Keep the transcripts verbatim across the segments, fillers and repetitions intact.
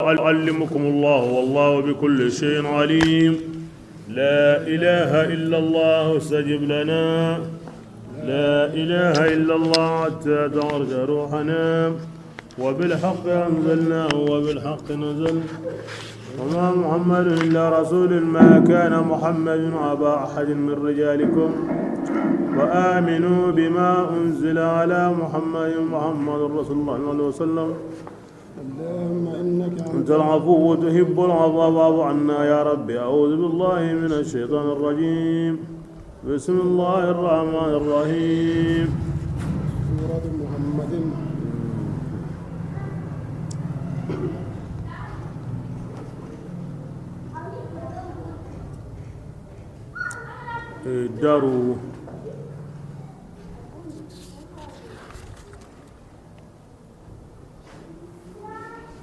يعلمكم الله والله بكل شيء عليم. لا إله إلا الله استجب لنا. لا إله إلا الله حتى تخرج روحنا. وبالحق أنزلناه وبالحق نزل. وما محمد إلا رسول. ما كان محمد أبا أحد من رجالكم. وآمنوا بما أنزل على محمد. محمد رسول الله صلى الله عليه وسلم. اللهم إنك أنت العفو تحب العفو فاعف عنا يا رب. أعوذ بالله من الشيطان الرجيم. بسم الله الرحمن الرحيم. سورة محمد. إيه، داروا.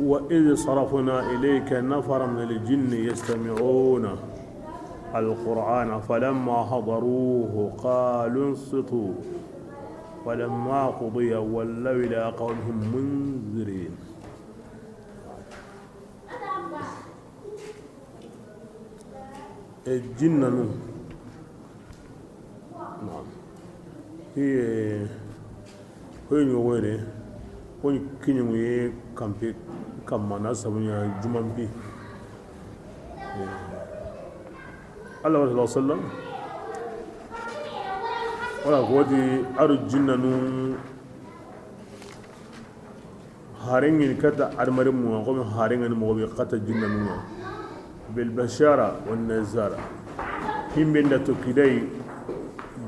وإذ صرفنا إليك نفرا من الجن يستمعون القرآن فلما حضروه قالوا انصتوا فلما قضي ولوا إلى قومهم منذرين. E jinnanu. Naam. Hiye, hoy ɲogoyre, hoy kiɲimuye kampe kamma na sabuɲa jumanpi. Allah wa sallam. Wala ko di aru jinnanu. Haren ŋa ni kata adamaren mu ŋa, xo mi haren ŋa ni moxo be kata jinnanu ŋa. Bil bashara wan nazara. Himbe nda to kidai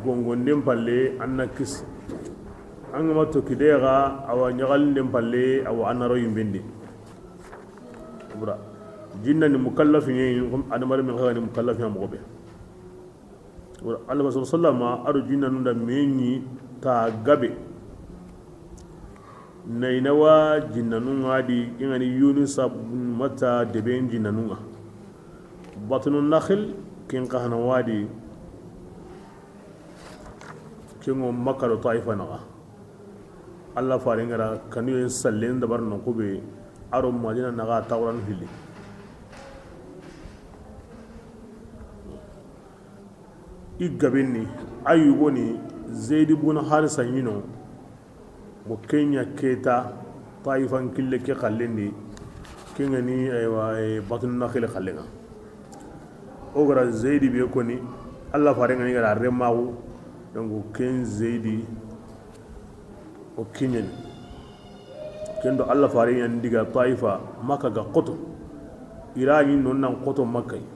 gongonden palle an na kisi. An ga ma to kidai ga awa ɲagalinden palle awa an na ro yimbendi. Bura. Jinna ni mukallafi ɲe, xo mi adamaren mi xa ni mukallafi ɲa moxo be. Wala Allah sallallahu alaihi wasallam, ado jinnanu da me ɲi ta gabe. Nayna wa jinnanu ŋa di, i ŋa ni Yunusa bun Matta deben jinnanu ŋa. Batnu Nakhil, ken xa na wa di, ken ŋo Makka do Taifa naxa. Allah faren ga ra kanuyen sallen dabar no kube, aro Madina naxa tawran hilli. I gabenni, a yugoni, Zeydi bun Harisa ɲi no, bo ken ɲa keta, Taifan kille ke xallendi, ken ŋa ni, aywa, e, Batun Naxili xallen ŋa. O ga ra Zeydi be koni, Allah faren ŋa ni ga ra remaxu, donc ken Zeydi, o kiɲeni. Ken do Allah faren ɲa n diga Taifa, Makka ga xoto, i ra ɲi non nan xoto Makka yi.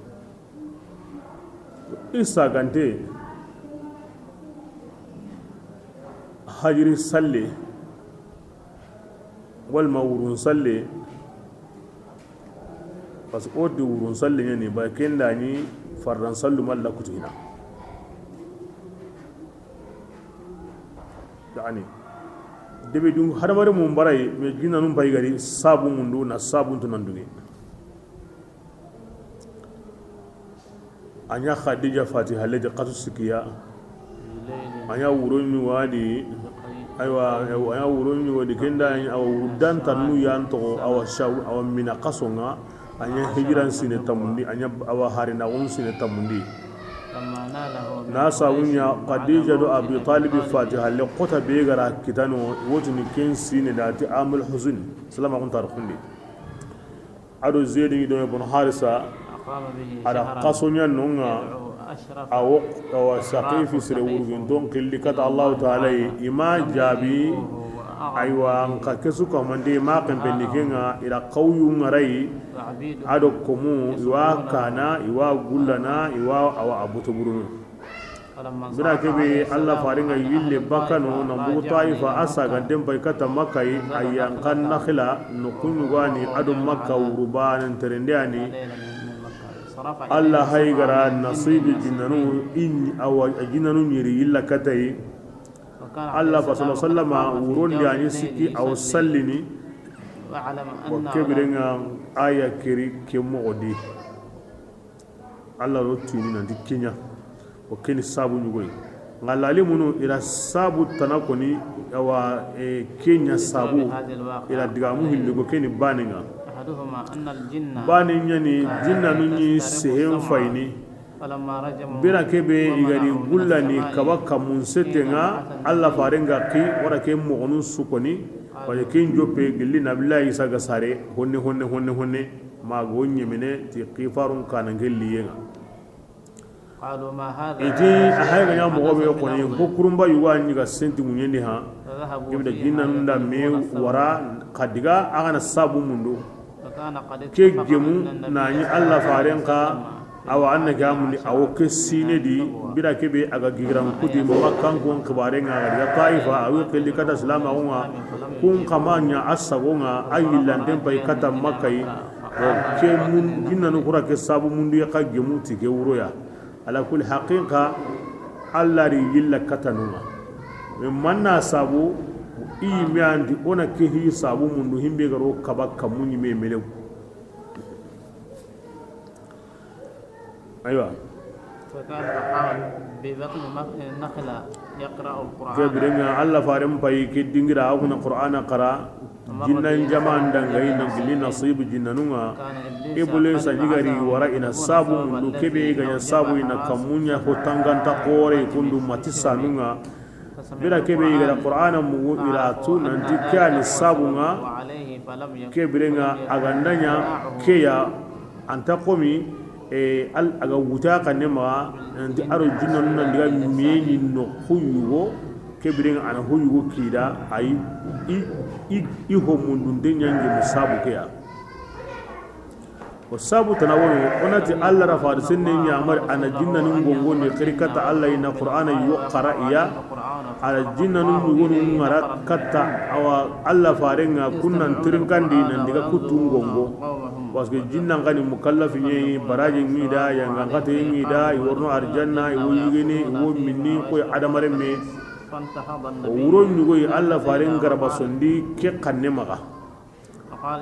I sagante hajiri salle, walma wurun salle, parce que o di wurun salle ɲa ni, ba ken da ɲi fardan sallu malla kutu hina. Yani, debe dun hadamare mun barai, me jinnanun pay gari sabu mundu na sabun tunan dugi. A ɲa Khadija fati halle de xatu sikiya. A ɲa wuro ɲi wa di, aywa, a ɲa wuro ɲi wa di, ken da ɲi awa wuro dan tannu yan toxo, awa shaw, awa mina xaso ŋa, a ɲa hijiran sine tamundi, a ɲa awa harinaxun sine tamundi. Na sabu ɲa Khadija do Abi Talib fati halle xota be ga ra kitano, wotini ken sine da ti amul huzn, salama kun tarxundi. Ado Zeydi ŋi dome bono Harisa, a da xaso ɲa non ŋa, a wo, a wa Saqifi sere wurginton xilli kata Allahu Taala yi, i ma jaabi, aywa, n xa kesu kamande, i ma xenpendi ke ŋa, i da xawyu ŋa ra yi, ado komu, i wa kana, i wa gullana, i wa awa a boto burunu. Bira kebe, Allah faren ŋa yille bakano na bugu Taifa, a saganten pay kata Makka yi, a yan kan Naxila no kuɲugani ado Makka wuru banen terende ani. Allah hay ga ra nasibi jinnanu in awa jinnanu ɲiri yilla kata yi. Allah fa sallallahu alaihi wasallam wuron di ani sikki aw sallini. Wa kebirenga aya keri ke moxo di. Allah ro tini nanti kenya. O keni sabu ɲugoy. Nga lalimunu ira sabu tana koni, awa, e, kenya sabu. Ira digamu hilli ko keni baninga. Bani ɲani jinnanu ɲi sehen fayini. Bira kebe i ga di gullani kaba kamun setenŋa, Alla faren ga ki wara ke moxonu sukoni. Wala ken joppe gilli Nabillahi Isa ga sare honne, honne, honne, honne. Ma go ɲemene ti kifarun kanan gelliyenŋa. Iti a hay ga ɲa moxo be xoni ko kurunba yugo a ɲi ga senti muɲendi ha. Ibda jinnanu nda me wara xa diga a ga na sabu mundu. Ke gemu na ɲi Alla faren xa. Awa anna ke amundi a wo ke sine di. Bira kebe a ga gigiran kuti Makkankon xibarenŋa a ga diga Taifa a wo kelli kata silamaxunŋa. Kun xa ma ɲa a sagonŋa a yillanten pay kata Makka yi. Ke mun jinnanu kura ke sabu mundu ya xa gemu ti ke wuroya. Ala kulli haqiqa, Alla ri yilla katanunŋa. Me manna sabu i me andi ona ke hi sabu mundu himbe garo kaba kamu ɲi me melew. Aywa. Ke birenŋa Alla faren pay ke dingira a kuna Qur'ana qara. Jinnan jaman dangayi na gilli Nasibu jinnanunŋa. Iblisa ɲi ga ri wara i na sabu mundu kebe ga ɲa sabu i na kamu ɲa ho tanganta xore kundu mati sanunŋa. Bira kebe i ga da Qur'ana mugu i ra tu nanti ke a ni sabunŋa. Ke birenŋa a ga nda ɲa ke ya. Anta komi, e, al, a ga wuta kanne maxa, nanti a ro jinnanu nan diga me ɲi no xo yugo, ke birenŋa a na xo yugo kida, ayi, i, i, i ho mundunte ɲange mu sabu ke ya. O sabu tana wono, o na ti Alla ra fari senne ɲamari, a na jinnanu ngongo ni xiri kata Alla i na Qur'ana yo xara i ya. A ra jinnanu ɲugonu ŋara katta, awa Alla farenŋa kun nan tirinkandi nan diga kuttu ngongo. Parce que jinnan xa ni mukallafi ɲeyi, baraji ŋi da, yangan xate ŋi da, i worno arjanna, i wo yigene, i wo minni koy adamaren me. O wuro ɲugoyi Alla faren garaba sondi ke xanne maxa.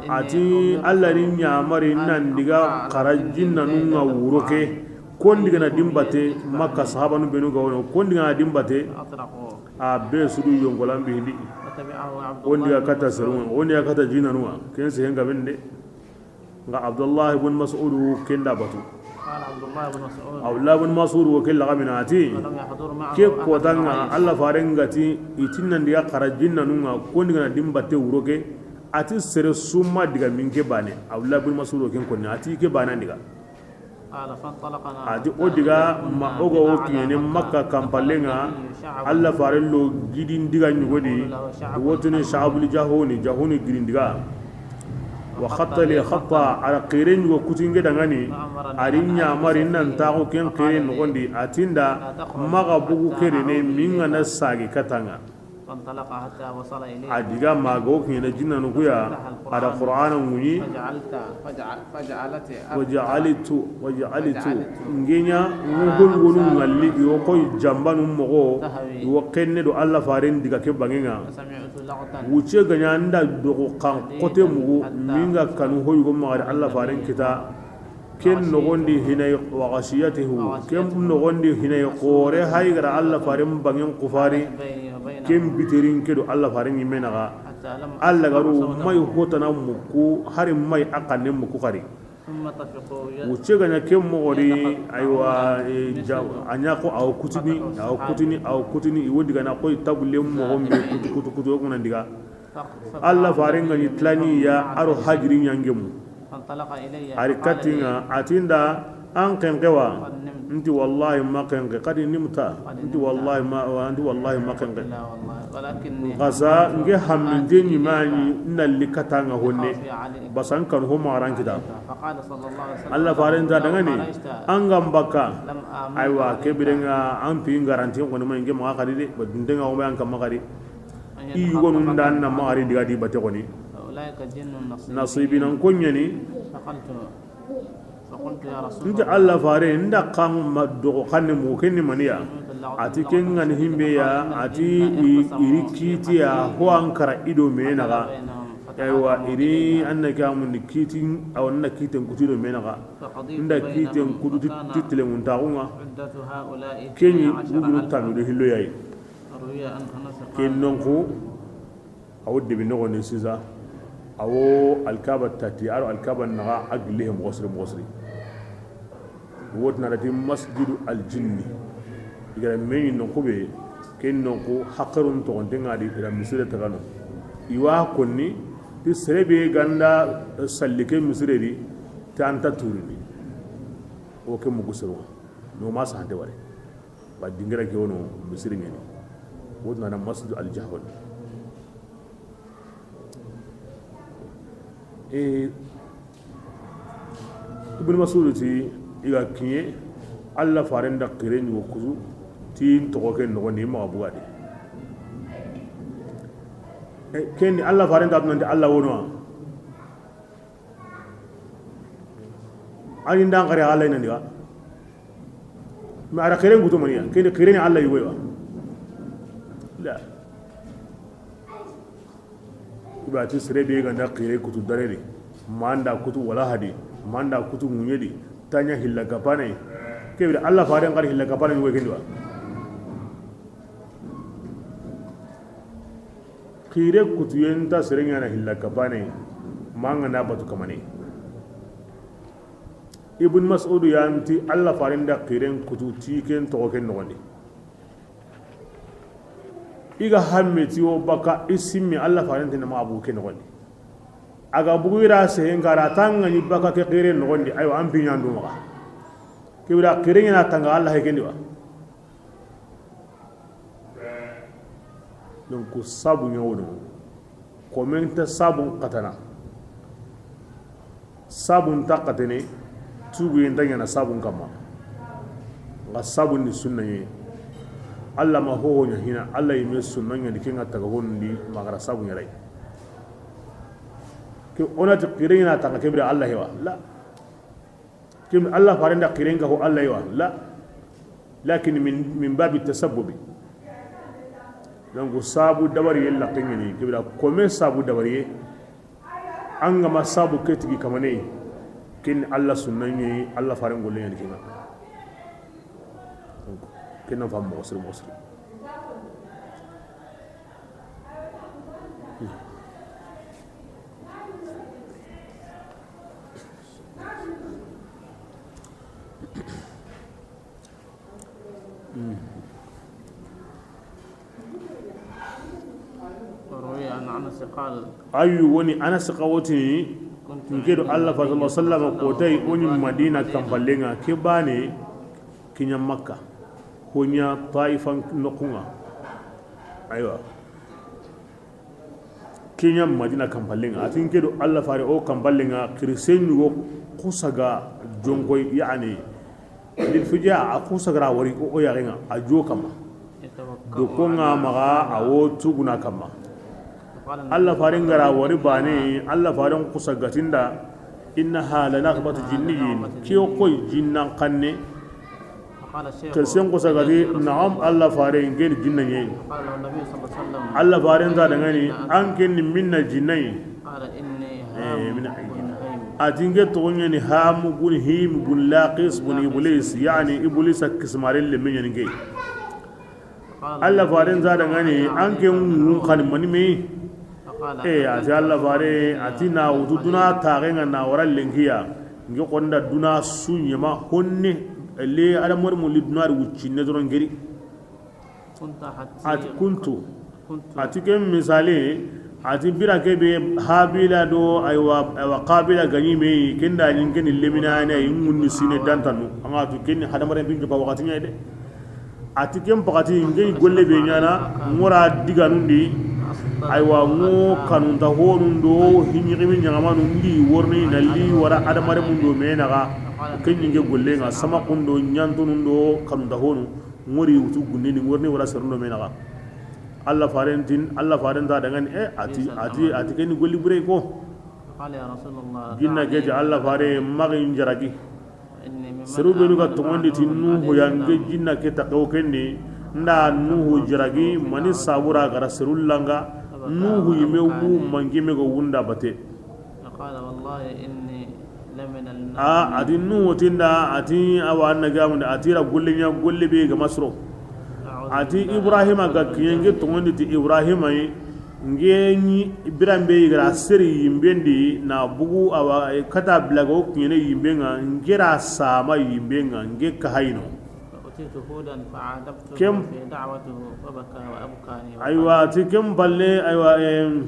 A ti Alla ri ɲamari nan diga xara jinnanunŋa wuro ke. Kon diga na dimbate Makka sahabanu benu ga wono. Kon diga na dimbate a be sudu yongolan bindi. Kon diga kata serunŋa, kon diga kata jinnanunŋa. Ken sehen gaben de. Nga Abdullah ibn Mas'ud ken da batu. Abdullah ibn Mas'ud wo ke laga mina a ti. Ke kotanŋa Alla faren ga ti i ti nan diga xara jinnanunŋa kon diga na dimbate wuro ke. A ti sere summa diga min ke bane. Abdullah ibn Mas'ud wo ken konni a ti ke bane diga. A ti o diga ma o ga wo kiɲene Makka kanpallenŋa. Alla faren lo gidin diga ɲugodi. Wotini Sha'bul Jahuni, Jahuni gidin diga. Wa khatta li khatta, a ra xire ɲugo kutinge dangani. A ri ɲamari nan taxu ken xire noxondi a tinda. Maxa bugu kerene minga na sagi katanŋa. A diga maga wo kiɲene jinnanu kuya. A da Qur'ana ŋuɲi. Waja'altu, waja'altu. Ngeɲa ŋugon wonu ŋalli i wo koy jambanu moxo. I wo kenne do Alla faren diga ke bangenŋa. Wuce gaɲa nda dogo kan kote mugu minga kanu hoyugo maxa da Alla faren kita. Ken noxondi hinay waxasiyatihu, ken noxondi hinay xore hay gara Alla faren bangen kufari. Ken bitirin ke do Alla faren ɲimme naxa. Alla garu may hotana muku hari may a xanne muku xari. Wuce gaɲa ken moxori. Aywa, a ɲa ko aw kutini, aw kutini, aw kutini i wo digana koy tabulle moxo me kutu kutu kutu o kuna diga. Alla faren ga ni tilani ya a ro hajiri ɲangemu. A ri katinŋa a tinda an xenqe wa? Nti wallahi ma xenqe. Xadi nimta? Nti wallahi ma, nti wallahi ma xenqe. Xasa nge hamminte ɲimani nalli katanŋa honne. Basan kanu ho maxaran kita. Alla faren ta dangani an ga mbaka. Aywa ke birenŋa an pi ngaranti ko ni ma nge maxa xadi de ba dundenŋa o ma an kamma xadi. I yugonu nda na maxari diga di bate xoni. Nasibinan ko ɲani. Nti Alla fare nda kan ma dogo xanne mo kenni maniya. A ti ken ga ni himbe ya a ti i ri kiti ya ho an kara i do me naxa. Aywa i ri an na ke amundi kiti awa na kiten kuti do me naxa. Nda kiten kudu ti titile mun taxunŋa. Keɲi wujunu tanu do hillo yayi. Ken nonku. A wo debi noxondi sisa. Awo Alkaaba tati, a ro Alkaaba naxa, a gille he moxo siri, moxo siri. Wo ti na a ti masjidu aljinni. I ga da me ɲi noxu be, ken noxu haqerun toxonten ŋa di, i da misire taga no. I wa konni ti sere be ga da salli ke misire di, ti a nta turini. Wo ke mugu sero. No ma sahante wari. Ba dingira ke wono misiri ɲeni. Wo ti na a masjidu aljahon. E, Ibn Mas'ud ti, i ga kiɲe, Alla faaren da xire ɲi wo kusu, ti n toxo ke noxon di, maxa buga di. E, ken di Alla faaren da tunandi Alla wono wa. Ani ndan xare Alla ina ndiga. Ma a da xiren kutu maniya, ken di xire ni Alla yugo yi wa. La. I ba ti sere be ga da xire kutu dare di, ma an da kutu wala hadi, ma an da kutu ŋuɲe di, ta ɲa hilla kapane. Ke bire Alla faaren xari hilla kapane ni wo ken di wa. Xire kutuyen nta sere ɲaana hilla kapane, ma an ga na batu kamane. Ibn Mas'ud yan ti Alla faaren da xiren kutu ti ken toxo ken noxon di. I ga hamme ti wo baka i simmi, Alla faaren ti na maxa bugu ke noxon di. A ga bugu i ra sehen kara, ta ŋa ɲi baka ke xire noxon di, aywa, an piɲan du maxa. Ke bire xire ɲaana tanga Alla he ken di wa. Donc, sabu ɲa wono, komen ta sabun xatana. Sabun ta xatene, tuguyen ta ɲaana sabun kamma. Nga sabun ni sunna ɲe. Alla ma hoho ɲa hina, Alla yinme sunna ɲa di, ken ŋa taga honundi, ma xara sabun ɲa ray. Ke o na ti xire ɲaana tanga ke bire Alla he wa. La. Ken di Alla faaren da xiren ga ho Alla yi wa. La. Lakin min, min babi tasabbubi. Donc, sabu dabariye la ken ɲeni, ke bire komen sabu dabariye. An ga ma sabu ke tigi kamane, ken Alla sunna ɲi, Alla faaren golle ɲa ni ken ŋa. Donc, ken na fam moxo siri, moxo siri. وروي عن أنس قال: Ayu woni Anas xa wo ti, كنت n ke do عند Alla faare, النبي صلى الله عليه وسلم، ko tay o ɲi Madina kanpallen ŋa, ke baane ke ɲa Makka, ho ɲa Taifa noxun ŋa. Aywa. Ke ɲa Madina kanpallen ŋa, a ti n ke do Alla faare o kanpallen ŋa, xirisen ɲi wo xusaga jonkoy, yani, lil fija, a xusaga ra wari o, o yaxen ŋa, a jo kamma. Do ko ŋa maxa, a wo tuguna kamma. Alla faaren ga ra wari baane, Alla faaren xusaga ti n da, إنها لنغمة جني. Ke wo koy jinnan xanne. Ke sen ko sagati, naam, Alla faare, n ke ni jinna ɲa yi. Alla faaren ta dangani, an ke ni minna jinna yi. Eh, minna jinna. A ti n ke toxo ɲa ni Ham bun Him bun Laqis bun Iblis, yani Iblis a kismaren lemme ɲa ni n ke. Alla faaren ta dangani, an ke ŋun xani mani me. E, a ti Alla faare, a ti na wutu duna taxen ŋa na wara lenki ya. N ke xo n da duna su ɲaama honne, le adamar mu li duna ri wuccinne doron geri. A ti kuntu. A ti ken misali, a ti bira ke be Habila do, aywa, aywa, Qabila ga ɲi me, ken da ɲi n ke ni lemina ne, i ŋun ni sine dantanu. An ga tu ken ni hadamaren bin jopa waxati ɲa de. A ti ken paxati, n ke golle be ɲaana, n wara diganundi, aywa, n wo kanunta honun do, hiɲiximi ɲaxamanu ndi worni, na li wara adamaren mun do me naxa, ken ɲi n ke gollen ŋa, samaqun do, ɲantunun do, kanunta honu, n wori wutu gunne ni, n worni wara serun do me naxa. Alla faaren ti, Alla faaren ta dangani, e, a ti, a ti, a ti ken ni golli bure ko. Jinna ke ti Alla faare, maxi n jaragi. Seru benu ga toŋondi ti Nuhu ya n ke jinna ke taxewo ken di, n da Nuhu jaragi, mani sabura gara seru langa, Nuhu yime wu mangi me go wunda bate. A, a ti Nuhu ti n da, a ti awa anna gamundi, a ti ra golle ɲa golle be ga masro. A ti Ibrahima ga kiɲe n ke toŋondi ti Ibrahima yi, Nge ɲi biranbe i ga ra seri yinben di na bugu awa, e, kata bilaga o kiɲene yinben ŋa, nge ra sama yinben ŋa, nge kahayino. فأتيت هودا فعاتبته Kem- في دعوته فبكى وأبكاني وقال Aywa, ti kem balle, aywa, em,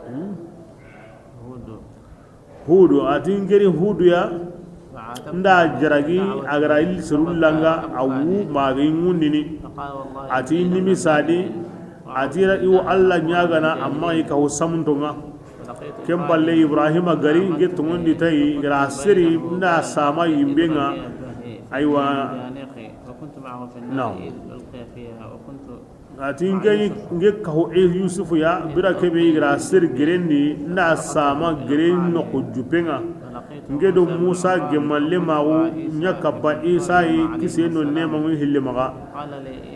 hmm? هود. Hudu, a ti n keri Hudu ya, n da jaragi, a ga ra illi seru langa, a wu ma ga i ŋundini. A ti n nimisadi, a ti ra i wo Alla ɲaagana, amma i ka wo samunto ŋa. Ken balle Ibrahima gari, n ke toŋondi tayi, i ga ra seri, n da sama yinben ŋa. Aywa. Naam. A ti n ke, n ke kahu, e, Yusufu ya, bira kebe i ga ra seri gerendi, n da sama geren noxo jupen ŋa. N ke do Musa gemalle maxu ɲa kappa Isa yi, kisiye do neema ŋu hille maxa.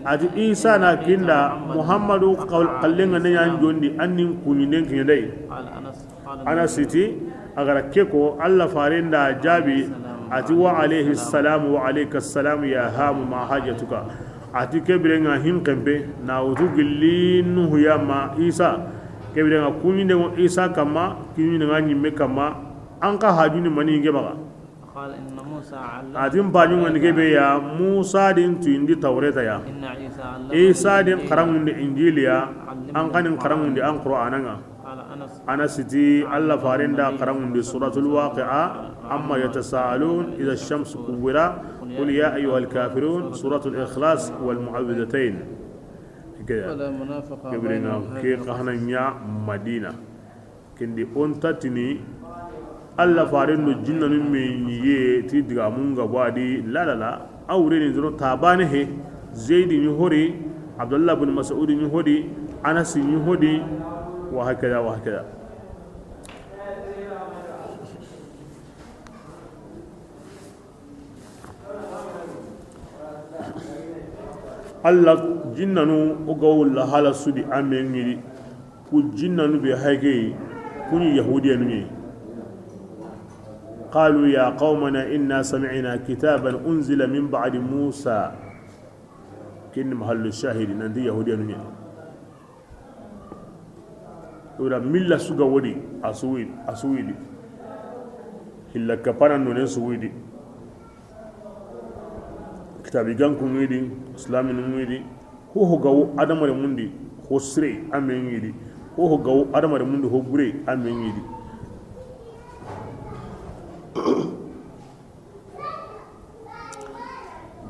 A ti Isa na kinda, Muhammadu xal-, xallen ŋa ne ɲa n jondi, an ni n kuɲinden kiɲe day. Anasi ti, a ga ra ke ko, Alla faren da jaabi, a ti, "Wa alayhi salam, wa alayka salam, ya Hamu, ma hajatuka." A ti, "Ke biren ŋa hin kempe, na wutu gilli Nuhu ya ma Isa. Ke biren ŋa kuɲinde ŋo Isa kamma, kuɲinde ŋa ɲimme kamma, an ka hajuni mani nge maxa." A ti n paɲu ŋa ni kebe ya, Musa din tuyindi Tawreta ya. Isa din xaranŋundi Injili ya, an xa ni n xaranŋundi an Qur'ana ŋa. Anasi ti, Alla faren da xaranŋundi Suratul Waqi'a, amma yatasaalun, idha shamsu kuwwira, qul ya ayyuhal kafirun, Suratul Ikhlas, wal mu'awwidhatayn. Ke ya. Ke biren ŋa ke xa na ɲa Madina. Kendi o nta tini Alla faren do jinnanu me ɲi ye ti digamun ga badi lalala. A wure ni doro tabane he, Zeydi ɲi hori, Abdullah bin Mas'ud ɲi hori, Anas ɲi hori, wa hakada, wa hakada. Alla jinnanu o ga wo lahala su di a me ŋiri. Ku jinnanu be hayge, ku ni Yahudiyanu ɲi. قالوا يا قومنا إنا سمعنا كتابا أنزل من بعد موسى. Ken ni mahallu shahidi, nanti Yahudiyanu ɲi. Ora milla su ga wodi, a su widi, a su widi. Hilla kapana none su widi. Kitabi ganku ŋi di, Islaminu ŋi di, ho ho ga wo adamarenmun di, ho sire a me ŋi di, ho ho ga wo adamarenmun di, ho bure a me ŋi di.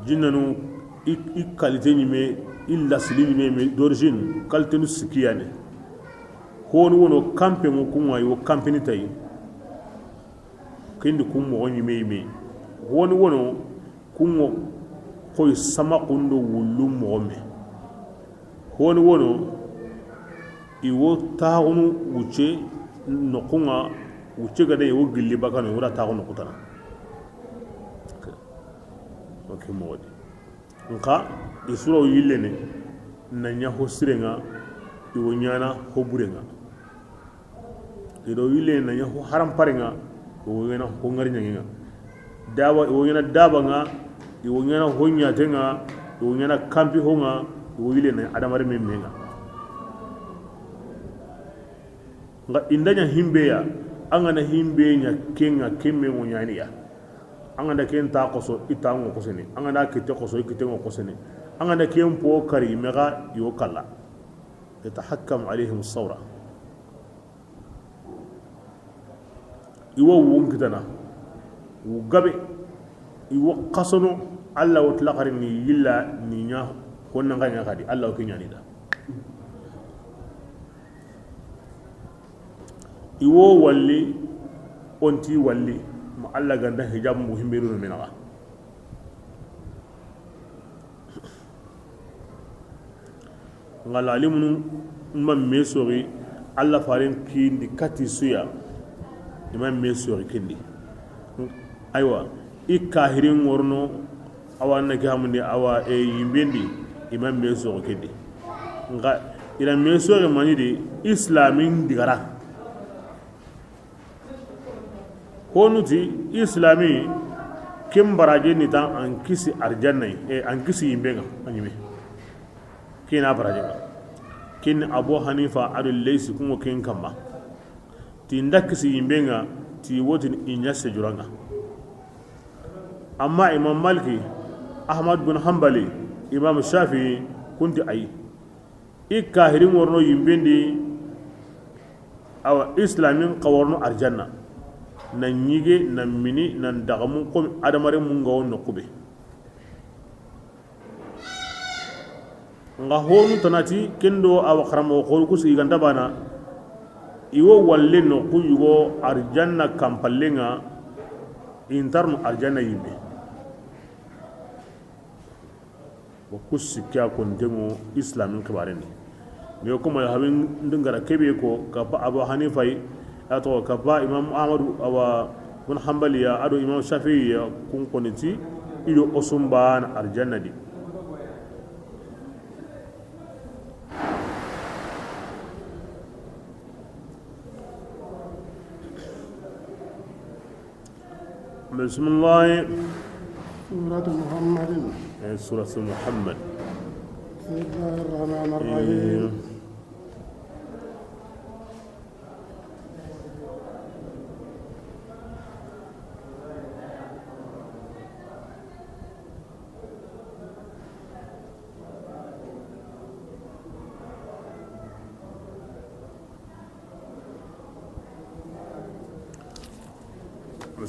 Jinnanu i, i qualité ɲi me, i lasili ɲi me, mais d'origine, qualité nu sikiyane. Honi wono kampe mo kunga yo kampini tayi. Kendi kun moxo ɲime yime. Honi wono kungo xoy sama kundo wullu moxo me. Honi wono i wo taxunu wucce noxunga, wucce gada i wo gilli bakano i wo da taxunu kutana. Ok, moxo di. Nxa i suro yillene na ɲa ho sirenga, i wo ɲana ho burenga. I do yillene na ɲa ho haramparenga, i wo ɲana ho ŋari ɲangenga. Daba, i wo ɲana dabanŋa, i wo ɲana ho ɲatenga, i wo ɲana kampi honga, i wo yillene na adamare memmenga. Nga inda ɲa himbe ya, an ga na himbe ɲa kenga, kemme mo ɲaniya. An ga na ken ta koso, i ta ngo kosene. An ga na kite koso, i kite ngo kosene. An ga na ken po kari, mega yo kala. Yatahakkam alayhim sawra. I wo wun kitana. Wu gabe. I wo kasono. Allah wo tilakari ni yilla ni ɲa. Honnan ga ɲa kadi. Allah wo kinyani da. I wo walli, o nti walli, ma Allah ganda hijab mu himberu no menaga. Nga lalimunu ma me sori, Allah faren kindi kati suya, i ma me sori kindi. Aywa, i kahirin worno, awa na ke hamundi, awa e yimbendi, i ma me soxo kendi. Nxa i na me soxe mani di, islamin digara. Honu ti islami ken baraje ni tan an kisi arjanna, e an kisi yimbenga a ɲime. Kina baraje nga. Ken ni Abu Hanifa ado Laysi, kun ŋa ken kanma. Ti n da kisi yinben ŋa, ti wotini i ɲa sejuran ŋa. Amma Imam Maliki, Ahmad bin Hanbali, Imam Shafi'i, kun ti ayi. I kahirin wa rono yinben di, awa, Islamin xa wa rono arjanna. Na ɲige, na mini, na daxamu, xo mi adamarenmun ga wo noqu be. Nxa honu tanati kendo, awa, xaramoxo xoru ku sigi ganta bana, i wo walle noqu yugo arjanna kanpallen ŋa, i nta rono arjanna yinbe. Wa ku sikki a kontenŋo Islamin xibaren di. Mais ko mazhabin di n ga ra kebe ko, kappa Abu Hanifa yi, a toxo kappa Imam Ahmadu, awa, bin Hanbali ya, ado Imam Shafi'i ya, kun koni ti i do o su baana arjanna di. بسم الله. سورة محمد. إيه، سورة محمد. بسم الله الرحمن الرحيم. إيه.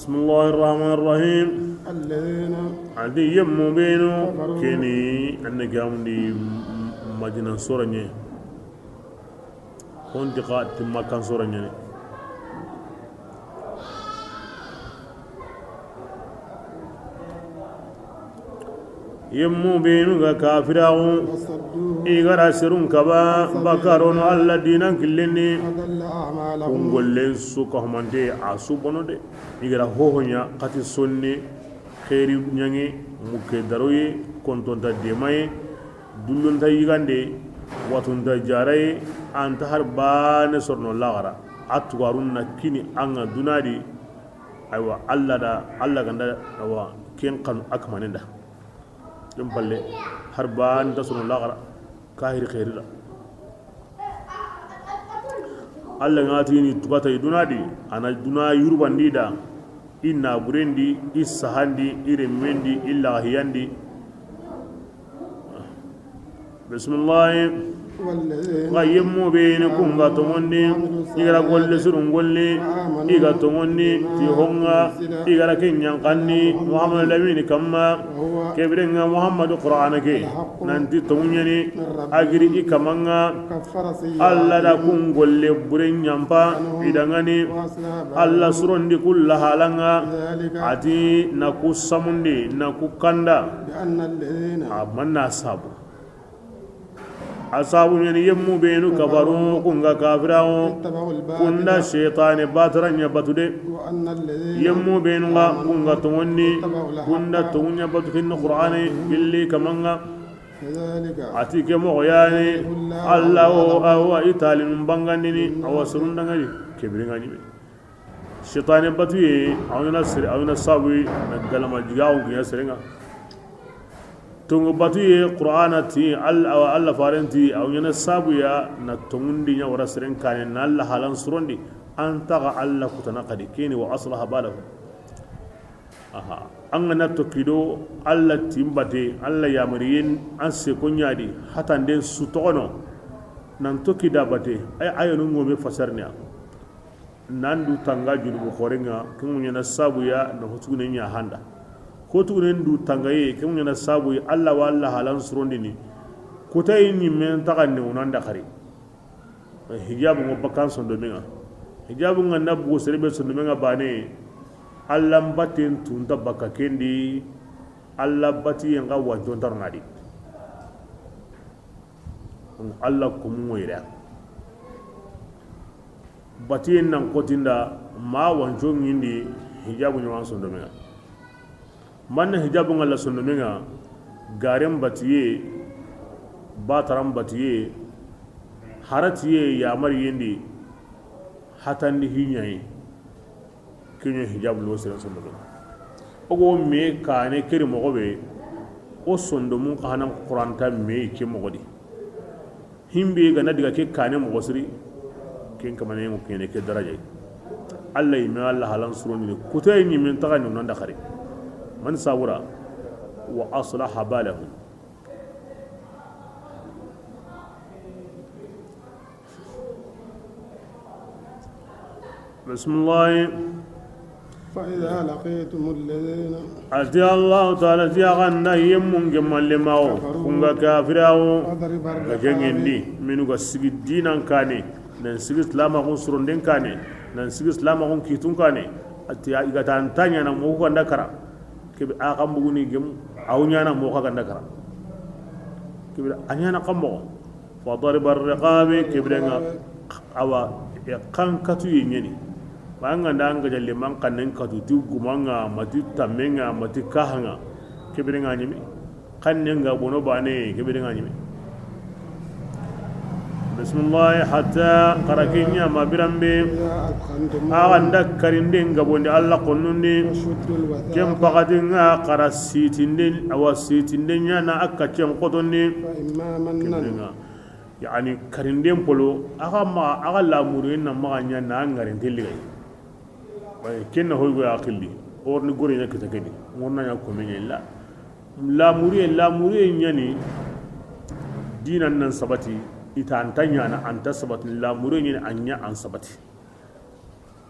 بسم الله الرحمن الرحيم. الذين. A di yemmu benu. كفروا. Keni, an na gamundi Madina sora ɲa. Konti xa ti Makkan sora ɲa ni. Yemmu benu ga kafiraxu, وصدوا. I ga ra serun kaba, عن سبيل الله. Bakka rono Alla dinan killen di. أضل أعمالهم. Kun gollen su ka humante, a su bono de. I ga ra hoho ɲa, xati sonne, xeeri ɲaŋe, mukke daroye, kontonta demaye, dullunta yigande, watunta jaraye, anta har bane sorono laxara. A tugarun na kini an ŋa duna di, aywa, Alla da, Alla ganda, awa, ken xanu a kamanen da. Ken palle, har bane ta sorono laxara, kahiri xeeri da. Alla ŋa tini tugata i duna di, a na duna yurubandi da, i naburen di, i sahan di, i remmen di, i lahiyan di. Bismillahi. والذين. Nxa yemmu benu kun ga tonŋundi, عملوا الصالحات. I ga ra golle sirun golli, وآمنوا. I ga tonŋundi, بما. Ti honŋa, أنزل. I ga ra ken yanqandi, إليك. Muhammadu Lamini kanma. وهو. Ke biren ŋa Muhammadu Qur'ana ke. الحق. Nanti tonŋu ɲa ni. من ربكم. A giri i kaman ŋa. كفر سيئاتهم. Alla da kun golle buren yanqa. عنهم. I danŋa ni. وأصلح بالهم. Alla surondi kun lahalan ŋa. ذلك. A ti na ku samundi, na ku kanda. بأن الذين. A manna sabu. A sabu ɲa ni yemmu benu kafaru, kun ga kafiraxu, اتبعوا الباطل. Kun da seytaane bataran ɲa batu de. وأن الذين. Yemmu benu ga, آمنوا. Kun ga tonŋundi, اتبعوا الحق. Kun da tonŋu ɲa batu ken ni Qur'ane, بالحق. Gilli kaman ŋa. كذلك. A ti ke moxo ya ni, يضرب الله. Alla wo, الأمثال. Awa i talinun bangandini, للناس. Awa surun danŋa di, ke biren ŋa ɲi me. Seytaane batuye, a wa ɲaana sere, a wa ɲaana sabu na galama jigaxu kiɲa seren ŋa. Tonŋu batuye, Qur'ana ti, Alla, awa Alla faren ti, a wa ɲaana sabu ya na tonŋundi ɲa wara seren kaane, na Alla halan surondi, an taxa Alla kutana xadi, keni wa aslaha balahu. Aha, an ga na toxi do Alla tin bate, Alla yamariyen, an se ko ɲa di, hatanden su toxono, nan toxi da bate, ay, ayanu ŋome fasarni a. Nan du tanga junubu xoren ŋa, ken ŋa ɲaana sabu ya na hotugune ɲa handa. Hotugunen du tangaye, ken ŋa ɲaana sabu ya, Alla wa Alla halan surondini. Kutaye ɲimmen taxande, o nan da xari. Hijabu ŋa bakkan sondomen ŋa. Hijabu ŋa na bugu sere be sondomen ŋa bane, Alla batten tunta bakka ken di, Alla batiyen xa wajontarnadi. Alla komu ŋoyira. Batiyen nan xotinda ma wanco ŋindi hijabu ɲawan sondomen ŋa. Manna hijabu ŋa la sondomen ŋa, garen batiye, bataran batiye, haratiye yamariyen di, hatandi hiɲaye. Keɲo hijabu lo seren sondomen ŋa. O go me kane keri moxo be, o sondomun xa hanan Qur'anta me ke moxo di. Himbe ga na diga ke kane moxo siri, ken kamane ŋo kene ke daraja. Allah yi me, Allah halan suroni ne kutay ni men taga ni nanda xare. Man sabura wa aslaha balahum. Bismillah. فإذا لقيتم الذين A ti Allahu Taala ti, a ga nda yemmun gemalle mawo, كفروا kun ga kafirawo, فاضربوا الرقاب ga jengendi, minu ga sigi dinan kane, nan sigi silamaxun suronden kane, nan sigi silamaxun kitun kane, a ti i ga ta an ta ɲana moxo ga nda kara, kebe a xa mbuguni gemu, a wo ɲana moxo ga nda kara, kebe a ɲana xa moxo. Wa darba riqabi, kebe ŋa, awa, e xan katu ye ɲeni. Wa ŋa nda ŋa jalle man xannen katu ti gumaŋa, ma ti tammeŋa, ma ti kahaŋa. Kebe ŋa ɲimi. Xannen ga bono bane, kebe ŋa ɲimi. Bismillah, hatta xara ke ɲa ma biranbe. A ga nda karinden gabondi Allah konnundi. Ken paxati ŋa xara sitinde, awa sitinde ɲana a ka cen xotondi. Kebe ŋa. Yani, karinden polo, a ga maxa, a ga lamuriyen na maxa ɲa na ŋarinte ligay. Ken na hoygo ya xilli, orni gore ɲa kita kedi, ŋorna ɲa kome ɲa illa. Lamuriye, lamuriye ɲani, dinan nan sabati, i ta an ta ɲana, an ta sabati, lamuriye ɲani, a ɲa an sabati.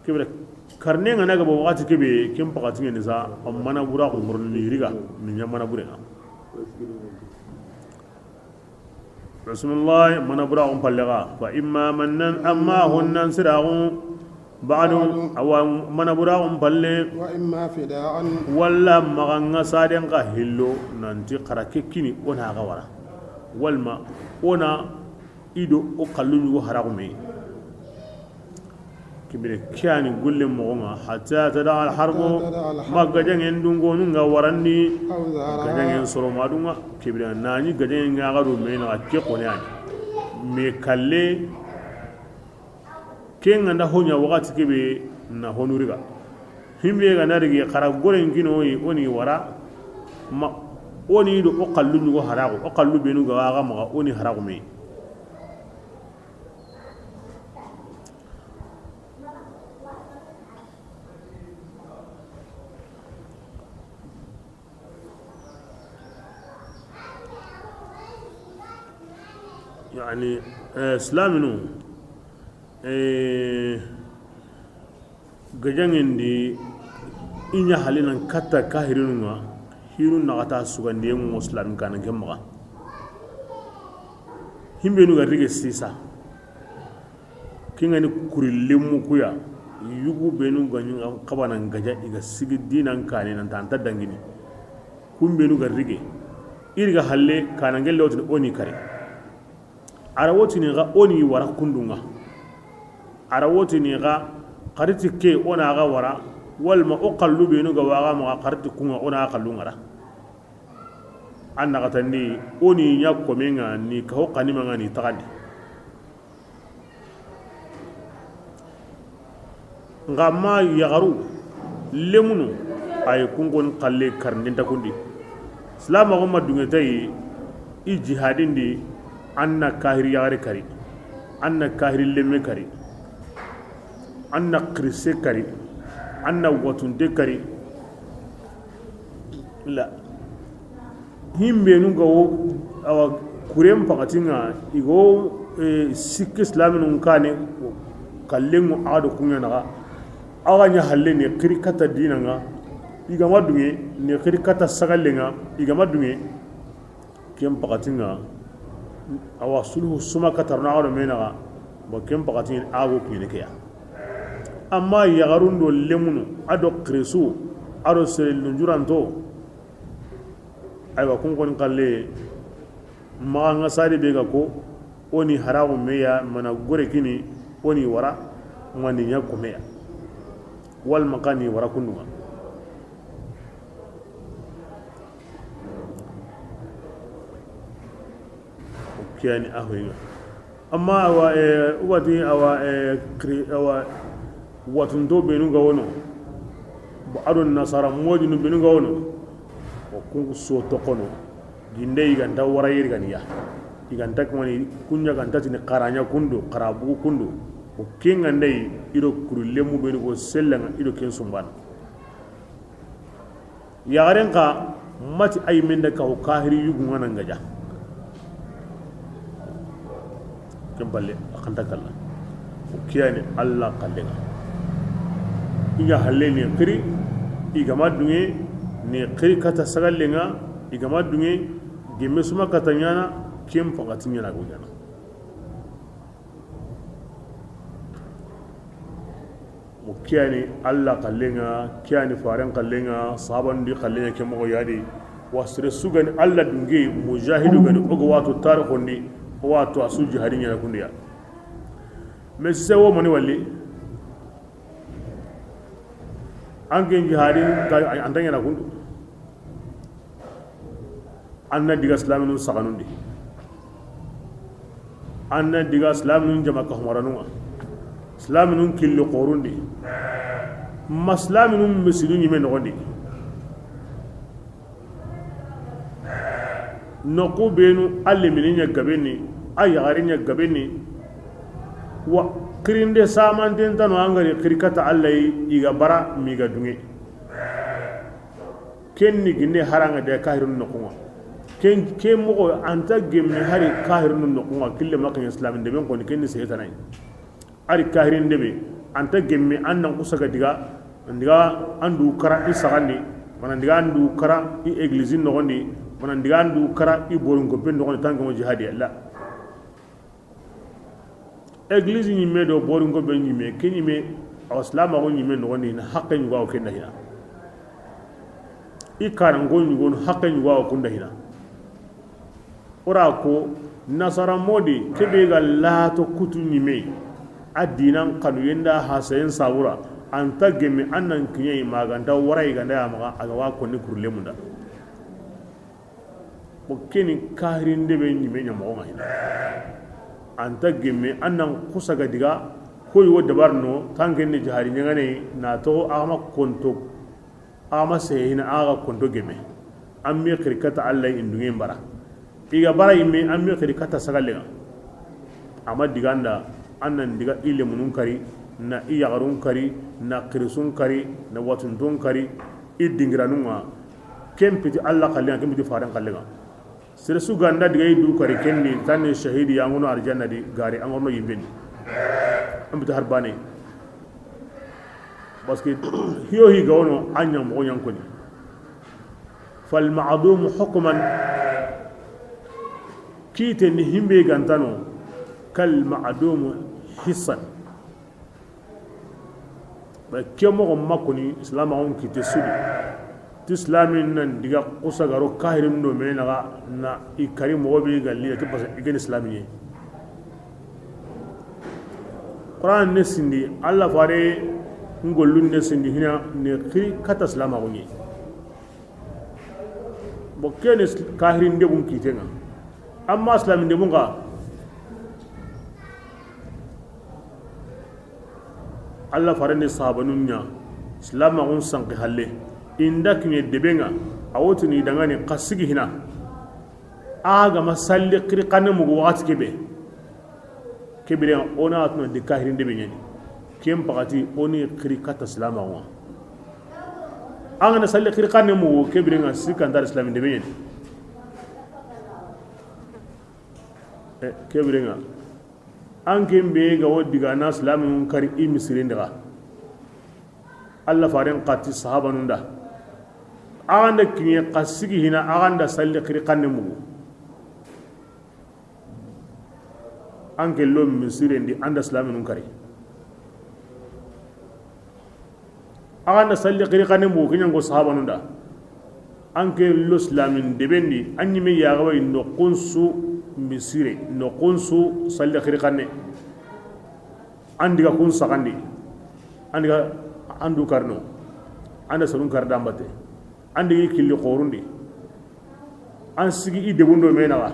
Kebe da, karne ŋa na gabo waxati kebe, ken paxati ŋeni sa, a mana bura xo ŋorni riga, ni ɲa mana bure ŋa. Bismillah, mana bura xo palle ga. Fa imma mannan, amma honnan siraxu, ba'du, awa mana bura xo palle. وإما فداء Walla maxa ŋa saden xa hillo, nanti xara ke kini, o na ga wara. Walma, o na i do o xallu ɲugo haraxu me. Kibire ke yani golle moxo ŋa, hatta tada al harbu, ma gajaŋen dungonu ŋa warandi, gajaŋen soro ma du ŋa, kibire nani gajaŋen ŋa ga do me na ke xone ani. Me kalle, ke ŋa nda ho ɲa waxati kebe na honu riga. Himbe ga na rigi xara goren kino yi, o ni wara, ma o ni do o xallu ɲugo haraxu, o xallu benu ga ga maxa o ni haraxu me. Yani, eh, silaminu, eh, gajaŋen di i ɲa halinan katta kahirinu ŋa, hinu naxata sugandiye ŋo silamin kanan ke maxa. Himbenu ga rige sisa. Kingani kuri lemmu kuya, yugu benu ga ɲi xabana gaja i ga sigi dinan kane nan ta an ta dangini. Kun benu ga rige, i riga halle kana ngelle wotini o ni kare. Ara wotini ga o ni wara kundunga. Ara wotini ga xariti ke o na ga wara, walma o xallu benu ga waga maxa xariti kunga o na ga xallu ngara. An na xatandi o ni ɲa komenga ni kaho xanimanga ni taxandi. Nga ma yaxaru lemunu, ay kunkon xalle karindinta kundi. Silamaxu ma dunge tayi i jihadindi, an na kahiri yaxare kari, an na kahiri lemme kari, an na xirise kari, an na watunte kari. La himbenu ga wo awa kuren pakatinga i go, eh, sikke silaminun kane kallengu a do kunya naga. Awa ɲa halle ne xiri kata dinanga, i gama dunge ne xiri kata sagallenga, i gama dunge. Ken pakatinga awa sulhu suma katarna a do menaga. Bo ken pakatinga a go kine keya. Amma yaxarun do lemunu a do xirisu a do sere lunjuranto. Aywa, kun koni xalle, maxa nga sadi be ga ko, o ni haraxu meya, mana gore kini, o ni wara, mani ɲa ko meya. Wal maxa ni wara kundunga. O kiyani a hoyinga. Amma awa, eh, wati awa, eh, kri-, awa, watunto benu ga wono. Ba ado nasara mojinu benu ga wono. O kunku so tokono. Ginde yiganta wara yeri ganiya. I ga nta kumani kuɲa ga nta tini xaraɲa kundu, xara bugu kundu. O ken ga ndayi i do kuru lemu be ni go sellan ŋa i do ken sumbana. Yaxaren xa mati a yi men da ka ho kahiri yugu ŋa na ŋa ja. Ken palle a xa nta kalla. O ke ya ni Alla xallen ŋa. I ɲa halle ni xiri, i ga ma duŋe ni xiri kata sagallen ŋa, i ga ma duŋe gemme suma kata ɲaana, ken paxati ɲaana go ɲaana. Mo ke ya ni Alla xallen ŋa, ke ya ni faren xallen ŋa, sahabanun di xallen ŋa ke moxo ya di. Wa sere su ga ni Alla dunge, mujahidu ga ni, o ga wa tu tarixon di, o wa tu a su jihadi ɲaana kundiya. Mais sise wo mani walli, an ken jihadi ka, an ta ɲaana kundu. An na diga silaminun saxanun di. An na diga silaminun jama kahumaranun ŋa. Silaminun killi xorun di. Ma silaminun misidu ɲime noxon di. Noxu benu a lemini ɲa gabe ni, a yaxari ɲa gabe ni. Wa xirinde samanten tano an ga ri xiri kata Alla yi, i ga bara mi ga duŋe. Ken ni ginde haranga de kahirun noxun ŋa. Ken ke moxo an ta gemme hari kahirun noxun ŋa kille ma ken islamin de ben ko ni ken ni setana yi. Ari kahirin de be an ta gemme an nan kusa ga diga, an diga an du kara i saxandi, mana diga an du kara i église noxon di, mana diga an du kara i borin ko ben noxon di tanke mo jihadi la. Église ɲime do borinko be ɲime, ke ɲime, awa silamaxu ɲime noxon di, na haqqe ɲugo awa ken da hina. I karanko ɲugo haqqe ɲugo awa kun da hina. O ra ko nasara modi ke be ga lato kutu ɲime, a dinan xanu yenda hasayen sabura, an ta gemme an nan kiɲe i ma ga nta wara i ga nda ya maxa a ga wa konni kurlemunda. Bo keni kahirinde be ɲime ɲa moxo ŋa hina. An ta gemme an nan kusa ga diga, koy wo dabar no tanke ni jihadi ɲaŋane na toxo a ma konto, a ma sehina a ga konto gemme. An mi xiri kata Alla i ndunge mbara. I ga bara yimme an mi xiri kata sagalle ŋa. A ma diga nda an nan diga i lemunun kari, na i yaxarun kari, na xirisun kari, na watuntun kari, i dingiranun ŋa. Ken piti Alla xallen ŋa, ken piti faren xallen ŋa. Sere su ga nda diga i du kari ken ni, tan ni shahidi ya ŋono arjanna di, gari an ŋono yimben di. An piti har bane. Parce que hiyo hi ga wono, a ɲa moxo ɲankoni. Fal ma'dum hukman, kite ni himbe ga ntano, kal ma'dum hissan. Ba ke moxo ma koni silamaxun kite sudi. Ti silamin nan diga kusa ga ro kahirin do me naxa na i kari moxo be ga li ti basa i geni silamin ye. Qur'an ne sindi, Alla fare ngollun ne sindi hina ne xiri kata silamaxun ye. Bo kene kahirin debun kite ŋa. Amma silamin debun ŋa, Alla faren ni sahabanun ɲa silamaxun sanki halle. I nda kiɲe debe ŋa, a wotini i dangani xa sigi hina. A ga ma salli xiri xanne mugu waxati kebe. Kebire o na tuna di kahirin debe ɲani. Ken paxati o ni xiri kata silamaxun ŋa. An ga na salli xiri xanne mugu kebire ŋa sikka nta silamin debe ɲani. E, kebire ŋa. An ken be ga wo diga na silaminun kari i misiren daga. Alla faren xa ti sahabanun da. A ga nda kiɲe xa sigi hina a ga nda salli xiri xanne mugu. An ke lo misiren di an da silaminun kari. A ga nda salli xiri xanne mugu ke ɲango sahabanun da. An ke lo silamin deben di an ɲime ya ga wa i noxun su misire noxun su salli xiri xanne. An diga kun saxandi. An diga an du karno. An da serun kar dambate. An digi killi xorundi. An sigi i debundo me naxa.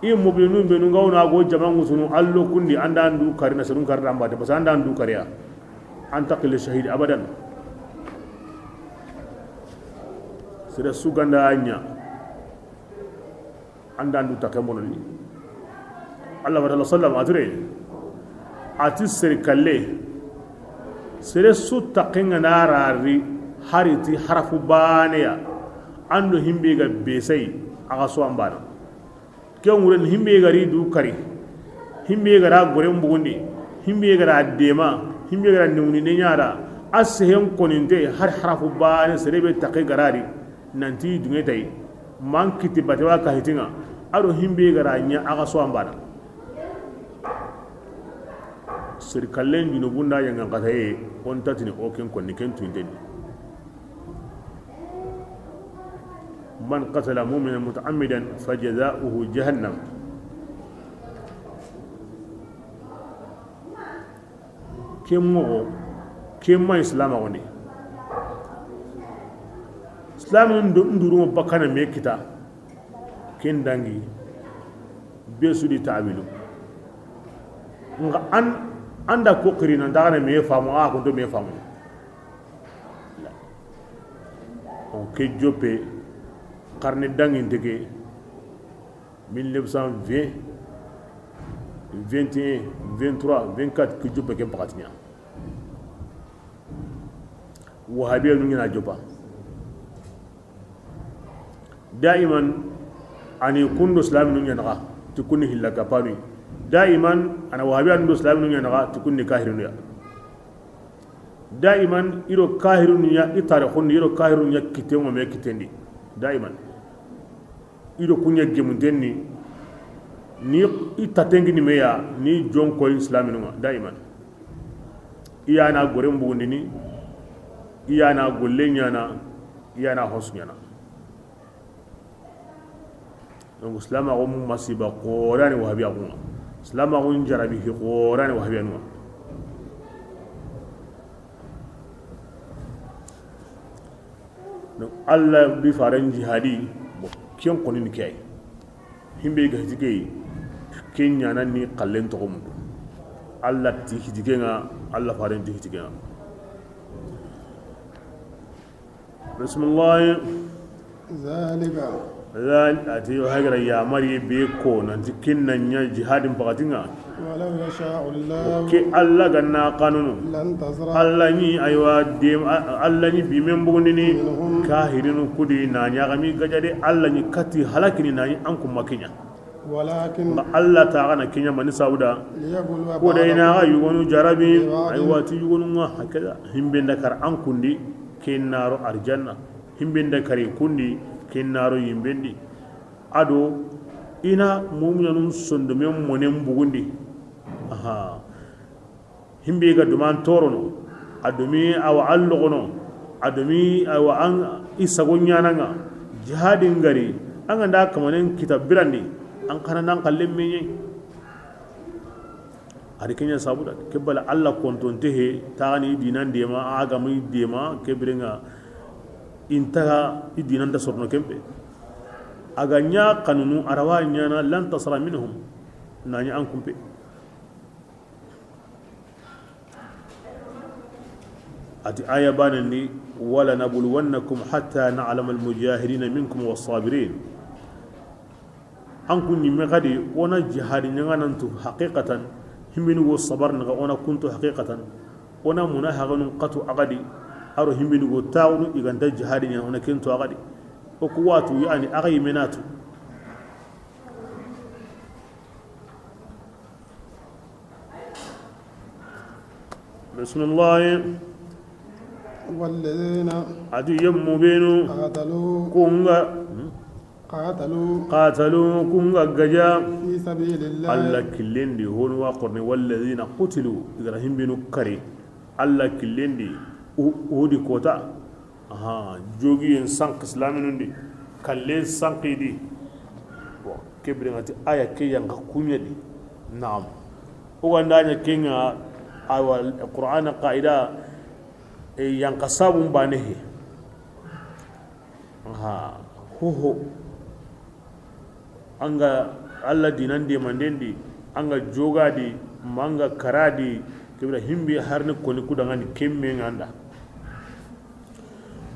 I mobinun be nu nga wona go jama ŋusunu allo kundi an da an du kari na serun kar dambate parce que an da an du kariya. An ta xille shahidi abadan. Sere su ga nda ɲa. An da an du taxe bononi. Allah wa sallam a ti re, a ti sere kalle, sere su taxen ga na rari, hari ti harafu baane ya, an do himbe ga besay, a ga so an bana. Ken wuren himbe ga ri du kari, himbe ga ra goren bugundi, himbe ga ra dema, himbe ga ra newni ne ɲara, a sehen koninte har harafu baane sere be taxe ga rari, nanti dunge tay, man kiti batewa ka hitinga, a do himbe ga ra ɲa a ga so an bana. Sir kallen junubun da yangan kataye, on tatini o ken konni ken tuinten. من قتل مؤمنا متعمدا فجزاؤه جهنم. Ken moxo, ken ma islama woni. Islamin nduruma bakana me kita. Ken dangi be su di tawilu. Nga an, an da ko xiri nan daga na me famu, a ko do me famu. O ke joppe xarne dangi ndege mille neuf cent vingt, vingt et un, vingt-trois, vingt-quatre, ke joppe ken pakatinya. Wahabiya nu ɲana joppa. Daiman ani kundo islaminu ɲanaxa ti kunni hilla kapanu. Daiman ana wahabiya nundo islaminu ɲanaxa ti kunni kahirinu ya. Daiman iro kahirinu ya i tarixundi, iro kahirinu ya kitten ŋo me kittendi. Daiman ido kuɲa gemunten ni, ni i tatengi ni meya ni jonkoy islaminu ŋa daiman. I yana goren bugundini, i yana golle ɲana, i yana hosu ɲana. Donc silamaxu masiba xorani wahabiya xunga, silamaxu jarabi hi xorani wahabiya nunga. Donc Allah bi faren jihadi, bon, ken koni ni kay. Himbe ga hiti kay, ken ɲana ni xallen toxo mundu. Allah ti hiti kenga, Allah faren ti hiti kenga. Bismillah. ذلك. Zal-, ati yo hagira ya mari be ko nanti kinna ɲa jihadin pakatinga. ولو يشاء الله Ke Allah ganna kanunu. لانتصر Allah ni aywa dem, a-, Allah ni bimen bugundini منهم kahirinu kudi na ɲagami gajade Allah ni kati halakini na ni an kuma kinya. ولكن Nga Allah ta gana kinya mani sauda. ليبلو Ko dai بعضكم na ga yugonu jarabi ببعض aywa ti yugonu nga hakada. Himbe nda kar an kundi, ken naro arjanna. Himbe nda kari kundi, ken naro yimbendi. Ado ina mu'minanun sondomen monen bugundi. Aha. Himbe ga duman torono, a dumi awa an logono, a dumi awa an i sago ɲananga. Jihadin gari, an ga nda kamanen kita birandi, an kana nan kallen meɲe. Ari kenya sabuda, ke bala Allah kontonte he, taxani dinan dema, a ga mu dema, ke birenga intaga i dinan da sorno kempe. A ga ɲa kanunu arawa ɲana lan tasra minhum, nani an kumpe. Ati aya banen ni, ولنبلونكم حتى نعلم المجاهدين منكم والصابرين. An kun ɲimme xadi, o na jihadi ɲanganantu haqiqatan, himbini wo sabar naxa, o na kuntu haqiqatan, o na muna haganun xatu a xadi, aro himbini wo taxunu i ganta jihadi ɲana, o na kentu a xadi. O ku watu yani axa yimenatu. Bismillah. والذين Ati yemmu benu قاتلوا kunga قاتلوا qatalu kunga gaja في سبيل الله Allah killendi honu wa qorne والذين قتلوا i ga ra himbinu kari Allah killendi u-, udi kota. Aha, jogiyen sanki silaminundi, kallen sankidi. Bon, ke biren ŋa ti aya ke yanka kuɲedi. Naam. O ganda ɲa kenga, awa, Qur'ana qaida, e, yanka sabun bane he. Aha, hoho. Anga Allah dinan demandendi, anga jogadi, manga karadi, kebira himbi harni koni kudangani kemme nganda.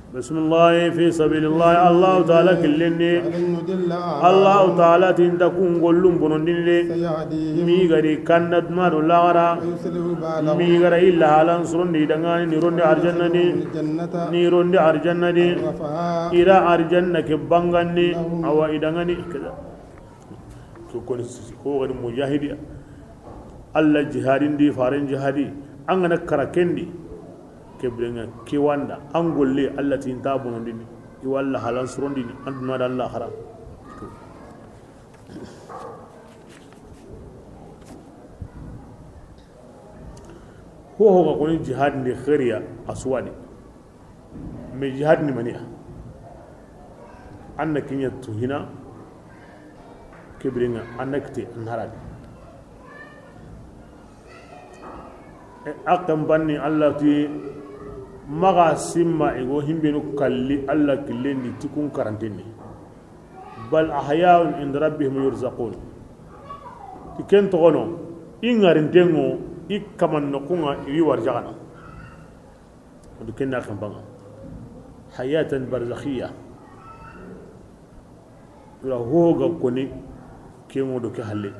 Bismillahi fi sabilillahi, Allahu Taala killen di. فلن يضل أعمالهم. Allahu Taala ti n ta kun gollun bonondini de. سيهديهم. Mi ga ri kanda duna do laxara. ويصلح بالهم. Mi ga ra i la halan surondi i danŋa ni, ni rondi arjanna di. ويدخلهم الجنة. Ni rondi arjanna di. عرفها. I ra arjanna ke bangandi. لهم. Awa i danŋa ni. Ke koni sisi, ko gani mujahidi. Alla jihadin di, faren jihadi. An ga na kara ken di. Ke birenŋa ke wanda, an golle Alla ti n ta bonondini, i wa Alla halan surondini, an duna do laxara. Ho ho ga koni jihadin di xeeriya a su wa di. Mais jihadin ni maniya? An na kiɲa tu hina, ke birenŋa an na kite an haradi. E, a ken banni Alla ti, maxa simma i go himbenu kalli Alla killen di ti kun karanten ni. بل أحياء عند ربهم يرزقون. Ti ken toxono, i ŋarintenŋo, i kaman noxunŋa, i wi warjaxana. Ado ken na xembanŋa. حياة برزخية. Ira ho ga koni, ke ŋo do ke halle.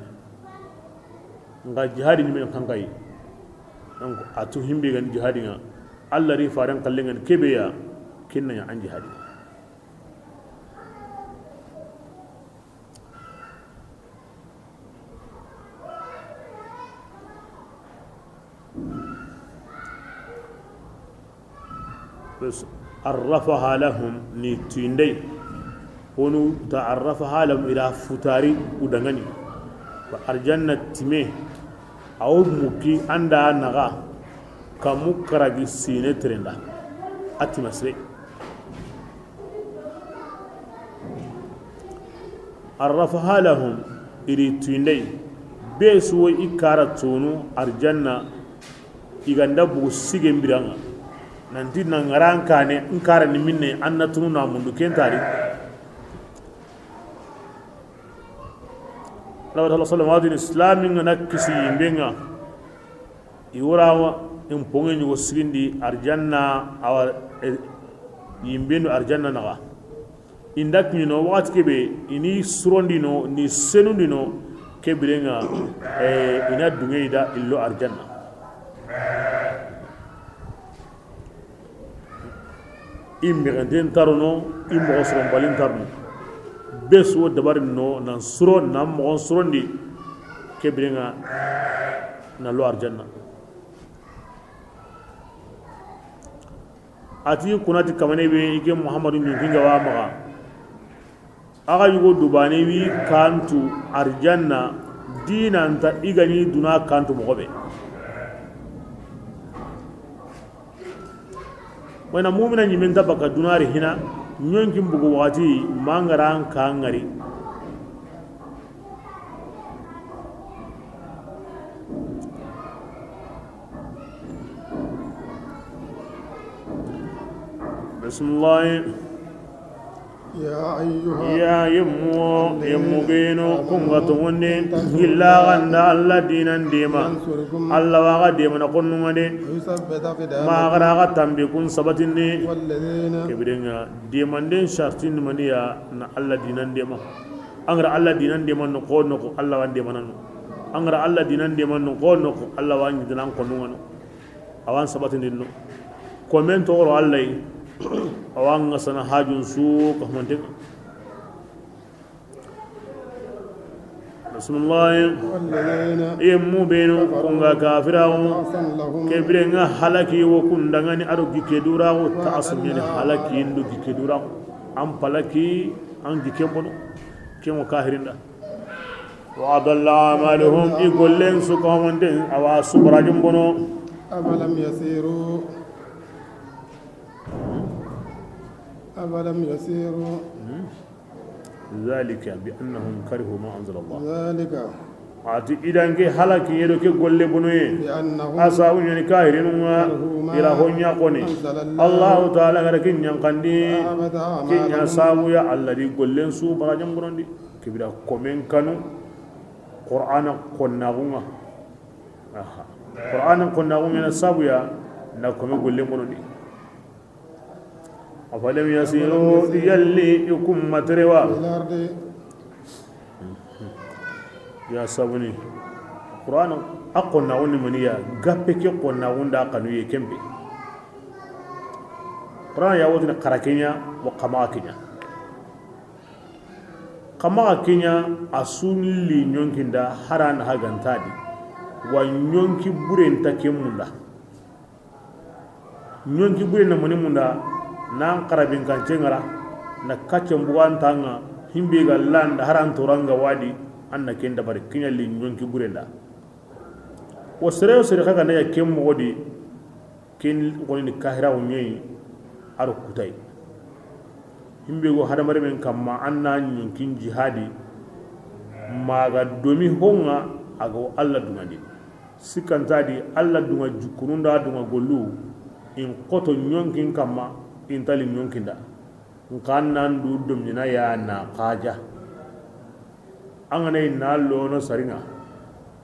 Nga jihadi ni men xankayi. Donc, a tu himbe gani jihadi ŋa. Alla ri faren kallen ŋa ni kebe ya, ken na ɲa an jihadi. Bes, عرفها لهم, ni tuyindey. Honu ta عرفها لهم, i da futari u danŋa ni. Ba arjanna time, a wo muki an da naxa, kamu karagi sine terenda. A tima sire. عرفها لهم, i ri tuyindey. Be su wo i kara tunu arjanna, i ga nda bugu sigen biranŋa. Nanti na ŋaran kane, n kara ni minne, an na tunu na mundu ken tari. Allahu Taala sallallahu alaihi wasallam, islamin ŋa na kisi yimben ŋa. I wura wa in ponŋe ɲugo sigindi arjanna, awa, e, yimbenu arjanna naxa. I nda kiɲino waxati kebe, i ni surondino, ni senundino, ke birenŋa, e, i na dunŋe i da i lo arjanna. I mexenten tarono, i moxo soronbalin tarono. Be su wo dabarin no, nan suro, nan moxon surondi, ke birenŋa na lo arjanna. A ti kunati kamane be, i ke Muhammadu ɲinkinga wa maxa. Axa yugo dubane wi kantu arjanna, dinanta i ga ni duna kantu moxo be. Wayna mumina ɲimen ta baka dunari hina, ɲonkin bugu waxati, mangaran ka ŋari. Bismillah. يا أيها Ya yemmu, الذين yemmu benu, آمنوا kunga tongonde, إن تنصروا gilla ganda الله Alla dinan dema. ينصركم Alla wa ga demana konnunga de. ويثبت أقدامكم Ma gara ga tambi kun sabatindi. والذين Ke birenŋa, demanden shartin maniya na Alla dinan dema. An gara Alla dinan dema no ko no ko Alla wa demana no. An gara Alla dinan dema no ko no ko Alla wa ɲidinan konnunga no. Awan sabatindin no. Komen togoro Alla yi. Awan ŋa sana hajun su ka humanten. Bismillah. والذين Yemmu benu كفروا kunga kafiraxu. تبعثا لهم Ke birenŋa halaki wo kundangani ado gike duraxu. Ta asumini halaki indu gike duraxu. An palaki an gike bono. Kemo kahirinda. وأضل أعمالهم I gollen su ka humanten awa su barajin bono. أفلم يسيروا أفلم يسيروا ذلك بأنهم كرهوا ما أنزل الله. ذلك A ti idan ke halaki yedo ke golle bonoye. بأنهم A sabu ɲani kahirinunga كرهوا ما ira honya kone. أنزل الله Allahu Taala gara kin ɲankandi. فأحبط أعمالهم Kinya sabu ya Alla di gollen su barajin bonondi. Kibira komen kanu Qur'ana konnaxunga. Aha. Qur'ana konnaxunga na sabu ya na kome golle bonondi. Afalam yasiru, yalli i kun ma tere wa? Ya sabuni. Qur'an a xonna woni maniya, gappe ke xonna wunda kanu ye kembe. Qur'an ya wotini xara ke ɲa, wa xa maxa ke ɲa. Xa maxa ke ɲa, a su li ɲonkinda, hara na hagantadi. Wa ɲonki bure nta ke munda. Ɲonki bure na mani munda, nan xarabin kance ŋara, na kacce mbuganta ŋa, himbe ga landa harantoranga wadi, an na ken dabari ke ɲa li ɲonki bure nda. Wo sere wo sere xa ga na ya ken moxo di, ken xoni ni kahira wo ɲeyi, a ro kutay. Himbe go hadamare men kamma, an na ɲonkin jihadi, maga domi honga, a ga wo Allah dungandi. Sikkanta di, Allah dunga jukkunun da dunga gollu, in xoto ɲonkin kamma, in tali ɲonkinda. Nkan nan du domina ya na xaja. An ga na i na lono saringa.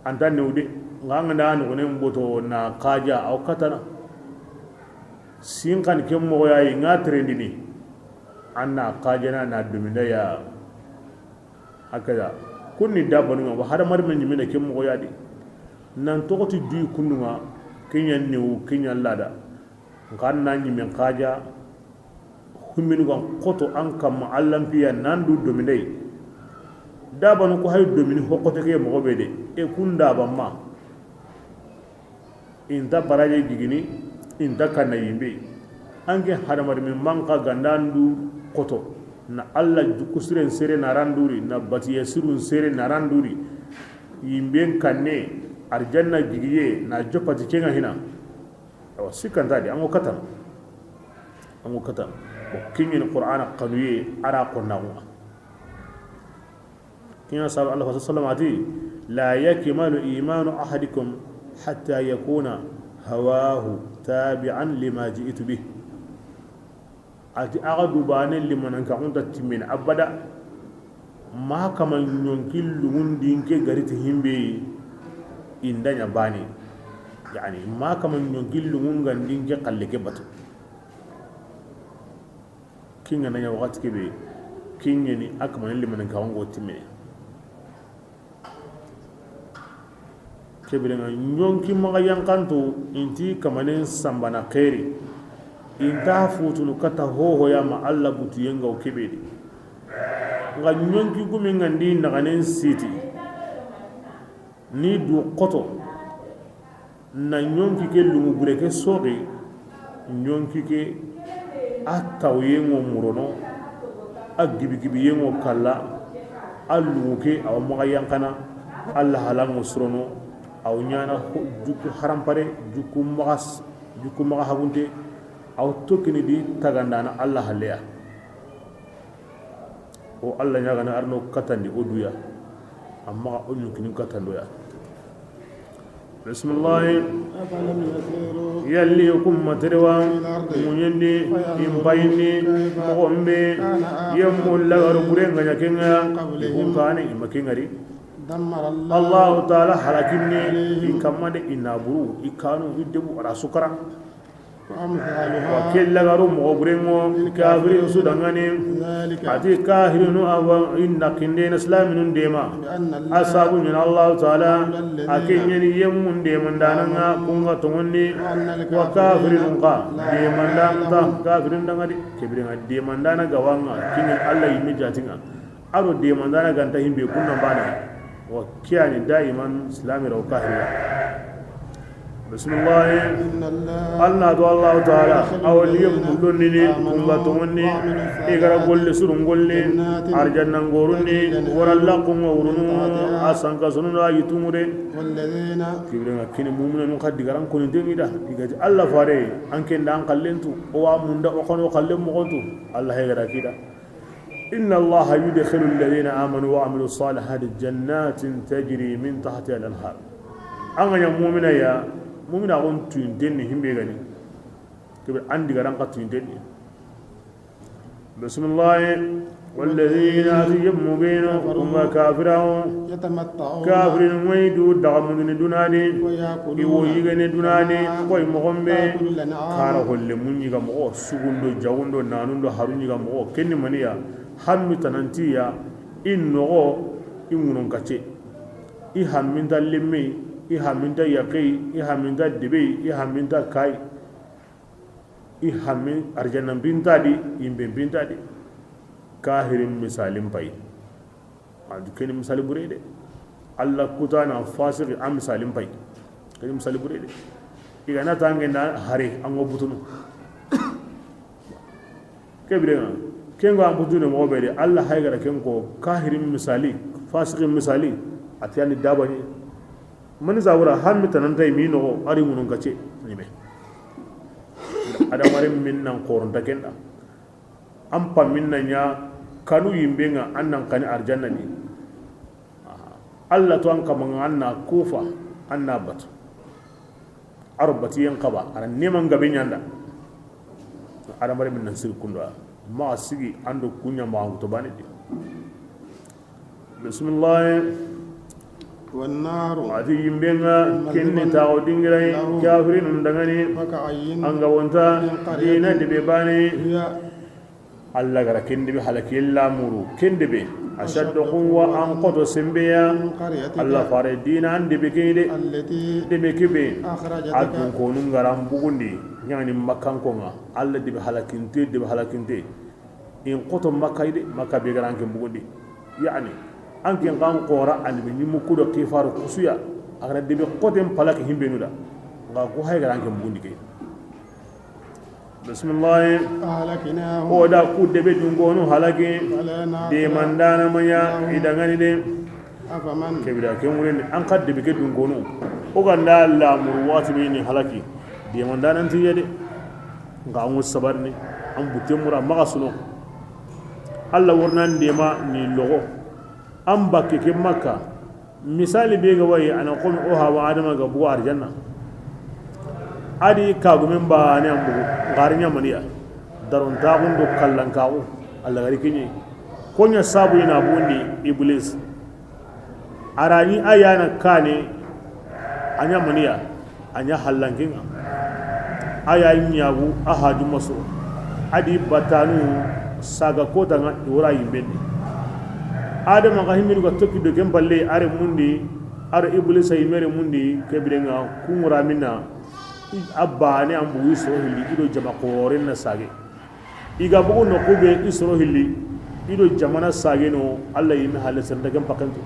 Anta newde, nga an ga na nugunen boto na xaja, aw katana. Sin kan ke moxo ya yi nga terendini. An na xajana na dominda ya. Hakada. Kunni dabanu ŋa, wa hadamar men ɲimina ke moxo ya di. Nan toxoti duyi kundu ŋa, ke ɲa newu, ke ɲa lada. Nkan na ɲimen xaja, humminu gan xoto an kamma, allanpiya nan du domindey. Dabanu ko hay domini hoxote ke moxo be de, e kun daban ma. Inta baraje gigini, inta kanna yimbe. Anke hadamari min manka gandandu koto, na Allah juku siren sere na randuri, na batiya sirun sere na randuri. Yimben kanne, arjanna gigiye, na jopati kenga hina. Awa, sikanta di, ango katan. Ango katan. Bo kingin Qur'ana kanuye, ara konnaxunga. Kina sabu Allah sallallahu alaihi wasallam ati, "La yakmalu imanu ahadikum hatta yakuna hawahu tabi'an lima ji'tu bih." Ati, axa dubane limanan ka unta timmin abada. Ma kama ɲonki lungun dinke gariti himbe indanya bani. Yani, ma kama ɲonki lungun gandinke kalle ke batu. Kinga na ɲa waxati kebe, kinga ni a kamanen limanen ka wango timme. Kebire nga ɲonki maxa yankanto, inti kamanen sambana xeeri, inta futunu kata hoho ya ma Allah butu yenga o kebe di. Nga ɲonki gumi nga ndi naxanen siti. Ni du xoto, na ɲonki ke lungu bure ke soxi, ɲonki ke a tawyengo murono, a gibigibiyengo kalla, a lungu ke awa maxa yankana, a lahalango surono, aw ɲana ho-, jukku harampare, jukku maxa s-, jukku maxa hagunte, aw tokkini di tagandana Allah halleya. O Allah ɲagana arno katandi o duya. Amma o ɲunkinin katandoya. Bismillahi. أفلم يسيروا Yalli o kun ma terewa, في الأرض muɲendi, فينظروا impayindi, كيف moxombe, كان عاقبة yemmu lagaru الذين burenga ɲakenga, من قبلهم kun kane ima kengari. دمر الله Allahu Taala halakinni, عليهم i kamma de, i naburu, i kanu, i debu, ara sukara. وأمثالها Wa ke lagaru moxo burengo, للكافرين kafirin su dangani. ذلك Ati kafirinu awa inda kindena islaminun dema. بأن الله A sabu ɲana Allahu Taala, مولى الذين a ke ɲani yemmun demandananga, آمنوا kunga tongonni, وأن الكافرين wa kafirinu ka, لا demandanta, مولى لهم kafirin dangadi, kebirenga demandana gawanga, kingen Allah yimme jatinga. Aro demandana ganta himbe kunna bana. Wa kiyani daiman islami raw kahira. Bismillah. إن الله Anna do Allahu Taala, يدخل awliya الذين mundonni, آمنوا kunga tongonni, وعملوا الصالحات igara golle surun golle, جنات arjanna ngorunni, تجري من wara lakunga urunu, تحتها asanka sununa yitumure. والذين Kibrenga kini mu'minun ka digaran koni demida, igati Allah fare, anke nda an kallentu, o wa munda o kono kallen mogontu, Allah hegara kida. إن الله يدخل الذين آمنوا وعملوا الصالحات جنات تجري من تحتها الأنهار. An ga ɲa mu'mina ya, mu'mina gon tuintenni himbe gani. Kebe an digaran ka tuintenni. Bisimilahi. Walladina, a ti yemmu benu, kun ga kafirawo. Yatamatta'una. Kafirin ŋa i du daga munduni dunani. Wa ya'kuluna. I wo yigene dunani. Koy moxon be. Ta'kulul an'am. Kara holle mun yiga moxo, sugundo, jagundo, nanundo, haru yiga moxo. Kenni maniya, hammi tanantiya, i noxo, i ŋunun kacce. I hamminta lemme, i hamminta yaqe, i hamminta debe, i hamminta kay. I hammi arjanna binta di, yimbe binta di. Kahirin misalin pay. Andu keni misali bure de. Allah kutana fasiki a misalin pay. Keni misali bure de. I ga na tange na hare an go butunu. Ke birenga, ken go an butunu mo be de. Allah hay gara ken ko kahirin misali, fasikin misali. Atiyani dabani. Mani zabura hammi tananta i mi noxo, a ri ŋunun kacce. Ni me. Adamaren min nan xoronta kenda. An pa min na ɲa kanu yimbe ŋa, an nan kani arjanna ni. Allah to an kama ŋa, an na kufa, an na batu. A ro batiyen xaba, a na neman gabe ɲanda. Adamaren min nan siri kundo. Ma sigi ando kunya ma to bane de. Bisimilahi. Wannaru. A ti yimbe ŋa, kinni taxo dingirai, kafirinun dangani. An ga wonta dina debe bane. Allah gara ken debe halaki lamuru, ken debe. Ashaddu quwwa, an xoto sembeya. Allah fare dina an debe ke de. Debe ke be. A dun konu ngara bugundi. Ɲani makkan ko ŋa. Allah debe halakinte, debe halakinte. In xoto Makka yi de, Makka be ga ra an ke bugundi. Yani, an ke kan xora, an be ɲimu ku do kifaru kusuya. A ga na debe xoten palaki himbe nu da. Nga ko hay ga ra an ke bugundi ke. Bismillah. Ahlaknahum. O da ku debe dungonu halaki. Fala naqila. De mandana maya idangani de. Afaman. Kebira ke murini an ka debe ke dungonu. O ganda lamuru wati be ni halaki. De mandana ntiya de. Nga an ŋo sabarni, an butte mura maxa suno. Allah wornan dema ni logo. An bakke ke Makka. Misali be ga wayi, a na xomi o hawa Adama ga bugu arjanna. A di kagumen bane an bugu, ngari ɲamaniya. Daron taxun do kallan kaxu, Allah gari kiɲi. Koɲa sabu ina bundi Iblis. A ra ni a ya na kane, a ɲa maniya, a ɲa hallanken ŋa. A ya ɲagu, a haju maso. A di batanu saga kota ŋa i wora yimben di. Adama ga himinu ga toki do ken palle, a re mundi, a re Iblisa yimere mundi, kebire ŋa kungura minna, a bane an bugu i soro hilli, i do jama xoren na sage. I ga bugu noqu be i soro hilli, i do jamana sageno, Allah yimi halle sere nta ken pakentu.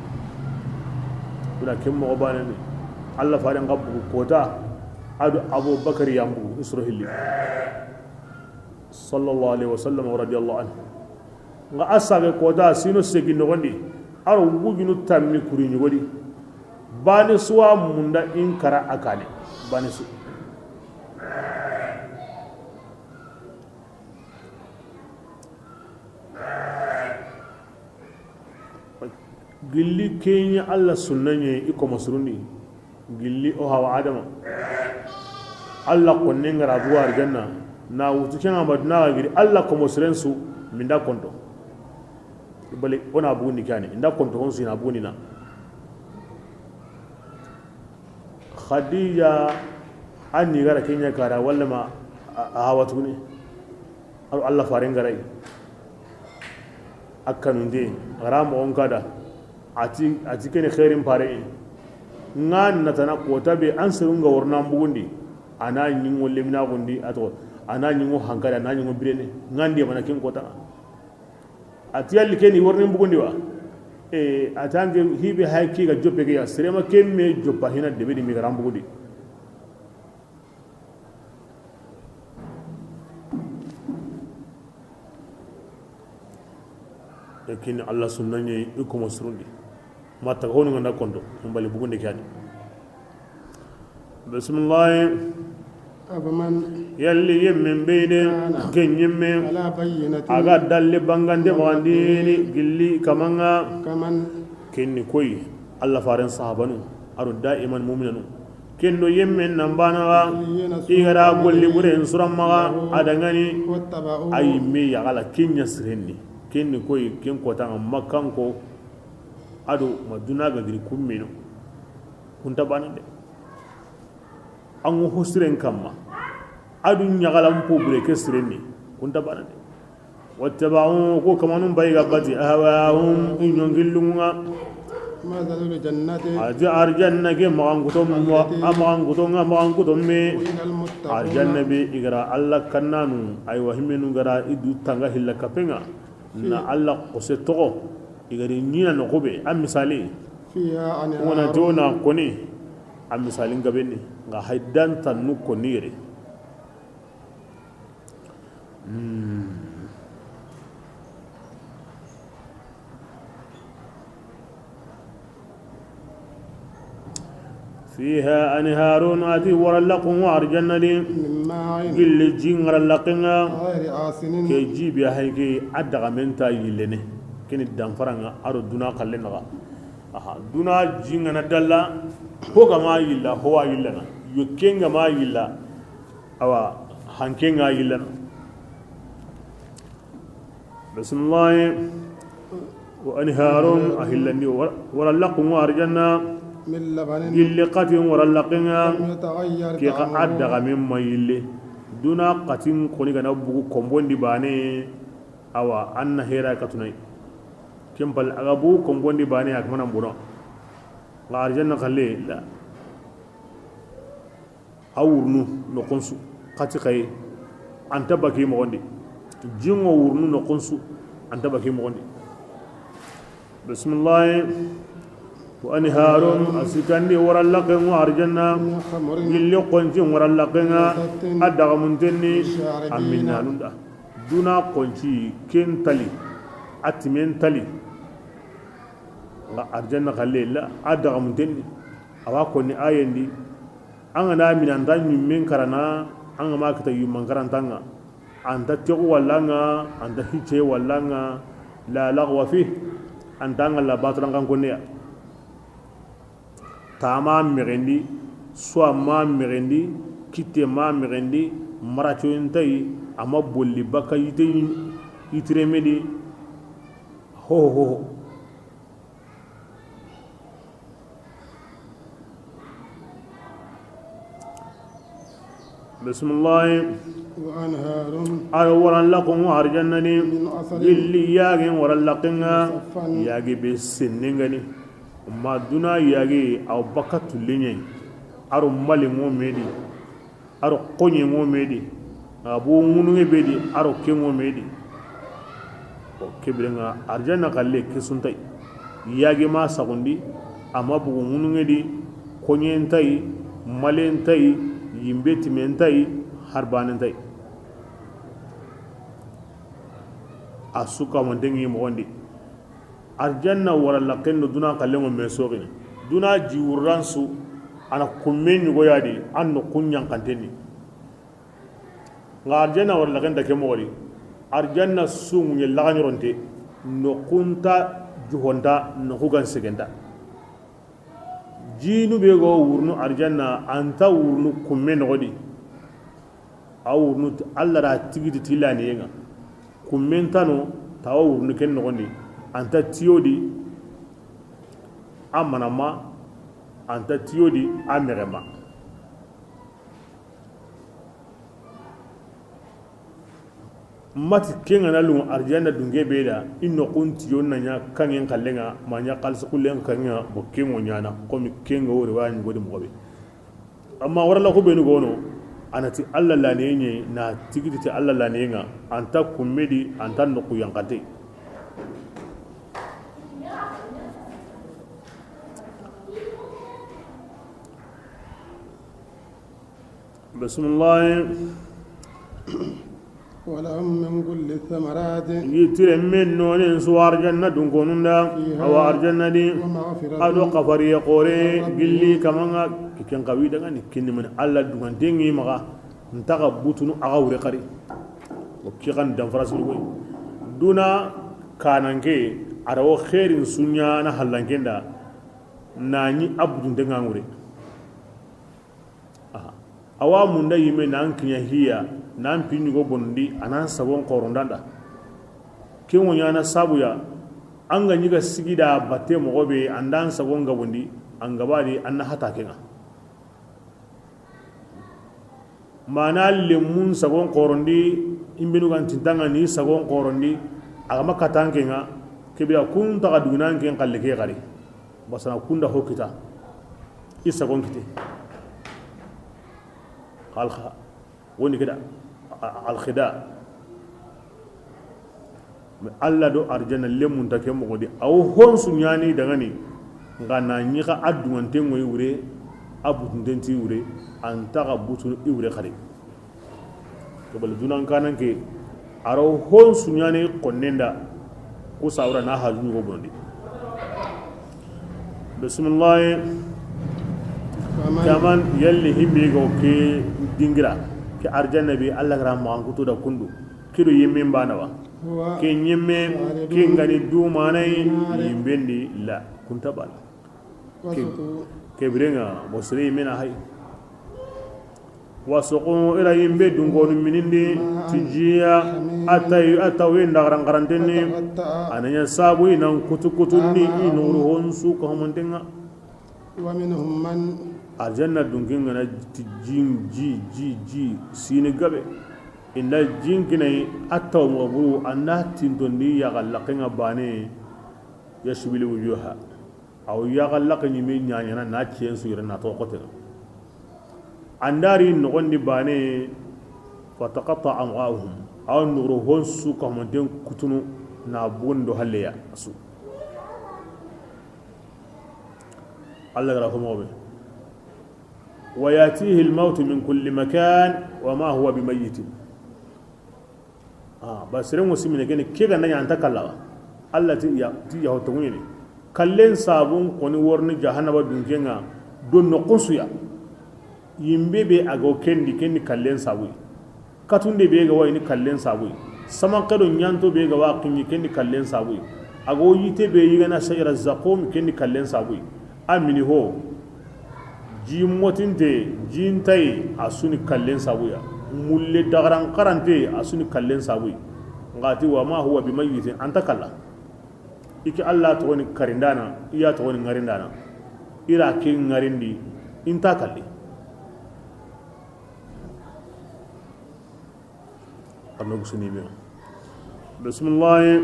Ina ken moxo bane ni, Allah faren ga bugu kota, a do Abubakar yan bugu i soro hilli. Sallallahu alaihi wasallam wa radiyallahu anhu. Nga a sage kota sino segi noxondi, a ro wujunu tammi kuri ɲogodi. Bane suwa munda in kara a kane. Bane su. Gilli kenya Allah sunna ɲe i komo surundi. Gilli o hawa Adama. Allah konne ngara bugu arjanna. Na wutu kenga maduna giri Allah komo surensu minda konto. Bale ona bugundi kani. Inda konto honsu ina bugundi na. Khadija, an ni gara kenya kara walla ma a, a hawa tuguni. Aro Allah faren garai. A kanunde, gara moxon kada. A ti, a ti kene xeerin pare. Nga natana kota be an serun ga worna bugundi. A na ɲingo lemina gundi, a to, a na ɲingo hankada, a na ɲingo birene. Nga ndi mana kin kota. A ti yalli ke ni worni bugundi wa? E, a tange hibe hay ki ga joppe ke ya, serema ke me joppa hina debe di mi garan bugundi. Lakin Allah sunna ɲe i komo surundi. Ma taga honu nganda konto, mbali bugundi kani. Bismillah. Afaman. Yalli yemmen beyde, kana, ke ɲimme, ala bayyinatin, a ga dalle bangande maxandini, gilli kamanga. Kaman. Kenni koyi, Allah faren sahabanu, aro daiman muminanu. Ken do yemme nan bana ga, i ga ra golli buren suran maxa, a dangani, a yimme yaxala, ken ɲa sirenni. Ken ni koyi, ken kotanga Makkanko, a do ma duna ga giri kummeno. Kunta bana de. An go ho siren kamma. A du ɲaxalan po bure ke sirenni. Kunta bana de. Wattaba'u, ko kamanun bayi ga bati, ahwa'ahum, i ɲongillunga. مثل الجنة A ti arjanna ke maxankuto, التي a maxankuto, nga maxankuto me. وعد المتقون Arjanna be i ga ra Alla kannanu, aywa, himmenu ga ra i du tanga hilla kapenga. Na Alla xose toxo, i ga ri ɲina no xube, a misali. فيها أنهار Wona jona koni, a misalin gabenni, nga haydan tannu koni yere. Hmm. فيها أنهار, a ti warallaqun wa arjanna di. من ماء Gilli jin warallaqinga. غير آسن. Ke jibi a hayke a daga men ta yillene. Kini danfaranga a do duna kallen naxa. Aha, duna jingana dalla, ho ga ma yilla, ho wa yillana. Yokken ga ma yilla, awa, hanken ga yillana. Bismillah. Wa anharun, a hillandi, wa-, warallaqun wa arjanna. من لبن Gilli xatin warallaqinga. لم يتغير Ke xa طعمه. A daga men ma yille. Duna xatin koni gana bugu kombondi bane. Awa, an na hera katunai. Ken pal a ga bugu kombondi bane a kamana bono. Nga arjanna xalle la. A wurnu noxon su, xati xaye, an ta baki moxon di. Jingo wurnu noxon su, an ta baki moxon di. Bismillah. Wa anharun, a sikandi warallaqen ŋo arjanna. من خمر Gilli xonci warallaqen ŋa, لذة a dagamunten ni, للشاربين a minnanun da. Duna xonci, ken tali, a timen tali. Nga arjanna xalle la, a dagamunten ni. Awa konni ayen di. An ga na mini an ta ɲimmen karana, an ga ma kita yumman karantan ŋa. An ta texu wallan ŋa, an ta hicce wallan ŋa, la laghwa fi, an ta ŋalla bataran kan konneya. Tama mexendi, suwa ma mexendi, kitte ma mexendi, maracoyin tayi, a ma bolli baka yite yitiremedi, ho ho ho. Bisimilahi. وأنهار A ro waran laxun ŋa arjanna ni. من عسل Gilli yage waran laxen ŋa. مصفى Yage be sennen ga ni. Ma duna yage a wa baka tullen ɲa yi. A ro mali ŋo me di. A ro koɲe ŋo me di. A bo ŋunuŋe be di, a ro ke ŋo me di. O ke biren ŋa arjanna xalle ke su nta yi. Yage ma saxundi, a ma bugu ŋunuŋe di, koɲe nta yi, male nta yi, yinbe time nta yi, harbane nta yi. A su kamanten ŋi moxon di. Arjanna waran laxen do duna xallen ŋo me soxini. Duna ji wurran su, a na kumme ɲugo ya di, an no kun ɲanxanten ni. Nga arjanna waran laxen nta ke moxo di. Arjanna su ŋuɲe laxaɲoronte, noxu nta, juxo nta, noxu gan sege nta. Jinu be go wurunu arjanna, a nta wurunu kumme noxo di. A wurunu ti, Alla da tigiti ti laniyen ŋa. Kumme nta no, ta wa wurunu ken noxon di. A nta tiyo di, a mana ma, a nta tiyo di, a mexe ma. Mati ken ga na lungu arjanna dunke be da, i noxun tiyo na ɲa kanŋen xallen ŋa, ma ɲa xalisi xullen kanŋen ŋa, bo ken ŋo ɲaana, komi ken ga wori wa ɲugo di moxo be. Amma waran laxu benu gono, a na ti Alla laniyen ɲa yi, na tigiti ti Alla laniyen ŋa, a nta kumme di, a nta noxu yanxante. Bisimilahi. ولهم من كل الثمرات Yitire men nonen su arjanna dunkonun da, فيها awa arjanna di. ومغفرة A do xafariye xoore, من ربهم gilli kaman ŋa, ken xawi daga ni kinni mani Alla dunganten ŋi maxa, nta xa butunu a xa wure xari. O ki xan danfara suru koy. Duna kananke, a ra wo xeerin su ɲaana hallanken da, na ɲi a butunten ŋa ŋure. Awa munda yime nan kiɲa hiya, nan pi ɲugo bonondi, a nan sagon xorondanda. Ken wo ɲana sabuya, an ga ɲiga sigida batte moxo be, an dan sagon gabondi, an gabadi, an na hata kenga. Mana lemmun sagon xorondi, imbenu gan tintanga ni sagon xorondi, a ga ma katan kenga, kebira kun taga dugunan ken xalle ke xari. Basana kunda ho kita, i sagon kite. Xalxa, woni keda, a-, alxida. Mais Allah do arjanna lemun ta ke moxo di, aw honsu ɲani dangani, nga na ɲixa a dunganten ŋoyi wure, a butunten ti wure, an taxa butunu i wure xari. Ke bal dunan kanan ke, aro honsu ɲani konnenda, ku sawra na haju ɲugo bonondi. Bismillah. Kaman yalli himbe go ke dingira, ke arjanna be Allah gara ma an kuto da kundu. Kido yimmin bana wa. Ke nyimme, ke ngani dumanai, yimbendi la kunta bana. Ke, ke birenga, mosiri mina hay. Wasuqu ila yimbe dungonu minindi, tijiya, atayu, atawi ndagaran garantenni, ananya sabu inan kutu kutu ni inuru honsu ka homantenga. ومنهم من Arjanna dunkin ngana ti jin, ji, ji, ji, sini gabe. Inda jin kinai attaw maburu, anda tintondi ya gallaqinga bane, yashwil wujuha. Aw ya gallaqi ni me nyanyana na cien su yere na to kote. Andari nogondi bane, فتقطع أمعاؤهم. Aw nuru honsu ka homanten kutunu na bundo halleya su. Allah gara homo be. ويأتيه الموت من كل مكان وما هو بميت. Ah, ba seren wo simine kene ke ga nanya anta kallawa. Allah ti ya, ti ya hoto ngene. Kallen sabun koni worni jahannaba dunkenga don no kunsuya. Yimbe be ago kendi, kendi kallen sabuyi. Katunde be ga wayini kallen sabuyi. Samankedo ɲanto be ga wa kinyi kendi kallen sabuyi. Ago yite be yigana shajara zaqum kendi kallen sabuyi. A mini ho. Ji motinte, ji ntayi, a suni kallen sabuya. Mulle dagaran karante, a suni kallen sabuyi. Ngati وما هو بميت, anta kalla. Iki Allah togoni karindana, iya togoni ngarindana. Ira ke ngarindi, inta kalli. Anno gusuni be. Bismillah.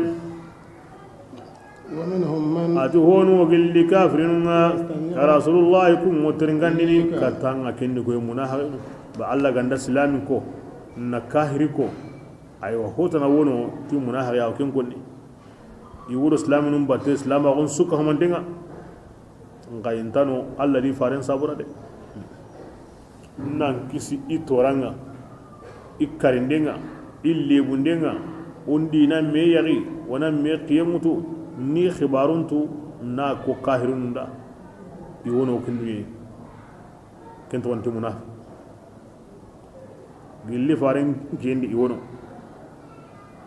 ومنهم من Ati honu gilli kafirinunga, يستمع ya Rasulullah, kun motiringandini, إليك katanga kendi koy munafiqin. Ba Allah ganda silamin ko, na kahiri ko. Aywa, hotana wono, ti munafiqi ya ken konni. I wuro silaminun batte, silamaxun suka homantenga. Nxa intano Allah di faren sabura de. Nan kisi i toranga, i karindenga, i lebundenga, undi na me yaxi, wana me xiyemutu, ni xibaruntu, na ko kahirununda. I wono kinduye. Ken toxonti munafi. Gilli faren kendi i wono.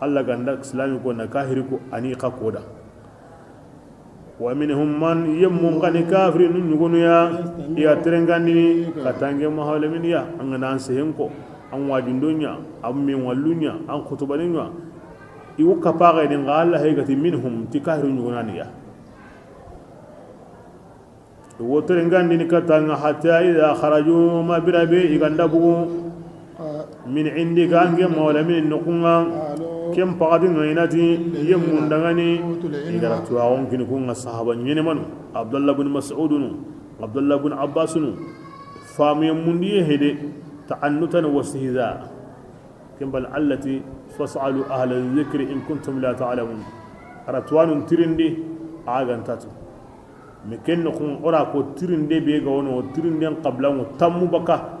Allah ganda silami ko na kahiri ko ani xa koda. ومنهم من yemmun gani kafiri nun ɲugonu ya, iya terengandini katange mahawlemini ya, an gana an sehen ko, an wajundonya, an menwallunya, an khutubanunya. Iwu kapaxe ni nga Allah hay gati منهم ti kahiri ɲugonani ya. Wo terengandini katanga حتى إذا خرجوا ma birabe i ganda bugu من عندك ange mawla min nokunga ken pagadi no inati yemmun dangani i gara tuwaxon kini kunga sahaba ɲenemanu Abdullah bin Mas'udunu Abdullah bin Abbasunu famu yemmundi ye hede ta'annutan wa istihza ken bal allati فاسألوا أهل الذكر إن كنتم لا تعلمون ara tuwanun tirindi a gantatu. Mais ken noxun ora ko tirinde be ga wono tirinden xablanŋo tammu baka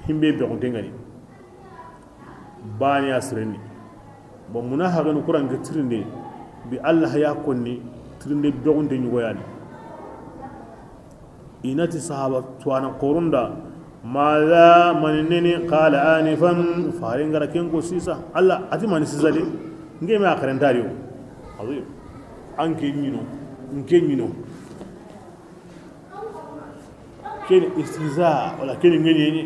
himbe bexunte ngani. Bane a sireni. Bon muna haganu kuranke tirinde bi Allah ya konni tirinde bexunte ɲugoyani. Inati sahaba tuwana korunda ماذا من neni قال آنفا faren gara ken ko sisa Allah ati mani sisa de ngeme a karentari o. Azim. Anke ɲino nke ɲino. Ken istiza wala ken ngenye ni.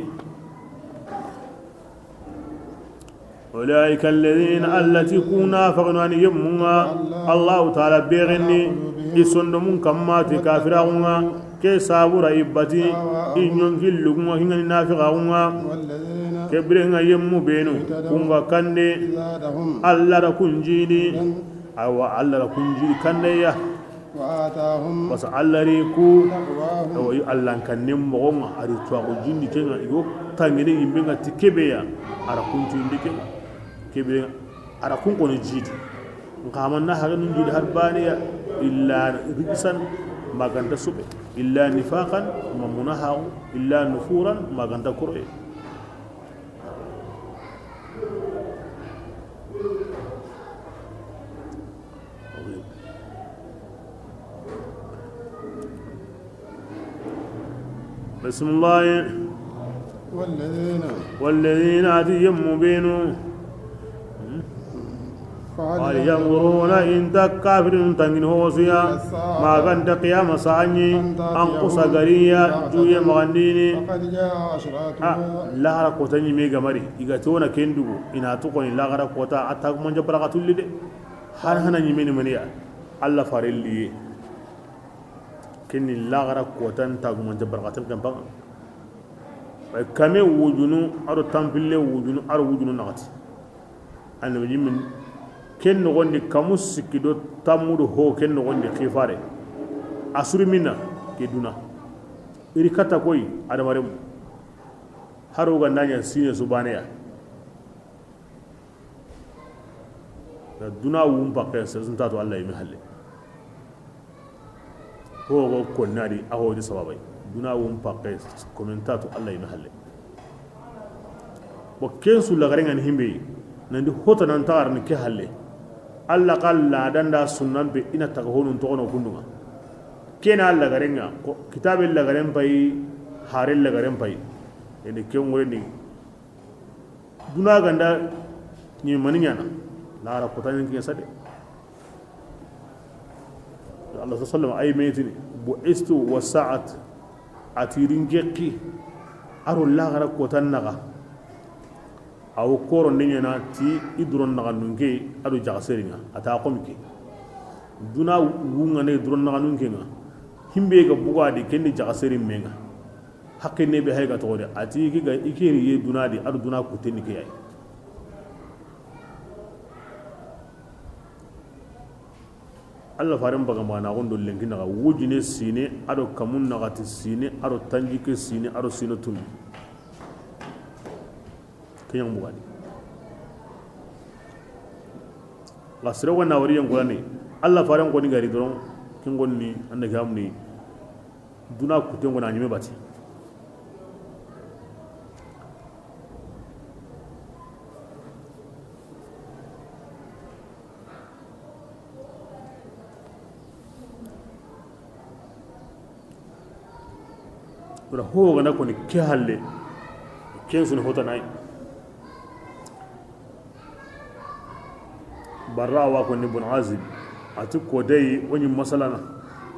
أولئك الذين, Alla ti ku naafaxinu ni yemmun ŋa, Allahu Taala bexenni i sondomun kanma ti kafiraaxun ŋa, ke sabu ra i bati i ɲonki lugun ŋa, hinŋa ni naafixaaxun ŋa. Ke biren ŋa yemmu benu ku ga kande, Alla ra kun jidi, awa, Alla ra kun jidi kandeya. Parce que Alla ri ku, awa, i Allan kannen moxon ŋa, a ri tuwaaxu jindi ken ŋa, i go tangini yinben ŋa ti ke be ya, a ra kun tuyindi ken ŋa. Ke be, a ra kun xo ni jidi. Nxa ma na haga nun jidi har baane ya, illa rijsan, ma ga nta sube, illa nifaqan, ma munahaxu, illa nufuran, ma ga nta koroye. بسم الله. والذين. والذين, a ti yemmu benu. فهل ينظرون, i nta kafirinun tangini ho su ya, ma ga nta qiyama saxan ɲi, an xusa gariya juye maxandini. فقد جاء أشراطها. A, laxara kota ɲime ga mari, i ga tona ken dugu, i na toxoni laxara kota, a tagumanja barakatulli de. Har hana ɲimeni maniya, Alla fare liye. Ken ni laxara kotan tagumanja barakatin kempa. Kame wujunu, a do tanpille wujunu, a do wujunu naxati. Annabi ɲimmin, ken noxondi kamu sikki do tammu do ho, ken noxondi xifare. A suri minna, ke duna. I ri katta koy, adamaren mu. Har o ga nda ɲa sine su baane ya. Na duna wun pakke, sere su nta tu Alla yime halle. Ho go konna di, a ho di sababay. Duna wun pakke, ko men nta tu Alla yime halle. Bo ken su lagare ŋa ni himbe, nan di hota nan tagar ni ke halle. Alla kalla danda sunnan be i na taga honun toxono kundun ŋa. Kena lagare ŋa, ko kitabe lagaren pay, hare lagaren pay. Ene ken wure ni. Duna ga nda ɲi mani ɲana, laxara kota ɲi ke sa de. Allah sallallahu alayhi wa sallam ay metini, bu'istu wa sa'at, a ti ri n ke ki, a ro laxara kotan naxa. A wo koronde ɲana ti i duron naxanun ke, a do jaxaseri ŋa, a ta xomi ke. Duna wunŋa ne duron naxanun ke ŋa, himbe ga buga di ken ni jaxaseri me ŋa. Hakke ne be hay ga toxo de, a ti i ke ga, i ke ri ye duna di, a do duna kutte ni ke ya yi. Allah faren baga ma na gondo lenki naxa wujine sine, a do kamun naxati sine, a do tanjikke sine, a do sino tun. Ke ɲa mugani. Nga sere wa na wari yan golani. Allah faren ko ni gari doron, kin gonni, anda gamni. Duna kuten gona ɲime bati. Wala ho gana koni ke halle, ken suni hota nay. Barra wa ko ni Ibn Azib, a ti ko dey, o ɲi masalana,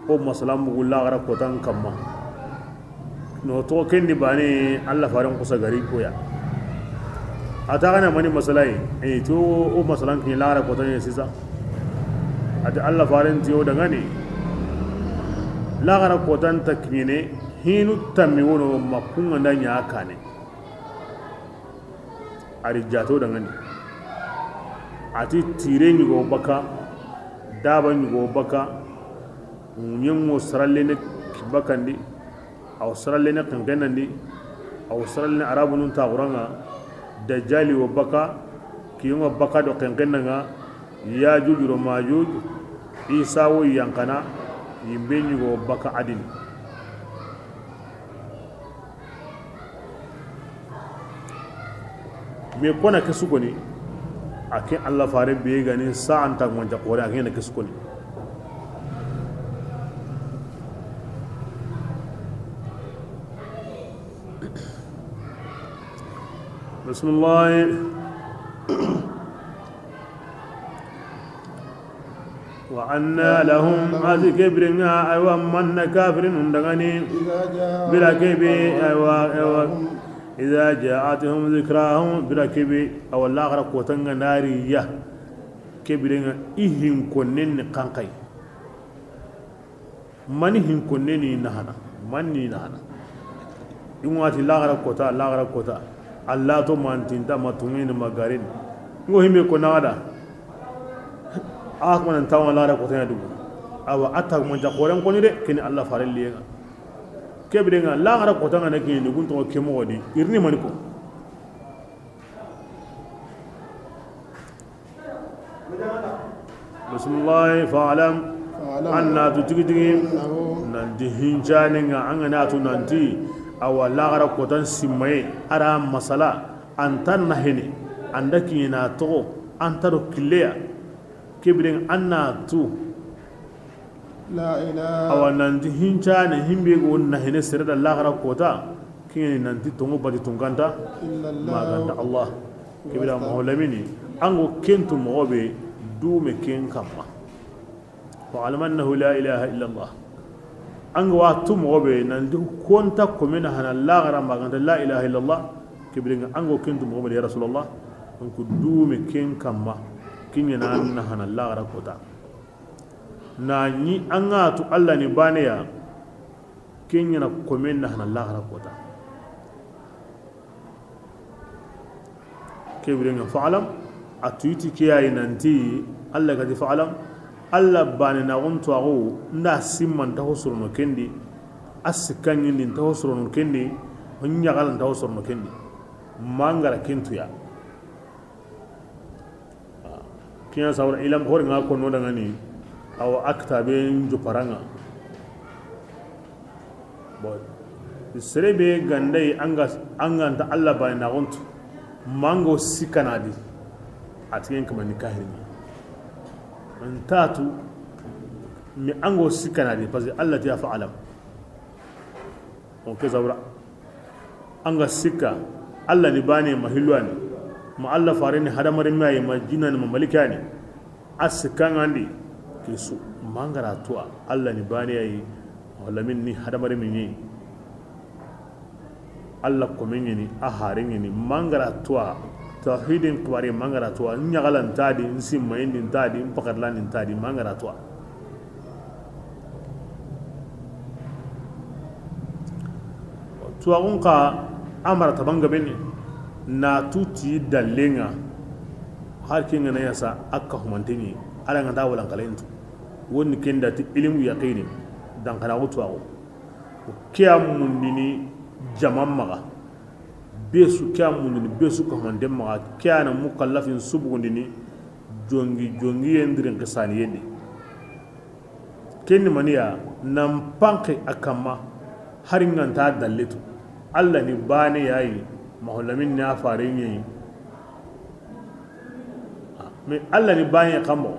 o masala mugu laxara kotan kamma. No to ken ni bani, Allah faren kusa gari koya. A ta gana mani masala yi, e to o masalan ki laxara kotan ye sisa. A ti Allah faren ti o dangani. Laxara kotan ta kiɲene, hinu tammi wono makunga nda ɲa kane. A ri jato dangani. A ti tire ɲugo baka, daba ɲugo baka, ɲengo sarallene bakandi, aw sarallene kenkenandi, aw sarallene arabunun taxuranga, dajjali wo baka, kiyonga baka do kenkenanga, Yajuj do Majuj, Isa wo yankana, yimbe ɲugo baka adini. Mais kona ke sukoni, a ke Allah fare be gani sa anta manja kore, a ke na ke sukoni. Bismillah. وأنى لهم, a ti ke birenga, aywa, manna kafirinun dangani. Bila ke be, aywa, aywa. Iza ja'atuhum dhikrahum, bire ke be a wa laxara koota ŋa na ri ya, ke bire ŋa i hin konnen ni xanxayi. Mani hin konne ni nahana, mani nahana. I ŋa ti laxara koota, laxara koota. Alla to mantinta ma tungini ma garini. Ŋo himbe ko naxada. A ko nan tawa laxara koota ya dugu. Awa a ta man ta xoren koni de, kini Alla fare liye ŋa. Ke bire ŋa laxara koota ŋa na kini dugu to ke moxo di. I ri ni mani ko. Bisimilahi, fa'lam. Fa'lam. An na tu tigi tigi. Annahu. Nanti hincani ŋa, an ga na tu nanti, awa laxara kootan simmaye, a ra masala, an ta nahene, an da kiɲe na toxo, an ta do killeya. Ke bire ŋa an na tu. La ilaha. Awa nanti hincane himbe go nahene sere da laxara koota, kiɲeni nanti tonŋu bati tunkanta, illallah. Ma ganta Allah. Ke bire ŋa moxo lamini, an go ken tu moxo be dume ken kamma. Fa'lam annahu la ilaha illallah. An ga wa tu moxo be nanti konta komena hana laxara ma ganta la ilaha illallah. Ke bire ŋa an go ken tu moxo be ya Rasulullah. Donc dume ken kamma, kiɲe na nahana laxara koota. Na ɲi an ga tu Alla ni baane ya, ke ɲa na komen nahana laxara koota. Ke bire ŋa fa'lam, a tu yi ti ke ya yi nanti, Alla ga ti fa'lam, Alla baane na gon tuwaxu, n da simma nta ho sorono ken di, a sikka ɲi ndi nta ho sorono ken di, ho ɲaxala nta ho sorono ken di. Ma n ga ra ken tu ya. Kiɲa sawra ilam hori ŋa ko no daŋani. Awa a kitabe n jopara ŋa. Bon, sere be ga nda yi an ga, an ga nta Alla baane na gon tu. Ma n go sikka na di. A ti ken kamani kahiri ni. N ta tu. Mi an go sikka na di parce que Alla ti ya fa'lam. O ke zabura. An ga sikka, Alla ni baane ma hilwani, ma Alla fare ni hadamaren me yi, ma jinna ni, ma malika ni, a sikka ŋa ndi, ke su, ma n ga ra tuwa, Alla ni baane ya yi, wala min ni hadamaren me yi. Alla komen ɲi ni, a haren ɲi ni, ma n ga ra tuwa, tawhidin kibare ma n ga ra tuwa, n ɲaxala nta di, n simma indi nta di, n pakarla ni nta di, ma n ga ra tuwa. Tuwaxun xa a marataban gabe ni na tu ti dallen ŋa. Har ke ŋa na yasa a ka humante ni, a ra ŋa nta walankalen tu. Woni ken da ti ilimu yaqini, dankanaxu tuwaxu. Ke ya mundini jaman maxa. Be su ke ya mundini, be su ka humanten maxa, ke ya na mukallafin subugundini, jongi, jongi ye ndirin xisani yende. Ken ni maniya nan panke a kamma, hari ŋa nta dalletu. Alla ni baane ya yi, maxo lamin na fare ɲi. Mais Alla ni baane kammo,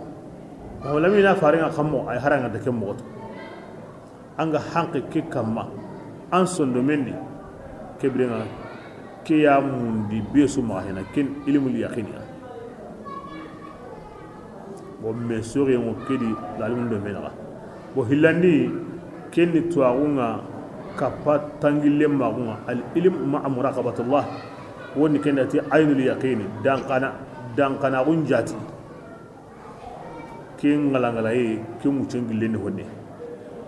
maxo lamin na fare ŋa kammo, ay hara ŋa da ken moxo to. An ga hanke ke kamma, an sondomen di, ke bire ŋa, ke ya mundi be su maxa hina, ken ilmul yaqini ya. Bon, me sori ŋo ke di, lalimun do me naxa. Bon, hillandi, ken ni tuwaxu ŋa, kappa tangille maxu ŋa, al ilm ma muraqabatullah. Woni ken da ti aynul yaqini, dankana, dankanaxun jati. Ke ŋalangalaye, ke ŋuccen gillen ni honne.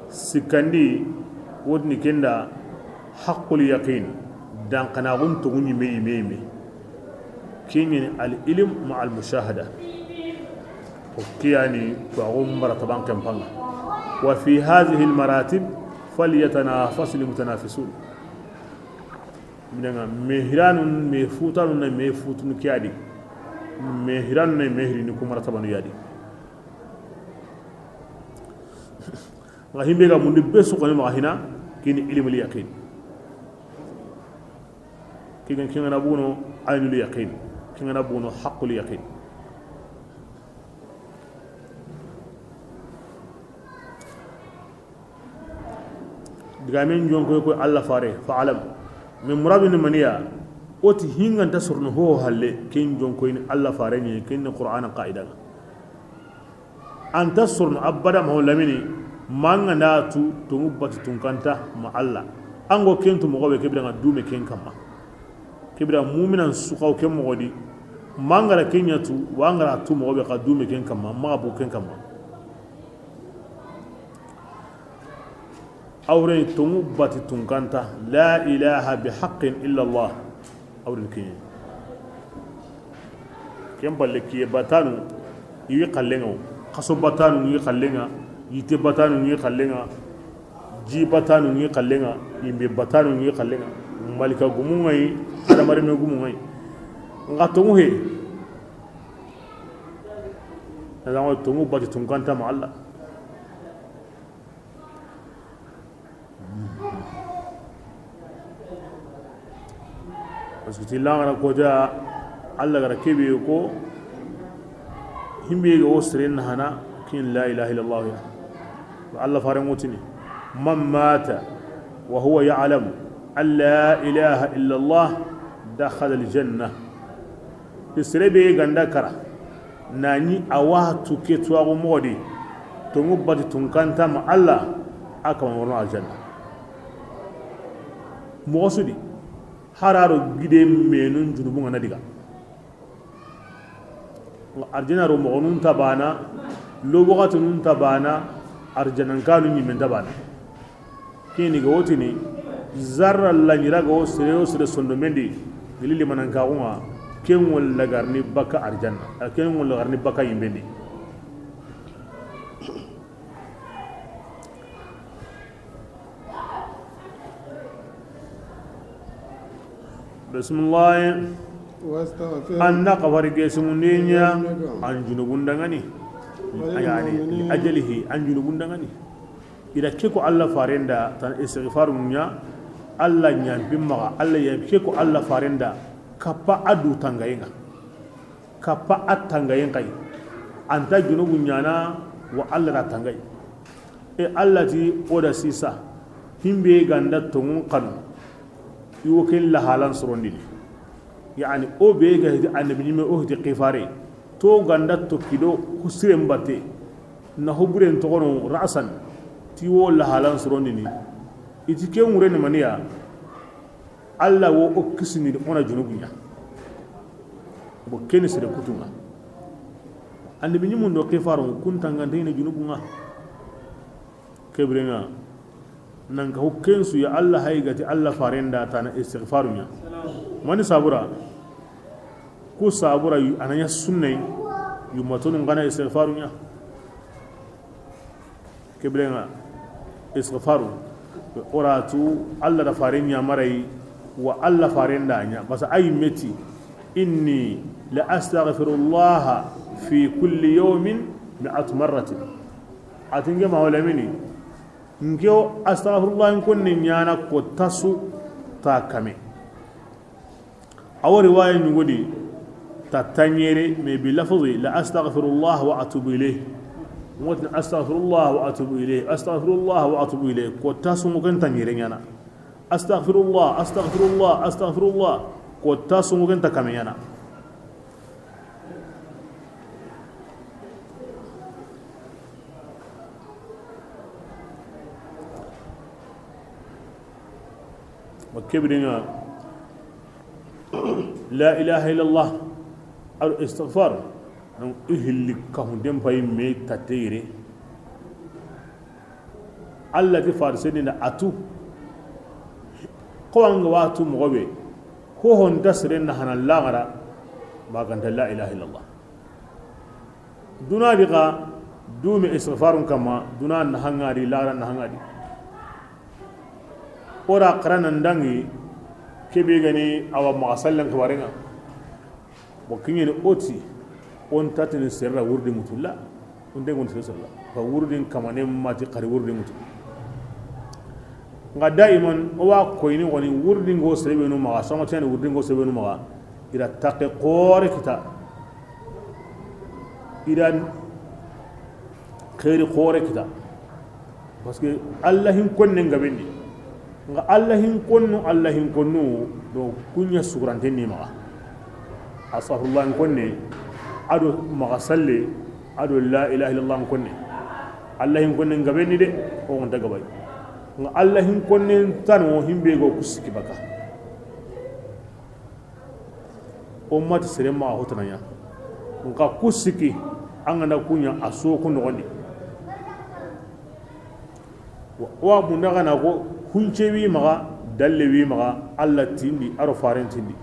Sikkandi, wotini ken da haqqul yaqin, dankanaxun togu ɲimme, yimme, yimme. Ke ɲeni al ilm ma al mushahada. O ke yani tuwaxu marataban kempa ŋa. Wa fi hadhihi al maratib falyatanafasil mutanafisun. Minanga me hiranun, me futanun na me futunu ke ya di. Me hiranun na me hirini ku maratabanu ya di. Nga himbe ga mundi be su xoni maxa hina, kini ilmul yaqin. Kigan kingana buno aynul yaqin. Kingana buno haqqul yaqin. Digamen jonkoy ko Allah fare, fa alam. Min muradu ni maniya, oti hinganta sorno ho halle, ken jonkoy ni Allah fare ni, ken ni Qur'ana qaida. Anta sorno abada ma ho lamini, manga na tu, tungu bati tunkanta ma Allah. Ango ken tu mogobe kebira nga dume ken kamma. Ke bire muminan su xa wo ke moxo di. Ma an ga ra ke ɲa tu, wa an ga ra tu moxo be xa dume ken kanma, maxa bogu ken kanma. A wure ni tonŋu bati tunkanta, la ilaha bi haqqin illa Allah. A wure ni ke ɲa. Ken palle kiye batanu i wi xallen ŋa, xaso batanu i wi xallen ŋa, yitte batanu i wi xallen ŋa, ji batanu i wi xallen ŋa, yinbe batanu i wi xallen ŋa, malika gumu ŋa yi, hadamarenme gumu ŋa yi. N xa tonŋu he, na tonŋu bati tunkanta ma Allah. Parce que ti la ngana ko ja, Allah ga ra ke be ko, himbe ga wo seren na hana kin la ilaha illallah ya. Allah faren ŋa tini, man mata wa huwa ya'lam an la ilaha illallah dakhala al jannah. Ti sere be ga nda kara, na ɲi a wa tu ke tuwaxu moxo di, tonŋu bati tunkanta ma Allah, a kama worono arjanna. Moxo su di, hararo gide menun junubun ŋa na diga. Arjanna ro moxonun ta bana, lo waxatunun ta bana, arjannan kanu ɲimen ta bana. Keni ga wo tini, zarra la ɲira ga wo sere wo sere sondomen di, gilli limanankaxun ŋa, ken ŋo lagarni baka arjanna, a ken ŋo lagarni baka yinben di. Bismillah. واستغفر An na xafari gesimundi ɲa, لذنبك an junubun da ŋa ni. وللمؤمنين. Yani, li ajalihi, an junubun da ŋa ni. I da ke ko Allah faren da, tan istighfaru ɲa, Allah ɲa bi maxa, Allah ya ke ko Allah faren da, kappa a du tangayen ŋa. Kappa a tangayen xa yi. An ta junubu ɲaana wa Allah da tangayi. E Allah ti o da sisa, himbe ga nda tonŋun xanu, i wo ken lahalan sorondini. Yani, o be ga hiti annabi ɲime, o hiti xifare, to ga nda tokki do ho siren batte, na ho buren toxono rasan, ti wo lahalan sorondini. I ti ke ŋure ni maniya, Allah wo o kisini o na junubu ɲa. Bo keni sere kutunŋa. Annabi ɲimun do xifaro kun tangante i na junubu ŋa. Ke bire ŋa, nan ka ho ken su ya Allah hay ga ti Allah faren da tana istighfaru ɲa. Mani sabura, ku sabura yu, a na ɲa sunnay, yu matonu ŋa na istighfaru ɲa. Ke bire ŋa, istighfaru, o ra tu Allah da faren ɲa marayi, wa Allah faren da ɲa. Basa ayi meti, inni la astaghfirullaha fi kulli yawmin mi'at marratin. A ti nke ma wala mini, nke wo astaghfirullah n konne ɲaana ko tasu ta kame. A wo riwaya ɲugo di ta tanɲere, mais bi lafzi la astaghfirullah wa atubu ilayh. Ŋo ti astaghfirullah wa atubu ilayh, astaghfirullah wa atubu ilayh. Ko tasu ŋo ken tanɲere ɲaana. Astaghfirullah, astaghfirullah, astaghfirullah. Ko tasu ŋo ken ta kame ɲaana. Wa ke bire ŋa, la ilaha illallah, al istighfar. Donc, i hilli kahu den payi me tatte yire. Allah ti fariseni da a tu. Ko an ga wa tu moxo be, ho ho nta seren na hana laxara, ma ga nta la ilaha illallah. Duna di xa, dume istighfarun kanma, duna na hanga di, laxara na hanga di. O ra xara nan dangi, ke be ga ni a wa maxa sallen xibaren ŋa. Bon, kiɲeni o ti, o nta tini sere ra wurdi ŋutu la, o nte ŋutu sere la. Ka wurdin kamane mati xari wurdi ŋutu. Nga daiman, o wa koyini xoni wurdin go sere be nu maxa, songo tene wurdin go sere be nu maxa, i da taqe xoore kita. I da xeeri xoore kita. Parce que Allah hin konne nga bendi. Nga Allah hin konnu, Allah hin konnu, do kuɲa suguranten ni maxa. Astaghfirullah n konne, a do maxa salle, a do la ilaha illallah n konne. Allah hin konne nga bendi de, o nta gabay. Nga Allah hin konne tano himbe go kusiki baka. O ma ti sere maxa hotana ɲa. Nxa ku sikki, an ga na ku ɲa a so ku noxon di. Wa, wa munda ga na ko, hunce wi maxa, dalle wi maxa, Alla tindi, a ro faren tindi.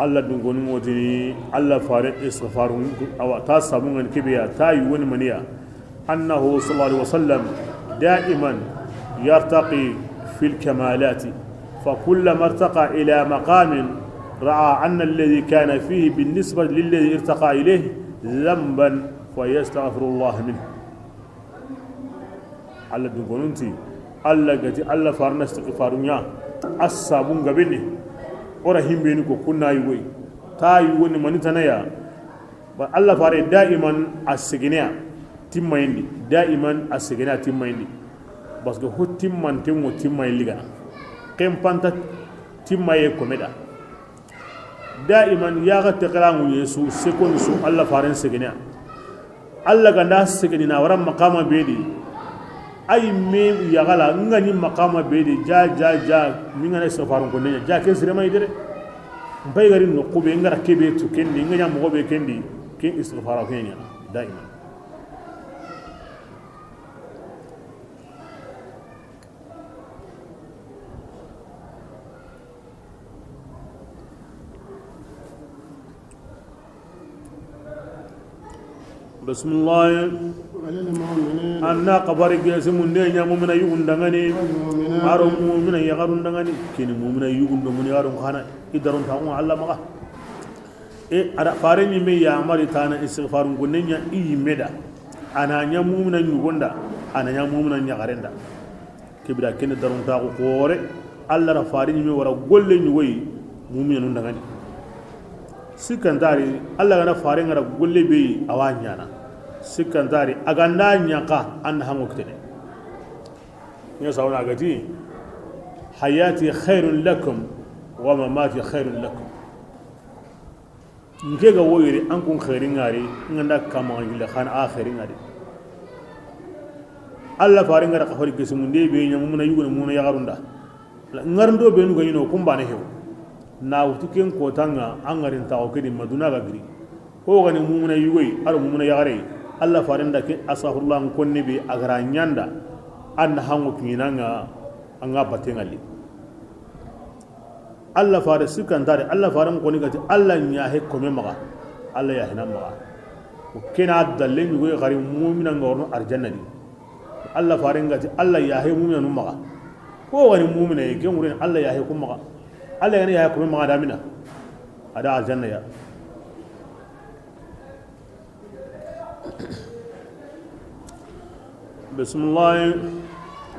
Alla dun koni ŋotini, Alla fare istighfaru, awa, ta sabu ŋa ni ke be ya, ta yi woni maniya. أنه صلى الله عليه وسلم دائما يرتقي في الكمالات، فكلما ارتقى إلى مقام رأى أن الذي كان فيه بالنسبة للذي ارتقى إليه ذنبا فيستغفر الله منه. Alla dun konunti, Alla ga ti, Alla farna istighfaru ɲa, a sabun gabene, o ra himbeni ko kunna yugoy, ta yugoni mani tanaya, Ba Alla fare daiman a segeneya timmayindi, daiman a segeneya timmayindi. Parce que ho timmanten ŋo timmayi ligana. Ken panta timmaye komeda. Daiman yaga tekerangu yesu sekoni su Alla faren segeneya. Alla ganda segeni na wara makama bedi. Ay me yagala ngani makama bedi ja ja ja mingana istighfarun ko nenya ja ken sire mai dere. Mbay gari no kube ngara kebe tu kendi nganya mo be kendi. Ken istighfara ke ɲa daiman. Bismillah. وللمؤمنين. Anna kabari gesi munde ɲa mumina yugun dangani. والمؤمنات. Aro mumina yagarun dangani. Kini mumina yugun do muni aro khana idaron ta Allah maga. E, ada fare ɲimme yamari tana istighfarun ko nenya i yimme da. Ana ɲa mumina ɲugonda, ana ɲa mumina ɲagarenda. Kibira kene daruntaxu xoore, Allah ra fare ɲimme wara golle ɲugoyi muminanu dangani. Sikkantari, Allah gana fare ngara golle be yi, awa ɲana. Sikkantari, aganda ɲaka, anda hango kitene. Ɲa sawna agati, hayati khairun lakum, wa mamati khairun lakum. Nke ga woyiri an kun xeeri ngari nganda kama gilla xana a xeeri ngari. Allah fare ngara ka fari gesimunde be ɲa mumuna yuguna mumuna yagarunda. Ngarndo be nu ga yino kumbane hew. Na wutu ken kotanga an ngarin tawo kedi maduna ga giri. Ko gani mumuna yugoy aro mumuna yagare. Allah fare nda ke astaghfirullah konne be agara ɲanda. An hango kinanga anga batengali. Allah fare sikkantare, Allah fare koni gati Allah ɲahe kome maxa, Allah yahina maxa. Kena dalle ɲugoye xari mumina nga worno arjanna di. Allah fare gati Allah yahe mumina nu maxa. Ko gani mumina ye, ke ŋuren Allah yahe ku maxa. Allah yani yahe kome maxa damina. Ada arjanna ya. Bismillah.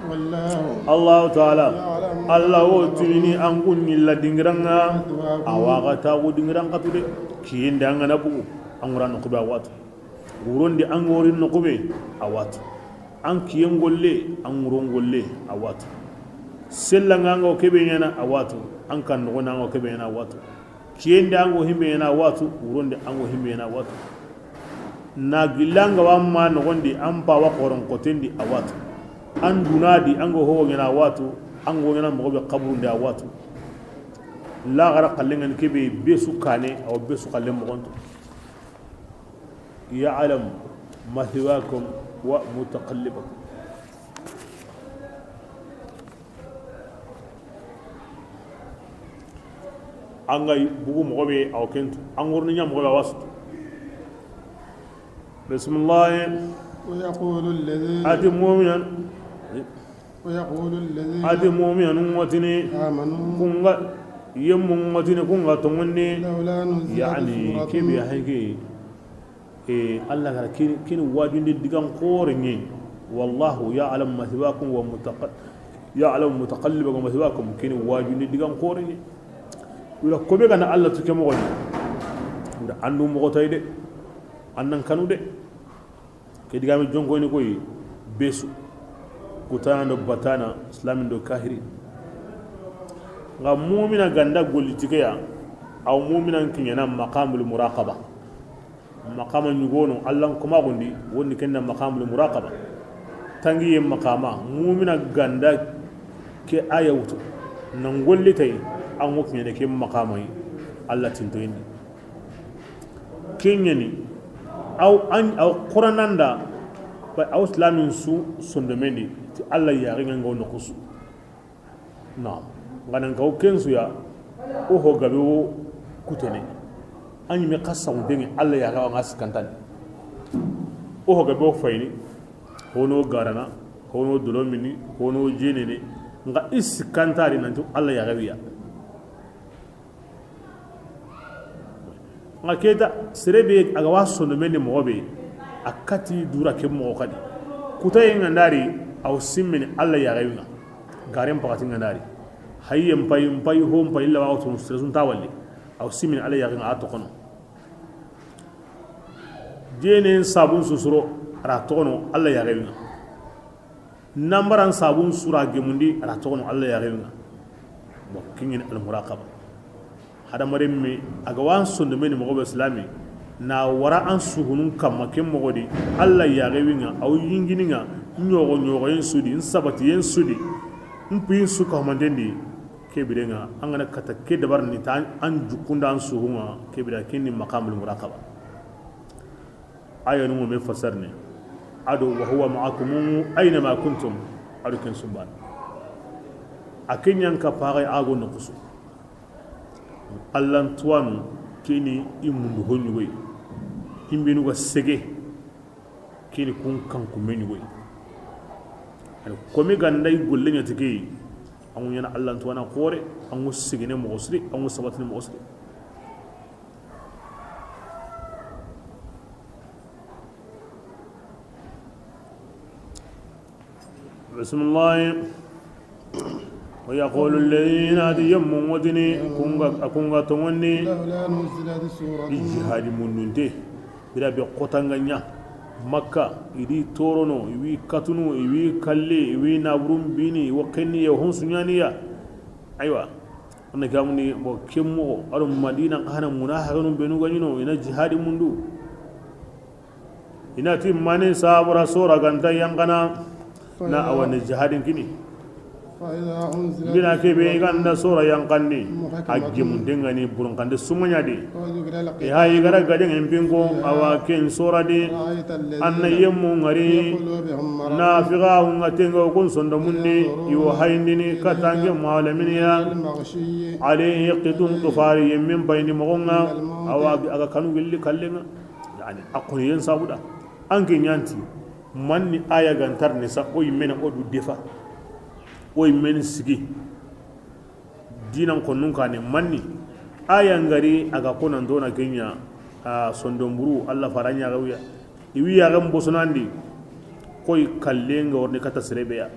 والله Allahu taala. يعلم Allah wo tinini an kun ɲilla dingiranga. مثواكم. Awa ga tagu dingiran katu de. Kiyinde an gana bugu an gura no kuba watu. Wurondi an gorin no kube a watu. An kiyen golle an wuron golle a watu. Sellanga ngo kebe ɲana a watu. An kan no ngo kebe ɲana a watu. Kiyende ango himbe yana watu, wuronde ango himbe yana watu. Na gillanga wa ma nogondi an pawa koron kotendi a watu. An dunadi ango ho yana watu, ango yana mogo be kaburunde a watu. La gara kallengan kebe besu kane aw besu kallen mogonto. يعلم مثواكم ومتقلبكم. An ga bugu mogo be aw kentu an gurni ɲa mogo be a wasu. Bismillah. ويقول الذين Ati mu'minan. ويقول الذين Ati mu'minan watini. آمنوا Kunga yemmu watini kunga tongunni. لولا نزلت Yani سورة kibi haike. E, Allah gara kini, kini wajundi digan xoore ɲi. Wallahu ya'lamu mathwakum wa mutaqal-, ya'lamu mutaqallibakum wa mathwakum, kini wajundi digan xoore ɲi. Wala kobe gana Allah tu ke mogo ɲi. Nda andu mogo tay de. Annan kanu de. Ke digame jonko ni koy besu. Kutana do batana, islamin do kahiri. Nga mumina ga nda golli ti ke ya, aw muminan kiɲana maqamul muraqaba. Maqama ɲugono, Allan komaxundi, wonni ken da maqamul muraqaba. Tangiye maqama, mumina ga nda ke aya wutu. Nan golli tay, an ŋo kiɲana ke maqama yi, Alla tintoyindi. Keɲani, aw an, aw Qur'ananda, ba aw islamin su sondomendi, ti Alla yaxen ŋa wo noxu su. Na, nga nan kaw ken su ya, o ho gabe wo kutene. An ɲi me xasa ŋu dengi Alla yaxe wa ŋa sikantani. O ho gabe wo fayini, hono garana, hono dolomini, hono jenene, nga i sikantari nanti Alla yaxe wiya. Nga keta, sere be a ga wa sondomendi moxo be, a kati dura ke moxo kadi. Kutaye nga ndari, aw simmini Alla yaxewi nga. Garen pakati nga ndari. Hayye mpay, mpay ho, mpay lawa, aw tun sere sun tawalli. Aw simmini Alla yaxewi nga a toxono. Jenen sabun susuro, ara toxono Alla yaxewi nga. Nambaran sabun sura gemundi, ara toxono Alla yaxewi nga. Bon, kingin al muraqaba. Hadamaren me, a ga wa an sondomeni moxo be islami, na wara an suhunun kamma ken moxo di, Alla yaxewi nga, aw yingini nga, ɲoxo ɲoxoyen su di, n sabatiyen su di, n piyin su kahumanten di, ke bire nga, an ga na kata ke dabar ni ta, an jukunda an suhun nga, ke bire ken ni maqamul muraqaba. Aya nu me fasarne. Ado wa huwa ma'akum aina ma kuntum. Ado ken sumbana. A ken yan ka paxay ago no kusu. Allan tuwanu keni i mundu ho ɲugoy. Himbenu ga sege keni kun kanku me ɲugoy. Ani komi ganda i golle ɲa ti ke, an ŋu ɲana Allan tuwana xore, an ŋu sigine moxo siri, an ŋu sabatini moxo siri. Bisimilahi. Wa yaqulu alladhina, a ti yemmun ŋotini, kunga, a kunga toŋonni. Lawla nuzilat suratun. I jihadi mundunte. Bira be xotanga ɲa. Makka, i di torono, i wi katunu, i wi kalli, i wi naburun bini, i wa kenni ya, hon suɲaniya. Aywa. Anna gamuni, bo, kemmo, aro Madina, hana munafiqun benu ga ɲino, i na jihadi mundu. I na ti mani sabura sora ganta yanqana, na awa ni jihadin kini. Bina ke be i ganda sora yanqandi, a gemunde ngani burun kande sumanya de. E ha i gara gaden en pinko, awa ken sora de. Anna yemmu ngari, nafiqa hunga tenga kun sondomunni, i wo hayindini katange malaminiya. Alayhi qitun tufari yemmin bayni mogonga, awa aga kanu gilli kallenga. Yani, a koni yen sabuda. An ke ɲanti, manni aya gantar ni sa, o yimmena o du defa. O yimmeni sigi. Dinan konnun kane, manni aya ngari, a ga konan dona kenya, a sondonburu, Allah faranya gawiya. Iwi ya gam bosonandi, koy kallenga orni kata serebeya.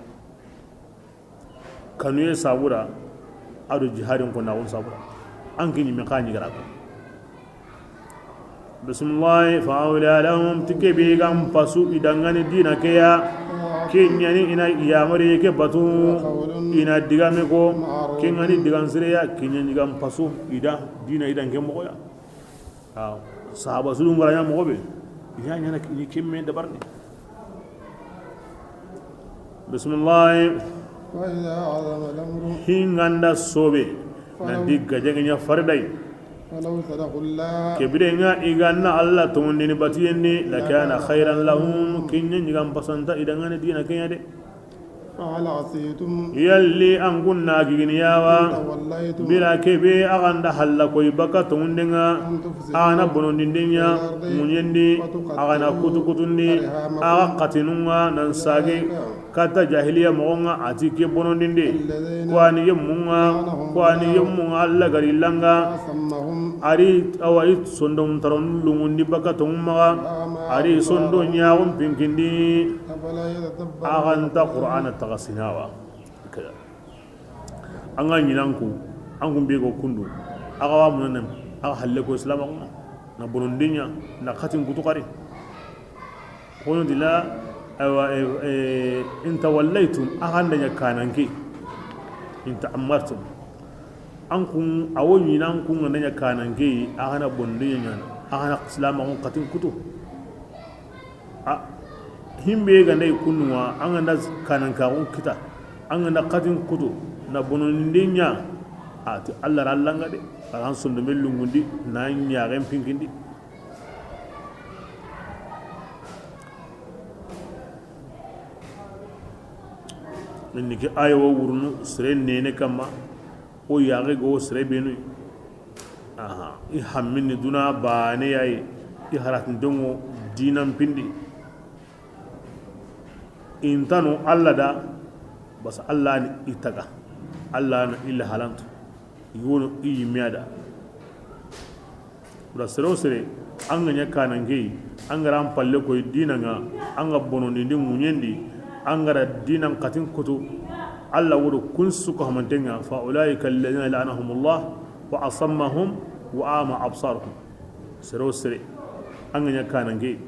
Kanuye sabura, ado jihadin ko naxun sabura. An ke ɲimme xa ɲigara ko. Bisimilahi, fa awla lahum, ti ke be gam pasu i dangani dina ke ya. Ke ɲani i na yamari ke batu, i na digame ko, ke ŋani digan sireya, ke ɲani gam pasu i da dina i dan ke moxoya. Aw, sahaba sulu ngara ɲa moxo be. Ya ɲana ni kemme dabarni. Bisimilahi. Wa idha azama al-amru. Hinganda sobe. Falaw. Nanti gajege ɲa faridai. Falaw sadaqullah. Kebire nga i ganna Allah tongondini batiyendi, lakana khairan lahum, kinya ɲigan pasanta i dangani dina kenya de. Fahal asaytum. Yalli an kunna gigini yawa. In tawallaytum. Bira kebe aganda halla koy baka tongundenga. An tufsidu. Ana bonondindenya. Fil ardi. Munyendi. Wa tuqatti'u. Agana kutukutundi. Arhamakum. Aga katinunga nan sage. Kadhalika. Kata jahiliya mogonga ati ke bonondinde. Alladhina. Kwani yemmunga. Lanahum. Kwani yemmunga Allah gari langa. Asammahum. Ari awa i sondon taron lungundi baka tongumaga. Ari sondon ɲaxun pinkindi. Afala yatadabbaruna. Aganta Qur'ana tagasinawa. An ga ɲinanku, an kun be go kundu. Aga wa munana, aga halle ko islam, na bonondinya, na katin kutu kari. Kono dila, Aywa, eh, eh, in tawallaytum, a xa nda ɲa kananke. In ta'ammartum. An kun, a wo ɲinan kun ga nda ɲa kananke, a xa na bonondi ɲaana, a xa na silaamaxun xatin kutu. A, himbe ga nda i kunnuwa, an ga nda kanankaxun kita, an ga nda xatin kutu, na bonondinde ɲa, a ti Alla ra langa de, a ra an sondomen lungundi, na ɲaxen pinkindi. Ni ke aaya wo wurunu, sere nene kamma, o yaxe go sere benu. Aha, i hammini duna bane yayi, i haratintongo dinan pindi. Intanu Alla da, bas Alla ni i taga, Alla na i lahalantu, i wono i yimme a da. Wala sere wo sere, an ga ɲa kananke, an ga ra an palle koy diina ŋa, an ga bonondindi ŋuɲendi, an ga ra diinan xatin kutu, Alla wodo kun su ko hamantenga, fa ulaika alladhina la'anahumullah wa asammahum wa ama absarahum. Sere wo sere, an ga ɲa kananke,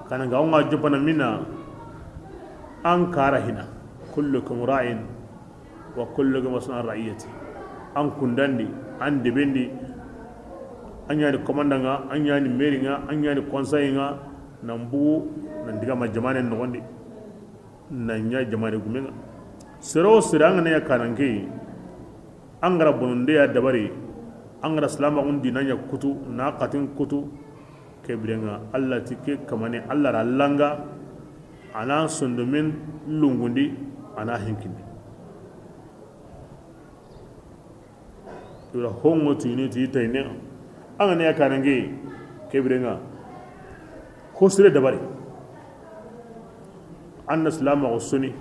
kananka o ŋa jopana mina, an kara hina, kullukum ra'in wa kullukum mas'ulun an ra'iyati. An kundandi, an debendi, an ɲani komandanga, an ɲani meringa, an ɲani konsayenga, nan bugu, nan digama jamanen noxondi, nan ɲa jamane gumenga. Sere wo sere an ga na ɲa kananke, an ga ra bononde ya dabari, an ga ra silaamaxun diina ɲa kutu, na xatin kutu, ke birenga Alla ti ke kamane, Alla ra langa, a na sondomen lungundi, a na hinkindi. Ira hongo tini ti tayne. An ga na ɲa kananke, ke birenga ho sire dabari. An na silaamaxu soni,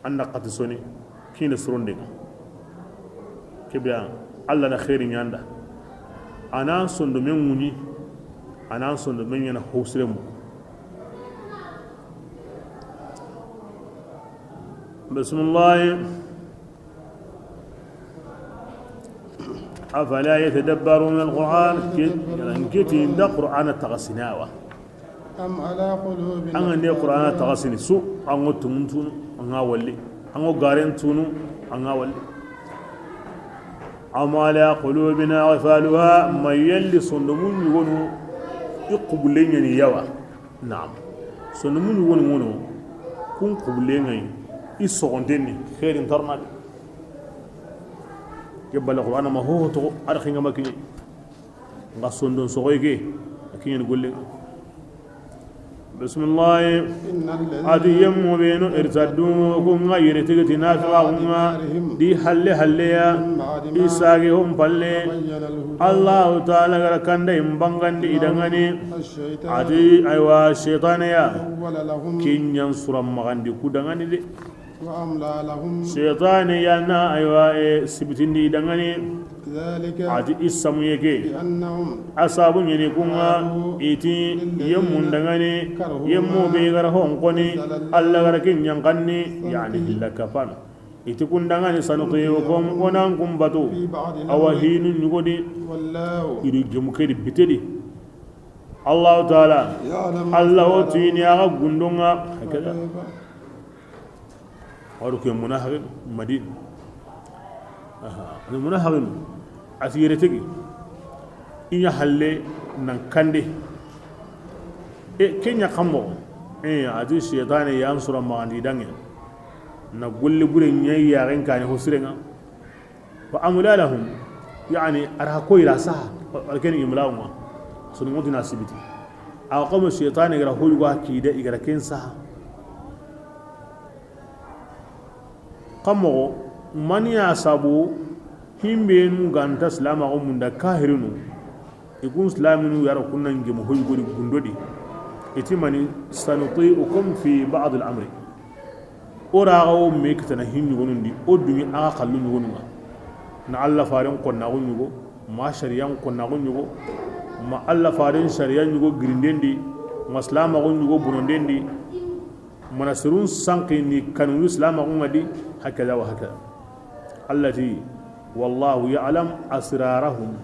an na xati soni, kine sorondenga. Ke bire Alla na xeeri ɲa an da. A na sondomen ŋuɲi, a na sondomen ɲaana ho sire mu. Bismillahi. Afala yatadabbaruna alquran. Ke, yalan ke ti nda Qur'ana taxasini wa? Am ala qulubin, an ga nde Qur'ana taxasini su, an ŋo tumun tunu, an ŋa walli. An ŋo garen tunu, an ŋa walli. Am ala qulubin aqfaluha, ma yelli sondomun ɲugonu i xubule ɲani ya wa? Naam. Sondomun ɲugonu ŋono, kun xubule ŋa yi, i soxonten ni, xeerin tarna de. Ke bala Qur'ana ma hoho toxo, a da xinga ma kiɲe. Nga sondon soxoy ke, a kiɲen golle. Bismillahi. Innal ladhina, a ti yemmu benu irtaddu, ku nga yere tigiti nafiqaxu nga, di halle halle ya, min ba'di ma, i sage hon palle. Tabayyana lahum, Allahu Ta'ala gara kanda in bangandi i dangani. Ash-shaytan, a ti, aywa, shaytane ya, sawwala lahum, kinyan suran magandi ku dangani de. Wa amla lahum. Shaytane ya na, aywa, e, sibitindi i dangani. Dhalika, a ti i samu ye ke. Bi annahum, a sabu ɲeni ku nga, qalu, i ti, lilladhina, yemmun dangani, karahu, yemmu be gara hon koni, nazzala, Alla gara kin yankanni, yani, sanuti'ukum, hilla kafan. I ti kun dangani sanuti'ukum, o nan kun batu. Fi ba'di, awa, al-amri, hinu ɲugodi. Wallahu, i du gemu ke di bitedi. Allahu Ta'ala, ya'lamu, Alla wo tini a ga gundonga. Hakada. Kayfa. Wadu ke munafiqin Madina. Aha, ni munafiqin a ti yere tigi. I ɲa halle nan kande. E, kenya kammo. E, a ti shaytane yan sura magandi dange. Na golle bure ɲa yaxen kani ho sirenga. Wa amla lahum, yani, a ra ko i ra saha, wala ken imla'u ma. Sunu ŋo ti na sibiti. A xa mo shaytane gara hoyu ga kide i gara ken saha. Xa moxo, mani ya sabu, himbenu ganta silamaxu munda kahirinu. I kun silaminu yaro kunnan gemu hoyu godi gundodi. I ti mani, sanuti'ukum fi ba'd al-amri. O raga wo me kitana hin ɲugonundi, o dumi a ga xallu ɲugonunga. Na Alla faren konnaxu ɲugo, ma shariyan konnaxu ɲugo, ma Alla faren shariya ɲugo girindendi, ma silamaxu ɲugo bonondendi, mana serun sanqini kanunu silamaxu ŋa di, hakada wa hakada. Alla ti, wallahu ya'lam asrarahum.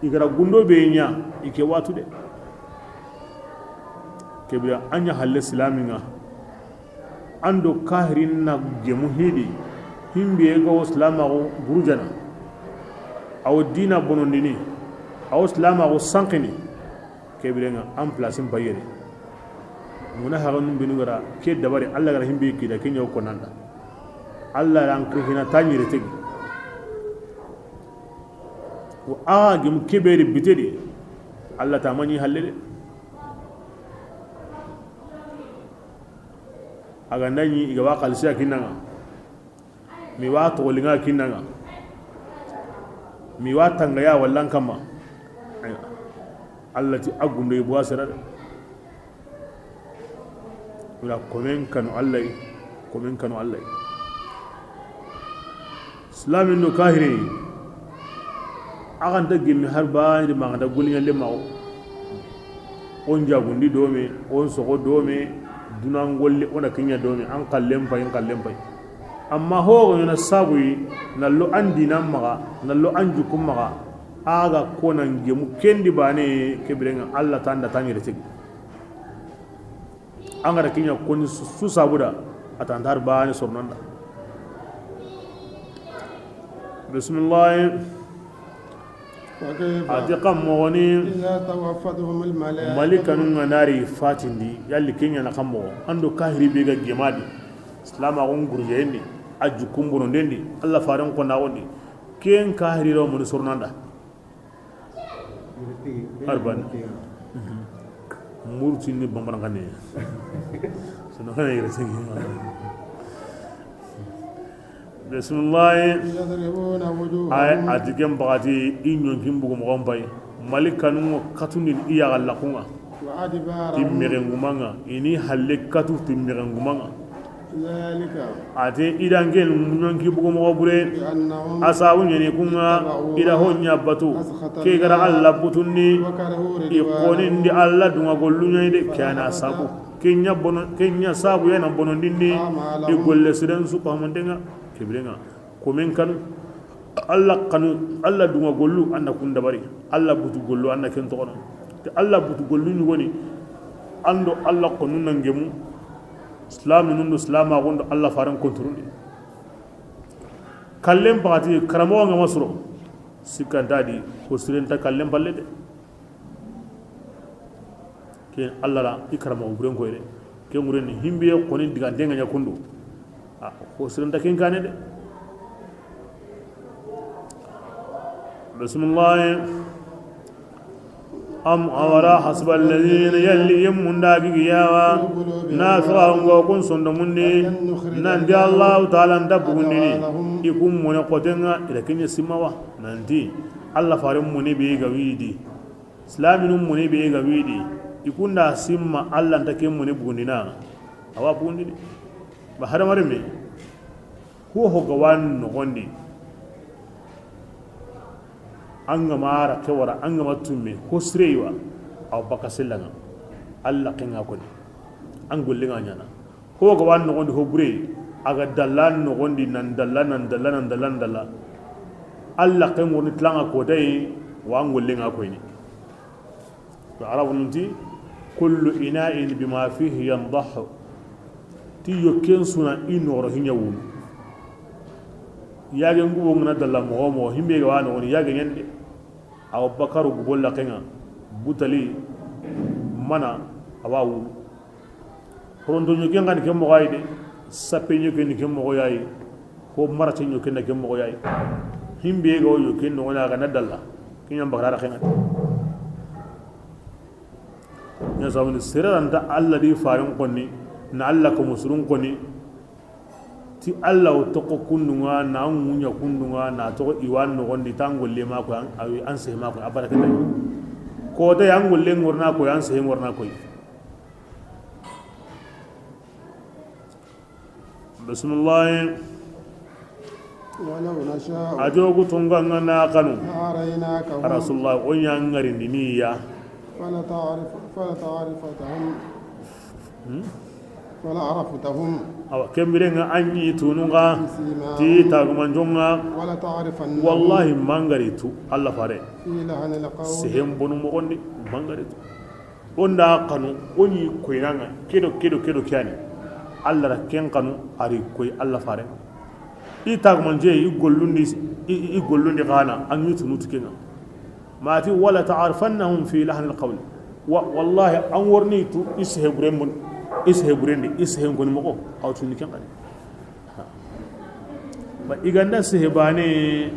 I gara gundo be ɲa, i ke watu de. Ke bire an ɲa halle silaamin ŋa. An do kahirin na gemu hidi, himbe ga wo silaamaxu gurujana, a wo diina bonondini, a wo silaamaxu sanqini. Ke bire ŋa an place n bayere. Muna haga nun binu gara ke dabari Alla gara himbe kida ke ɲa wo konanda. Alla ran ko hina ta ɲire tegi. Wo a gemu ke beri bitedi. Alla ta maɲi halle de. A ga nda ɲi i ga wa xalisiya kinna ŋa, mi wa toxolinga kinna ŋa, mi wa tangaya wallan kamma. Alla ti a gundo i buwa sera de. Wala komen kanu Alla yi, komen kanu Alla yi. Silaamin do kahiri, a ga nta gemi har baane di ma ga nta goliɲa le maxo. O n jagundi dome, o n soxo dome, dunan golle o na ke ɲa dome, an xallen pay, n xallen pay. Amma ho ga ɲa na sabu yi, na lo an diinan maxa, na lo an jukun maxa, a ga ko na n gemu ken di baane, ke bire ŋa Alla ta nda ta ɲere tegi. An ga ra ke ɲa koni su, su sabuda, a ta nta har baane sornanda. Bisimilahi. وكيف A ti kan moxoni, إذا توفتهم الملائكة malikanun ŋa na ri fatindi, yalli ke ɲa na kan moxo? An do kahiri be ga gemadi, silaamaxun gurujeyen di, a jukun bononden di, Alla faren konnaxun di, ken kahiri ro muni sornanda. Arbani. Murtini bambaranxane. Sono xana yere sengi. Bisimilahi. يضربون وجوههم Ay, a ti ken baxati i ɲonkin bugu moxon pay. Malikanun ŋa katundini i yaxa laxun ŋa. وأدبارهم Ti mexenguman ŋa. I ni halle katu ti mexenguman ŋa. ذلك A ti i da ken ɲonki bugu moxo bure. بأنهم A sabu ɲeni kun ŋa اتبعوا i da ho ɲa batu. ما أسخط Ke ga ra الله Alla butundi. وكرهوا I رضوانه xonindi Alla dunŋa gollu ɲa yi de. Ke ya na فأحبط sabu. Ke ɲa bono, ke ɲa sabu ya na bonondindi. أعمالهم I golle siren su pamonten ŋa. Ke bire ŋa. Komen kanu, Alla kanu, Alla dunŋa gollu, an na kun dabari. Alla butu gollu, an na ken toxono. Ti Alla butu gollu ɲugoni, an do Alla xonun na gemu, silaaminun do silaamaxun do Alla faren konturundi. Kallen baxati, karamoxo ŋa ma soro, sikka nta di, ko siren nta kallen palle de. Ken Alla ra i karamoxo buren koyre. Ken ŋuren ni himbe xoni diganten ŋa ɲa kundu. A, ko siren nta ken kane de. Bisimilahi. أم أورى حسب الذين Yalli i munda gigiyawa. Na sawa ngo kun sondomundi. Nanti Allahu Taala nta bugundini i kun mone xoten ŋa i da ke ɲa simma wa. Nanti Alla faren mone be ga widi. Silaaminun mone be ga widi, i kunda simma Alla nta ke mone bugundina, a wa bugundini. Ba hadamarenme, ho ho ga wa noxon di, an ga ma ra ke wara, an ga ma tumme, ho sire yi wa, a wa bakka sella ŋa, Alla ke ŋa koni, an golle ŋa ɲaana. Ho ga wa noxon di ho bure, a ga dalla noxon di nan dalla, nan dalla, nan dalla, nan dalla. Alla ke ŋorni tilaŋa kotayi, wa an golle ŋa koyini. To Arabunun ti, كل إناء بما فيه ينضح. Ti yokken su na i noxoro hiɲa wunu. Yage ngubo ŋa na dalla moxo moxo, himbe ga wa noxon di, yage ɲa ni de. A wa bakka ro gubo laxen ŋa, butali, mana, a wa wunu. Horonto ɲokken xa ni ken moxo ya yi de, sappe ɲokken ni ken moxo ya yi, ho marate ɲokken na ken moxo ya yi. Himbe ga wo yokken noxon ŋa ga na dalla, ken ɲa n bakka ra xen ŋa. Ɲa sabuni sere ra nta Alla di faren koni, na Alla ko musurun koni, ti Alla wo toxo kundun ŋa, na ŋuɲa kundun ŋa, na toxo i wa noxon di, ta an golle ma ko, an, an sehe ma ko, a barake nda. Kotayi an golle ŋorna ko, an sehe ŋorna ko. Bisimilahi. ولو نشاء A jogu tunga ŋa na xanu. لأريناكهم Rasulullah, o ɲa ŋarindini ya. فلتعرف-، فلتعرفتهم. Hmm? فلعرفتهم Awa, ken bire ŋa an ɲi tunun ŋa, بسيماهم ti tagumanjon ŋa. ولتعرفنهم Wallahi, ma ŋari tu, Alla fare. في لحن القول Sehen bonu moxon di, ma ŋari tu. O nda xanu, o ɲi koyinaŋa, kedo, kedo, kedo kiyani. Allah ra ken xanu, a ri koyi Allah faren ŋa. I tagumance, i gollundi, i, i gollundi xana, an ɲi tunu tu ken ŋa. Mati, wala ta'rifannahum fi lahnil qawl. Wa, wallahi, an worni tu, i sehe buren bun, i sehe burendi, i sehe n koni moxo, aw tuni ken xadi. Ba i ganda sehe bane,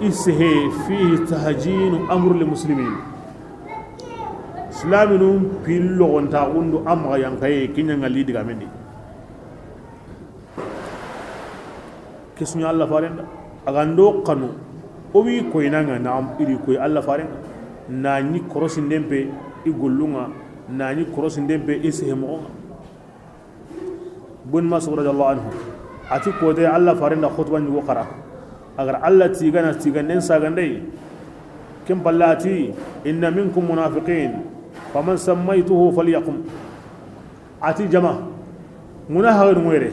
i sehe fihi tahjinu amru lil muslimin. Silaminu pillo gonta gundu amma yankaye kinyanga li diga mendi. Kisunya Allah faren da. A ga ndo xanu, o wi koyinaŋa na am iri koyi Allah faren ŋa. Na ɲi korosinden pe i gollun ŋa, na ɲi korosinden pe i sehe moxon ŋa. Bun Mas'ud radiyallahu anhu, a ti kote Allah faren da khutba ɲugo xara. A ga ra Allah tigana, tiganden sagandai. Ken palla a ti, inna minkum munafiqin, faman sammaytuhu falyaqum. A ti jama, muna hagadu ŋoyre.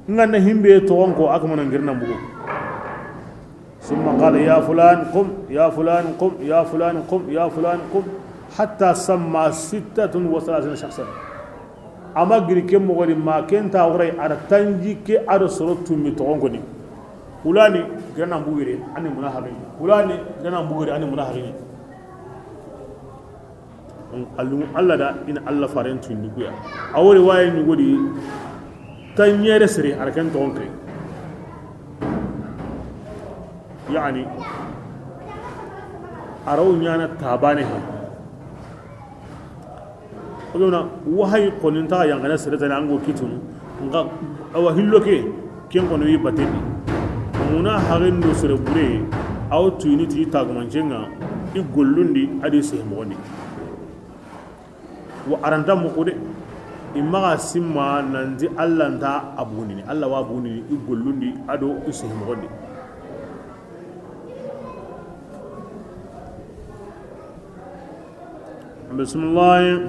N ga na himbe toxon ko, a kamana n girna n bugu. Summa qala, ya fulan, qum, ya fulan, qum, ya fulan, qum, ya fulan, qum, hatta samma sittatun wa thalathina shakhsan. A ma giri ke moxo di ma ken ta wurai, a da tanjikke a do soro tumi toxon koni. Hulani, girana n bugu yere, a ni muna hagini. Hulani, girana n bugu yere, a ni muna hagini. Donc, a lungu Allah da, i na Allah faren tundi kuya. A wori waye ɲugo di, tanɲere sere, a ra ken toxon kiri. Yani, a ra wo ɲana tabane he. O gona, wahayi konin ta yanqana sere tani an go kitunu. Nxa, awa hillo ke, ken kono wi batendi. Muna hagendo sere bure, aw tuyini ti tagumancenga, i gollundi, a di sehe moxondi. Wa a ra nta muxu de, i maxa simma nanti Allah nta a bugundini, Allah wa bugundini, i gollundi, a do i sehe moxondi. Bisimilahi.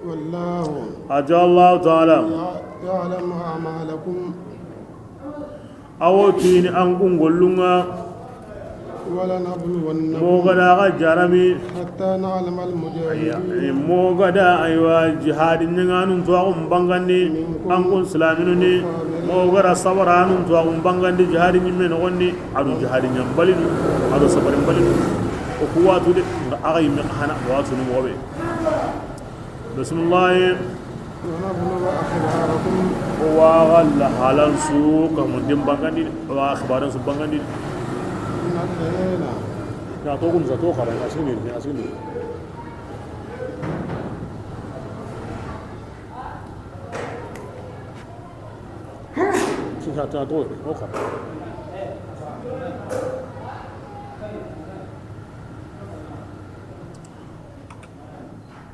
Wallahu. A ti Allahu taala. Ya-, ya'lamu a'malakum. A wo tini an kun gollun ŋa. Wala nabluwannakum. Moxo ga da xa jarami. Hatta na'lamal mujahidin. Aywa, moxo ga da, aywa, jihadi ɲaŋanun tuwaxun bangandi. Minkum. An kun silaminu ni. Moxo ga da sabaranun tuwaxun bangandi jihadi ɲimme noxondi. A do jihadi ɲambalinu, a do sabarin balinu. O ku watu de, nxa axa yimme xa hana, watu ni moxo be. Bisimilahi. Wa axa lahalan su, ka mun din bangandi, wa axa xibaran su bangandi. Na to kun sa to xara, a sini, a sini. Sisa ta to, o xara.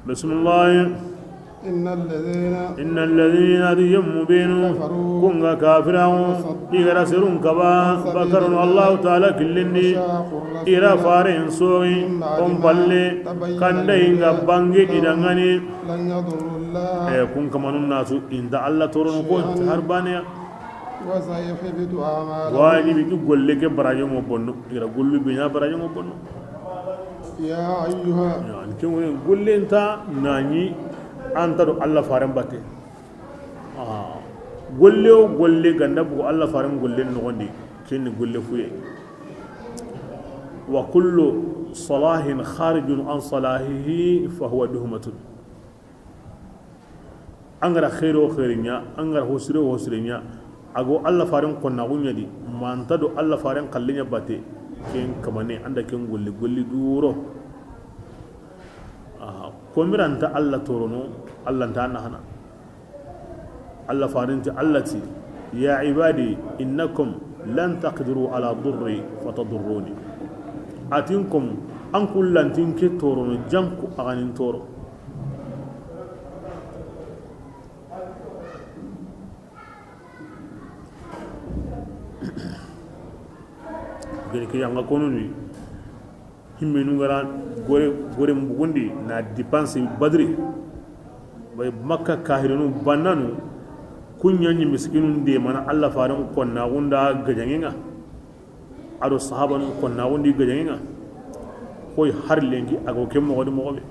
Bisimilahi. Inna alladhina. Inna alladhina, di yemmu benu. Kafaru. Kun ga kafiraŋu. Wasaddu. I ga da serun kaba. An sabilillah. Bakarun Allahu taala killindi. Wa shaqqu ar-rasula. I da faren soxi. Min ba'di ma. On palle. Tabayyana. Kanda i ga bange. Lahum. I danŋa ni. Lan yadurru Allah. Eh, kun kamanun nasu. I nta Allah torono ko. Shay'an. Har baneya. Wa sayuhbitu a'malahum. Wajibi i golle ke barajo mo bonno. I ga da gollu be ɲa barajo mo bonno. Ya ayyuha. Ya, ni ke woni golle nta na ɲi an ta do Allah faren batte. Ah, golle o golle ga nda bugu Allah faren golle noxondi, ken ni golle fuye. Wa kullu salahin kharijun an salahihi fa huwa tuhmatun. An ga da xeero xeeri ɲa, an ga da hosire hosire ɲa, a go Allah faren konnaxu ɲa di, ma nta do Allah faren xalle ɲa batte, ken kamane, an da ken golli, golli duro. Aha, ko miranta Allah torono, Allah nta nahana. Allah faren ti, Allah ti, ya ibadi, innakum lan taqdiru ala durri fatadurruni. A ti n kom, an kullantin ke torono, janku a ga nin toro. Gere ke yanga konuni. Himmenu ngara gore, gore mbugundi na dépense Badri. Bay Makka kahirinu bannanu, kunya ni miskinun de mana Allah faren konnaxu nda gajaŋen ŋa. A do sahabanun konnaxu ndi gajaŋen ŋa. Koy har lenki a go ke moxo di moxo be.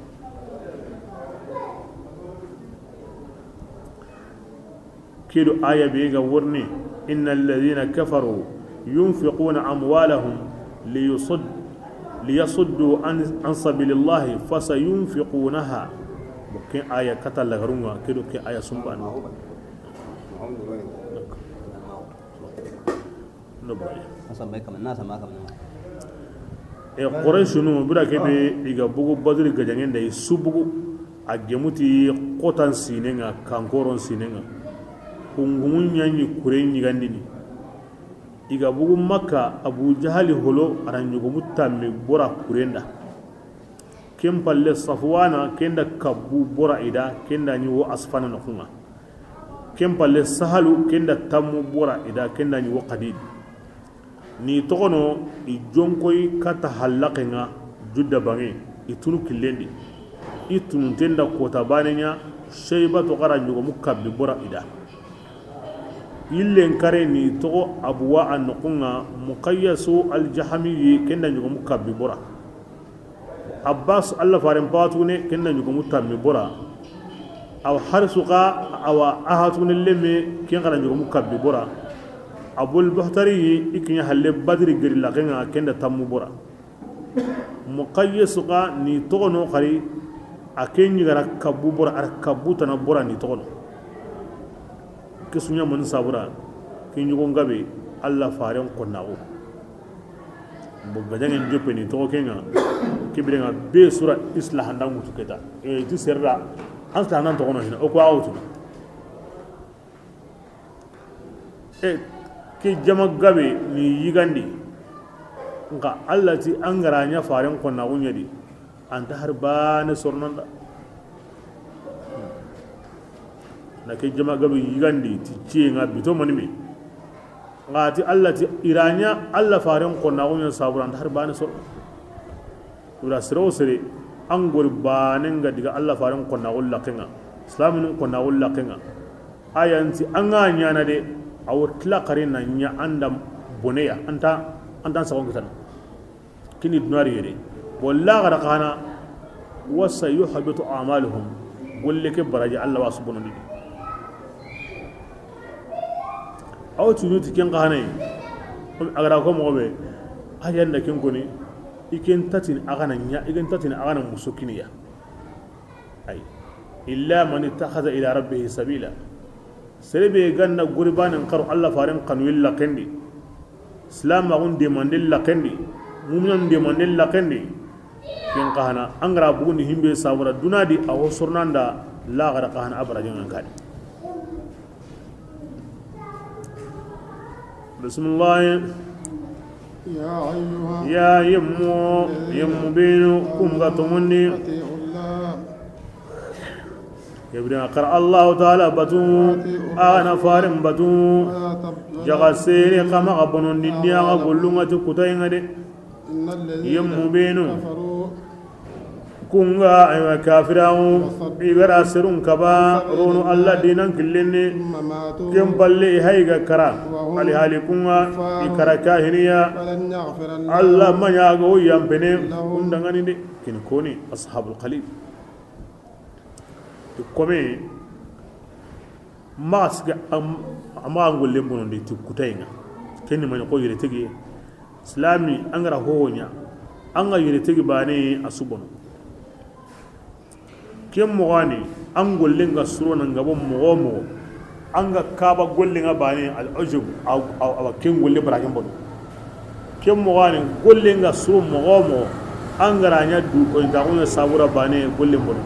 Ke do aya be ga worni, إن الذين كفروا ينفقون أموالهم ليصد ليصدوا عن عن سبيل الله فسينفقونها. Bon, ke aya kata lagarunga, ke do ke aya sumbana. No boy. Asa mai kama na sama kama na. E Qurayshinu bira kebe i ga bugu Badri gajangen da i su bugu. A gemuti xotan sinenga, kankoron sinenga. Kungumun ɲaɲi kure ɲigandini. I ga bugu Makka, Abu Jahali holo a ra ɲogomu tammi bora kurenda. Ken palle Safwana kenda kabbu bora ida, kenda ɲi wo Asfana noxunga. Ken palle Sahalu kenda tammu bora ida, kenda ɲi wo Qadid. Ni toxono i jonkoy kata hallakenga Judda bange, i tunu killendi. I tununten da kota bane ɲa, Shaybatu xa ra ɲogomu kabbi bora ida. Yillen kare ni toxo Abuwa a noxunga, Muqayyasu al-Jahamiyi kenda ɲogomu kabbi bora. Abbas, Allah faren paxatugune, ken da ɲogomu tammi bora. Aw Harisu xa, awa a hatugune lemme, ken xa da ɲogomu kabbi bora. Abul Buhtari, i kiɲa halle Badri geri laxenga, ken da tammu bora. Muqayyisu xa ni toxono xari, a ken ɲi ga ra kabbu bora, a ra kabbu tana bora ni toxono. Ke su ɲa mani sabura, ke ɲogo ngabe, Allah faren konnaxu. Bo gajangen joppe ni toxo kenga, ke birenga be sura islahandan ŋutu keta. E, ti serra, an silahandan toxono hina, o ko a wutu. E, ke jama gabe ni yigandi. Nka Allah ti an ga ra ɲa faren konnaxu ɲa di. Anta har bane sornanda. Na ke jama gabe yigandi ti ciye nga bito manime. Nga ti Allah ti i ra ɲa Allah faren konnaxu ɲa sabura anta har bane sorno. Ura sere wo sere an gori bane nga diga Allah faren konnaxu laxenga. Islaminu konnaxu laxenga. Ayanti an ga ɲana de, awo tila xari na ɲa anda boneya, anta, anta sagon kitana. Kini dunari yere. Walla gara xana, وسيحبط أعمالهم. Golle ke baraji Allah wa su bonondi. Aw tunu ti ken xana yi. A gara ko moxo be, a yanda ken koni, i ken tatini a gana ɲa, i ken tatini a gana muso kiniya. Ay. إلا من اتخذ إلى ربه سبيلا. Sere be ganna gurbanen xaro Allah faren xanu illa kendi. Silamaxun demanden laxendi, muminanun demanden laxendi, ken xa hana, an ga ra bugundi himbe sabura duna di, a wo sornanda laxara xa hana a barajen ŋa kadi. Bismillah. يا أيها Ya yemmo, الذين yemmo benu, آمنوا kun ga toŋondi. أطيعوا الله. Yebri a xara Allahu Taala batu, a na faren batu. Jaga sere xa maxa bonondindi a ga gollunŋa ti kutayenŋa de. Yemmu benu kunŋa, aywa, kafiraŋu, i ga ra serun kaba ronu Allah dinan killenni. Ken palle i hayi ga kara, alihali kunŋa i kara kahiniya. Allah ma ɲa ga wo yanpene kun danŋani de. Kin koni ashabul qalib. Ti kome, maxa siga, am-, a maxa an gollen bonondi ti kutayenŋa. Ken ni mani xo yere tegi. Silami, an ga ra hoho ɲa, an ga yere tegi bane a su bono. Ken moxo ni, an gollen ga suro nan ga bo moxo moxo. An ga kaba gollen ŋa bane, al ujub, aw, aw, awa ken golle barajen bono. Ken moxo ni, gollen ga suro moxo moxo, an ga ra ɲa du ko inta ko sabura bane gollen bono.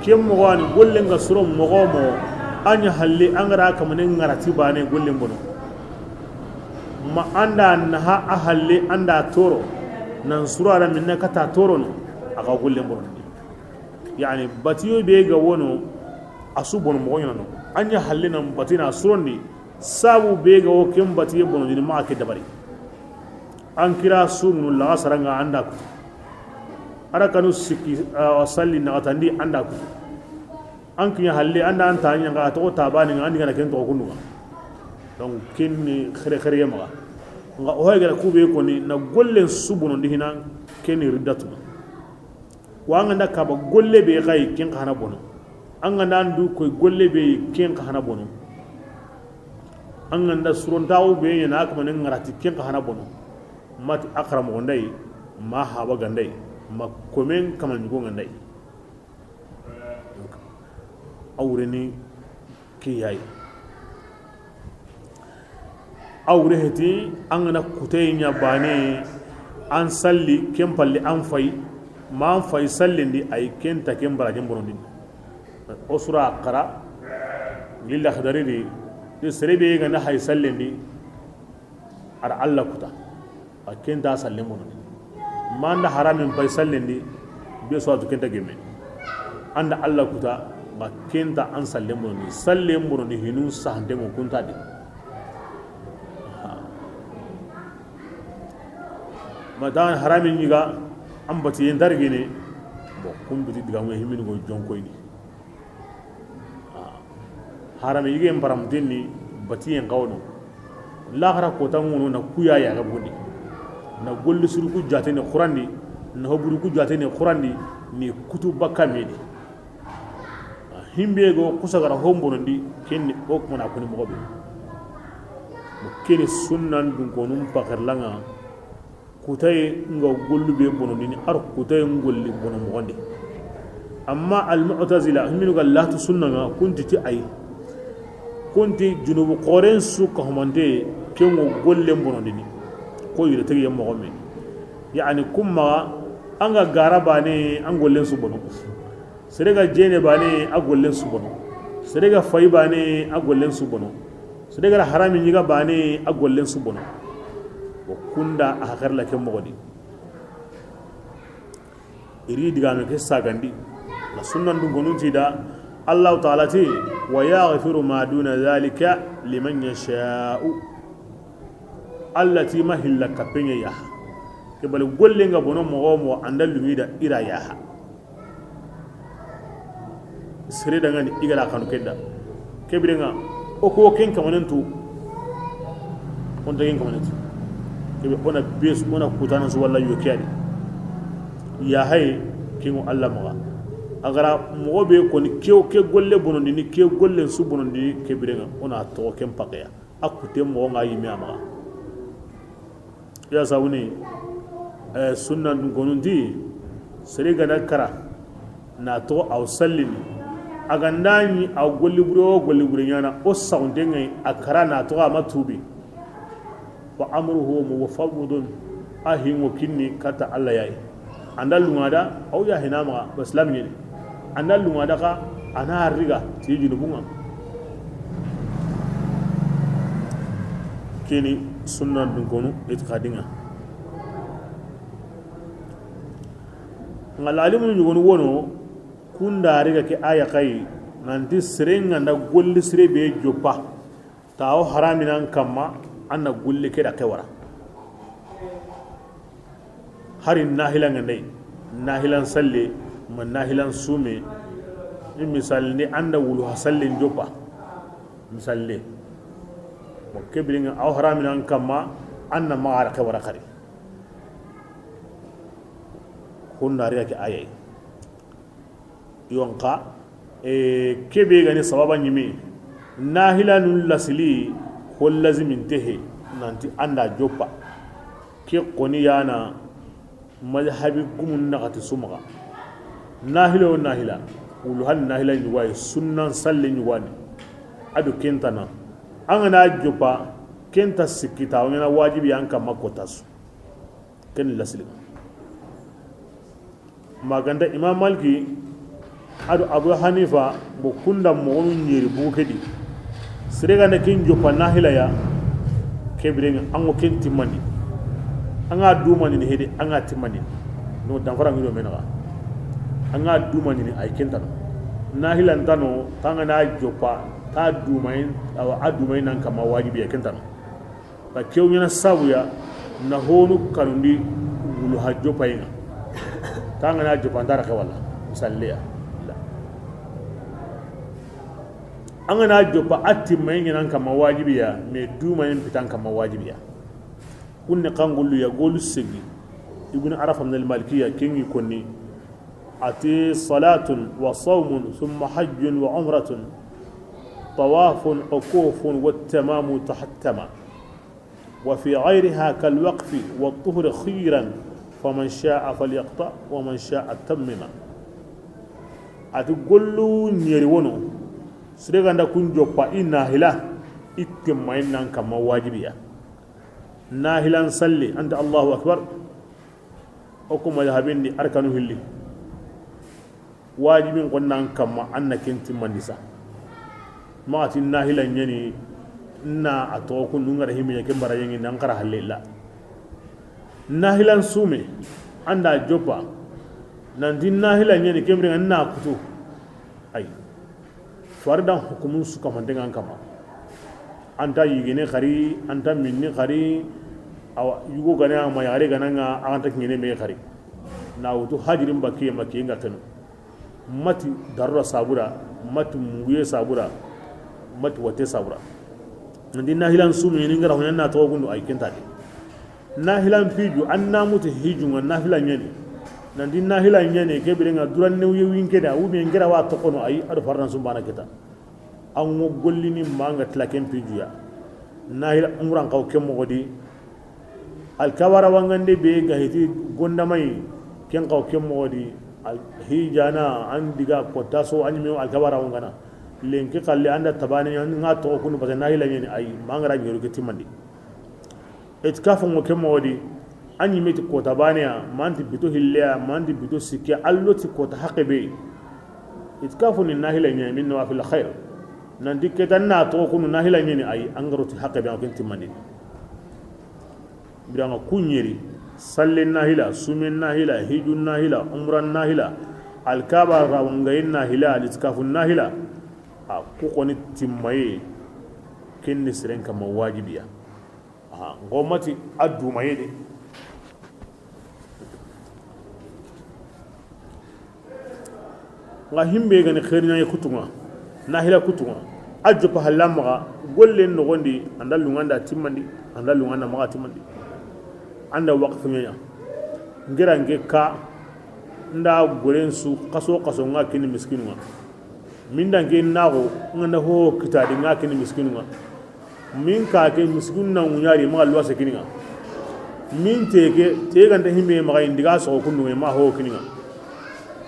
Ken moxo ni, gollen ga suro moxo moxo, an ɲa halle an ga ra kamane ŋarati bane gollen bono. Ma an da naha a halle an da toro, nan sura da minna kata toro no, a ga gollen bono. Yani, batiyo be ga wono, a su bono moxo ɲana no. An ɲa halle nan batina surondi, sabu be ga wo ken batiye bono dini maxa ke dabari. An kira sumunu laga saranga an da kutu. A ra kanu sikki, a, salli naxatandi an da kutu. An kiɲa halle an da an ta ɲanga a toxo tabani ŋa an di gana ken toxo kundu ŋa. Donc, ken ni xere xere ye maxa. Nga o hay gara kube koni na gollen su bonondi hina, ken ni riddatu. Wa an ga nda kaba golle be xay, ken xa na bono. An ga nda an du koy golle be, ken xa na bono. An ga nda surontaxu be ɲa na kama ne ŋarati, ken xa na bono. Mati a xaramoxo nday, ma haba ga nday, ma komen kama ɲugo ga nday. A wureni ke yayi. A wure heti, an ga na kuteye ɲa bane, an salli, ken palle an fay, ma an fay sallendi, ay ken ta ken barajen bonondini. O sura xara, lilla xadari di, de sere be ga na hay sallendi, ar Allah kuta. A ken ta sallen bonondi. Ma an da haramin pay sallendi, be so a tu ken ta gemme. An da Allah kuta, ma ken ta an sallen bonondi. Sallen bonondi hinun sahante mo kunta di. Ha. Ma ta haramin ɲiga, an batiyen dargene, bon, kun biti diga mo himini go jonkoyni. Harame yigen paramutenni, batiyen xawono. Laxara kota ŋono na kuya yaxa bondi. Na golli suruku jateni xurandi, na hoburuku jateni xurandi, ni kutu bakka medi. Himbe go kusagara hombonondi, kenni o kumana kuni moxo be. Keni sunnan dunkonun paxerlaŋa. Kutaye nga gollu be bonondini, ar kutaye ngolli bono moxondi. Amma al mu'tazila, himinu ga latu sunna nga, kunti ti ay. Kunti junubu xoren su ka humante, kengo gollen bonondini. Ko yire tege moxo me. Yani kumma, anga gara bane, an gollen su bono. Sere ga jene bane, a gollen su bono. Sere ga fayi bane, a gollen su bono. Sere ga harami ɲiga bane, a gollen su bono. Wo kunda a hakarla ke moxodi. Iri digame ke sagandi. Na sunnan dungonun ti da. Allahu taala ti, wa yaghfiru ma duna dhalika liman yasha'u. Allah ti ma hilla kapenye yaha. Ke bali golle nga bono moxo moxo anda lumida ira yaha. Sere dangani i gara kanu kedda. Kebire nga, o ko ken kamanentu. On ta ken kamanentu. Kebe ona bes, ona kutana su walla yo kiyadi. Ya hay, kingo Allah maga. Agara moxo be koni ke, ke golle bonondini, ke golle su bonondini, kebire nga, ona to ken pakeya. A kute moxo nga yime a maxa. Ya sawuni, eh, sunna dun konunti, sere gana kara, na to aw sallini. A ganda ni aw golli bure, o golli bure ɲana, o saxunte ŋa yi, a kara na to a ma tubi. Wa amruhu mufawwadun, a hingo kinni kata Allah yayi. Anda lungada, aw ya hina maxa, ba islam ɲeni. Anda lungada ka, ana riga, ti junubunga. Keni sunna dun konu, itikadinga. Nga lalimu ɲugonu wono, kunda riga ke aya kai, nanti serenga nda golli sere be joppa. Tawo haraminan kamma, an na golli ke da ke wara. Hari nahila nga ndey, nahilan salle, ma nahilan sume. Ni misal ni anda wulu ha sallen joppa. Misal le. Mo kebiringa aw haraminan kamma, an na maxa ke wara xari. Kunda riga ke ayay. Yonka, e, kebe gani sababa ɲimi, nahila nun lasili, ko lazimi ntehe, nanti anda joppa. Ke koni yana, mazhabi gumun naxati sumaxa. Nahila o nahila, wulu hal nahila ɲuwaye, sunnan salle ɲuwani. Ado kentana. An gana joppa, kenta sikita, o ɲana wajibi an kamma kotasu. Ken lasili. Maganta Imam Maliki, ado Abu Hanifa, bo kunda moxonu ɲeri bugu kedi. Sere ganda ken joppa nahila ya, kebirenga ango ken timmandi. Anga dumani ni hedi, anga timmandi. No danfara ngido menaga. Anga dumani ni ay kentano. Nahila ntano, tanga na joppa, ta dumain, awa a dumain nan kamma wajibi ya kentano. Ka kew ɲana sabuya na honu kanundi wulu ha joppa inga. Tanga na joppa ndara ke wala. Misalliya. An gana joppa a timmay ɲanan kamma wajibiya, mais dumayen pitan kamma wajibiya. Kunne kangulu ya golu segi. Ibn Arafa min al-Malikiya, ken ŋi konni. A ti: "Salatun wa sawmun thumma hajjun wa umratun, tawafun, ukufun, wa tamamu tahattama. Wa fi ghayriha kal waqfi wa tuhri khayran, faman sha'a falyaqta wa man sha'a tammima." A ti gollu ɲeri wono, sere ga nda kun joppa, i nahila, i temmayen nan kamma wajibiya. Nahilan salli, anta Allahu akbar. O ku mazhabin di arkanu hilli. Wajibin konnan kamma, an na ken timmandi sa. Maxa ti nahila ɲani, na a toxo kundu, n ga ra himbe ɲa ken bara yengi, nan xara halle la. Nahilan sume, an da joppa, nanti nahila ɲani, ken bire na kutu. Ay. Faridan hukumun su kamanten ŋa an kamma. An ta yigene xari, an ta minni xari, awa, yugo gana ma yaxare gana ŋa, an ta kiɲene me xari. Na wutu hajirin bakiye ma kiyen ga kenu. Mati darura sabura, mati munguye sabura, mati wate sabura. Nanti nahilan sumi ni n ga ra huɲa na toxo kundu, ay ken ta de. Nahilan piju, an na muti hijun ŋa nahila ɲani. Nanti nahila ɲani, ke bire ŋa duran ne wuye winke da, ou bien n ga ra wa toxono, ay, a do fardan sumbana kita. An ŋo gollini ma n ga tila ken piju ya. Nahila umran xaw ken moxo di. Alkabara wangande be ga hiti gondamay, ken xaw ken moxo di. Al-, hijana, an diga kota so, an ɲime alkabara wangana. Lenki xalle an da tabane, an ŋa toxo kundu, parce que nahila ɲani, ay, ma n ga ra ɲeru ke timmandi. Itikafu ŋo ke moxo di, an ɲime ti kota baneya, manti bito hilleya, manti bito sikkeya, allo ti kota haqe be. Itikafu ni nahila ɲa min nawafil khair. Nanti keta na toxo kunu nahila ɲani, ay, an ga ro ti haqe be, an ken timmandi. Biranga kuɲeri, sallen nahila, sumen nahila, hijun nahila, umran nahila, alkaba rawangayen nahila, alitikafu nahila. A ku xoni timmaye, ken ni seren kamma wajibiya. Aha, n xo mati a dumaye de. Nga himbe gani xeeri ɲaŋe kutunŋa, nahila kutunŋa, a joppa halla maxa, gollen noxondi, an da lunŋa n da timmandi, an da lunŋa n da maxa timmandi. An da waqfu ɲaɲa. N ga ra n ke ka, n da goren su, xaso xaso nga kini miskinu ŋa. Min da n ke naxo, nga na ho kita di nga kini miskinu ŋa. Min ka ke miskinu na ŋuɲari, maxa luwase kini ŋa. Min te ke, te ganta himbe maxa indi ga soxo kundu ŋa, ma ho kini ŋa.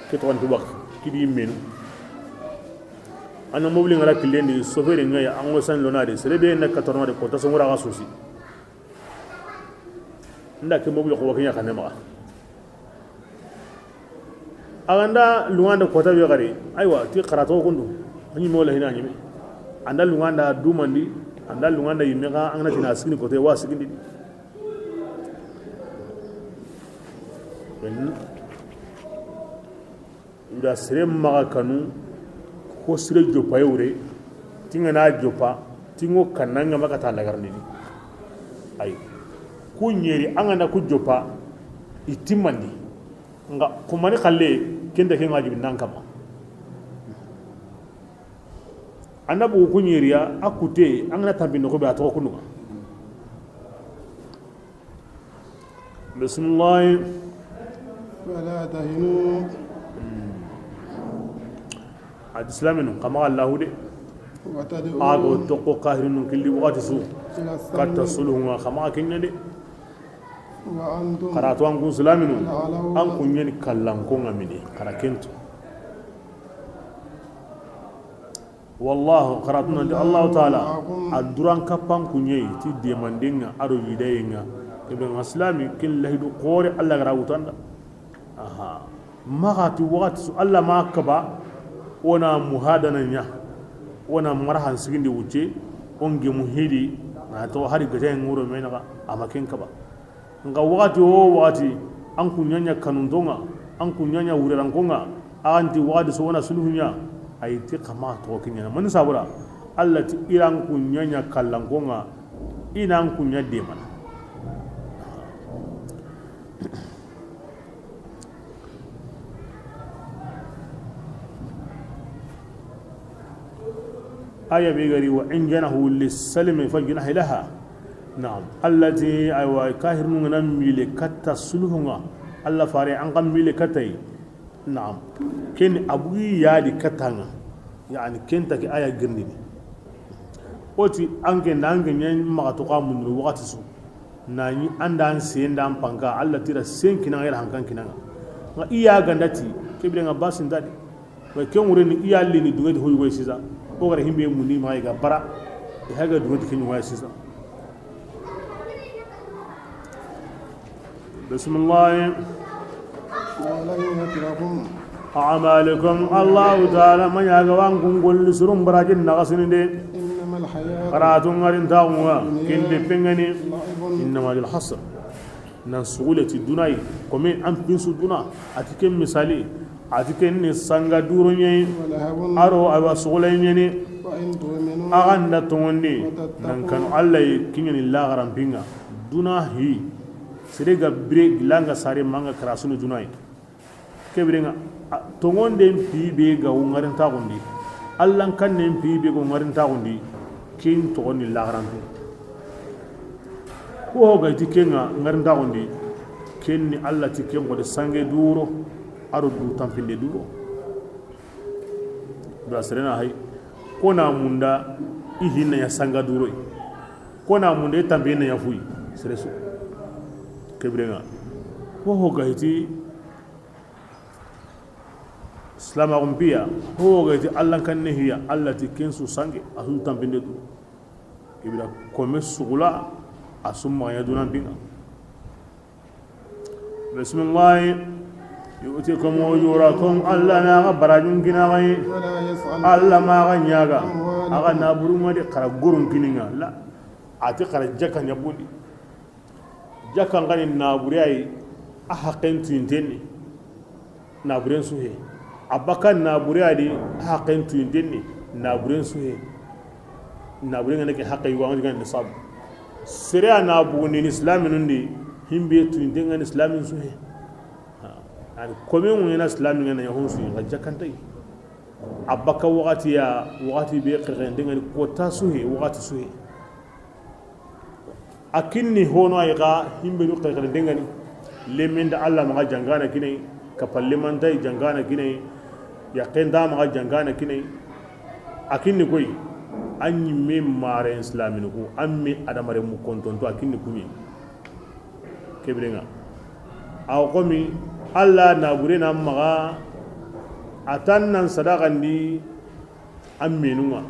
Ke toxo nti waqfu, kidi menu. An na mobili nga ra killen di, soferi nga ya, an ŋo san lona de, sere be na katorno de, kota songora ga sosi. N da ke mobili xo wa ke ɲa xanne maxa. A ga n da lunŋa n da kota be xari, aywa, ti xarato kundu, a ɲi mola hina ɲime. An da lunŋa n da dumandi, an da lunŋa n da yimme xa, an ga na tina sigini kote, wa sigindi. Nda sere maxa kanu, ko sire joppa ye wure, ti nga na joppa, ti ŋo kanna nga maxa ta lagarndini. Ay, ku ɲeri, an ga na ku joppa, i timmandi. Nga kumani xalle, ken da ke wajibi nan kamma. An na bugu ku ɲeriya, a kute, an ga na tambi noxo be a toxo kundu ŋa. Bisimilahi. ولا تهنوا. A ti silaminu, xa maxa Allahu de. وتدعوا. A ga toxo kahirinu killi waxati su. إلى السلم. Katta sulhun ŋa, xa maxa ke ɲa de. وأنتم. Xara tu an kun silaminu. الأعلون. An kun ɲeni kallankon ŋa mini. Xara ken tu. Wallahu, xara tu nanti Allahu Taala, a duran kappan kuɲeyi, ti demanden ŋa, a do yidayen ŋa. Kebe ŋa silami, ken lahidu xoore Alla ga ra wutanda. Aha. Maxa ti waxati su Alla ma kaba, o na muhadana ɲa, o na marahan sigindi wucce, o n gemu hidi, na to hari gajayen ŋuro me naxa, a ma ken kaba. Nka waxati wo waxati, an kun ɲa ɲa kanunton ŋa, an kun ɲa ɲa wurerankon ŋa, a ga nti waxati so o na sulhu ɲa, a yi ti xa maxa toxo ke ɲaana. Mani sabura, Alla ti i ra n kun ɲa ɲa kallankon ŋa, i na n kun ɲa demana. Aya be gari, وإن جنحوا للسلم فاجنح لها. Naam. Alla ti, aywa, kahirinu ŋa na mile katta suluhun ŋa, Alla fare an xa mile katta yi. Naam. Ken a bugi ya di katta ŋa. Yani ken ta ke aya girndini. O ti an ke nda an ke ɲa maxa to xa mundu waxati su. Na ɲi an da an sen da an panka, Alla ti ra sen kina ŋa, ira hankan kina ŋa. Ŋa i ya ga nda ti, ke bire ŋa basin ta di. Wa ken wure ni i ya lini dunŋe di hoy goy sisa. O gara himbe mundi ma i ga bara. I haga dunŋe di ken wa sisa. Bismillah. ولن يتركم. أعمالكم. Allahu taala ma ɲa ga wa an kun golli surun barajin na gasini de. إنما الحياة. Karatu ŋarin ta ŋa. الدنيا. Kinde pengani. لعب. إنما الحصر. Nan sugule ti duna yi, kome an pinsu duna, a ti ken misali, a ti ken ni sanga duro ɲa yi, ولهو. Aro a wa sugule ɲa ni, وإن تؤمنوا a ga nda tonŋondi, وتتقوا nan kanu Alla yi, kiɲa ni laxaran pinŋa, duna hi, sere ga bire gilanga sare manga karasunu duna yi. Ke bire ŋa, a, tonŋonden pi be ga wo ŋarintaxundi, Allan kannen pi be ga wo ŋarintaxundi, ken toxo ni laxaranpe. Ko ho ga ti ken ŋa ŋarintaxundi, ken ni Alla ti ken xode sange duro, a do du tanpinde duro. Bira serena hay, ko na munda i hinna ya sanga duro yi. Ko na munda i tanpinde ya fuyi, sere su. Ke bire ŋa, ko ho ga ti Silamaxun piya, ho ga ti Allan kanne hiya, Alla ti ken su sange, a su tanpinde du. Ibra kome sugula, a su maxa ɲa dunan pinŋa. Bismillahi. يؤتكم أجوركم. Alla na xa barajun kina xa yi. ولا يسألكم Alla ma xa ɲaga. أموالكم. A xa naburun ŋa di xara gurun kini ŋa. La. A ti xara jaka ɲa bundi. Jakkan xa ni nabure ya yi, a haqqen tuyinten ni, naburen su he. A bakka nabure ya di, a haqqen tuyinten ni, naburen su he. Naburen ŋa na ke haqqe yugo, a ŋa ni sabu. Sere ya na bugundi ni silaminun di, himbe tuyinten ŋa ni silamin su he. Ha. Yani, kome ŋo ɲa na silamin ŋa na ya hon su yi, ŋa jakkan ta yi. A bakka waxati ya, waxati be xerxenden ŋa ni kota su he, waxati su he. A kinni hono ay ga himbe du xerxerenden ŋa ni. Lemen da Alla maxa jangana kine yi, kapallemanta yi jangana kine yi, yaqqen ta maxa jangana kine yi. A kinni koy, an ɲimme maren silaminu ku, an me adamaren mu kontonto, a kinni kuɲe. Ke bire ŋa. A wo xomi, Alla nabure na maxa, a tan nan sadaxandi, an menun ŋa.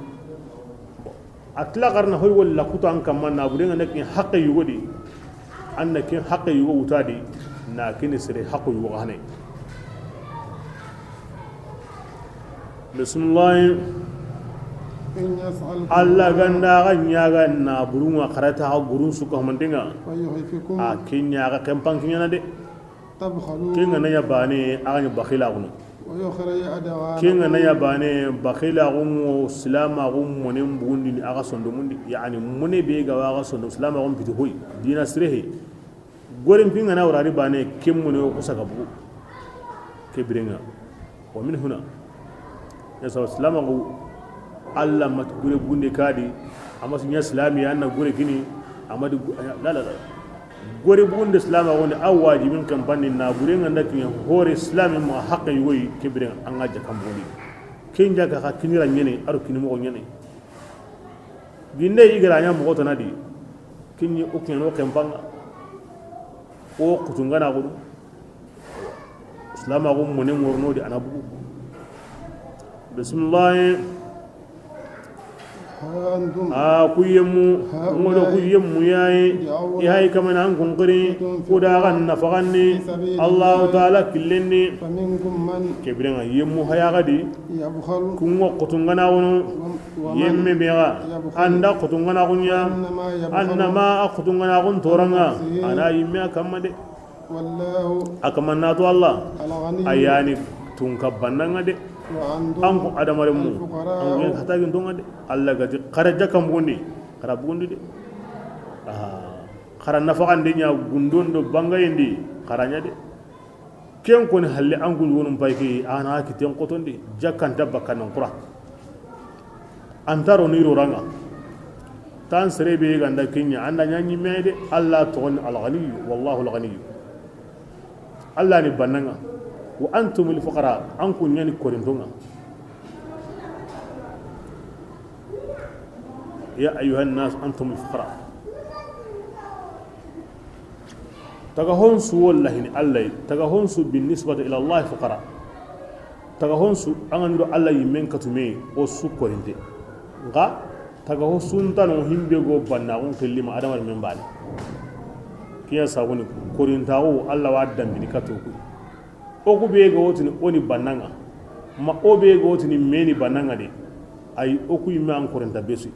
A tila xarana hoy walla kutu an kamma, naburen ŋa na ken haqqe yugo di, an na ken haqqe yugo wuta di, na ken sere haqqe yugo xane. Bismillahi. إن يسألكموها Alla ga nda xa ɲaga naburun ŋa, xarata xa gurun su ka mantenga. فيحفكم A ken ɲa ga ken pankiɲana de. تبخلوا Ken ŋa na ɲa bane, a ga ɲa baxilaxunu. ويخرج أضغانكم Ken ŋa na ɲa bane, baxilaxun ŋo silamaxun monen bugundini a ga sondomundi. Yani mone be ga wa a ga sondo, silamaxun piti hoy. Dina sire he. Goren pinŋa na wurari bane, ken mone o kusa ga bugu. Ke bire ŋa. Wa min huna. Ya sawa silamaxu, Alla ma ti gore bugunde kadi, a ma si ɲa silami, an na gore kini, a ma di gu-, la, la, la. Gore bugunde silamaxu ni, a wajibin kampanni, naburen ŋa nda kiɲa, hore silami ma haqqe yugo yi, ke bire ŋa, an ŋa jakan bugundi. Ken jaka xa kinira ɲene, a do kini moxo ɲene. Ginde i ga ra ɲa moxo tana di, kinni o kiɲano kempanŋa, o kutungana gudu. Silamaxu mone ŋorno di a na bugu. Bismillahi. ها أنتم A ku yemmu, هؤلاء ŋodo ku yemmu yayi, جعلوا i hay kamana an kun kiri, تنفقون ku da ga nafaxanni, في سبيل Allahu الله Taala killenni. فمنكم من Ke bire ŋa yemmu haya ga di, يبخل kun ŋo kutungana wono, وم-، ومن yemme be ga, يبخل anda kutungana gunya, فإنما يبخل annama a kutungana gun toranga, عن نفسه a na yimme a kamma de. والله A kamanna to Allah, الغني a yani tunka bannanga de. وأنتم An ko adamaren mu, الفقراء an ko yen hatagin tonga de. Allah gati xara jakkan bugundi, xara bugundi de. Ah, xara nafaxande ɲa gundon do bangayendi, xara ɲa de. Ken koni halle an kun wonum pay ke, ana kiten xotondi, jakkanta bakkanan xura. Antaro ni roranga. Tan sere be ga nda ken ɲa, an da ɲa ɲi me de. Alla toxon ni Al-Ghaniyu, wallahu Al-Ghaniyu. Alla ni banna ŋa. Wa antumul fuqara, an ku ɲa ni korinton ŋa. Ya ayyuhan nas antumul fuqara. Taga honsu wallahi ni Alla yi, taga honsu bin nisbati ila Allah fuqara. Taga honsu an ga ni do Alla yinmen katume, o su korinte. Nxa taga ho suntano himbe go bannaxun xilli ma adamarenmen baane. Kiya sabuni korintaxu Alla wa dambini kato ku. O ku be ga wotini o ni banna ŋa, ma o be ga wotini me ni banna ŋa de, ay o ku yimme an korinta be su.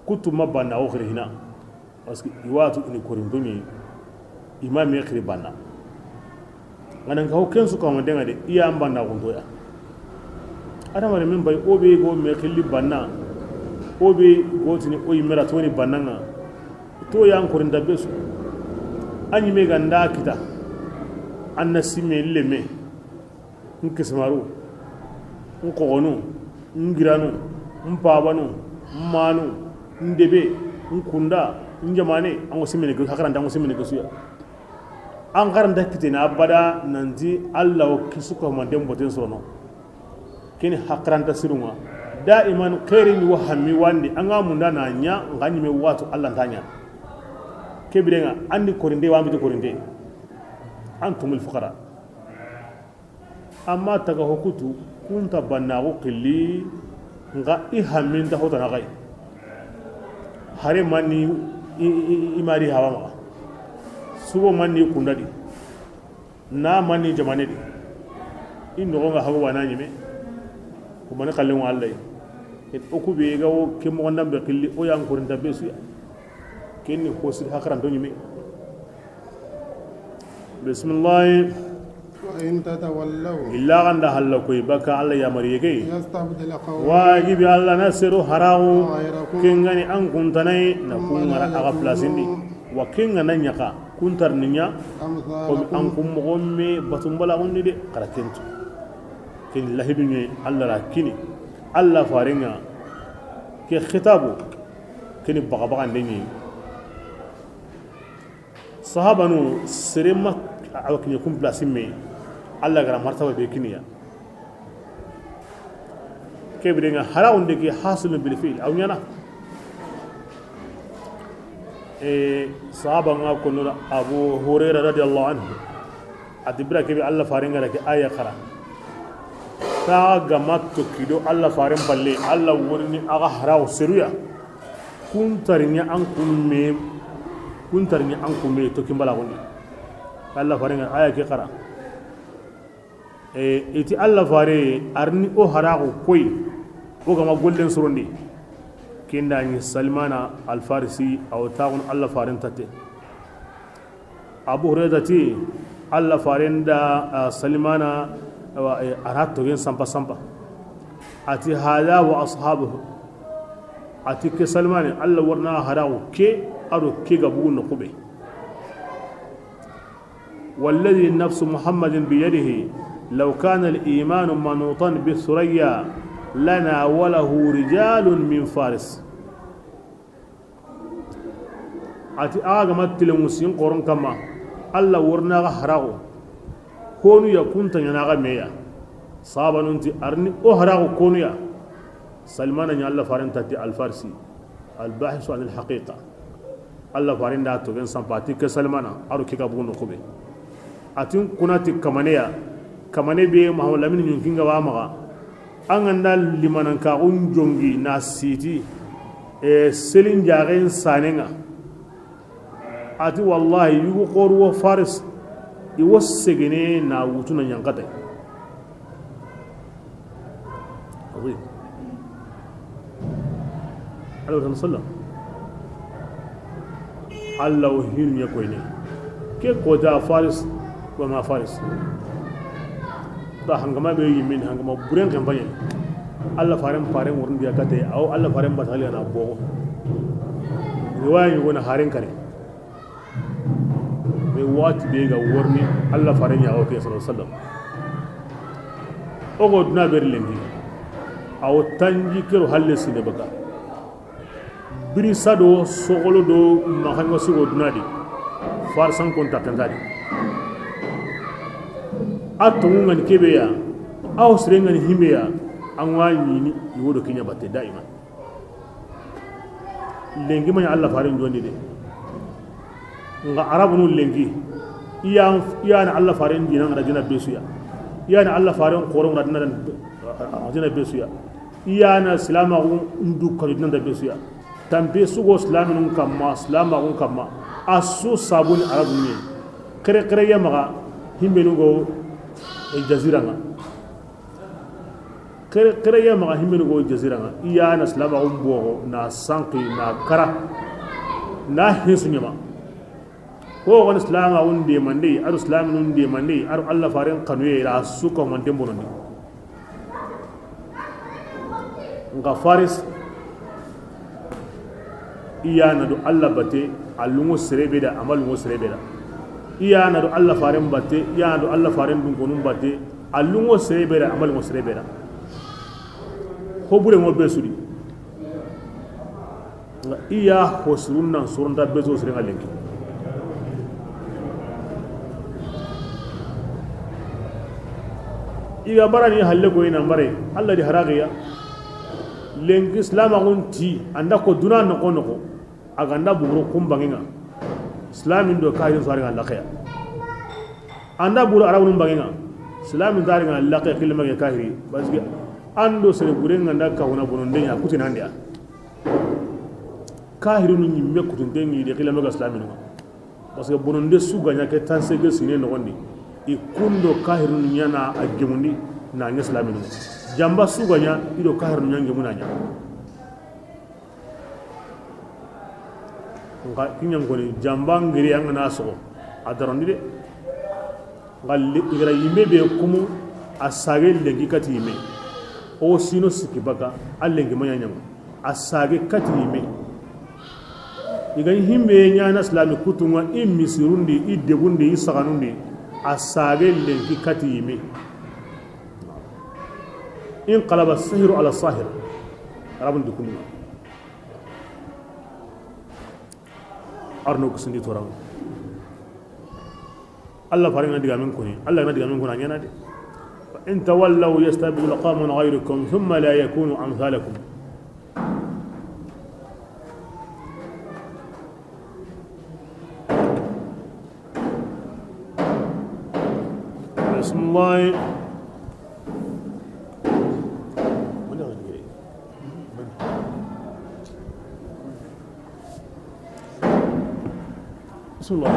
Kutu ma banna o xiri hina. Parce que i watu i ni korinto ɲi, i ma me xiri banna. Ŋa nan ka ho ken su kama denga de, i ya n banna xunto ya. Adamarenmen bay, o be go me xilli banna, o be go tini o yimme ra toni banna ŋa. To ya n korinta be su. A ɲi me ga nda kita, an na simme leme. N kisimaru, n xoxonu, n giranu, n pabanu, n manu, n debe, n kunda, n jamane, an ŋo simmene ke, hakaranta an ŋo simmene ke su ya. An karanta kitene abada nanti Alla o kisu ko manten boten sorono. Kini hakaranta sirunga. Daiman xeeri ni wa hammi wandi, an ga munda na ɲa, n ga ɲi me watu Alla nta ɲa. Kebirenga, an di korinde, wa miti korinde. Antumul fuqara. Amma taga ho kutu, kunta bannaxu xilli, nxa i hamminta hotana xay. Hare manni i, i, i, i mari hawa maxa. Sugo manni kundadi. Na manni jamane di. I noxo nga hago wana ɲime. Ko mani xallen wa Alla yi. Et o ku be ga wo ke moxo ndambe xilli, o yan korinta be su ya. Kenni hosi hakaranto ɲime. Bismillahi. وإن تتولوا Illa ganda halla koy baka Alla yamariye ke. يستبدل قوما Wajibi Alla na seru haraxu. غيركم Kengani an kuntanai na ثم kungara لا aga plasindi. يكونوا Wa kenga na ɲaka kuntar ni ɲa. Komi an أمثالكم kun moxo me batumbala gundi de xara kentu. Ken lahidu ɲe Alla ra kini. Alla farenga ke xitabu keni baga baga ndengi. Sahabanu sere ma awa kiɲe kun place me, Alla gara martaba be kiniya. Kebirenga haraxunde ke hasilun bil fi'l aw ɲana. E, sahaba nga kono Abu Hurairah radiyallahu anhu. A ti bira kebe Alla faren gara ke aya xara. Ta ga ma tokki do Alla faren palle, Alla woni aga haraxu seruya. Kuntarinya an kumme, kuntarinya an kumme to kimbala goni. Alla faren gara aya ke xara. E, iti Alla fare arni o haraxu koy. O gama gollen sorondi. Kinda ni Salmana Al Farisi aw taxun Alla faren tatte. Abu Hurayra ti, Alla faren da, a, Salmana, awa, e, a ra togen sampa sampa. A ti, "Hada wa ashabuhu." A ti, "Ke Salmane, Alla warna haraxu ke, a do ke ga bugu noxu be. Walladhi nafsu Muhammadin biyadihi, law kana al-imanu manutan bi Thurayya, lanawalahu rijalun min Faris." A ti, axa ga ma tilenŋu sin xoron kamma, Alla wornaxa haraxo, honu ya kunta ɲana xa meya. Sahabanun ti, arni o haraxo konu ya. Salmana ɲa Alla faren tatti Al Farsi, al bahisu anil haqiqa. Alla faren da togen sampa, a ti ke Salmana, a ro ke ga bugu noxu be. A tin kuna ti kamane ya, kamane be Mahamadu Lamini ɲunkinga wa maxa. An ga nda limanankaxun jongi na siti, e, selin jaxen sanenga. A ti, wallahi, yugu xoru wo Faris, i wo segene na wutuna ɲankatay. Azim. Alayhi sallam. Alla wo hinu ɲa koyne. Ke kota Faris, ko ma Faris. Ta hangama be yimin hangama buren kan banye. Alla faren faren wurin dia kate, aw Alla faren batali na bogo. Riwaya ni wona haren kare. Be wati be ga worni Alla faren ya o ke sallallahu alaihi wasallam. O go duna ber lendi. Awo tanji kero halle sine baka. Birisa do sogolo do maxanga sigo duna di. Farisankon taxenta di. A tongu ngani kebe ya. Awo sire ngani himbe ya. An wa ɲini i wo do kiɲa batte daiman. Lenki ma ɲa Allah faren jondi de. Nga arabunu lenki. Iya, iya na Allah faren dina nga dina besuya. Iya na Allah faren koro nga dina, dina besuya. Iya na silamaxu ndu kanu dina besuya. Tampe sugo silaminun kamma, silamaxun kamma. A su sabuni arabunu ye. Kere kere ya maxa himbenu go, e, jazira nga. Kere, kere ya maxa himbenu go jazira nga. Iya na silamaxun boxo, na sanki, na kara, na hinsu ɲama. Ko gani silamaxun demande, ado silaminun demande, ado Allah faren kanuye, ra suka manten bonondi. Nga Faris, iya na do Allah batte, a lungo serebe da, a ma lungo serebe da. Iya na do Allah faren batte, iya na do Allah faren dunkonun batte, a lungo serebe da, a ma lungo serebe da. Ho bure ngo be sudi. Nga iya ho surun nan surun da be so sire nga lenki. Iga barani halle ko ina mare, Allah di haragiya. Lenki silamaxun ti, anda ko duna noxo noxo. A ga nda buguro kun bangenga, silamin do kahirin su hari nga laxeya. Anda buguro arabunun bangenga, silamin ta hari nga laxeya, kilima ge kahiri. Parce que an do sere gure nga nda kahuna bononden ya, kutinandiya. Kahirinu ɲimme kutunten ŋi de, kilima ga silaminu. Parce que bononde su ga ɲa ke tansege sine noxondi, i kundo kahirinu ɲana a gemundi, na ɲa silaminu. Jamba su ga ɲa, i do kahirinu ɲa gemuna ɲa. Nka kiɲan koni, jamba ngiri an ga na soxo, a darondi de. Nka le-, i gara yimbe be kumu, a sage lenki kati yime. O sino sikki baka, a lenki ma ɲa ɲaŋa. A sage kati yime. I ga himbe ɲana silami kutunga, i misirundi, i debundi, i saganundi, a sage lenki kati yime. In qalaba sihiru ala sahir. Arabun di kundu. Arno kusindi toran. Allah faren ga na digamen koni, Allah ga na digamen koni a ɲana de. Fa in tawallaw yastabdil qawman ghayrakum thumma la yakunu amthalakum. Bismillah. Bismillah.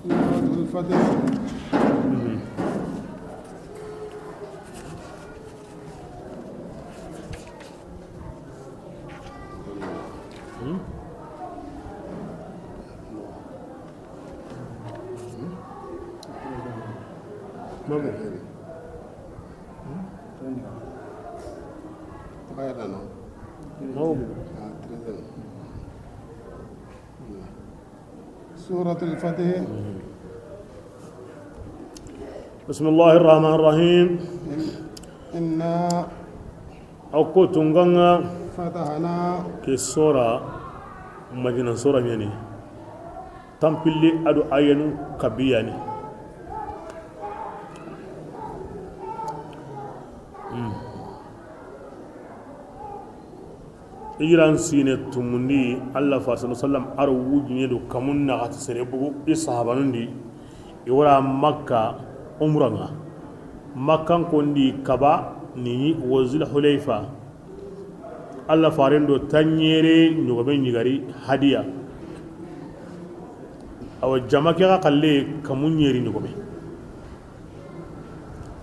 Suratul Fatih. Suratul Fatih. Bismillahir Rahmanir Rahim. Inna. A ko tunganga. Fatahna. Ke sora, Madina sora ɲani. Tampilli ado ayanu kabiyani. Hmm. Hijiran sine tumundi, Allah fa sallallahu alaihi wasallam aro wujine do kamun naxati sere bugu i sahabanundi, i wara Makka umranga. Makkan kondi kaba ni wo Zul Hulayfa. Allah faren do tanɲere ɲogome ɲigari hadiya. Awa jama ke ga kalle kamun ɲeri ɲogome.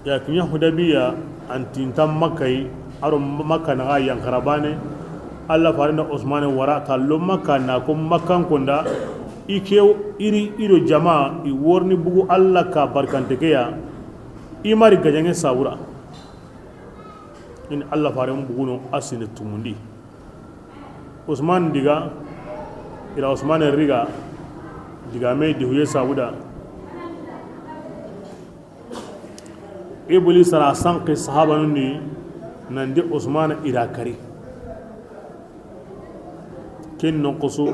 Ya kiɲa Hudabiya, an tinta Makka yi, aro Makka naxa yankara bane. Allah faren da Usmane wara tallo Makka na ko Makkan konda, i ke iri i do jama i worni bugu Allah ka barkante ke ya, i mari gajange sabura. In Allah faren buguno a sine tumundi. Usman diga, ira Usman riga, diga me di huye sabuda. Iblisa ra sanqi sahabanun di, nan ti Usmana i ra kari. Ken noxo su,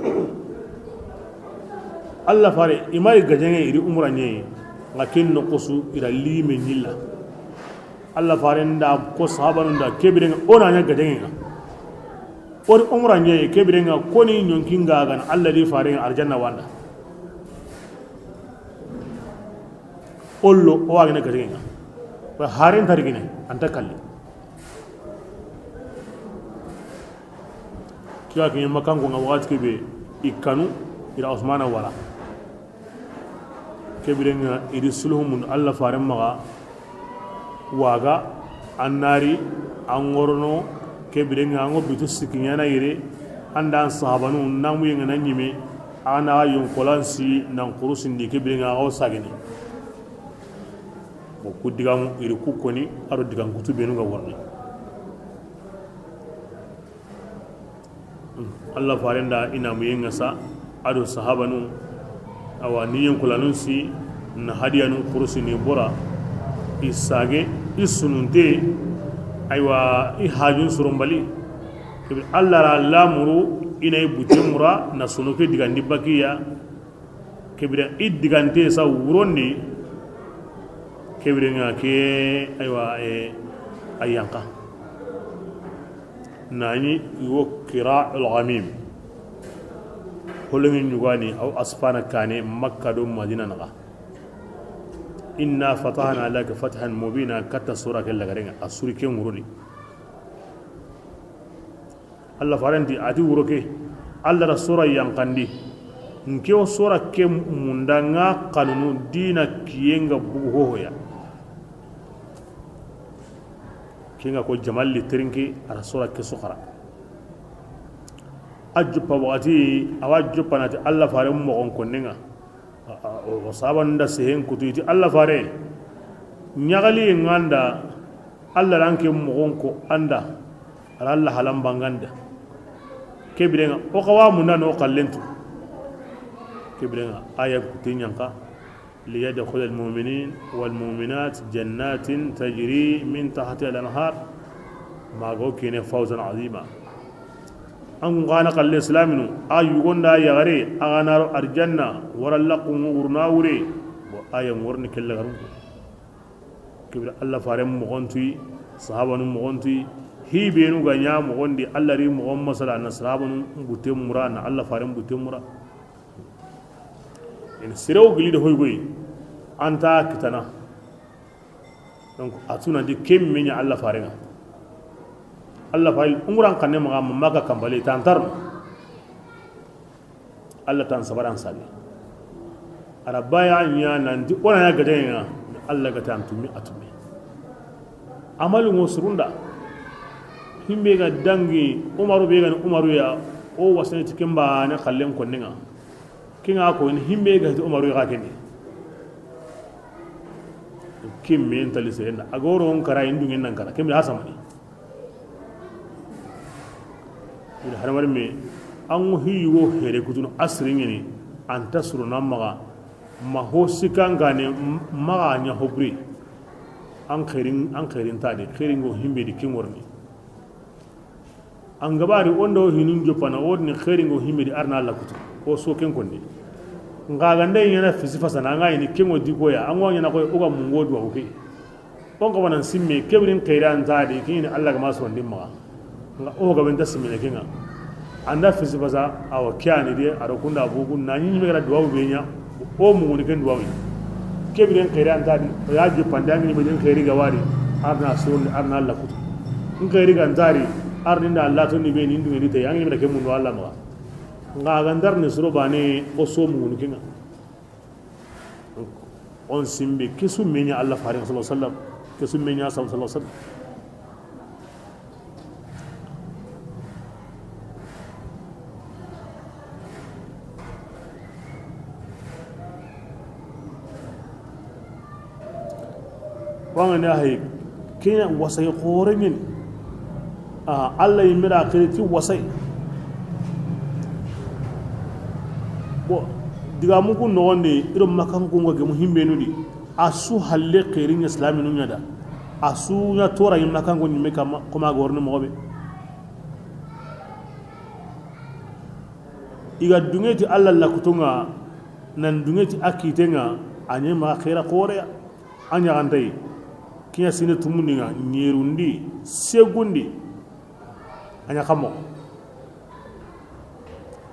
Alla fare, i ma ri gajaŋe, i ri umra ɲeyi, nga ken noxo su, i ra lime ɲilla. Alla faren da ko sahabanun da, ke biren ŋa o na ɲa gajaŋen ŋa. O ri umra ɲeyi, ke biren ŋa ko ni ɲonkin ga gana Alla di faren ŋa arjanna wa an da. O lo o wa gana gajaŋen ŋa. Wa haren tarigine, an ta kalli. Kiya ke Makkanko ŋa waxati ke be, i kanu, i ra Usmana wara. Ke biren ŋa i ri sulhu mun Alla faren maxa, waga, an na ri, an ŋorono, ke biren ŋa an ŋo bitu sikki ɲana yere, an da an sahabanu, namu yenga na ɲime, a na yonkolan si, nan kurusindi, ke biren ŋa a wo sagini. Bon, ku digamu, i ri ku koni, a do digan kutu benu ga warni. Alla faren da i namu yenga sa, a do sahabanu, awa, ni yenkolanun si, na hadiyanun kurusini bora, i sage, i sununte, aywa, i hajun sorombali. Ke bire Alla ra lamuru, i na i bute mura, na sunu ke digandi bakiya, ke bire i digante sa wurondi, ke bire ŋa ke, aywa, e, a yanqa. Nani i wo Qira al-Ghamim. Holoŋi ɲugani, aw asfana kane, Makka do Madina naxa. Inna fatahna laka fathan mubina, katta sura ke lagarenŋa, a suri ke ŋuruni. Alla farenti, a ti wuro ke, Alla ra sora yanqandi. Nke wo sora ke munda ŋa kanunu dina kiyenŋa bugu hohoya. Kenŋa ko jamalli terinke, a ra sora ke soxara. A joppa waxati, a wa joppa na ti Alla fare moxon konnenŋa. A, a, o, o sahabanun da sehen kutu i ti Alla fare, ɲaxali ŋa an da, Alla ra nke moxon ko an da, a ra Alla halan banganda. Ke biren ŋa, o xa wa munda no xallentu. Ke biren ŋa, aya kutu ɲanka, liyadkhula al-mu'minin wal-mu'minat jannatin tajri min tahtiha al-anhar, mago kine fawzan azima. An gana xalle silaminu, a yugonda yaxare, a gana ro arjanna, wara laqqun wurna wure, bo aya ŋorni kella garun. Ke bire Alla faren moxon tuyi, sahabanu moxon tuyi, hi benu ga ɲa moxon di, Alla ri moxon masala na sahabanu bute mura, na Alla faren bute mura. In sirew gili de hoy goy, an ta kitana. Donc, a tuna di ken me ɲa Alla faren ŋa. Alla faren umuran xanne maxa ma Makka kambale tan tarno. Alla tan sabaran sage. A ra baya ɲa nan ti o na ɲa gajaŋen ŋa, Alla ga tan tumi a tumi. Amalu ŋo surunda. Himbe ga dangi Umaru be ga ni Umaru ya, o wasani ti kemba ne xallen konnenŋa. Kinga ko ni himbe ga ti Umaru ga kende. Kim men tali serenda. A goro on kara indu ngen nan kara. Kembe hasamani. Ila haramar me an ŋo hiyo here kutun asirin ni an ta suru na maxa ma ho sikangane maxa ɲa hobri. An xerin, an xerin ta de, xerin go himbe di kingorni. An gabari o ndo hinun joppana, o ni xeeri ŋo himedi arna Alla kutu. O so ken konni. Nga gande ɲana fisi fasana, nga ini kengo di koya, an wa ɲana koy o ga mungo duwa o ke. On ka banan simme, kebirin xeeri an ta di, kini Alla ga ma sondi maxa. Nga o ga benta simmene kenga. Anda fisi fasa, awa kiyani de, aro kunda bugu, na ɲi ɲime gara duwa o be ɲa. O muguni ken duwawi. Kebiren xeeri an ta di, o ya joppandi, an gini be den xeeri ga wari, arna sonni, arna Alla kutu. N xeeri ga n ta di, arni nda Alla to ni be ni ndunge ni te, an gini be ke mundu Alla maxa. Nga ga ndar ni soro bane, o so muguni kenga. Donc, on simbe, kesu me ɲa Alla fare sallallahu alaihi wasallam, kesu me ɲa sallallahu alaihi wasallam. Wangani ahi, kenya wasay xore ɲeni. A, Alla yi mira xiri ti wasay. Bon, digamu ku noxondi, iro makan ku nga gemu himbenu di. A su halle xeeri ɲa islaminu ɲa da. A su ɲa toora ɲi makanko ɲimme kamma, koma gorni moxo be. I ga duŋe ti Alla lakutonŋa, nan duŋe ti a kitenŋa, a ɲi ma xeera xoore ya. A ɲaxantayi, kiɲa sine tumundinŋa, ɲerundi, segundi, a ɲa xa moxo.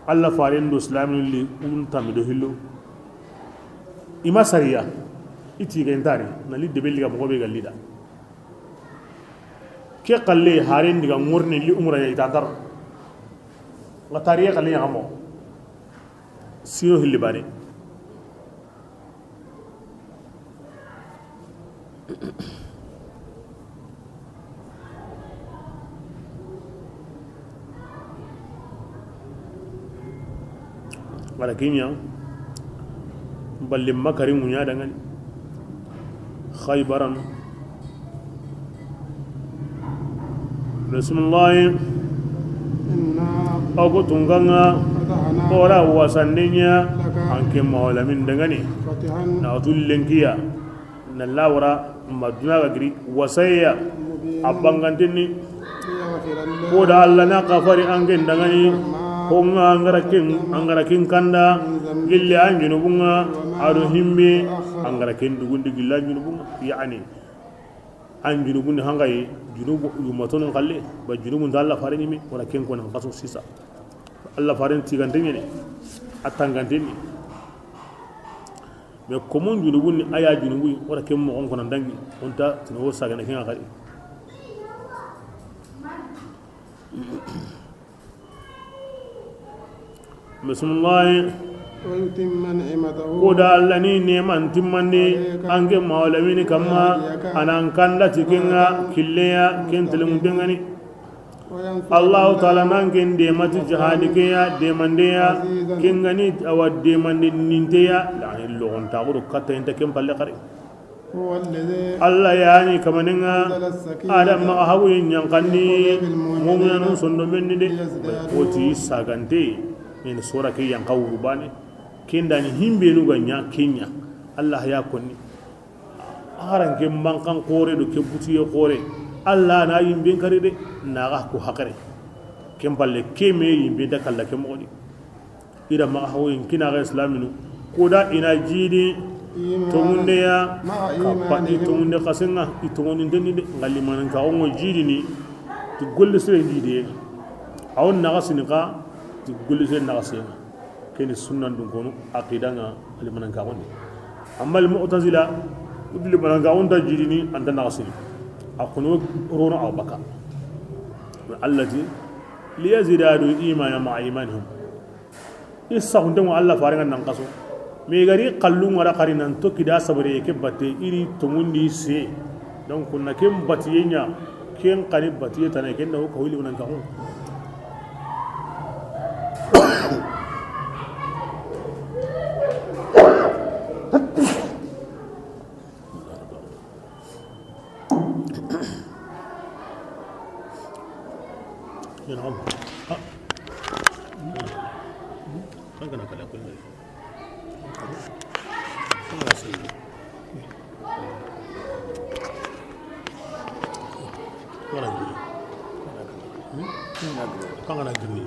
Alla faren do silaamini li un tammi do hillo. I ma sariya, i tigentari, na li debe liga moxo be ga li da. Ke xalle haren diga ŋorni li umra ya i tantar. Nga tariye xalle ya xa moxo. Sino hilli bane. Wala kiɲa. Balli makari muɲa dangani. Xaybaran. Bisimilahi. Aw ko tunkanŋa. Ora wasandenya. An ke mawlamin dangani. Na tullenkiya. Na lawara maduna ga giri wasaya. A bangantenni. Ko da Alla na kafari an ke dangani. Ko nga angara kin, angara kin kanda. Gille an junubunga. Ado himme. Angara kin dugundi gilla an junubunga. Yani. An junubun ni hangaye, junubu yumatonon xalle, ba junubun ta Alla faren ɲime, wala ken konan xaso sisa. Alla faren tigante ɲene, a tangante ni. Mais komun junubun ni, a ya junubu, wala ken moxon konan dangi, on ta tino wo sagana ken xari. Bisimilahi. ويتم نعمته Ko da Alla ni neman timmandi عليك an ke mawlamini kamma, ويهديك anan kanda ti kenga killeya, ken telemuntengani. وينصرك Allahu taala nan ken demati jihadi keya, demandeya, عزيزا kengani awa demande ninteya, la logon taxudo katta inte ken palle xari. هو الذي Alla yani kamaninga أنزل السكينة ada maxa hagu ɲankandi في قلوب المؤمنين mu'minanu sondomenni de ليزدادوا oti sagante. En sora ke yanka wuru bane. Kendani himbenu ga ɲa kenya. Alla ya konni. Aran ke mankan xore do ke butiye xore. Alla na yimben kari de. Na ga ko hakare. Ken palle ke me yimbe da kalla ke moxoni. Ida maxa hawo in kina ga islaminu. Koda ina jidi tongunde ya. Kappa i tongunde xasenga i tongundi ndenni de. Ngalli manan ka ongo jidi ni. Ti golle sere jidi ya. Awon naxasini xa ti golle sere naxasenga. Keni sunnan dun kono aqidanga limanan ka gondi. Amma al mu'tazila udli manan ka onda jidi ni anta naxasini. Akono rono aw baka. Allati liyazidadu imana ma'a imanihim. I saxunte ŋo Alla farenga nan xaso. Mais i gari xallu ŋara xari nan toki da sabare ke batte iri tongundi se. Donc na ken batiye ɲa ken xani batiye tana ken da ko hawli nan ka xo. Yana am. Ha. Kan kana kala kullu. Kan kana sai. Kan kana giri. Hmm? Kan kana giri.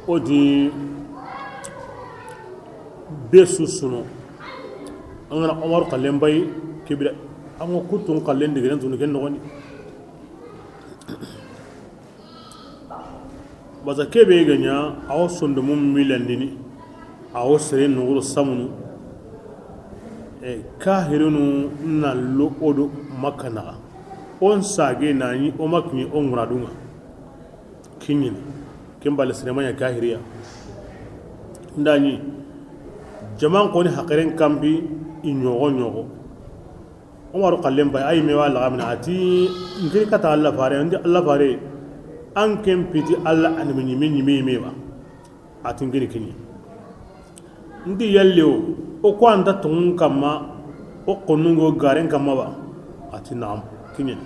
O di be su suno. An gana Omar xallen bay kibira. An ga kutun xallen digeren tunu ken noxoni. Basa kebe ga ɲa, awo sondomu milandini, awo sere nuguro samunu, e, kahirinu na lo odo Makka naxa. On sage na ɲi o makini o ŋuradunga. Kiɲini, ken bale sere ma ɲa kahiriya. Nda ɲi, jaman koni hakiren kambi i ɲogo ɲogo. Umaru xallen bay, ay me wa laxamina, a ti, n kiri kata Alla fare, n ti Alla fare, an ken piti Alla annabi ɲime, ɲime, ɲime ba. A ti n kiri kiɲi. N ti yalli o, o ko an ta tongun kamma, o xonnungo garen kamma ba. A ti naam, kiɲen.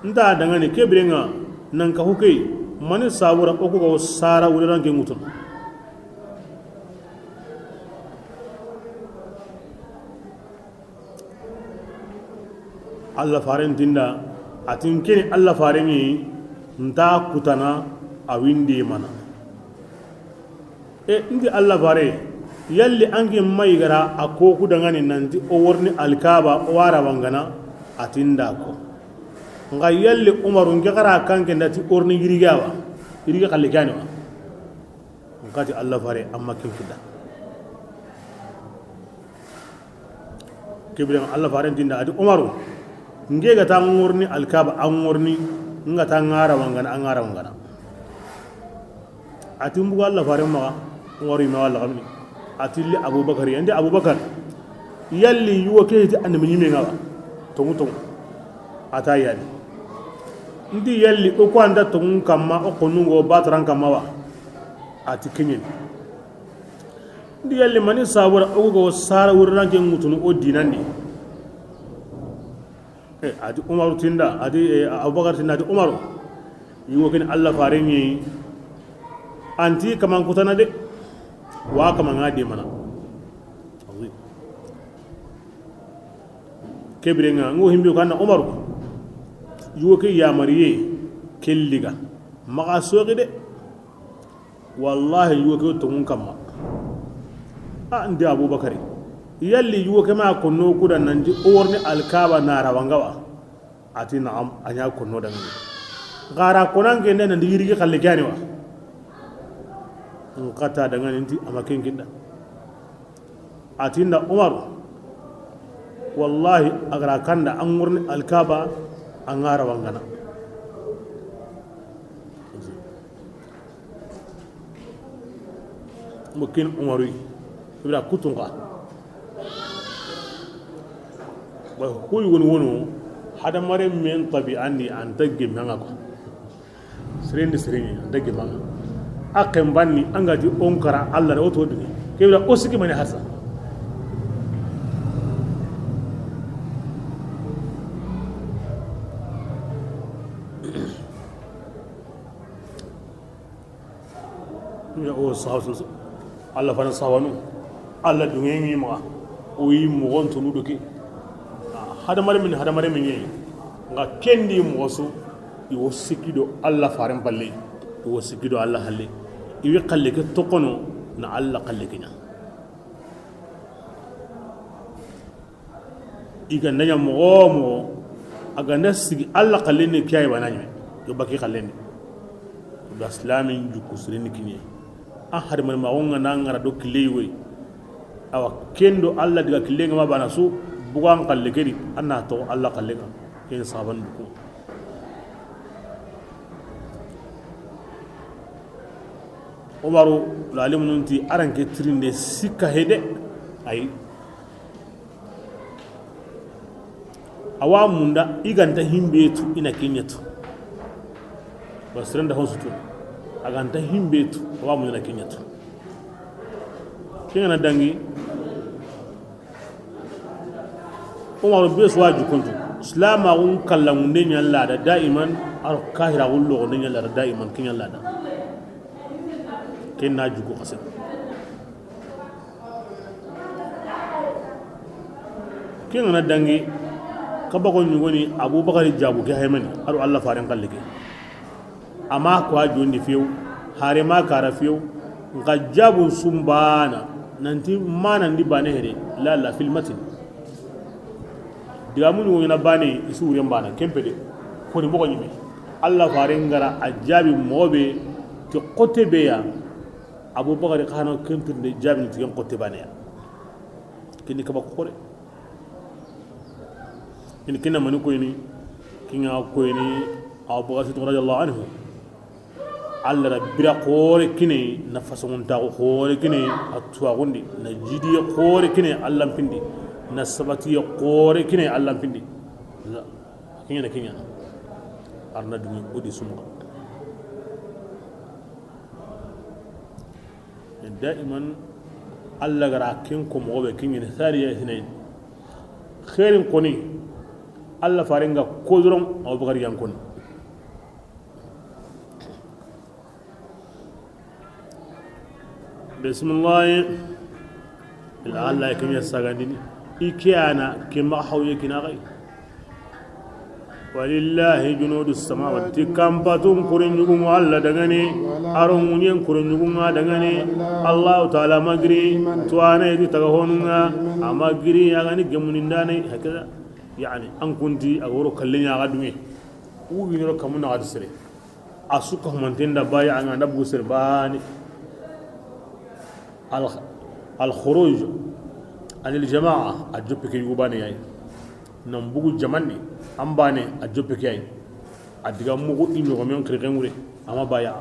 Nta dangani ke birenŋa, nan ka hukey, mani sabura o ku ga wo sara wure ran ke ŋutun. Allah faren tinda, a tin keni Allah faren ŋi, nta kutana a windi mana. E, ndi Allah fare, yalli an ke ma yigara a ko ku dangani nanti o worni Alkaba o wara wangana, a tinda ko. Nga yalli Umaru, nke xara kanke ndati orni yirige wa, yirige xalle ke yani wa. Nkati Allah fare, amma ken kida. Ke biren Allah faren tinda, a ti Umaru, nke ga ta ŋorni Alkaba, a ŋorni, nga ta ŋara wangana, a ŋara wangana. A ti mbugu Allah faren maxa, Umaru yime walla xamni. A ti li Abubakar, ndi Abubakar, yalli yugo ke ti annabi ɲime ŋa wa? Tongu tongu. A ta yani. Ndi yalli o ko anda tongu kamma, o konu go bataran kamma wa? A ti ke ɲeni. Ndi yalli mani sabura o go sara wurran ke ŋutunu o dinandi. E, a ti Umaru tinda, a ti, e, Abubakar tinda, a ti Umaru, yugo ken Allah faren ŋi, anti kaman kutana de, wa kaman ŋa de mana. Ke birenŋa, ngo himbe ko anna Umaru, yugo ke yamariye, ke liga, maxa soxi de. Wallahi, yugo ke tongun kamma. A, ndi Abubakari, yalli yugo ke ma konno kuda nanti o worni Alkaba na rawanga wa? A ti naam, a ɲa konno dangani. Xara konan ke nde nanti yirigi xalle ke yani wa? Nkata dangani nti ama ken kinda. A tinda Umaru, wallahi, a gara kanda an ŋorni Alkaba, a ŋara wangana. Mo kin Umaru, ibra kutunga. Ba, kuy woni wono, hadamare men tabi andi an tagge manga ko. Sirendi sirendi, an tagge manga. A xembanni, an ga ti on kara Allah da o to dugi. Ke bira o siki mani hasa. Ya o sa-, sa-, sa-, Allah fana sawanu. Allah dunge ngi ma. O yi mogon tunu do ke. Hadamare min, hadamare min ye. Nga kendi mogosu. I wo sikido Allah faren palle. I wo sikido Allah halle. I wi xalle ke tokono na Allah xalle ke ɲa. I ga nda ɲa moxo wo moxo, a ga nda sigi Allah xallen ni kiyaye bana ɲime, yo baki xallen ni. Ga silamin jukku sirini kiɲe. A hadamare ma wonga na ngara do kille woy. Awa kendo Allah diga kille ngama bana su, bugan xalle kedi, anna to Allah xalle ka. Ken saban duku. Umaru lalimunun ti aranke tirinde sikka hede. Ayi. Awa munda i ganta himbe tu ina kenyatu. Wa sirenda honsu tu. A ganta himbe tu, awa munda na kenyatu. Kengana dangi. Umaru be suwa jukuntu. Silama un kalla munde ɲalla da daiman, ar kahira un logo ne ɲalla da daiman kiɲalla da. Ken na jugu xase. Ken ga na dangi, kaba ko ɲugoni Abubakari jabu ke haymani, aro Allah faren xalle ke. Ama ko a jondi few, hare ma kara few, nka jabun sumbana, nanti mana ndi bane hede, la la filmatin. Diga mun ɲugoni na bane, isu wuren bana, kempe de, koni mogo ɲime. Allah faren gara a jabi mobe, ti xote be ya, Abubakar xa na ken tunde jaabini ti ken xote baane ya. Kini kaba ko xore. Ini kina mani koyini, kinga koyini Abubakar Siddiq radiyallahu anhu. Allah da bira xore kine, na fasongun taxu xore kine, a tuwaxundi, na jidiye xore kine, Allah mpindi, na sabatiye xore kine, Allah mpindi. Kiñana, kiñana. Arna dumi odi sumuka. Daiman, Allah gara ken ko moxo be kiñene sariya sinayin. Xeerin koni, Alla faren ga ko doron, Abubakar yan koni. Bisimilahi. Ila Alla ke ɲa sagandini. I ke ya na ke maxa hawye kina xa yi. Walillahi junudu samawati. Ti kanpatun kuren ɲugun ŋa Alla danŋa ni. A ro ŋuɲen kuren ɲugun ŋa danŋa ni. Allahu taala ma giri tuwana yi ti taga honun ŋa. A ma giri ya ga ni gemunindaana yi, hakaza. Yani, an kunti a ga woro kallen ɲa ga duŋe. Wu wi ɲoro kamu na ga ti sere. A su ka humanten da baya an ga da bugu sere bani. Al, al khuruj anil jamaa, a joppe ke yugo bane ya yi. Nan bugu jamanni, an bane, a joppe ke ya yi. A diga mugu i ɲogomen xirixen wure, a ma baya.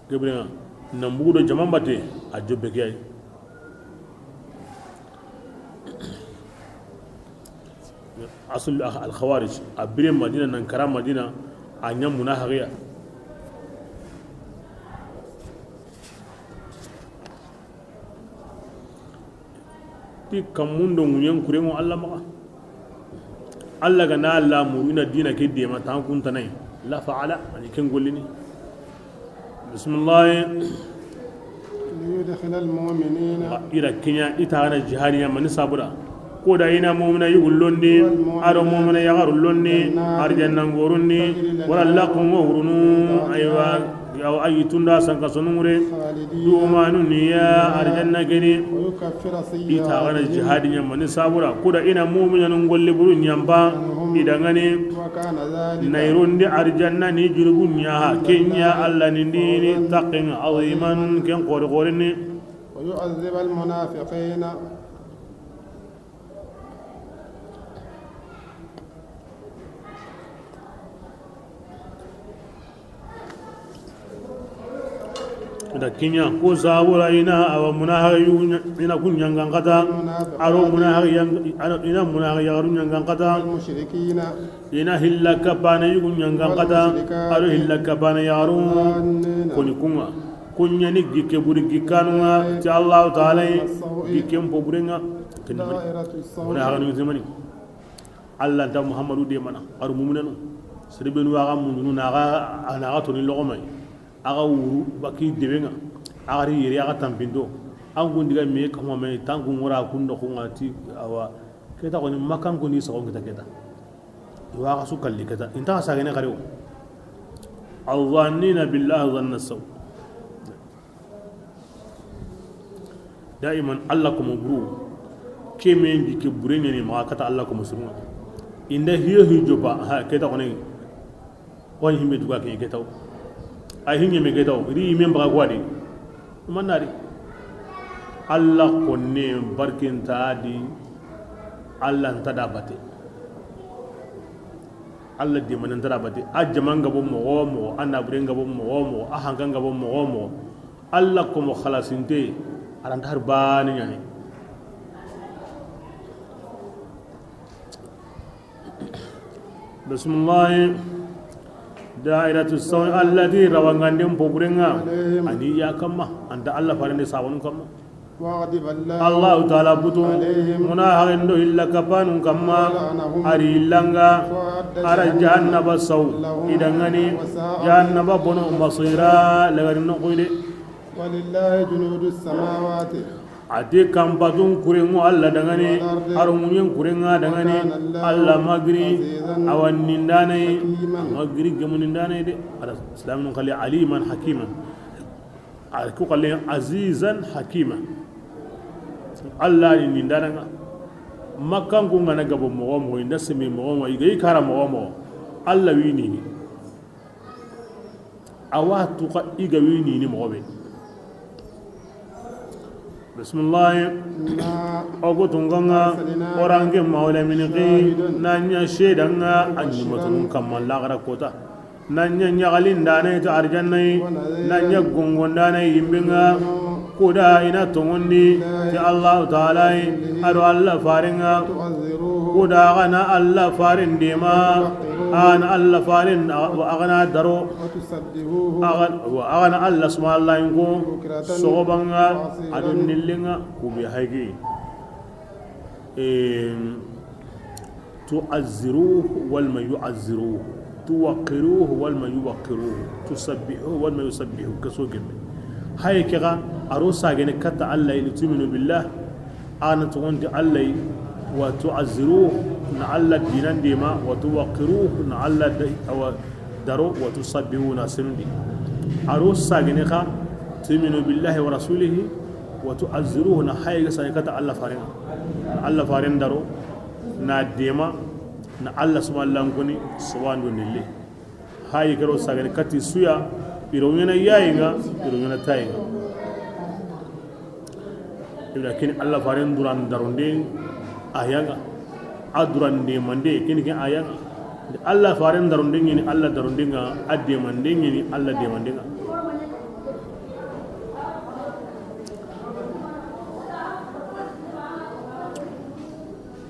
Gebre nan bugu do jaman bate, a joppe ke ya yi. Asul al khawarij, a bire Madina, nan kara Madina, a ɲa munahaxiya. Ti kammun do ŋuɲen kuren ŋo Alla maxa. Alla ga na Alla muru i na dina ke dema tan kuntanayi. La faala, a ni ken gollini. Bisimilahi. Liyudkhila almu'minina. I ra ke ɲa, i taxana jihadi ɲa mani sabura. Ko da i na mu'mina yugu londi, a do mu'mina yaxaru londi, arjanna ŋorunni, wala laqun ŋorunu, aywa, yaw ayi tunda sanka sonungure, dumanu niya arjanna geni. I taxana jihadi ɲa mani sabura, ko da i na mu'minanu golle buru ɲampa, i danŋa ni. Nayrondi arjanna ni junubu ɲa ha, ke ɲa Alla ni ndini taqin aziman, ken xori xorini. ويعذب المنافقين. Da ke ɲa ko sabura i na awa munahaxi yu ɲa, i na kun ɲangan kata. A do munahaxi yang, a do i na munahaxi yaxaru ɲangan kata. والمشركين. I na hilla kapana yugu ɲangan kata. والمشركات. A do hilla kapana yaxaru. الظانين. Koni kun ŋa. Kun ɲa ni gikke buri gikkanu ŋa ti Allahu taala yi, gikken po buren ŋa. دائرة السوء. Wala hanu zamani. Alla nta Muhammadu de mana, a do mu'minanu. Sere benu wa ga mundunu na ga, a na ga toni loxo ma yi. A ga wuru baki debe ŋa. A ga ri yere, a ga tanpindo. An kun diga me kama me tanku ŋora kun do kun ŋa ti awa. Ke ta xoni Makkan kun ni soxon kita ke ta. I wa ga su kalli ke ta. I nta sagene xari wo. Al-zannina billahi zanna saw. Daiman Alla komo buru. Ke men di ke bure ɲa ni maxa kata Alla komo surun ŋa. I nda hiyo hiyo jopa, ha, ke ta xoni. Ko himbe duga ke ke taw. Ay hinye me ke taw. Ri men baga gwadi. Manari. Alla konne barkinta di. Alla nta da bate. Alla di man nta da bate. A jaman ga bo moxo moxo, a na bure ga bo moxo moxo, a hankan ga bo moxo moxo. Alla komo xalasinte, a ra nta har bani ɲa ni. Bisimilahi. Dairatu saw allati rawanganden poburenga. Ani ya kamma, anta Alla farende sabanu kamma. وغضب الله Allahu taala butu, عليهم muna hagendo illa kapanun kamma, ولعنهم ari illanga, وأعد ara جهنم jahannaba saw, لهم idangani, وساءت jahannaba bono masira, lagari nokuide. ولله جنود السماوات Ati kampatun kurengu Alla dangani, والأرض aro ŋuɲen kurenga dangani, وكان الله Alla magiri, عزيزا awa nindanayi, حكيما magiri gemunindanayi de. Ala islamin kali aliman hakiman. A ku kallen azizan hakima. Alla ni nindananga. Makkan ku ngana gabo mogo mogo, inda semi mogo mogo, iga i kara mogo mogo. Alla wi nini. Awa tuka iga wi nini mogo be. Bismillah. إنا Ogo tungonga, أرسلنا orange mawla miniki, شاهدا nanya shedanga, ومبشرا anyi matun kamma lagara kota. Nanya ɲagalindane to arjannayi, nanya gongondane yimbenga, kuda ina tongondi ti Allahu taala yi, ado Alla farenga, kuda gana Alla faren dema, agana Alla faren agana daro, agana Alla suma Alla inko, sogobanga, ado nillenga, kubi haigi. Em, tu'azziruhu walma yu'azziruhu, tuwaqqiruhu walma yuwaqqiruhu, tusabbihuhu walma yusabbihu, ke so gemme. Haye ke ga, a ro sagene katta Allah, li tu'minu billah, a na toxonti Allah, wa tu'azziruhu, na Allah dinan dema, wa tuwaqqiruhu, na Allah da-, awa, daro, wa tusabbihuhu, na senundi. A ro sagene xa, tu'minu billahi wa rasulihi, wa tu'azziruhu, na haye ga sage katta Allah farenŋa. Allah faren daro, na dema, na Allah subhanahu wa ta'ala koni, subhanahu wa ta'ala. Haye ke ro sagene katti suya, i ro ɲana yayi ŋa, i ro ɲana tayi ŋa. Ibra kini Allah faren duran daronde a ya ŋa. A duran demande kini ke a ya ŋa. Allah faren daronde ɲini Allah daronde ŋa, a demande ɲini Allah demande ŋa.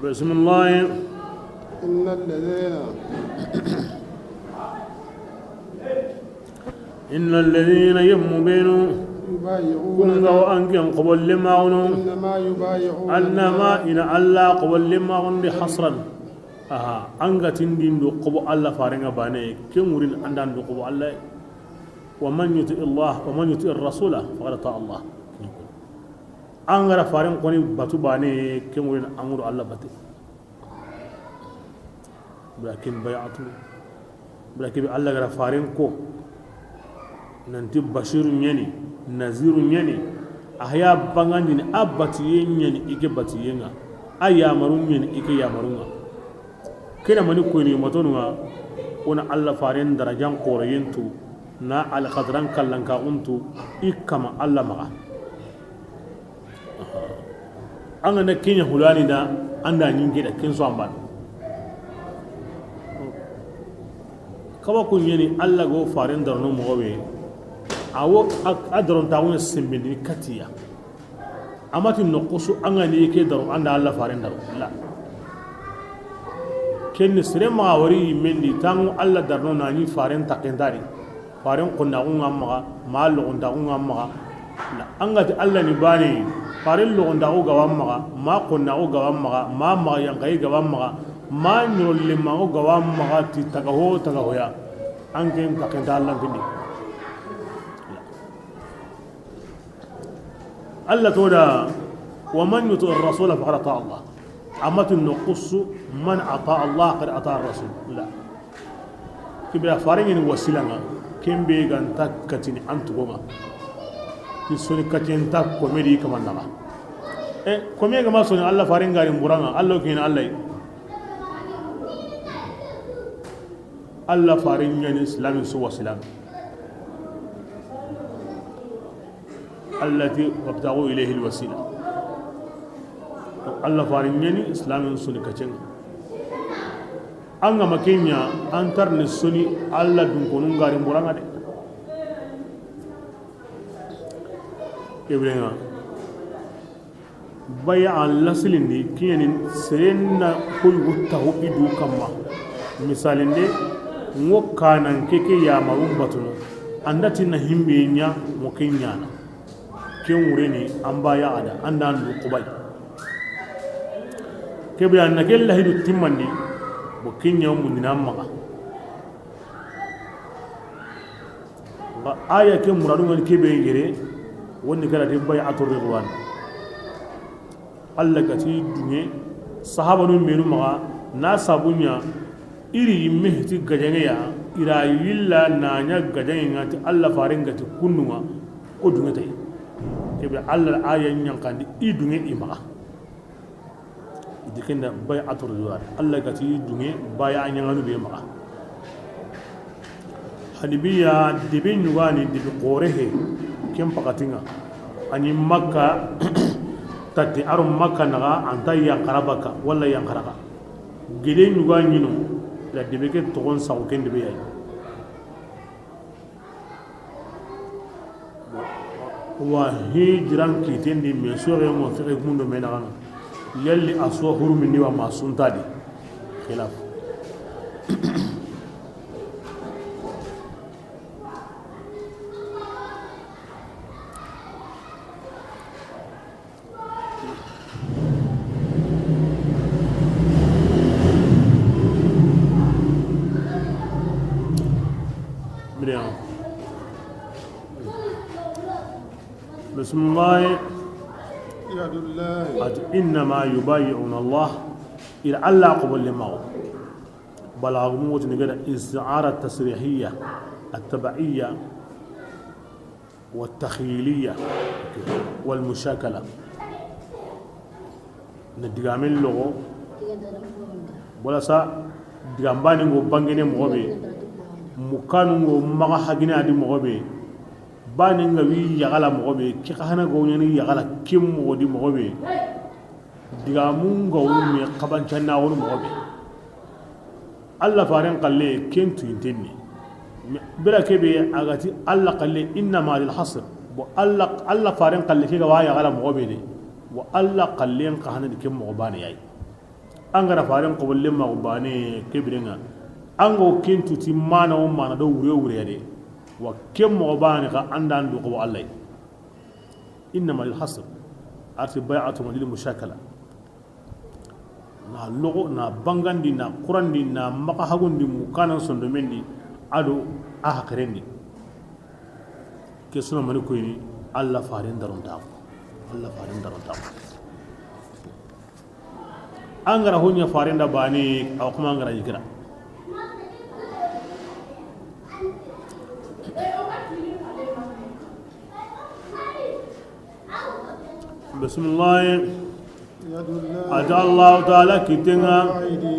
Bismillah. إن الذين إن الذين يمبينو يبايعونك kunga wa anken qobolle magono إنما يبايعون annama الله ina Allah qobolle magondi hasran. Aha, anga tindin do qobo Allah farenŋa bane, ke ŋurin andan do qobo Allah. ومن يطع الله ومن يطع الرسول فقد أطاع الله. Angara faren koni batu bane, ke ŋurin anguru Allah bate. Walakin bay'atu. Walakin Allah gara faren ko. Nanti Bashiru ɲani, Naziru ɲani. A haya bangandini, a batiye ɲani, i ke batiye ŋa. A yamaru ɲani, i ke yamaru ŋa. Kena mani koyni matonu ŋa, o na Allah faren darajan koroyentu, na alxadran kallanka untu, i kama Allah maga. An ga na kiɲa hulani da, an da ɲinke da, kin so an ban. Kaba kuɲeni Allah go faren darno mogobe. Awo a daron taxu ne sembendini katiya. Amati noxusu an ga ni ke daro an da Allah faren daro. La. Ken ni sere ma wari mendi tangu Allah darno na ni faren takendari. Faren konnaxu ŋa maxa, ma loxontaxu ŋa maxa. An ga ti Allah ni bane, faren loxontaxu gawa maxa, ma konnaxu gawa maxa, ma maxa yankayi gawa maxa, ma ɲorollemaxu gawa maxa ti taga ho taga hoya. An ken taxenta Allah kindi. Allah to da, ومن يطع الرسول فقد أطاع الله. Amati noxusu, من أطاع الله فقد أطاع الرسول. La. Kibira faren ŋa ni wasila ŋa, kembe ga nta katini an tugo ŋa. Ki soni katini nta komedi kamandaga. E, kome ga ma soni Allah faren ŋa ri mburaŋa, Allah kini Allah. Allah faren ɲa ni islamin su wasila ŋa. Allati wabtagu ilayhi alwasila. Allah faren ɲa ni islamin soni kacenŋa. An ga ma ke ɲa, an tar ni soni Allah dun konu ŋa ri mburaŋa de. Kebrenŋa. Baya a lasilindi kiɲeni serenna koyugu taxu i du kamma. Misalinde, ŋo kanan ke ke yamarun batuno, anda tinna himbe ɲa mo ke ɲana. Ke ŋureni an baya a da, anda an du kubay. Kebe an na ke lahidu timmandi, bo ke ɲa mundina maxa. Aya ke muradu ŋa ni kebe yere, woni gara de bay'atu ridwan. Allah ga ti dunŋe, sahabanu menu maxa, na sabu ɲa, i ri yimme hiti gajaŋe ya, i ra yilla na ɲa gajaŋe ŋa ti Allah faren ga ti kunnu ŋa, o dunŋe tay. Kebe Allah aya ɲankandi, i dunŋe i maxa. I di kenda bay'atu ridwan. Allah ga ti dunŋe baya a ɲaŋanu be maxa. Hanibiya debe ɲugani debe xoore he, ken pakati ŋa. A ni Makka, tati aro Makka naxa, anta yanxara baka, walla yanxara xa. Gede ɲuga ɲino, la debe ke toxon saxu ken debe yayi. Wa hijiran kitendi me soxe mo fexe gundo me naxano. Yalli a so hurumindi wa ma suntadi. Xilaf. بسم الله. يد الله. A ti, إنما يبايعون الله. I da Alla xobolle maxa. Balagumu wotini gada الاستعارة التشريحية التبعية والتخييلية والمشاكلة. Na digamen loxo, wala sa digan baane ŋo bangene moxo be, mukanu ŋo maxa hagine a di moxo be, baane ŋa wi yaxala moxo be, ke xa hana go ɲaani yaxala ken moxo di moxo be, digamu ŋa wo me xabancanna wo moxo be. Alla faren xalle ken tuyinten ni. Bira kebe a ga ti Alla xalle إنما للحصر. Bo Alla, Alla faren xalle ke ga wa yaxala moxo be de. Wa Alla xallen xa hana di ken moxo baane yayi. An ga ra faren xobolle maxa baane ke biren ŋa. An ga wo ken tu ti mana wo mana do wure wure ya de. Wa ken moxo baane xa an da an du xobo Alla yi. إنما للحصر. A ti بيعة للمشاكلة. Na loxo, na bangandi, na xurandi, na maxa hagundi, mukanan sondomen di, a do a haqiren di. Ke suna mani koyini, Alla faren darontaxu. Alla faren darontaxu. An ga ra ho ɲa faren da baane, a wa kuma an ga ra yikira. Bisimilahi. A ti Allahu taala kitten ŋa,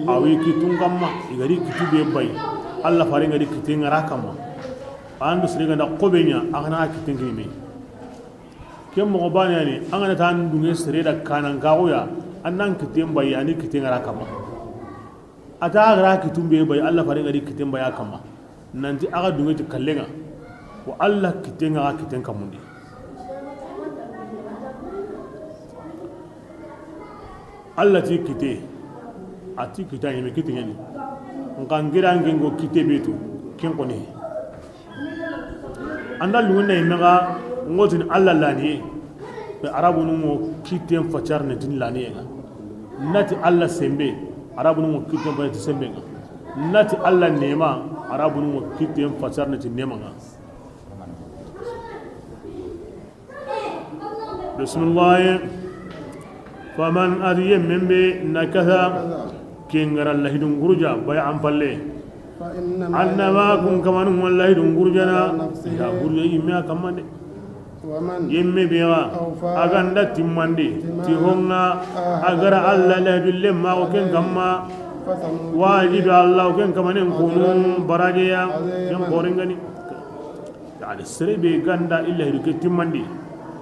a wi kittun kamma, i ga ri kittu be bayi. Alla faren ga ri kitten ŋa ra kamma. An do sere ga da xobe ɲa, a xa na kitten kini me. Ken moxo baane ya ni, an ga na ta an dunŋe sere da kanan kaxu ya, an nan kitten bayi, a ni kitten ŋa ra kamma. A ta a ga ra kittun be bayi, Alla faren ga ri kitten bayi a kamma. Nanti a ga dunŋe ti kallen ŋa, wa Alla kitten ŋa, a ga kitten kammundi. Alla ti kitte, a ti kitta ɲeme kitte ɲa ni. Nxa n gira nge ngo kitte be tu, ken xo ni. An da lungu na i me ga, ngo tini Alla laniye. Be Arabunu ngo kitten facar ne tin laniye ga. Na ti Alla sembe, Arabunu ngo kitten facar ti sembe ga. Na ti Alla nema, Arabunu ngo kitten facar ne ti nema ga. Bisimilahi. Faman, a ti yemmen be nakasa, ken ga ra lahidun guruja, bay'an falle. Annama kun kamanu ŋa lahidun gurujana, ya guruja yimme a kamma de. Yemme be ga a ga nda timmandi ti ho ŋa, a ga ra Alla lahidun lemma o ken kamma, wajibi Alla o ken kamanen kunu barajeya, ken xoren ga ni. Yani sere be ga nda i lahidu ke timmandi,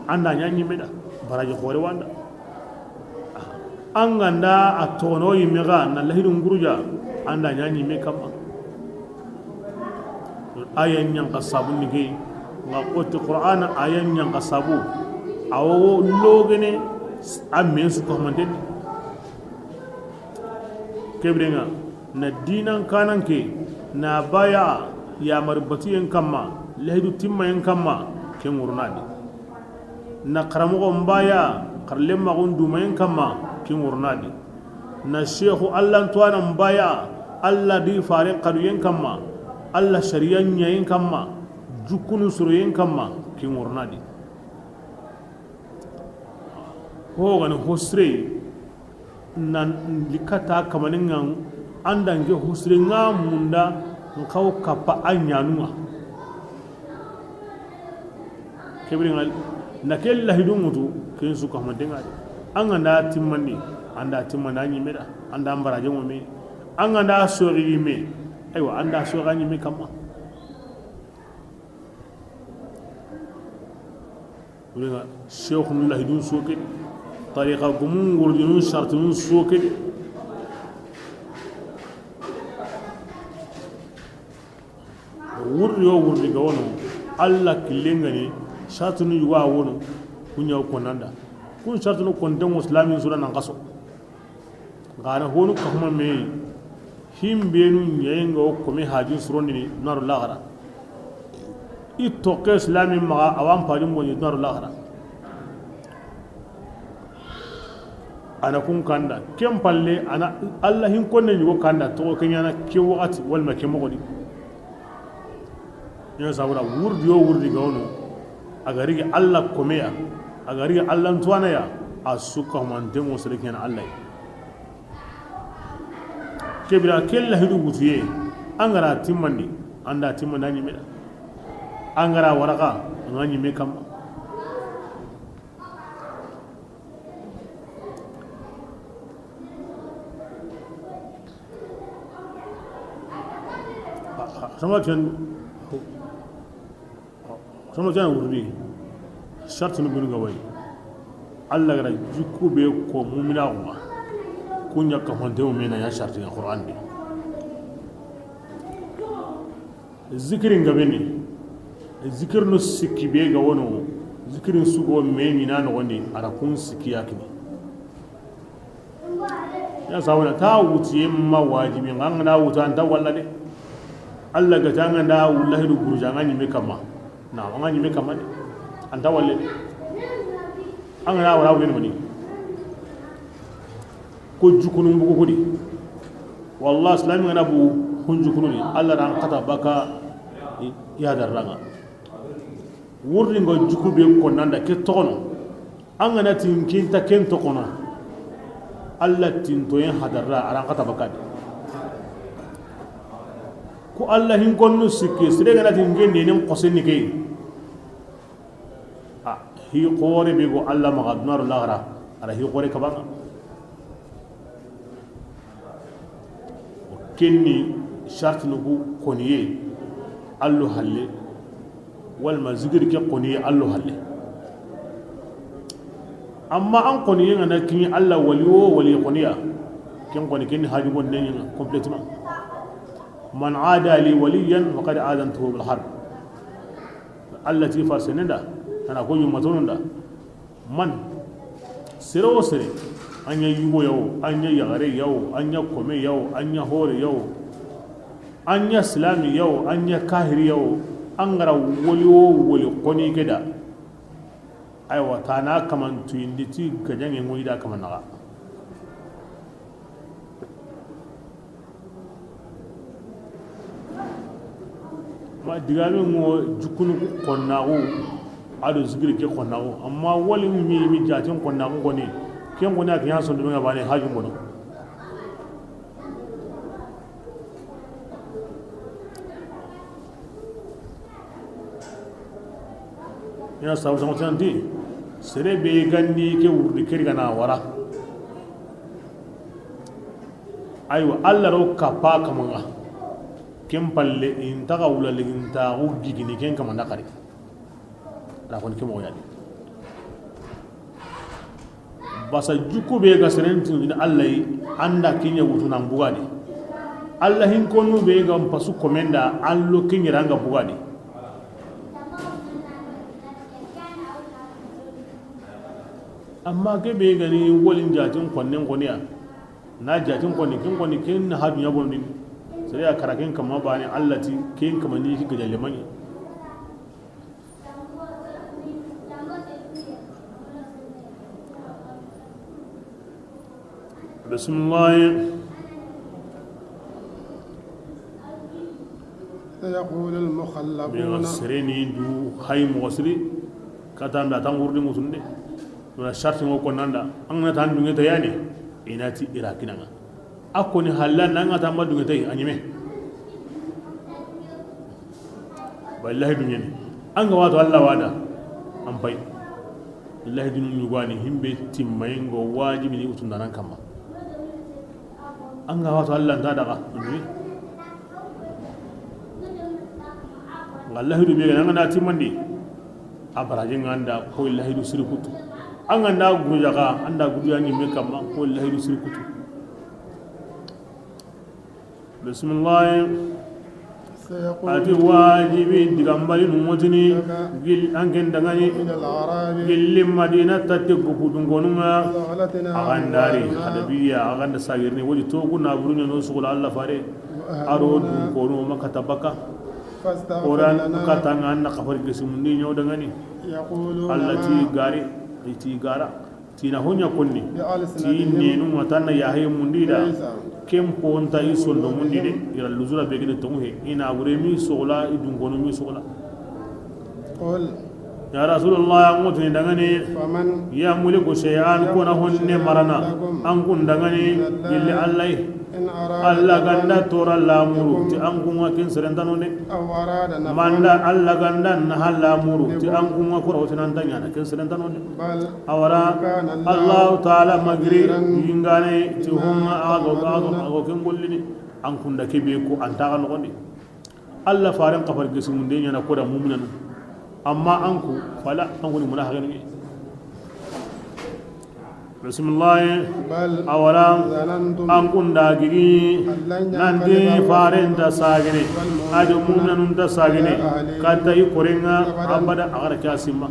an da ɲa ɲimme da, baraji xore wa an da. An ga nda a tono yimme ga na lahidun guruja, an da ɲa ɲimme kamma. Aya ɲa n xa sabu ni ke, nga oti Qur'ana aya ɲa n xa sabu. A wo logene a men su ko manteni. Ke biren ŋa, na diinan kanan ke, na baya yamari batuyen kamma, lahidu timmayen kamma, ken ŋuruna di. Na xaramoxo n baya, xarlen maxun dumayen kamma, ken ŋuruna di. Na sheikhu Allan tuwana n baya, Alla di faren xaduyen kamma, Alla shariyan ɲayen kamma, jukkunu soroyen kamma, ken ŋuruna di. Ho gani ho sire, nan likata kamanin ŋa, an da nge ho sire ŋa munda, n xa wo kappa a ɲanu ŋa. Ke biren ŋa, na ke lahidun ŋutu, ken su ka manten ŋa de. An ga nda timmandi, an da timmandi a ɲimme da, an da n baraje ŋo me. An ga nda soxi yimme, aywa, an da soxi a ɲimme kamma. Wurina, sheikhun lahidun soke de. Tariqa gumun wurdinun shartunun soke de. Wurdi yo wurdi ga wono, Alla killen ga ni, shartunu yugo a wono, kun ɲa wo konanda. Kun shartunu konten wo silamin sura nan xaso. N xa na honu kahuma me yi, himbenu ɲayen ga wo kome hajun surondini naro laxara. I tokke islamin maxa a wa n pajun boni naro laxara. A na kun kanda, ken palle, a na Alla hin konne ɲugo kanda, toxo ke ɲana ke waxati, walma ke moxo di. Ina sabura, wurdi yo wurdi ga wono, A ga rigi Alla komeya, a ga rigi Alla ntuwanaya, a su ka humante ŋo sere ken Alla yi. Ke bire ke lahidu wutuye, an ga ra timmandi, an da timmandi a ɲimme da. An ga ra waraxa, an ga ɲimme kamma. Sama ken, sama ken wurdi. Sartinu binu ga wa yi. Alla ga ra jikku be ko mumina ŋa. Kunya ka honte mumina ya sarti ga Qur'an di. Zikirin gabe ni, zikirinu sikki be ga wono, zikirin su go me ɲi na noxondi, a ra kun sikki ya kini. Ya sawona ta wutiye ma wajibi, ŋa ŋa na wutu an ta walla de. Alla ga ta ŋa nda wallahi du guruja ŋa ɲimme kamma. Na ŋa ɲimme kamma de. An ta walle. An ga na wara wuri mani. Ko jukunu bugu kudi. Wallah, silami ŋa na bu hun jukunu ni, Alla ran kata baka i-, ya daranga. Wurdi ngo juku be ko nanda ke toxono. An ga na tin kinta ken toxono. Alla tin to yen hadarra aran kata baka de. Ko Alla hin konnu sikki, sire ga na tin gen ne nen qoseni ke. A, hi xoore be go Alla maxa duna do laxara, a ra hi xoore kabaŋa. Kenni sartinu ku xoniye, allo halle, walma zikiri ke xoniye, allo halle. Amma an xoniye ŋa na kini Alla wali wo wali xoniya, ken xoni kenni haju bon ne ɲi complètement. Man ada li waliyan faqad adantuhu bil harb. Alla ti farsene nda, a na ko yumma tonu nda. Man, sere wo sere, an ɲa yugo ya wo, an ɲa yaxare ya wo, an ɲa kome ya wo, an ɲa hore ya wo, an ɲa silami ya wo, an ɲa kahiri ya wo, an ga ra woli wo woli xoni ke da. Aywa, ta na kaman tuyindi ti gajaŋe ŋo i da kaman naxa. Ma digame ŋo jukunu xonnaxu, a do zikiri ke xonnaxu, amma wali mi, mi jatin xonnaxu xoni, ken xoni a ke ɲa sondomen ŋa bane haju bono. Ina sabu sama tanti, sere be gandi ke wurdi keri gana wara. Aywa, Alla ro kapa kamanga. Ken palle in taga wula ligintaxu gigini ken kamanda xari. Ala xoni ke moxo ya di. Basa jukku be ga seren tindini Alla yi, an da ke ɲa wutu nan bugadi. Alla hin konu be ga mpasu komenda, an lo ke ɲa ra nga bugadi. Amma ke be ga ni wolin jatin konnen koniya. Na jatin koni, ken koni, ken na haju ɲa bonondini. Sere ya kara ken kama bani Alla ti, ken kama ni ki gajalle mani. Bismillah. سيقول المخلفون. Mega sereni du hay moxo siri. Kata nda tan wurdi mutunde. Wala sarti ngo ko nanda. An na tan dunge tayani. Inati irakinanga. A koni halla nanga tamba dunge tay a ɲime. Wallahi duɲeni. An ga wato Alla wada. An pay. Wallahi dunu ɲugani himbe timmayi ngo wajibi ni utundanan kamma. An ga wato Alla nta daga. Wallahi du be ga na timmandi. A baraji nga nda ko lahidu siri kutu. An ga nda gurujaga, an da guruja ɲimme kamma, ko lahidu siri kutu. Bismillah. سيقول. Ati wajibi digambali numutini. Gil an ken dangani. من الأعراب. Gilli Madina tatte gupu dunkonunga. أغنداري. Hadabiya, aganda sagirni. Wodi togu na burunya no sugula Alla fare. Aro dunkonu Makka tabaka. Oran katanga anna kafar gisimundi ɲaw dangani. Alla ti gari, ti gara. Tina honya konni. Ti nenu matanna yahay mundi da. Ken ponta i sondo mundi de. Ira luzura begene tongu he. Ina wure mi sogola, i dunkonu mi sogola. قل. Ya Rasulullah, an ŋa tini dangani, فمن ya muliku shay'an, ko na honne marana, لكم an kun dangani, من الله gilli Allah. إن أراد Allah ganda tora lamuru, ti an kun ŋa ken serentano ne. أو أراد نفعا Manda Allah ganda na ha lamuru, ti an kun ŋa kora wotinanta ɲana, ken serentano ne. بل Awara, كان الله Allahu Taala magiri, كبيرا yingane, ti honga, ago, ago, ago ken gollini. An kunda kebe ko an taga nogondi. Allah faren kafar gesimunde ɲana koda muminanu. Amma an ku, fala, an kuni muna hagani. Bismillah. بل Awara, ظننتم an kunda gigi, أن لن nanti ينقلب faren ta sagine, والمؤمنون ado muminanun ta sagine, إلى أهلهم katta i korenga, أبدا abada, agara kya simma.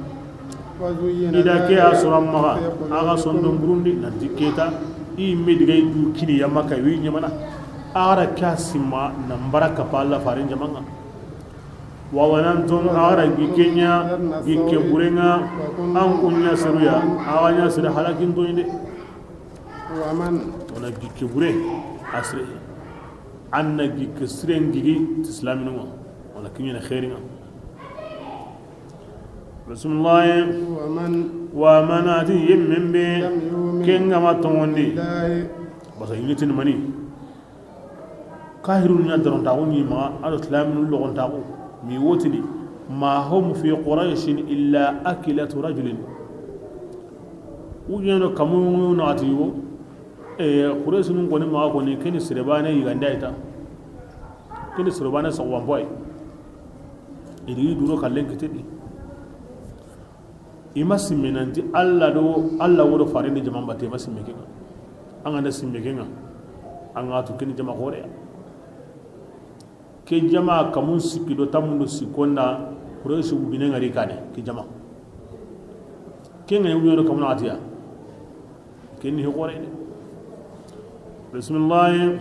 وزين Ida ke a ذلك suran maxa, في قلوبكم aga sondon burundi, nanti keta, i me diga i du kini ya Makka, wi ɲamana. Agara kya simma, nan baraka pa Allah faren jamanga. وظننتم Agara gi kenya, أن gi ke burenga, an kunya seruya, aga nya sere halakin to inde. ومن Ona gi ke bure, asre. Anna gi ke siren gigi, ti islaminuma. Wala kinyene khairinga. Bismillah. ومن Wa man ati yemmen be, لم يؤمن kenga ma tongondi. بالله Basa yingitin mani. Kahirun ɲa dorontaxu ɲi maxa, ado silaminu loxontaxu, mi wotini, ما هم في قريش إلا أكلة رجل. Uɲeno kamu naxati wo, e, Quraysinun koni maxa koni, keni serebane yigande ayta. Keni serebane saxuwanpo ay. Idi duro kallen kitedi. I ma simme nanti Allah do, Allah wodo farendi jaman batte, i ma simme kenga. An ga na simme kenga, an ga tu kini jama xoreya. Ke jama kamun sikki do tamundo sikkonda, Quraysi wubine ngari kane, ke jama. Kenga wubine do kamun atiya. Kenni hi xore de. Bismillah.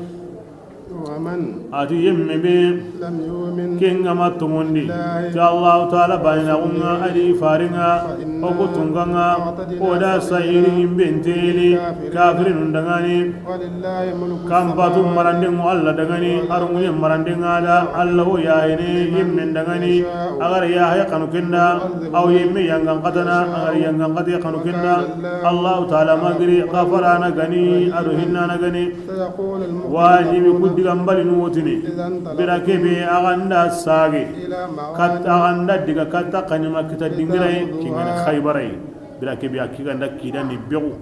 ومن Ati yemme be, لم يؤمن kenga ma tongondi, بالله ti Allahu Taala bayinaxunga, adi faringa, فإنا o ko tunganga, أعتدنا o da سعيرا sayiri imbenteli, للكافرين kafirinun dangani. ولله ملك Kampatu السماوات marandengu Allah dangani, arunguye marandenga da, Allah o yayene yemmen dangani, agar yahaya kanu kenda, aw yemme yangan katana, agar yangan kate kanu kenda, Allahu Taala magiri, gafarana gani, ado hinnana gani. سيقول المخلفون Wajibi ku digan balinu wotini. إذا انطلقوا Bira kebe aganda sage. إلى مغانم Kat aganda diga katta kanima kita dingiraye, لتأخذوها kingana Khaybaray. Bira kebe akiganda kidani begu.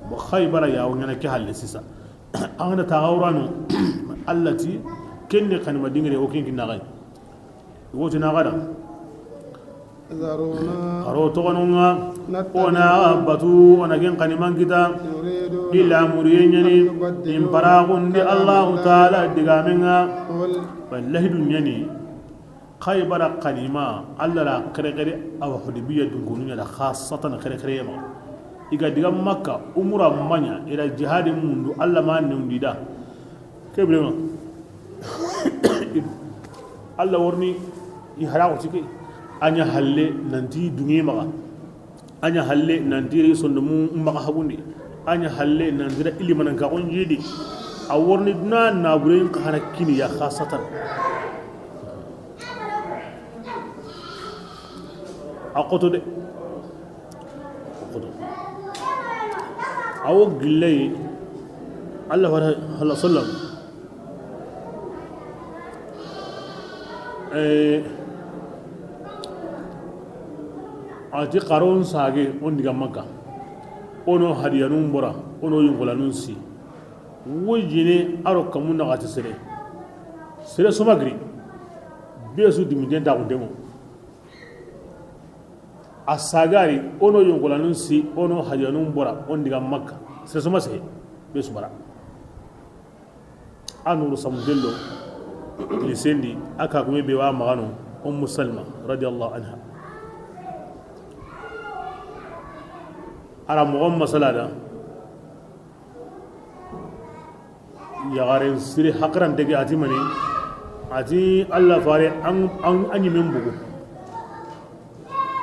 Bo Khaybara ya wonyana ke halle sisa. An ga na taxa wurano, Allah ti, kenne kanima dingire, o ken kinna xay. Woti na gada. ذرونا Aro toxononga, نتبعهم o na batu, o na ken kaniman kita. يريدون Illa muriye ɲani, أن يبدلوا in paraxundi كلام Allahu الله Taala digamenga. قل Wallahi du ɲani. Xaybara kanima, Allah la xerexere, awa Hudaybiya dunkonu ɲa da, xasatan xerexere ma. I ga diga Makka, umura maɲa, i da jihadi mundu, Allah ma newndi da. Kebrema. Allah worni, i haraxu tike. A ɲa halle, nanti dungi maxa. A ɲa halle nan tiri sondomu maxa hagundi. A ɲa halle nan tira ilimanan ka xonjidi. A worni duna naburen ka hana kini ya khasatan. A xoto de. A xoto. A wo gillay. Allah wa sallam. Eh, a ti xaron sage on diga Makka. Ono hadiyanun bora, ono yungulanun si. Wojine aro kamun naxati sere. Sere somagri. Besu diminden taxuntengo. A sagari, ono yungulanun si, ono hadiyanun bora, on diga Makka. Sere soma sehe. Besu bara. A nuru samuntello, lisendi, a kagume be wa maxano, Ummu Salma, radiyallahu anha. A ra moxon masala da, yaxaren siri hakarante ke a ti mani, a ti Allah fare an, an, an ɲimen bugu.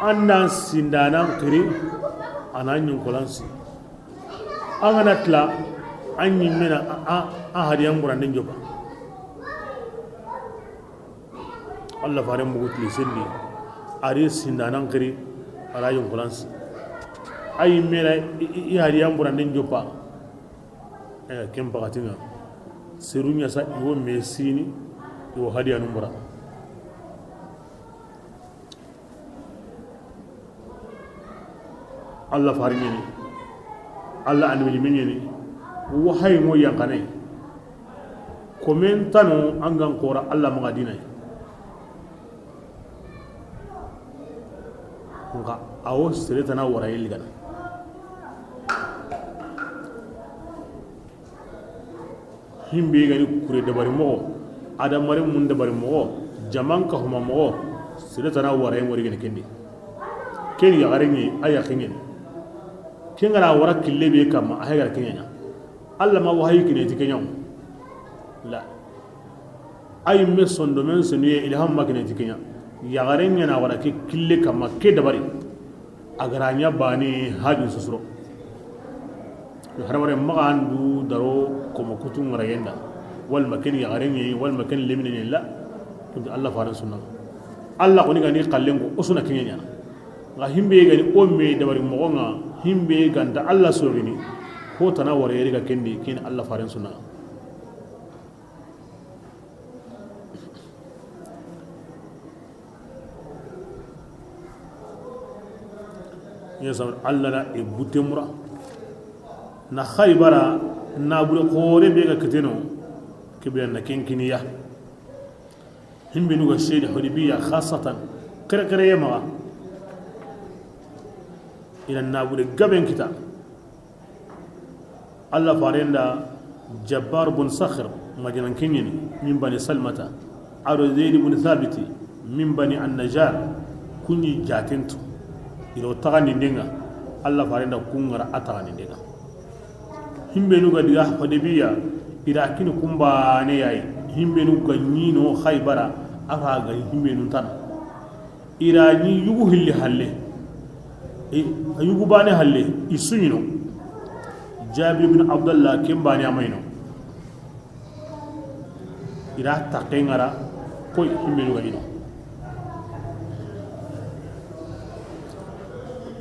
An na sindanan xiri, a na ɲunkolan si. An ga na tila, an ɲimmena, a, a, a hadiyan buranden jopa. Allah faren bugu tili sendi. A ri sindanan xiri, A ra yonkolansi. A yi me ra i, i, i hadiyan buranden joppa. Eh, ken pakati ŋa. Seru ɲa sa i wo me sini, i wo hadiyanu bura. Alla fari ɲeni, Alla annabi ɲi me ɲeni, wahayi ŋo yanqane. Komen tanu an ga n xoora Alla maxa dina yi. Nxa a wo sere tana wara yi ligana. Himbe ga ni kure dabari moxo, adamare mun dabari moxo, jaman ka huma moxo, sere tana wara yi ŋori gene kendi. Ken yaxare ɲi a yaxi ɲeni. Ken ga ra wara kille be kamma a hegara keɲaɲa. Alla ma wahayi kine ti keɲawo. La. A yi me sondomen senuye ilham ma kine ti keɲa. Yaxare ɲana wara ke kille kamma ke dabari. A ga ra ɲa bani hajun susuro. Hadamare maxa an du daro komo kutu ŋarayenda. Walma ken yaxare ɲi, walma ken lemine ɲi la. Ken Alla faren sunna. Alla xoni ga ni xallen ko, o suna keɲaɲa. Nxa himbe ga ni o me dabari moxo ŋa, himbe ga nta Alla sorini, ho tana wara yeri ga kendi, ken Alla faren sunna. Yesa Alla na e butte mura. Na Xaybara, na bure xoore be ga kiteno, ke be na ken kiniya. Himbenu ga sedi Hudaybiya khasatan, kere kere ye maxa. Ina na bure gaben kita. Alla farenda Jabbar bun Sakhr, Madinan keɲeni, min bani Salmata, ado Zaid bun Thabiti, min bani An-Najjar, kuɲi jatentu. Iro taxandindenga, Alla farenda kungara a taxandindenga. Himbenu ga diga Hudaybiya, ira kini kumbane yayi. Himbenu ga ɲino Xaybara, a fa ga himbenu tana. Ira ɲi yugu hilli halle. I, a yugu bane halle, i suɲino. Jabir bin Abdallah ken bane a mayino. Ira takke ŋara koy himbenu ga ɲino.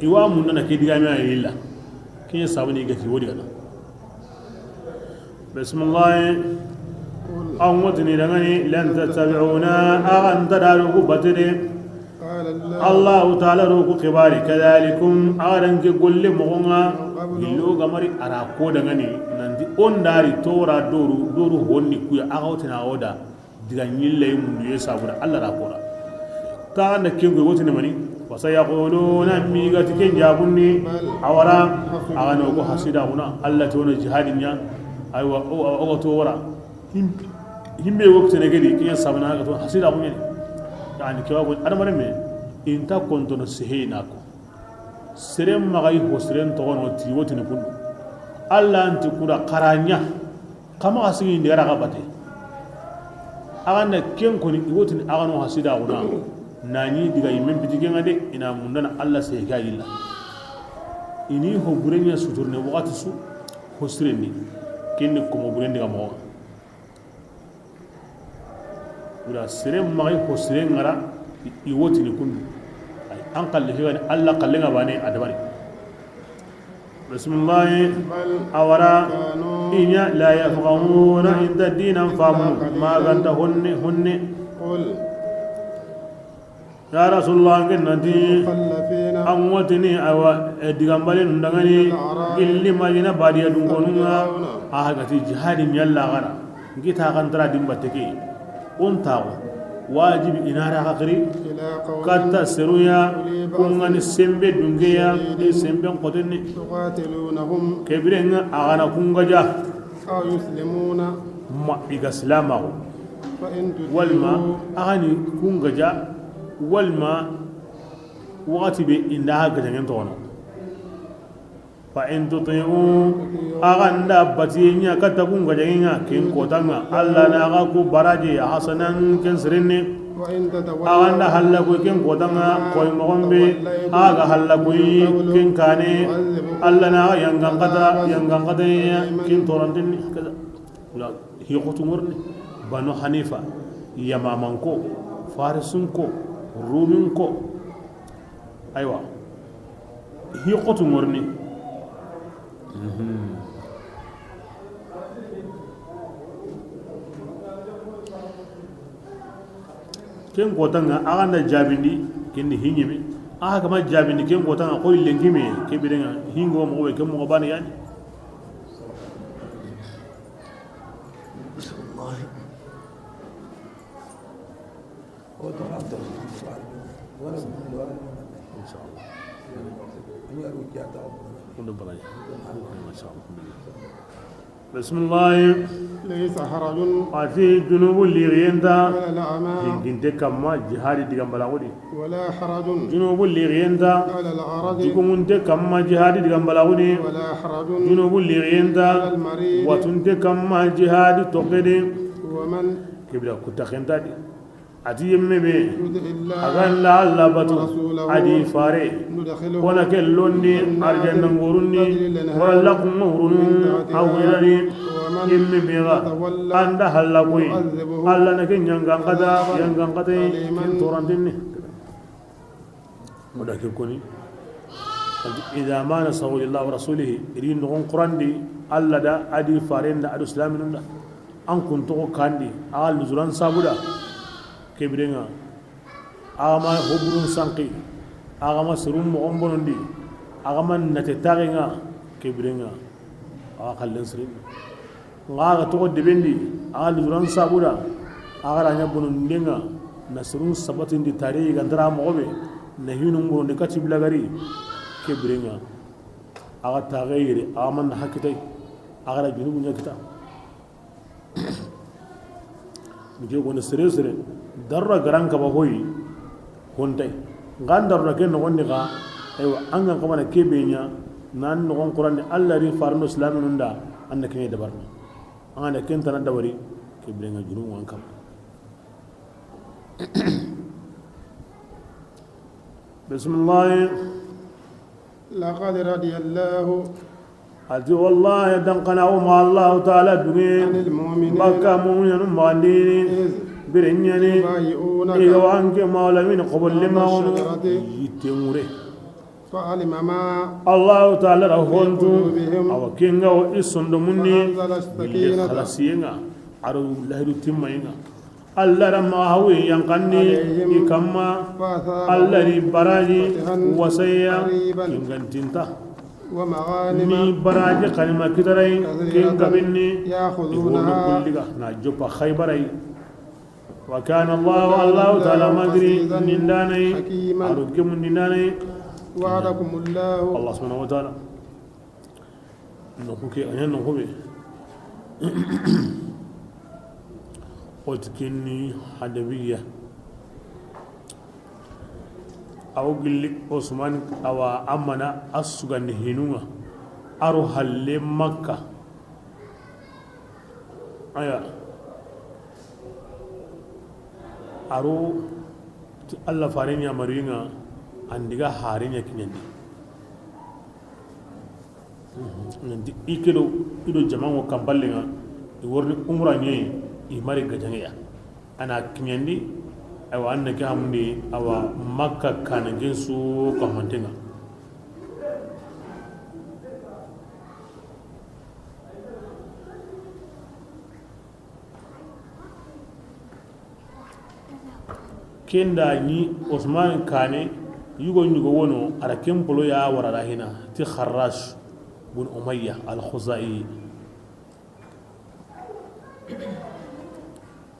Iwa munda na ke digame a yilla. Ken sabani ga ti wodi gana. Bismillah. An ŋotini dangani, lan tattabi'una, a ga nta daru ku batede. Allahu Ta'ala ro ku xibari, kadhalikum, a ga danke golle moxo ŋa, gillo gamari a ra ko dangani, nanti on dari tora doru, doru honni kuya, a ga wotina oda. Diga ɲillay mundu ye sabuda Alla ra kora. Taxanda ken goy wotini mani. Wa sayaquluna, mi ga ti ken jabundi. Awara, a ga no ko hasida kuna Alla to no jihadin ɲa. Aywa, o, o, o to wara. Him-, himbe wo kitene gedi, ken sabana ga to hasida kuɲe. Yani kewa ko adamare me inta kontono sehey na ko. Seren maxa yi ho siren toxono ti wotini kundu. Alla nti kuda xaraɲa. Xa maxa sigi indi gara xa bate. A ga na ken koni i wotini a ga no hasida xuna. Na ɲi diga yimen biti kenga de, ina mundana Alla sehey ke yilla. Ini ho bureɲa suturne waxati su ho sirendi. Kenni komo burendi ga moxo. Wala sere maxi ko sere ŋara i wotini kundu. Ay, an xalle hegani Alla xalle ŋa bane a dabari. Bismillahi. Awara i ɲa la yafqahuna inta dinan famu ma ganta honne honne. Ya Rasulullah, ngen nanti an wotini awa, e, digambale nun dangani gilli Madina badiya dun konunga, a hagati jihadi ɲalla gara. Ngi ta kan tara dimba teke. On tawo wajibi inara hakri katta seruya kungani sembe dungeya, e, semben kotenni. Kebirenga agana kungaja. Ma iga silamaxu. Walma a ga ni kungaja, walma waxati be inda ha gajangen toxono. Fa in tuti'u, a ga nda batiye ɲa katta kungajangen ŋa, ken kotanga Alla na ga ku baraje hasanan ken sirenne. A ga nda halla koy ken kotanga koy moxon be a ga halla koy ken kane. Alla na ga yangan kata, yangan kata ken torantinni. Hi xotu ŋorni Banu Hanifa, Yamamanko, Farisunko, Ruminko. Aywa, Hi xotu ŋorni. Ken kotanga a ga nda jabindi, ken ni hiɲimi. A ga ma jabindi, ken kotanga koy lenkime, ke birenga hingo mo be, ken mo bani yani. Bismillah. ليس حرج. A ti junubu lixiyen nta. على الأعمى. Hinkinte kamma jihadi digan balaxu di. ولا حرج. Junubu lixiyen nta. على الأعرج. Jikumunte kamma jihadi digan balaxu di. ولا حرج. Junubu lixiyen nta. على المريض. Watunte kamma jihadi toxedi. ومن. Kibira kutaxenta di. A ti yemme be, يطع الله a ga nda Alla batu, ورسوله a di fare, يدخله wona ke londi جنات arjanna ngorunni, تجري الأنهار wala lakunga hurunu, من تحتها a wurani, ومن yemme be ga, يتولى anda halla koy, يعذبه Alla na ke ɲangan kata, عذابا ɲangan kata, أليما ken torantinni. O da ke koni. Anta, إذا ما نصروا لله ورسوله, i ri noxon Qurandi, Alla da, a di faren da, a do silaminun da. An kun toxo kandi, a ga luzuran sabu da. Ke birenga, a ga ma hoburun sanki, a ga ma serun moxon bonondi, a ga ma nate taxenga, ke birenga, a ga xallen sirin. Nga ga toxo debendi, a ga luzuran sabu da, a ga ra ɲa bonondenga, na serun sabatindi tare yigantara moxo be, na hinun bonondi kati bilagari, ke birenga, a ga taxe yere, a ga ma na hakitay, a ga ra junubu ɲa kita. Nke goni sere sere, darura garan kaba hoyi, hontay. Ngan darura ke noxondi xa, aywa, an gan kaba na ke be ɲa, nan noxon Qurandi, Alla ri farno silaminun da, an na ke ɲa dabarna. An ga na ken tana dabari, ke birenga junubu an kama. Bismillah. لقد رضي الله A ti, wallahi, dankana wo ma Allahu Taala duŋe, عن المؤمنين bakka mu'minanu magandini, إذ bire ɲani, يبايعونك i ga wanke mawla min qobolle تحت mawono, الشجرة yitte ŋure. فعلم ما Allahu Taala ra في hontu, قلوبهم awa kenga wo i sondomunni, فأنزل gille السكينة xalasiyenga, aro lahidu timmayenga. Alla ra maxa hawi yankanni عليهم i kamma, فأثابهم Alla ri baraji فتحا wasaya قريبا kingantinta. ومغانم Ni baraji xanima kitarai كثيرة ken gabinni, يأخذونها i hono kulliga na joppa Xaybarai. وكان الله Allahu Taala magri عزيزا nindanai, حكيما aro gemun nindanai. وعدكم الله Allah subhanahu wa taala. Noxu ke, a ɲa noxu be. O ti ken ni hadabiya. Awo gilli Usman awa amana a sugandi hinunga. Aro halle Makka. Aya. Aro ti Alla fare ɲa maringa andiga hare ɲa kiɲandi. Nanti i ke do, i do jamanŋo kanpallenŋa, i worni umra ɲeyi, i mari gajaŋeya. A na kiɲandi, awa, an na ke hamundi, awa, Makka kananken su kamantenŋa. Kenda ni Usman kane, yugo ɲugo wono, a ra ken polo ya wara da hina, ti Kharrash bun Umayya al-Khuzai.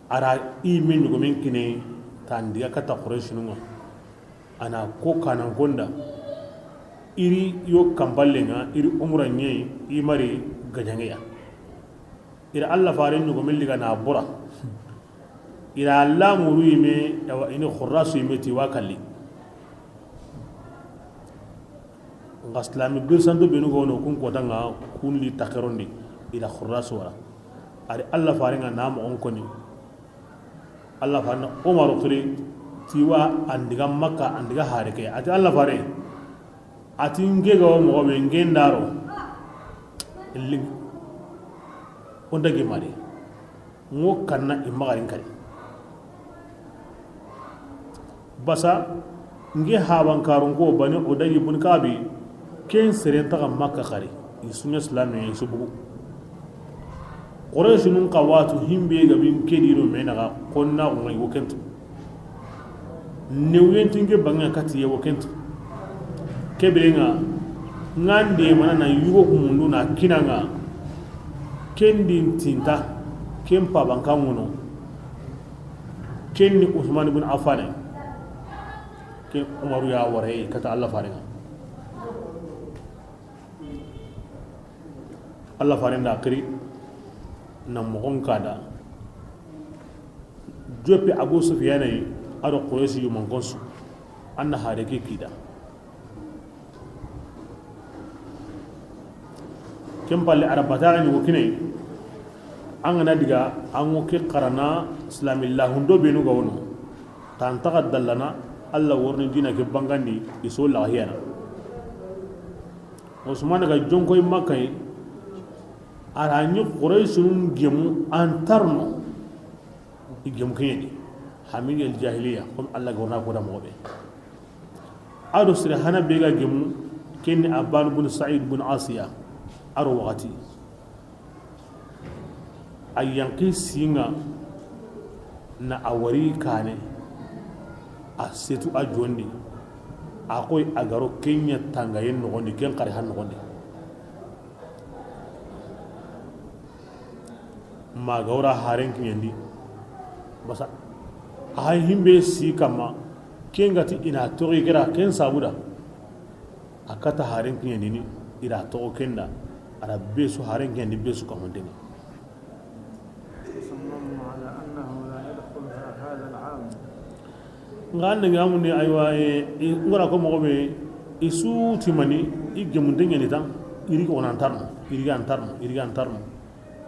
A ra i me ɲugo men kine, tandiga kata Qurayshinu ŋa. A na ko kanan konda, i ri yo kanpallenŋa, i ri umra ɲeyi, i mari gajaŋeya. I ra Alla faren ɲugo men liga na bora. I ra lamuru yime, awa, i ni Xurrasu yime ti wa kalli. Nga silami birsanto benu gono kun kotanŋa, kun li takerondi, i ra Xurrasu wara. A ri Alla farenŋa na moxon koni. Alla faren na Umaru xiri, ti wa andiga Makka, andiga hare ke. A ti Alla fare, a ti nke ga wo moxo be, nke ndaro. Illi, o ndagi mari. Ŋo kanna i maxarin kari. Basa, nke habankarun ko bani o dagi bun kabi, Ken seren taxa Makka xari, i su ɲa silame, i su bugu. Quraysinun xa watu himbe ga bin ke di do me naxa, xonna xo ŋa i wo ken tu. Newuyen ti n ke banŋe kati ye wo ken tu. Ke biren ŋa, n ga nde mana na yugo ku mundu na kina ŋa, ken di n tinta, ken paban xa ŋono, ken ni Usman bin Affan. Ke Umaru ya wara yi kata Alla faren ŋa. Alla faren da xiri na moxon ka da. Joppe Abu Sufiyana yi, a do Quraysi yumankon su, an na hare ke kita. Ken palle, a ra bataxe ɲogo kine yi, an ga na diga, an ŋo ke xarana silami lahundo benu ga wono, tan taxa dallana, Alla worini dina ke bangandi, i so laxiyana. Usman ga jonkoy Makka yi, a ra ɲi Quraysinun gemu an tarno. I gemu ke ɲa di hamiyal jahiliya, comme Alla ga wori na ko da moxo be. A do sere hana be ga gemu, ken ni Abban bun Sa'id bun Asiya. A ro waxati, a yanqi sinŋa na a wari kane, a setu a jondi, a xoy a ga ro ken ɲa tangayen noxon di, ken xari han noxon di. Ma ga wara haren kiɲandi, basa a hay himbe si kamma, ken ga ti i na toxi kera, ken sabuda a kata haren kiɲandini, i ra toxo ken da, a ra be su haren kiɲandi, be su kamontenni. صمموا على أنه لا يدخلها هذا العام. Nga an daga amundi, aywa, e, i, ngora ko moxo be, i su timani, i gemunte ɲani tan, i ri ko nan tarno, i ri ga an tarno, i ri ga an tarno.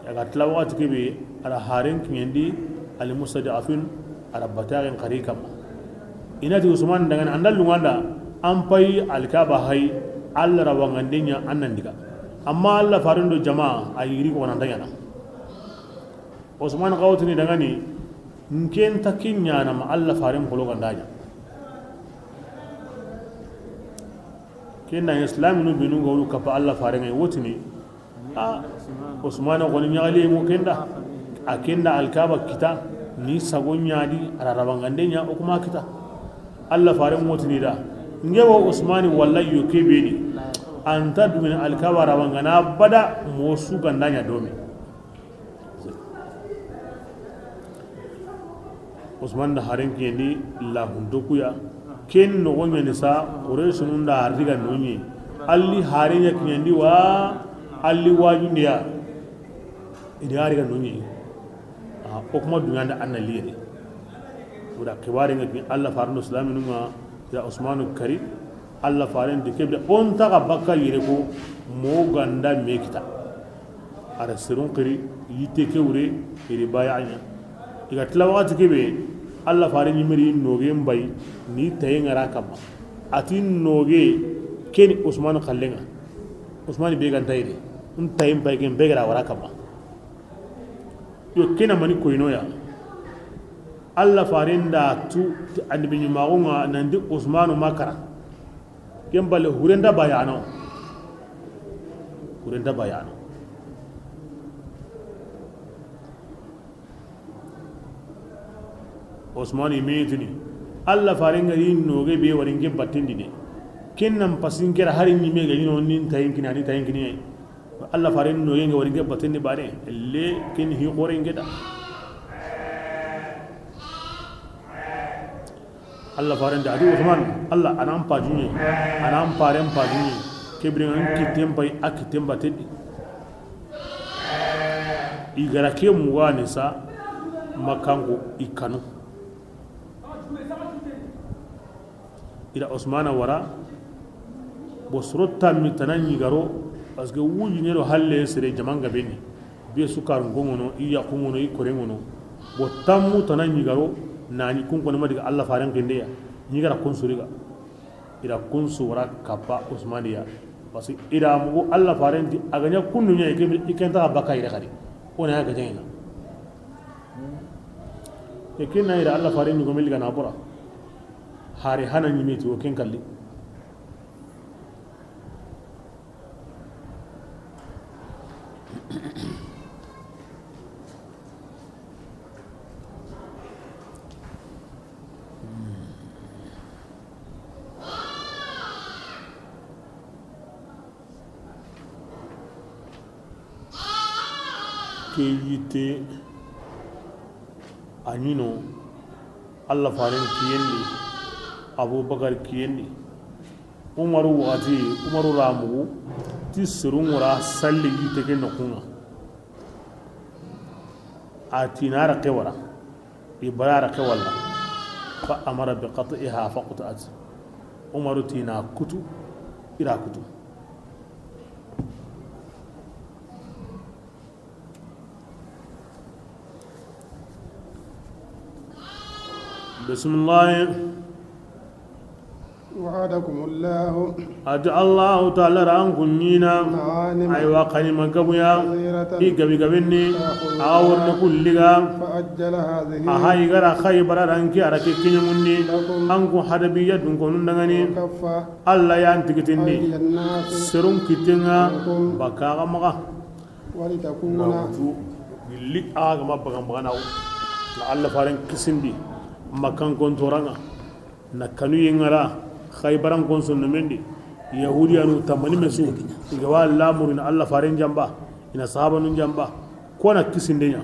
Ya ga tila waxati ke be, a ra haren kiɲandi, al mustad'afin, a ra bataxen xari kamma. I na ti Usman daga ni, an da lunŋa nda, an payi Alkaba hay, Alla ra wangande ɲa an nan diga. Amma Alla faren do jama, a yi ri ko nan ta ɲana. Usman xa wotini daga ni, n ke nta ke ɲana ma Alla faren polo ganda ɲa. Ken na islaminu benu ga wulu kappa Alla faren ŋa yi wotini. A, Usman xoni ɲaxali mo ken da. A ken da Alkaba kita, ni sago ɲa di, a ra ra wangande ɲa, o kuma kita. Alla faren wotini da. N ke wo Usman walla yo ke be ni. An ta dungini Alkaba ra wangana bada mo su ganda ɲa domi. Usman da haren kiɲandi lahunto ku ya. Ken noxo ɲani sa, Quraysinun da a ri ga no ɲi. Alli haren ɲa kiɲandi wa, alli wajundiya. I da a ri ga no ɲi. A, o kuma duɲa nda an na liyere. O da xibare ŋa ki Alla faren do islaminu ŋa, ya Usmanu kari. Alla faren ti ke be, o nta xa bakka yere ko, mo ganda me kita. A ra serun xiri, yitte ke wure, i ri baya ɲa. I ga tila waxati ke be, Alla faren ɲi meri noge mbay, ni taye ŋa ra kamma. A ti noge, ke ni Usman xallen ŋa. Usman be ga nta yere, n taye mbay ke be ga ra wara kamma. Yo, ke na mani koyno ya. Alla faren da tu ti annabi ɲumaxu ŋa nan ti Usmanu ma kara. Ken bale hurenta bayano. Hurenta bayano. Usmanu i me tini. Alla faren ŋa ri noge be wari n ke batten di de. Ken nan pasin kera hari ɲi me ga ɲi no nin tayen kini, ani tayen kini. Alla faren noge ŋa wari n ke batten di bane. Le ken hi xore n ke da. Alla faren da a ti Usman, Alla a nan pajuɲe, a nan paren pajuɲe, ke biren ŋa n kitten pay, a kitten batten di. I ga ra ke mugani sa, Makkanko i kanu. I da Usmana wara, bo soro tammi tana ɲi ga ro, parce que wuju ɲe do halle sere jaman ga beni. Be su karun ko ŋono, i yaxu ŋono, i kore ŋono. Bo tammu tana ɲi ga ro, na ɲi kun kono ma diga Alla faren kende ya. Ɲi ga ra kun suriga. I da kun su wara kappa Usmani ya. Parce que i da mugu Alla faren ti a ga ɲa kunnu ɲa, i ke, i ken ta bakka yere xadi. O na ya ga jengina. E ken na i da Alla faren ɲugo meli ga na bora. Hari hana ɲi me ti o ken kalli. Ke yitte a ɲino, Allah faren kiyen di, Abubakar kiyen di, Umaru waxati, Umaru ra mugu ti serun ŋa ra salli yitte ke noxun ŋa. A ti na ra ke wara, i bara ra ke walla. Fa amara bi qat'iha fa qut'at. Umaru ti na kutu, i ra kutu. Bisimilahi. وعدكم الله. A ti Allahu Taala ra an kun ɲina. مغانم. Aywa, xanima gabuya. كثيرة. I gabi gaben ni. تأخذونها. A ga worni kulliga. فعجل هذه. A hayi ga ra Xaybara ra, an ki a ra ke kiɲamundi. لكم. An kun hadabiya dun konun dangani. وكف. Allah ya an tigitindi. أيدي الناس. Serun kitten ŋa. عنكم. Baka ga maxa. ولتكون. Na wutu gilli a ga ma bagan bagana. Na Allah faren kisindi Makkan kontoran ŋa. Na kanu yi ŋa ra Xaybaran kon sonno mendi. Yahudiyanu tamani mesu. I ga wa lamuri na Allah faren jamba, i na sahabanun jamba. Ko na kisinde ɲa.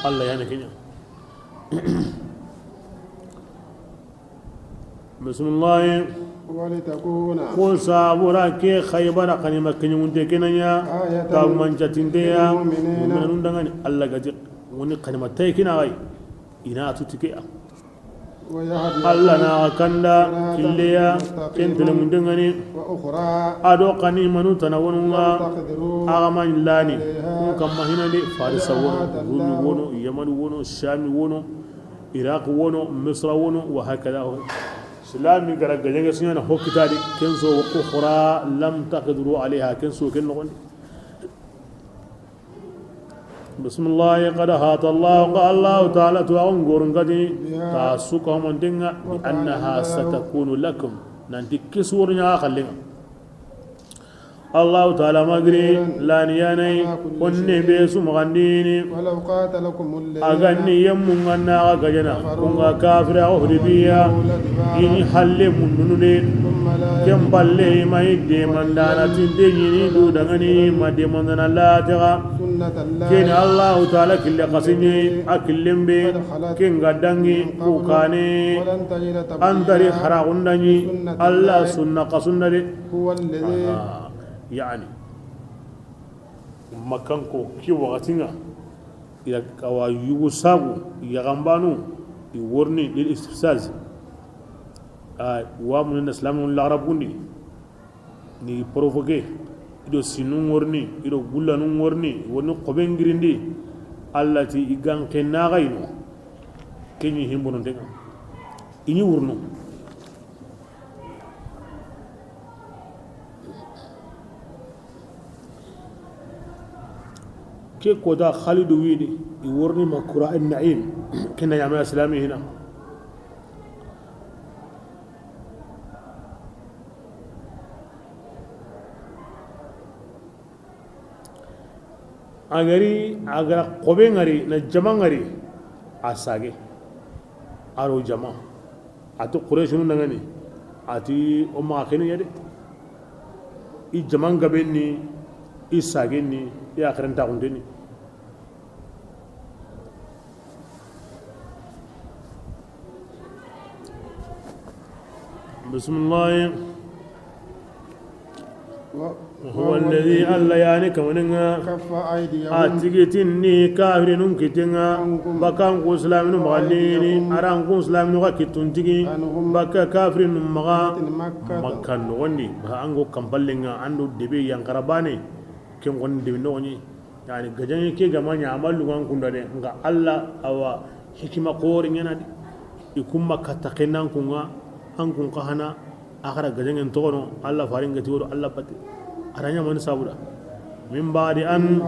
Allah ya na ke ɲa. Bisimilahi. ولتكون. Ko sabura ke Xaybara xanima kiɲamunte ke na ɲa. آية. Tagumancatinteya. للمؤمنين. Muminanun dangani. Allah ga ti woni xanima tay kina xay. I na a tu ti ke ya. ويهديكم. Allah na a kanda. صراطا. Killeya. مستقيما. Ken telemunden ŋa ni. وأخرى. A do xanimanu tana wonu ŋa. لم تقدروا. A ga ma lani. عليها. Kun kamma hinandi. Farisa wono, Rumi wono, Yamani wono, Shami wono, Iraq wono, Misra wono, wa hakada. Silami ga ra gajaŋe su ɲaana ho kitadi, ken su wa ukhra lam taqdiru alayha, ken su ken noxondi. Bisimilahi, qad ahata Allahu, ka Allahu Taala tu a ŋa n goron kati, ta su ka mantenga, bi annaha satakunu lakum, nanti ke su wori ɲa xallenga. Allahu Taala ma giri laniyanai, honne be su maxandini. ولو قاتلكم الذين. A ga ni yemmun ŋa na xa gajana, كفروا. Kun ga kafira o hudibiya, لولوا الأدبار. I ni halle mundunu de. ثم لا. Ken palle i ma i demandana tinte ɲini du dangani ma demandana lataxa. سنة الله. Ken Allahu Taala kille xasinye, a killen be, قد خلت. Ken ga dangi, من قبل. Ku kane. ولن تجد تبديلا. An tari haraxundaɲi, لسنة الله. Allah sunna xasunda de. هو الذي. Aha, yani. Makkanko ki waxatinga, i da kawa yugu sagu, yaxanbanu, i worni lil istifsaz. A wa mun na islamu laxarabundi, ni provoquer, i do sinu worni, i do gullanu worni, worni xoben girindi, Allah ti i ganke naxayno, keɲi himbonontenga, i ɲi wurno. Ke kota Xalidu wini, i worni ma kura in na'im, kina yame islami hina. A gari, a gara xobe ngari, na jama ngari, a sage. A ro jama. A ti Qurayshinu nangani. A ti o maxa xenu ya de. I jaman gaben ni, i sagen ni, i axiren taxunten ni. Bisimilahi. وهو الذي, Allah yani kamaninga, كف أيديهم, a tigitinni kafirinun kitenga, عنكم, bakan ku silaminu maxandini, وأيديهم, aran ku silaminu ga kittun tigi, عنهم, baka kafirinun maxa, ببطن مكة, Makka noxondi, ba an go kampallenga, an do debe yankarabane, ken xoni debe noxoni. Yani gajaŋe ke ga ma ɲa a ma lungan kunda de, nxa Allah awa hikima xore ɲana di. I kumma katta xennan kunga, an kun xa hana, a xara gajaŋen toxono, Allah faren ga ti woro Allah batte. A ra ɲa mani sabuda. من بعد أن,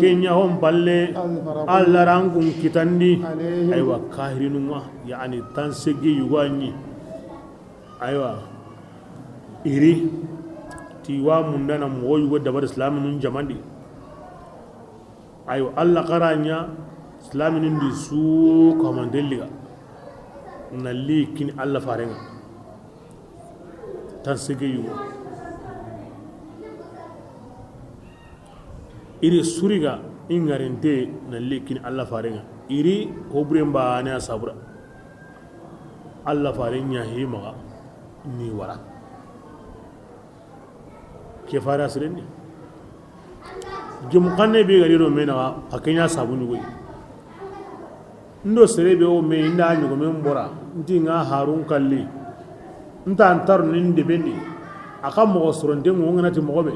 ken ɲa hon palle, أظفركم, Allah ran kun kitandi. عليهم, aywa, kahirinunga, yani tan segi yugo a ɲi. Aywa, iri ti wa mundana moxo yugo dabari silaminun jamandi. Ayo, Alla xara ɲa silaminin di su kamanten liga na li kini Alla farenŋa. Tan sege yugo. Iri suriga i ŋarinte na li kini Alla farenŋa. Iri hoburen bane a sabura. Alla faren ɲa hi maxa ni wara. Ke fara sirenni. Gemu xanne be ga ri do me naxa, a ke ɲa sabu ɲugoyi. Ndo sere be o me inda ɲugo men bora, nti ŋa harun kalli. Nta antar nin de bendi. A ka moxo soronte ŋo ŋana ti moxo be.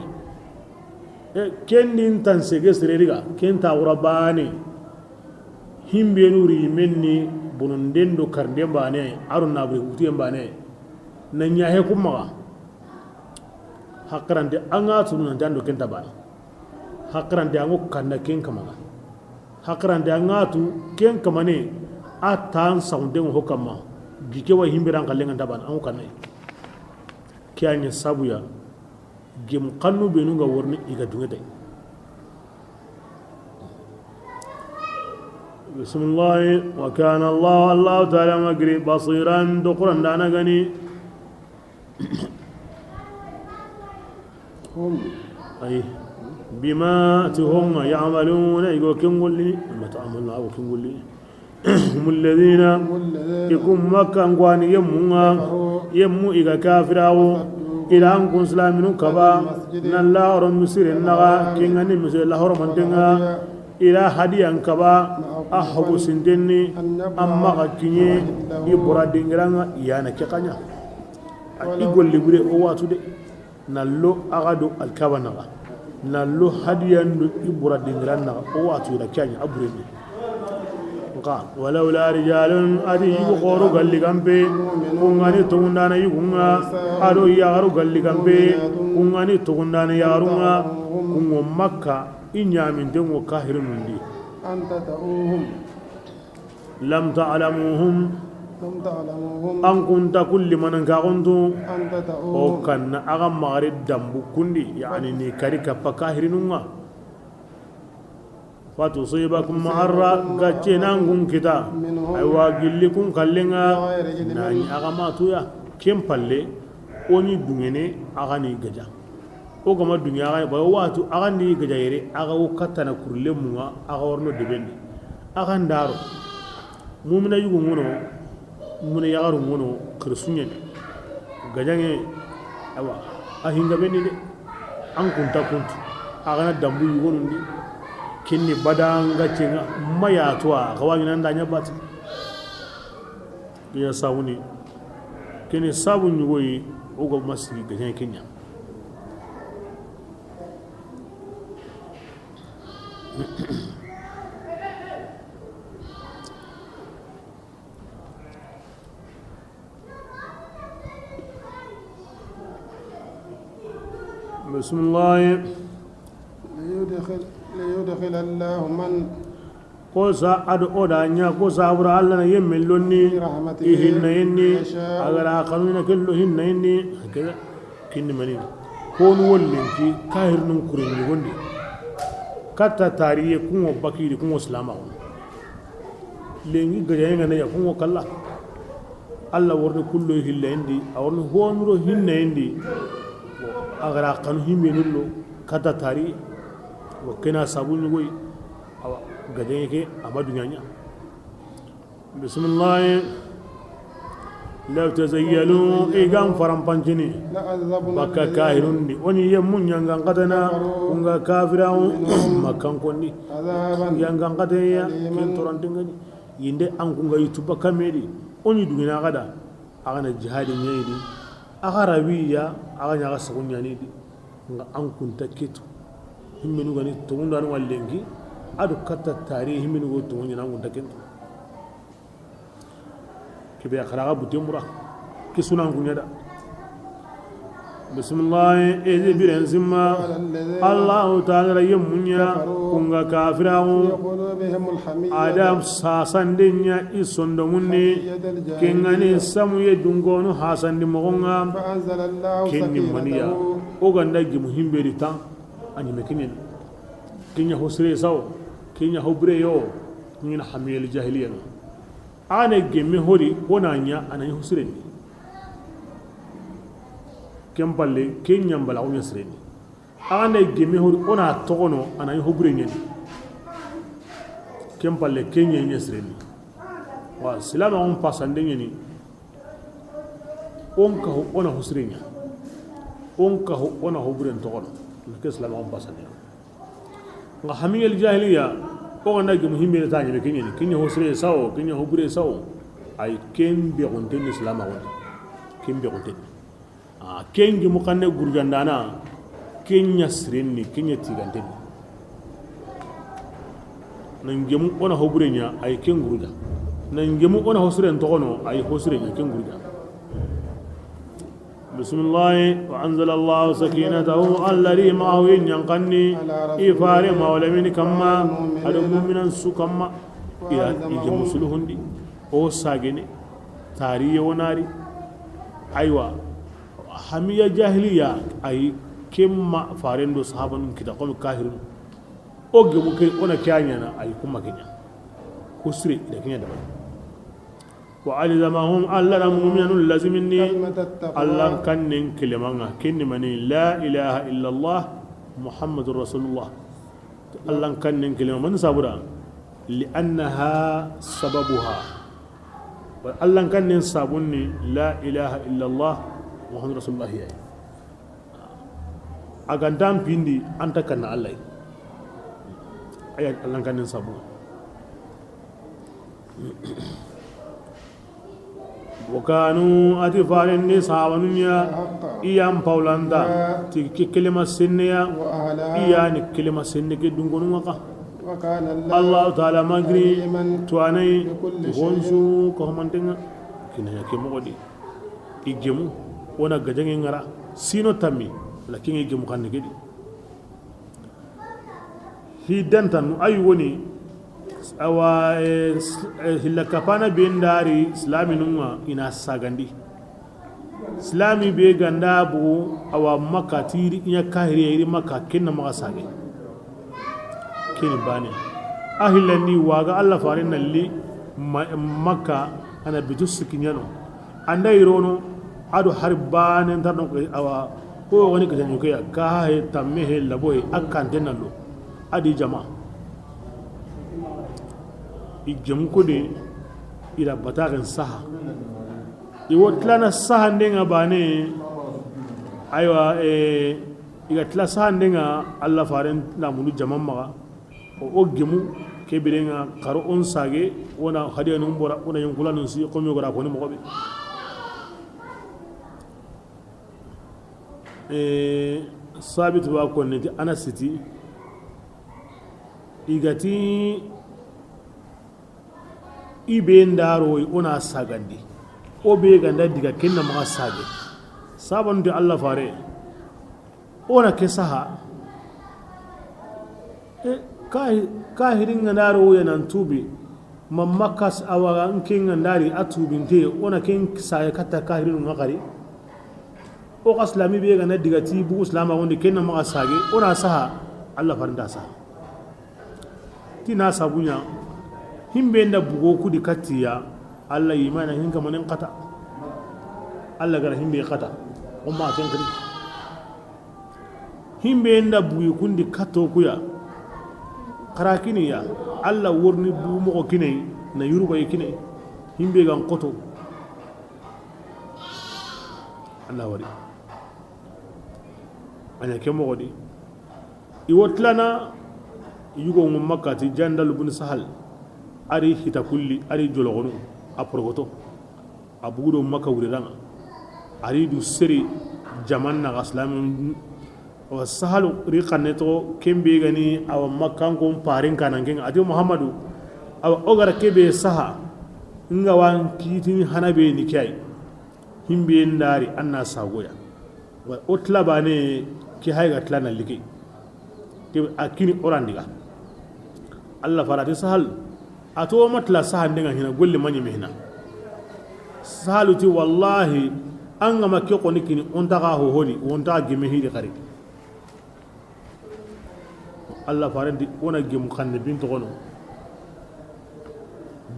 E, ken di ntan sege sere diga, ken ta wura bane. Himbe nuri menni bononden do karnden bane, aro na bure kutiyen bane. Na ɲa he kum maxa. Hakarante an ga tu nan jando ken ta bana. Hakarante an go kanna ken kamana. Hakarante an ga tu ken kamane a tan saunde ho kamma. Gike wa himbe ran kallen ta bana an go kanna. Ke a ɲa sabuya. Gemu xannu benu ga worni i ga dungete. Bismillahi. Wa kana Allah, Allah ta'ala magri basiran do Qur'an dana gani. Hum. Ay. Bima ti honga ya'maluna, i go ken golli, ma ta'maluna, i go ken golli. Hum alladhina, i kun Makka ngwani yemmunga, yemmu i ga kafirawo, ila an kun silaminu kaba, na lahoro misiren naga, kengani misire lahoro mantenga, ila hadiyan kaba, a hobo sintenni, amma ga kinye, i bora dingiranga, yana ke kanya. A i golli bure o watu de. Na lo a ga do Alkaba naga. Na lo hadiyan do i bora dingiran naga. O watu ira ke a ɲa a bureni. Nka, walawla rijalun, a di yugu xoro galli gambe. Kungani tongundana yugunga. A do yaxaru galli gambe. Kungani tongundana yaxarunga. Kungo Makka, i ɲaminte ŋo kahirinun di. An tata'uhum. Lam ta'lamuhum. Lam ta'lamuhum. An kunta kulli manan ka guntu. An tata'uhum. O kanna a ga magari dambu kundi, yani ni kari kappa kahirinunga. Fatusibakum ma'arra, gacce nan gun kita. Minhum. Aywa, gilli kun kallenga. Nani a ga matuya. Ken palle, o ni dungene, a ga ni gaja. O gama duniya ga ba watu a ga ndi gaja yere a ga wo katana kurle munga a ga worno debendi. A ga ndaro. Mumina yugo ngono, mumina yagaru ngono, kirsunyani. Gajange, awa, a hinga bendi de. An kunta kuntu. A ga na dambu yugo nundi. Kinni badanga cenga, ma ya to a ga wani nanda nya bati. Iya sawuni. Kene sabu ɲugoyi, o ga masigi gajan kenya. Bismillah. Liyudkhil, liyudkhil Allahu man. Ko sa ado o da ɲa, ko sa bura Allah na yemme lonni. Rahmatihi. I hinna yenni. Yasha. A ga ra xanu na kello hinna yenni. Keda kinni mani. Ko nu wollen ki kahirnun kuren ni gondi. Katta tariye kungo bakiri kungo salama. Lengi gajaye ngana ya kungo kalla. Allah worni kullo hilla indi, a worni honuro hinna indi. A ga ra xanu himbe nullo katta tari. Wo kena sabu ɲugoyi. Awa, gajaŋe ke, a ma duɲaɲa. Bisimilahi. Law tazayyalu, i gan farampancini. Baka kahirun di. O ni ye mun ɲangan katana, kun ga kafirawo, Makkan kondi. Ɲangan kataya, ken torantingani. Yinde an kun ga yitu baka medi. O ni dugina gada. A ga na jihadi ɲeyidi. A ga rawiya, a ga ɲaga sagu ɲanidi. Nga an kunta ketu. Himmenu gani togundanu wa lenki. Adu katta tari himmenu go togundi an kunta kentu. Kibe xaraga butemura. Kisuna an kunyada. Bisimilahi, ezi biren simma. Allahu taala ye munya kunga kafirawo. Adam sasandenya i sondomunni. Kengani samu ye dungonu hasandi mogonga. Kenni maniya. O ganda gimu himberi tan. A ɲime kiɲeni. Kiɲa hosire sawo. Ken ɲa ho bure yo, ɲi na hamiyel jahiliya ŋa. A na gemme hori, o na ɲa, a na ɲi ho siren ni. Ken palle, ken ɲa n bala, o ɲa siren ni. A na gemme hori, o na toxono, a na ɲi ho bure ɲa ni. Ken palle, ken ɲa ɲa siren ni. Wa, silama on pasande ɲa ni. O n kahu, o na ho siren ɲa. O n kahu, o na ho buren toxono. Ke silama on pasande. Nga hamiyel jahiliya, o ga na gemu himbe ta ɲeme ken ɲa ni, ken ɲa ho sire sawo, ken ɲa ho bure sawo. Ay ken be gonten ni silama gonte. Ken be gonten ni. A ken gemu xanne gurjandana, ken ɲa siren ni, ken ɲa tiganten ni. Nan gemu o na ho bure ɲa, ay ken gurja. Nan gemu o na ho siren toxono, ay ho siren ɲa, ken gurja. Bismillahi, wa anzala Allahu sakinatahu, Alla ri ma wi ɲankanni, i fare mawlamini kamma, ado muminan su kamma, ila i gemu suluhundi, o sagene, tariye wonari. Aywa, hamiya jahiliya, ay kemma farendo sahabanun kita, komi kahirun. O gemu ke, o na ke a ɲana, ay kuma ke ɲa. Ko sire, ida ke ɲa dabari. وألزمهم، Alla na mu'minanu lazimini, كلمة التقوى. Alla kannen kelema ŋa, kenni mani, لا إله إلا الله محمد رسول الله. Alla kannen kelema, mani sabu da? لأنها سببها. Alla kannen sabunni, لا إله إلا الله محمد رسول الله ya. A ga nta n pindi, an ta kanna Alla yi. Aya, Alla kannen sabu. وكانوا، a ti farendi sahabanun ya, i ya n pawlanta, ti ke kelema senneya, i ya ni kelema senne ke dunkonun ŋa xa. Allahu taala ma giri tuwanai, honsu ko homantenga. Kinaya ke moxo di, i gemu, o na gajange ŋara, sino tammi, lakin i gemu xanne ke di. Hi dantanu ay woni, awa, eh, s-, eh, hilla kapana be ndari silaminun ŋa i na sagandi. Silami be ga nda bugu, awa, Makka tiri, i ɲa kahiri, iri Makka, kenna maxa sage. Keni bane. A hillandi waga Alla fare nalli ma-, Makka, a na bitu sikki ɲano. Anda irono, ado hari bane ntarno, awa, ko woni ke ɲuke ya, ka he, tamme he, labo he, a kante nallo. Adi jama. I gemu ko de, i da bataxen saha. I wo tilana sahande ŋa bane. Aywa, eh, i ga tila sahande ŋa, Alla faren na mundu jaman maxa. O, o gemu ke bire ŋa, xaro on sage, o na hadiyanun bora, o na yonkulanun si, komi o gara koni moxo be. Eh, Sabit wa konni ti Anasi ti, i ga ti i be ndaro, o na sagandi. O be ga nda diga kenna maxa sage. Sabanti Alla fare. O na ke saha. E, kahi-, kahirin ga ndaro ya nan tubi. Ma Makka s-, awa n ke ga ndari a tubinte, o na ken saye katta kahirin ŋa xari. O xa silami be ga na diga ti bugu silama wondi kenna maxa sage, o na saha, Alla farinta saha. Ti na sabuɲa, himbe nda bugo kudi kattiya, Alla yimana hin kamanen kata. Alla gara himbe kata, o ma ken kadi. Himbe nda bugi kundi kato kuya, xara kiniya, Alla worni bu moxo kinai, na yuruba yi kinai, himbe gan koto. Alla wari. A ɲa ke moxo di. I wo tilana yugo ŋu Makka ti Jandal bun Sahal. Ari hita kulli, ari joloxonu, a porogoto. A bugu do Makka wure daŋa. Ari du seri jaman na ga silami. Awa Sahalu ri xanne to, ken be gani, awa Makkankon parin kanan ken. A ti Muhammadu, awa o gara ke be saha, nga wan kitini hana be ni kiyai. Himbe ndari anna sagoya. Wa o tila bane, ke hay ga tila na like. Ke a kini orandiga. Alla farati Sahal. A to ma tila sahande ŋa hina, golle ma ɲeme hina. Sahalu ti, wallahi, an ga ma ke xoni kini, o nta ga hohoni, o nta geme hidi xari. Alla faaren ti, o na gemu xanne bin toxono.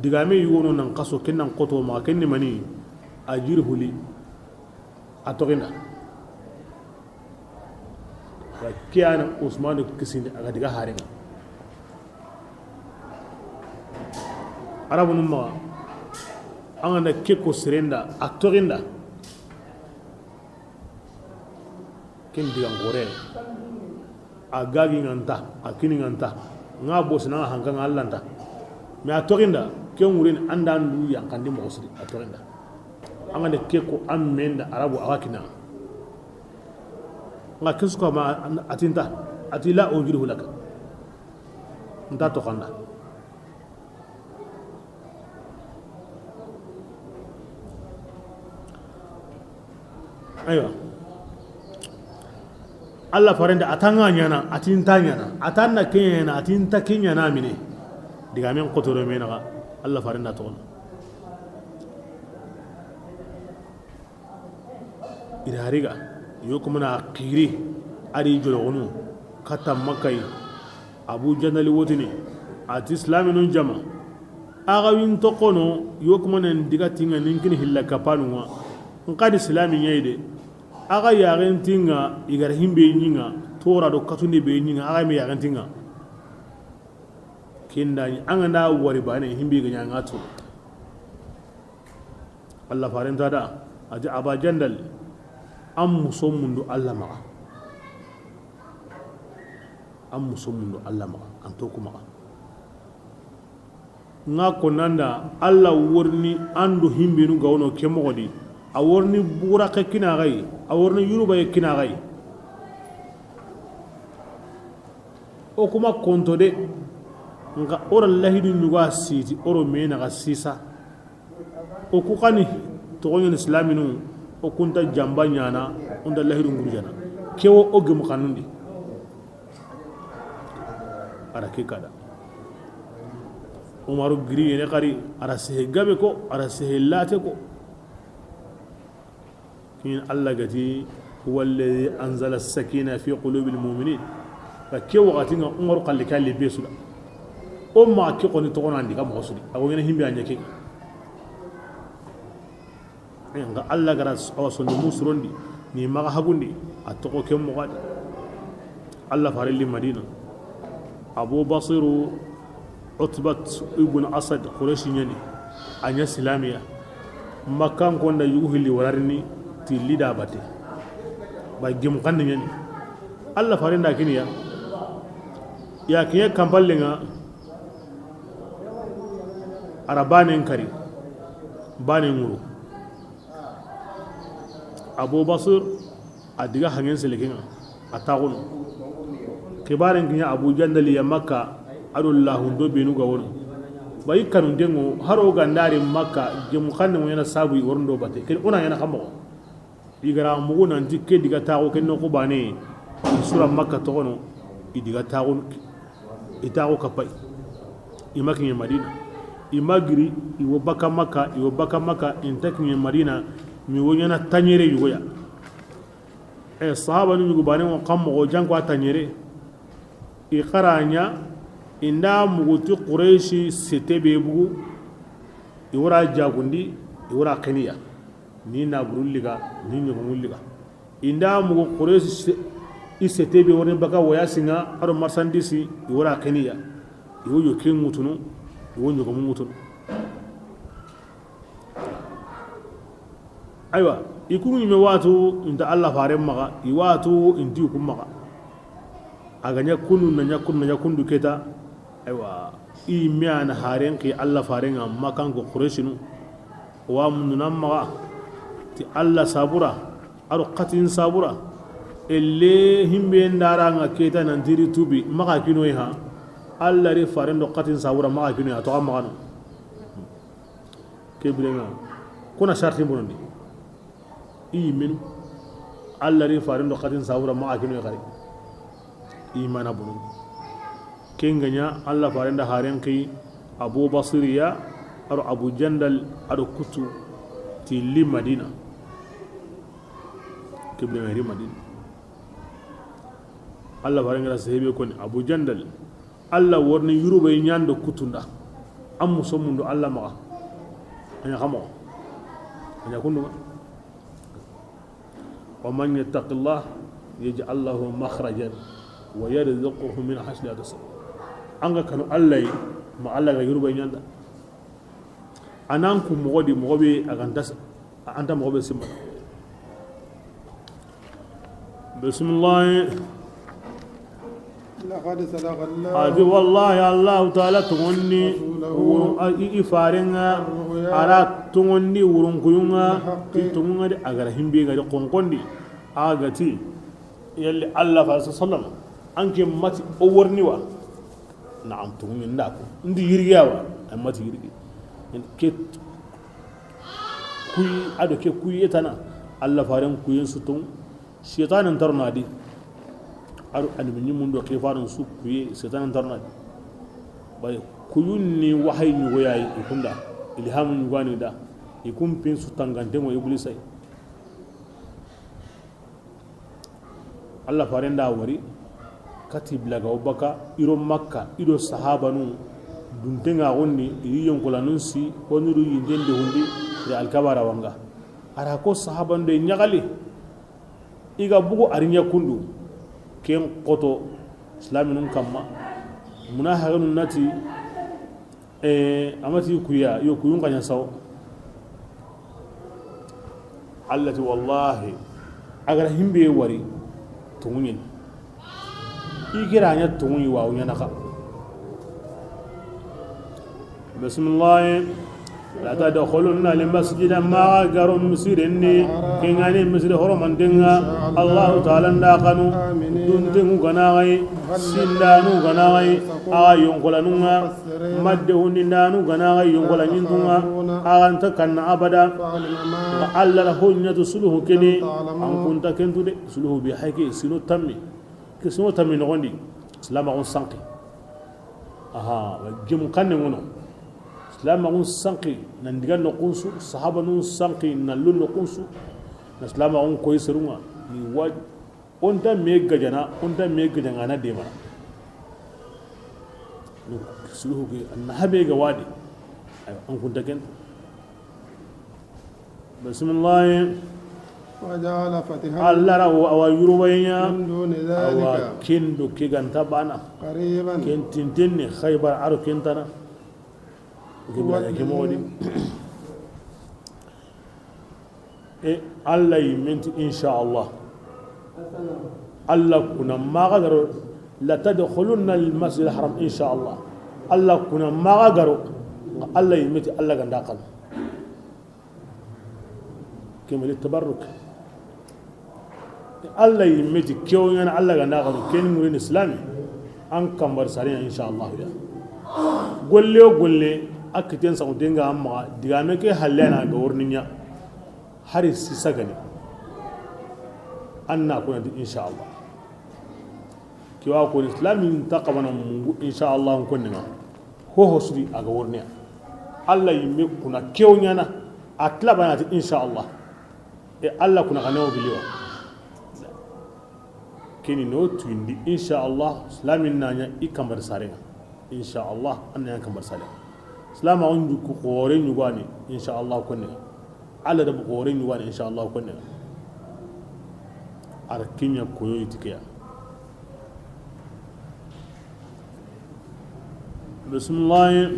Digame yugo no nan xaso, ken nan xoto maxa, ken ni mani? A jiri huli, a toxinda. Wa ke ya na Usmanu kisindi, a ga diga haren ŋa. Arabunu maxa, an ga na ke ko seren da, a toxinda. Ken digan xoore. A gagi ŋa nta, a kini ŋa nta, ŋa bosi na ŋa hanka ŋa Alla nta. Mais a toxinda, ken wuren an da an du yanqandi moxo siri, a toxinda. An ga na ke ko an me nda Arabu, a wa kina. Ŋa ke su ko ma, a ti nta, a ti la unjiruhu laka. Nta toxanda. Aywa. Alla faaren da, a ta ŋa ɲaana, a ti nta ɲaana, a ta na ke ɲaana, a ti nta ke ɲaana mine. Digamen xotoro me naxa, Alla faaren da toxono. I da riga, yo kumana xiri, a di joloxonu, katta Makka yi. Abu Jandali wotini, a ti silaminun jama. Axa win toxono, yo kumana n diga ti ŋa, nin kini hilla kapanu ŋa. N xa di silami ɲa yi de. Axa yaxen ti ŋa, i ga ra himbe ɲi ŋa, tora do katundi be ɲi ŋa, axa me yaxen ti ŋa. Kinda ɲi, an ga na wari bane, himbe ga ɲa ŋa to. Alla faaren ta da, a ti Aba Jandal, an muso mundu Alla maxa. An muso mundu Alla maxa, an to ku maxa. Ŋa ko nanda, Alla worini an do himbenu ga wono ke moxo di, a worini bugura ke kina xa yi, a worini yuruba ye kina xa yi. O kuma konto de, nxa o ra lahidu ɲuga siti, o ro me naxa sisa. O ku xani toxoɲeni silaminu, o kunta jamba ɲana, o nda lahidu ngurjana. Kewo o gemu xanundi. A ra ke kada. Umaru giri yene xari, a ra sehe gabe ko, a ra sehe late ko. Kin Alla ga ti, "Huwa alladhi anzala as-sakina fi qulubil mu'minin." Ka ke waxati ŋa Umaru xalli ka le be su da. O ma ke xoni toxono an di ga moxo su di. A go ɲana himbe a ɲa ke. Nxa Alla ga ra awa sondomu surondi, ni maxa hagundi, a toxo ke moxo di. Alla faaren li Madina. Abu Basiru, Utbat ibn Asad, Qurayshi ɲani, a ɲa silamiya. Makkankon da yugu hilli wararini ti li da bate. Ba gemu xanne ɲani. Alla faaren da kiniya. Ya kiɲe kampallen ŋa, a ra banen kari, banen ŋuru. Abu Basir, a diga hangen selekin ŋa, a taxunu. Xibaren kiɲa Abu Jandali ya Makka, a do lahundo benu ga wono. Ba i kanunten ŋo, haro gandari Makka, gemu xanne ŋo ɲana sabu i worondo bate. Ken o na ɲana xa moxo. I ga ra mugu nanti ke diga taxu, ken noxu bane, i sura Makka toxono, i diga taxu, i taxu kapay. I ma kiɲe Madina. I ma giri, i wo baka Makka, i wo baka Makka, i nta kiɲe Madina, mi wo ɲana taɲere yugo ya. E, sahabanu yugo bane ŋo xa moxo janko a taɲere. I xara ɲa, i nda mugu ti Qurayshi sete be bugu, i wara jagundi, i wara xeniya. Ni naburun liga, ni ɲogomun liga. I nda mugu Qurayshi se-, i sete be woni baka waya singa, a do marsandisi, i wara xeniya. I wo yo ke ŋutunu, i wo ɲogomun ŋutunu. Aywa, i ku ɲime watu, i nta Alla faaren maxa, i watu, i nti ku maxa. A ga ɲa kunu, na ɲa kunu, na ɲa kundu keta. Aywa, i me a na haren ki Alla faaren ŋa Makkanko Qurayshinu. Wa mundu na maxa ti Alla sabura, a do xatin sabura. Elle himbe ndara ŋa keta nan tiri tubi, maxa kinoy ha. Alla ri faaren do xatin sabura, maxa kinoy ha, to xa maxa no. Ke biren ŋa, kuna sarti bonondi. I menu, Alla ri faaren do xatin sabura maxa kinoy xari. I mana bonondi. Ken ga ɲa Alla faaren da haren ki Abu Basiriya, a do Abu Jandal, a do kutu ti li Madina. Ke biren ŋa ri Madina. Alla faaren ga ra sehebe koni, Abu Jandal, Alla wa riini yurubay ɲa an do kutunda. An muso mundu Alla maxa. A ɲa xa moxo. A ɲa kundu. ومن يتق الله يجعل له مخرجا ويرزقه من حيث لا يحتسب. An ga kanu Alla yi, ma Alla ga ra yurubay ɲa an da. A na an ku moxo di, moxo be a ga nta s-, a nta moxo be sinma. Bismillah. لقد صدق الله A ti wallahi, Alla Taala tonŋundi رسوله wuru-, a, i, i faaren ŋa, الرؤيا a ra tonŋundi wurunkuyun ŋa, بالحق ti tonŋun ŋa di, a ga ra himbe ga di xonxon di, a ga ti, yalli Alla faare sallam, an ke ma ti o wa riini wa? Naam, tonŋun ɲa n da ko. N di yirigi wa? A ma ti yirigi. Ke kuyi, a do ke kuyi tana, Alla faaren kuyen su tonŋu. Seytaane nta ro na di. A do annabi ɲimmun do ke faaren su kuye, Seytaane nta ro na di. Bari kuyun ni wahayi ɲugo ya yi i kunda. Ilhamu ɲugo ya ni da. I kun pin su tanganten ŋo Ibliisa yi. Alla faaren da wari, kati bila ga o baka, i ro Makka, i do sahabanu, dunten ŋa xo ni, i ri yonkolanun si, xo ni ru yinten de hundi, i da alkabara wa ŋa. A ra ko sahabanu de ɲaxali, i ga bugu a ri ɲa kundu, ken xoto, silaaminun kanma, munahaxinun na ti, Eh, a ma ti kuya, yo kuyun xa ɲa sawo. Alla ti wallahi, a ga ra himbe wari, tonŋun ɲa ni. I ga ra ɲa tonŋun yi wa, o ɲa na xa. Bismillah. لتدخلن المسجد ما غرم مسيرني كنغاني مسير حرمن دينغا الله تعالى نداخنو دونتينغو غناغي سندانو غناغي آيون قلنونغا Madde hundindaanu ga na xa yonkola ɲinkunŋa, a ga nta kanna abada. Xa Alla ra ho ɲa tu suluhu ke ni, an kunta ken tu de. Suluhu bi hay ke sino tammi, ke sino tammi noxon di, silaamaxun sanqi. Aha, gemu xanne ŋono. Silaamaxun sanqi, nan diga noxun su, sahabanun sanqi, nan lu noxun su, na silaamaxun koyi serun ŋa, ni wa O nta me gajana, o nta me gajangana demana. Donc, suluhu ke, an na habe ga wadi. Ay, an kunta ken. Bismillah. وجعل فتحا Alla ra wa, awa yurubaynya. من دون ذلك Awa kendo ke ganta bana. قريبا Ken tintinni Khaybar aro kentana. Ke bira ke modi. E Alla yi menti, insha Allah. Alla kuna maxa garo, la tadkhulunna al masjid al haram, insha Allah. Alla kuna maxa garo, Alla yi menti, Alla ganda kan. Kemali tabarruk. Alla yi menti, kewo ɲana Alla ganda kan, ken murin islami. An kambar sariya, insha Allah ya. Golle o golle, a kiten sa denga amma, digame ke hallana ga wurninya. Hari sisa gani. An na ko nanti, insha Allah. Kiwa ko islamin ta kabana mungu, insha Allah, ko ninga. Ho ho sudi a ga worniya. Alla yimme kuna kew ɲana. A tila bana ti, insha Allah. E Alla kuna kanewo biliwa. Keni no tuindi, insha Allah, islamin na ɲa i kambar sarenga. Insha Allah, an na ɲa kambar sarenga. Silama on jukku xore ɲugani, insha Allah, konne. Alla da bu xore ɲugani, insha Allah, konne. Ar kinya koyo itikeya. Bismillah.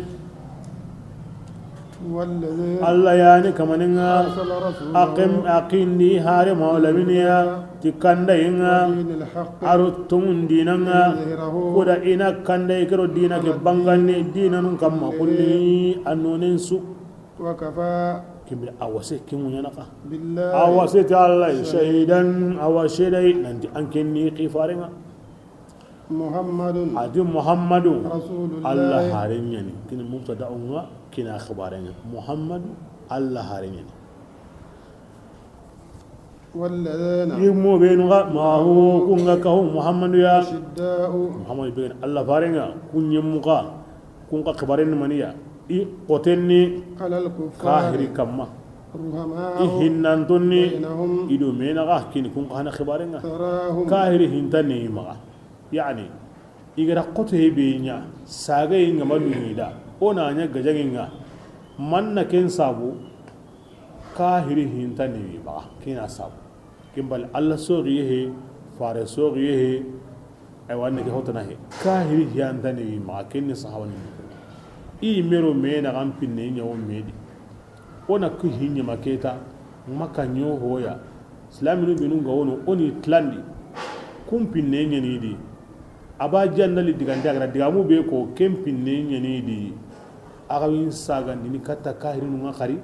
هو الذي Alla yani kamaninga أرسل رسوله aqim aqindi hare maulaminiya tikanda inga بدين الحق aru tungun dinanga ليظهره kuda ina kanda ikero dina ke على bangani الدين dina nun kamma كله kulli anonen su وكفى kimbi awase kimunyana ka بالله awase ta Alla شهيدا shahidan awase dai nanti ankenni qifarenga محمد Adi Muhammadu رسول الله Alla haren ɲani. Kini mubtada unga, kina xibaren ɲa. Muhammadu Alla haren ɲani. والذين Yimmo benu ga, معه kunga kahu Muhammadu ya. أشداء Muhammadu begen Alla farenga, kunye muka, kunga xibaren maniya. I qotenni على الكفار kahiri kamma. رحماء I hinnantonni بينهم ido menaga, kini kunga hana xibarenga. تراهم Kahiri hintanni maga. Yani, i ga da xotoye be ɲa, sagaye ŋa ma luŋi da, o na ɲa gajaŋe ŋa, manna ken sabu, kahiri hinta ni wi maxa, ken na sabu. Ken bali Alla soxiye he, fare soxiye he, aywa, ne ke hotana he. Kahiri hiyanta ni wi maxa, ken ni sahawa ni. I mero me na gan pinne ɲa o me di. O na ku hiɲe ma keta, maka ɲo hoya. Silaminu binu ga wono, o ni tlandi. Kun pinne ɲani di. A ba jandali digande a ga da digamu be ko, ken pinne ɲani di. A ga win sagandini katta kahirinu ŋa xari.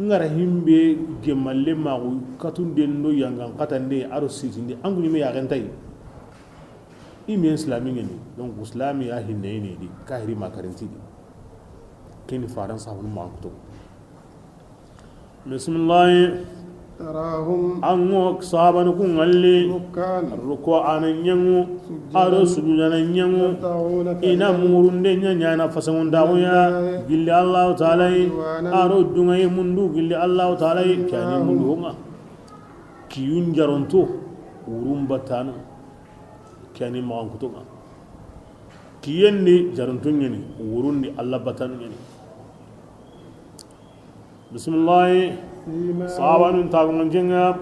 N ga ra himbe gemalle maxu katunden do yangan katande a ro sitindi an guɲime yaxentayi. I men silami ŋeni, donc silami ya hinne ini di, kahiri ma karinti di. Keni faran sahabanu ma kuto. Bismillahi. تراهم An ŋo sahabanu ku ŋalli. ركعا Ruku ana ɲaŋu. سجدا A ro sujudana ɲaŋu. يبتغون Ina فضلا murunde ɲa ɲana fasangundaxuya. من الله Gilli Allahu Taala yi. ورضوانا A ro dungaye mundu gilli Allahu Taala yi. Kani سيماهم mundu honga. Kiyun jaronto, wurun batanu. Kani maxankutonga. Kiyendi jaronto ɲeni, wurundi Alla batanu ɲeni. Bisimilahi. سيماهم Sahabanun tagumancenga.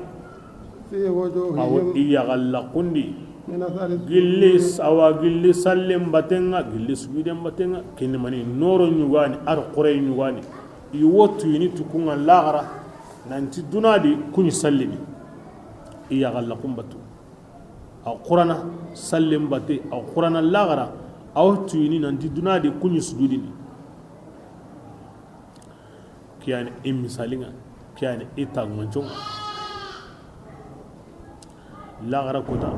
في وجوههم Awo i yaxallaqundi. من أثر السجود Gilli s-, awa gilli sallen batenga, gilli sujuden batenga. Kini mani noro ɲugani, ar qore ɲugani. I wotu ini tukunga laxara. Nanti dunadi kuɲi sallini. I yaxallaqun batu. A qurana sallen bate, a qurana laxara. A wotu ini nanti dunadi kuɲi sujudini. Kiyani i misalinga, kiyani i tagumanconga. Laxara kota.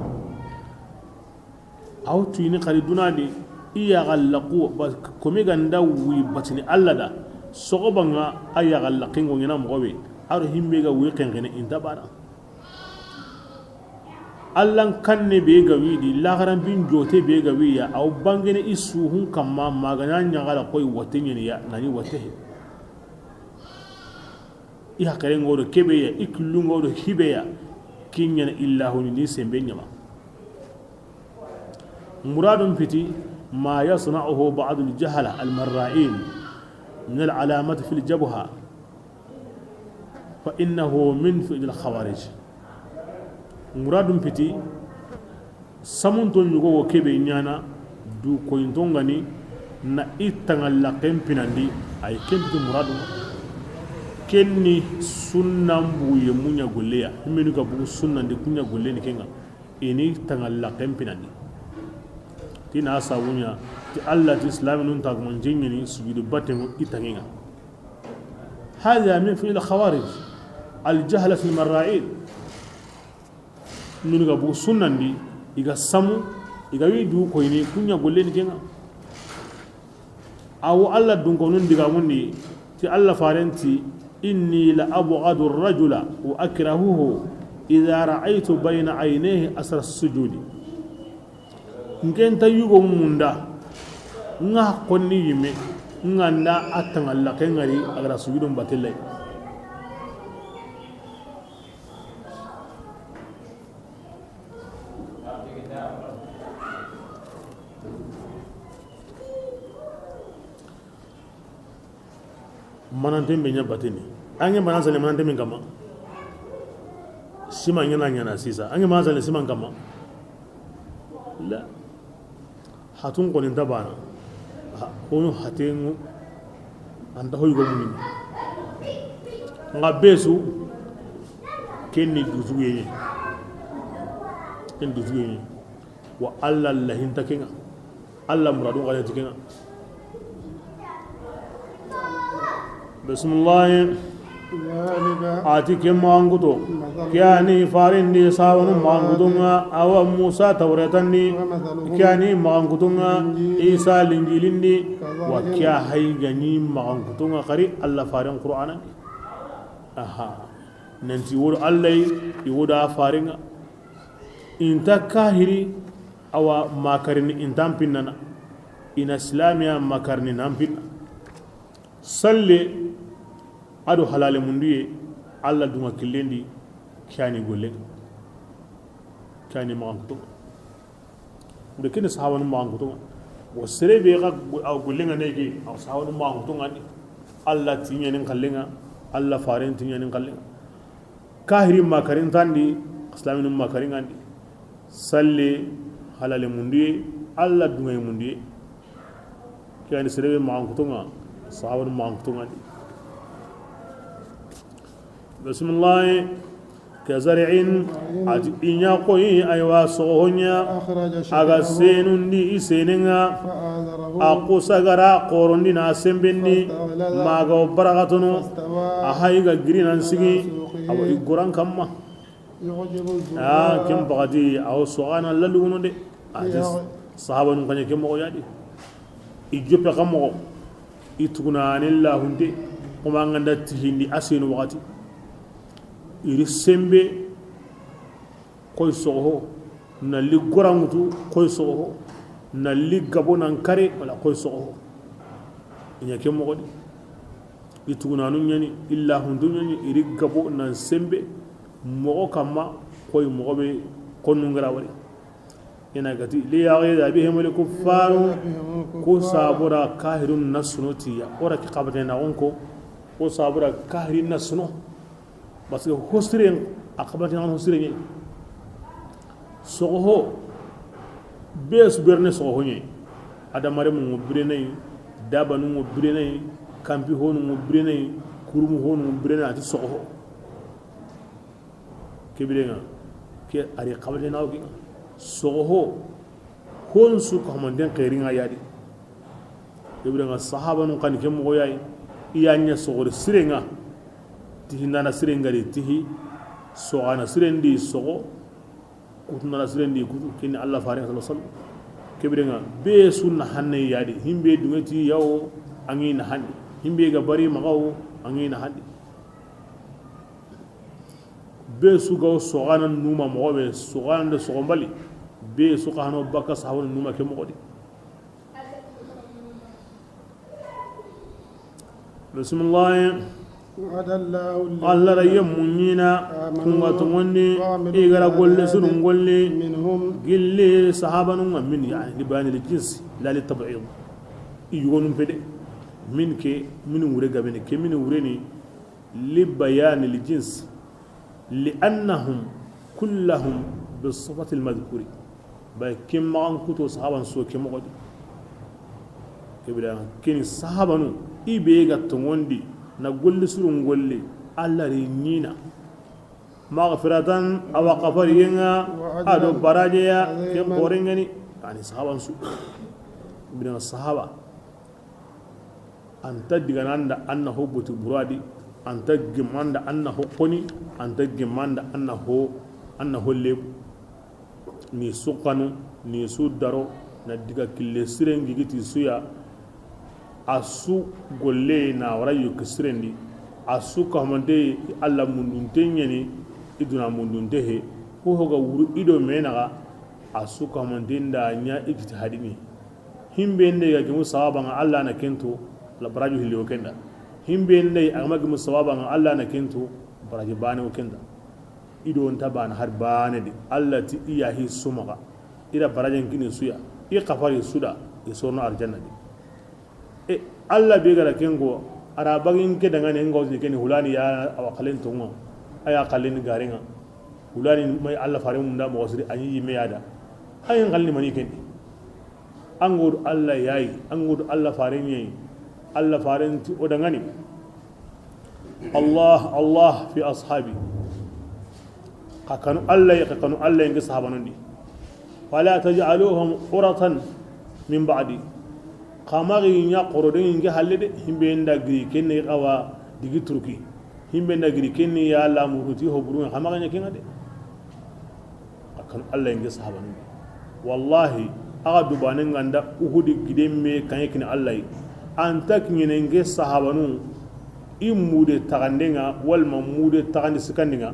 Aw tuyini xari dunadi, i yaxallaqu, ba-, komi ganda wi batini Alla da, soxobanga a yaxallaqingo ŋena moxobe, aro himbe ga wi xenxene inta bana. Allan kanne be ga wi di, laxaran bin jote be ga wi ya, aw bangene i suhun kamma, magana ɲaxala koy watte ɲeni ya, nani watte he. I hakkare ngodo kebe ya, i kullu ngodo hibe ya, kinyana illahu ni sembe ɲama. Muradun fiti, ما يصنعه بعض الجهلة المرائين من العلامة في الجبهة. فإنه من فعل الخوارج. Muradun fiti, samunto ɲugo wo kebe ɲana, du koyinto ngani, na i tangallaqen pinandi, ay ken fiti muradu. Kenni sunnan buye muɲa golleya, himenu ga bugu sunnandi kuɲa golleni kenga, ini tangallaqen pinandi. Tina sabuɲa, ti Alla ti islaminun tagumancenɲeni sujudu batengo i tangenga. هذا من فعل الخوارج الجهلة المرائين. Minu ga bugu sunnandi, i ga samu, i ga wi du koyini, kuɲa golleni kenga. Awo Alla dunkonun digamundi, ti Alla farenti, إني لأبغض الرجل وأكرهه إذا رأيت بين عينيه أثر السجود. Nke nta yugo munda, nga konni yime, nga nda a tangalla ke ngari a gara sujudun batillay. Mananten be ɲa batini. Ange mana sale mananten min kama. Sima ɲana ɲana sisa. Ange mana sale siman kama. La. Hatun koni nta bana. Ha, hono hatengu. Anta hoy go munini. Nga besu. Kenni dusuye. Ken dusuye. Wa Alla lahinta kenga. Alla muradu xaneti kenga. Bisimilahi. ذلك Ati ke maxankuto. مثل Ke ani farindi sawanu maxankutonga. Awa Musa Tawretandi. ومثله Ke ani maxankutonga. في الإنجيل Isa Linjilindi. كزرع Wa ke a haygani maxankutonga xari Alla faren Qur'anandi. Aha. Nanti wodo Alla yi, i wodo a farenga. Inta kahiri, awa makarini intan pinnana. Ina silamiya makarini nan pinna. Salle, ado halale munduye, Alla dunga killendi, kiani golle. Kiani maxankuto. Wure kini sahabanu maxan kutunga. Wo sere be ga a gollenga ne ke, a sahabanu maxan kutunga ni. Allah ti ɲanin kallenga, Allah faren ti ɲanin kallenga. Kahiri makarin tandi, islaminu makarin andi. Salle halale mundiye, Allah dungaye mundiye. Ke ani sere be maxan kutunga, sahabanu maxan kutunga ni. Bismillah. Ka zar'in, a ti i ɲa koyi, aywa, soxoho ɲa, a ga senundi i senenga, a kusa ga ra xorondi na senbendi, ma ga wo baraxatono, a hayi ga giri nan sigi, a wa i goran kamma. A ken baxati, a wo soxana laluguno de. A ti sahabanun xa ɲa ke moxo ya di. I joppe xa moxo, i tugunani lahunte, xoma an ga nda tihindi a senu waxati. I ri senbe, koy soxoho, na li goranŋutu, koy soxoho, na li gabo nan kare, wala koy soxoho. I ɲa ke moxo di. I tugunanu ɲani, i lahuntu ɲani, i ri gabo nan senbe, moxo kamma, koy moxo be, konnu ngara wari. I na gati, li yaghiza bihimul kuffaru, ku sabura kahirun na suno tiya. O ra ki xabate na onko, ku sabura kahirun na suno. Parce que hosire, a xabate na hosire ɲe. Soxoho, be su berne soxoho ɲe. Adamare mu birene, dabanu mu birene, kampi honu mu birene, kurumu honu mu birene, a ti soxoho. Ke birenga, ke a ri xabate na o ke. Soxoho, hon su ka hamanten xeringa ya di. Ke birenga, sahabanun xa ni ke moxo ya yi, i ya ɲa soxori sirenga, tihi nana sirenga di tihi, soxana sirendi soxo, kutu nana sirendi kutu, kini Allah faren sallallahu alaihi wasallam. Ke birenga, be su na hanne ya di, himbe dungeti yawo, angi na handi. Himbe ga bari maxawo, angi na handi. Be su ga wo soxana numa moxo be, soxana nda soxonbali, be su xa hano baka sahabanu numa ke moxo di. Bismillah. وعد الله الذين Allah ra yemmu ɲina, آمنوا kunga tongondi, وعملوا i ga ra golle الصالحات surun golle, منهم gilli sahabanun ŋa min, yani, li bayani li jins, la li tab'id. I yugonun pede, min ke, min wure gabene, ke min wure ni, li bayani li jins. لأنهم كلهم بالصفة المذكورة. Bay kin maxan kuto sahaban so ke moxo di. Ke bira kini sahabanu i be ga tongondi na golli surun golli Allah ri ɲina. مغفرة, awa xafariyenga, a do barajeya, ken korengani. Yani sahaban su. Bira sahaba. Anta digananda anna ho boti buradi, anta gemanda anna ho koni, anta gemanda anna ho, anna ho lebu. Ni su xanu, ni su daro, na diga kille siren gigiti suya, a su golle na wara yukki sirendi, a su kahamante Allah mundunte ɲeni, i duna mundunte he, ho hoga wuru i do menaga, a su kahamante nda ɲa i kiti hadini. Himbe nde ga gimu sawaba nga Allah na kento, la baraju hilli o kenda. Himbe nde a ma gimu sawaba nga Allah na kento, baraju bane o kenda. I do nta bana har bane di. Allah ti iya hi sumaga. Ira barajen kini suya. I kafari suda. I sorno arjanna di. E Allah be gara kengo. Ara bagin ke dangane ngo ni keni hulani ya awa kalen tongo. Aya kalen garenga. Hulani mai Allah fare munda mo siri anyi yime yada. Ayin kalni mani keni. An godu Allah yayi, an godu Allah faren yayi. Allah faren ti o dangani. Allah, Allah fi ashabi. Xa kanu Allah, xa kanu Allah ngi sahabanon di. Wala taj'aluhum uratan min ba'di. Xa ma gi ɲa xoro de ngi halle de, himbe nda giri kenne xawa digi turki. Himbe nda giri kenni ya la muruti ho burun xa ma ga ɲa kenga de. A kanu Allah nge sahabanu. Wallahi, aga dubane nganda Uhudi gidemme kanye kini Allah. Anta kinyene nge sahabanu i mude tagandenga walma mude tagandi sikandinga.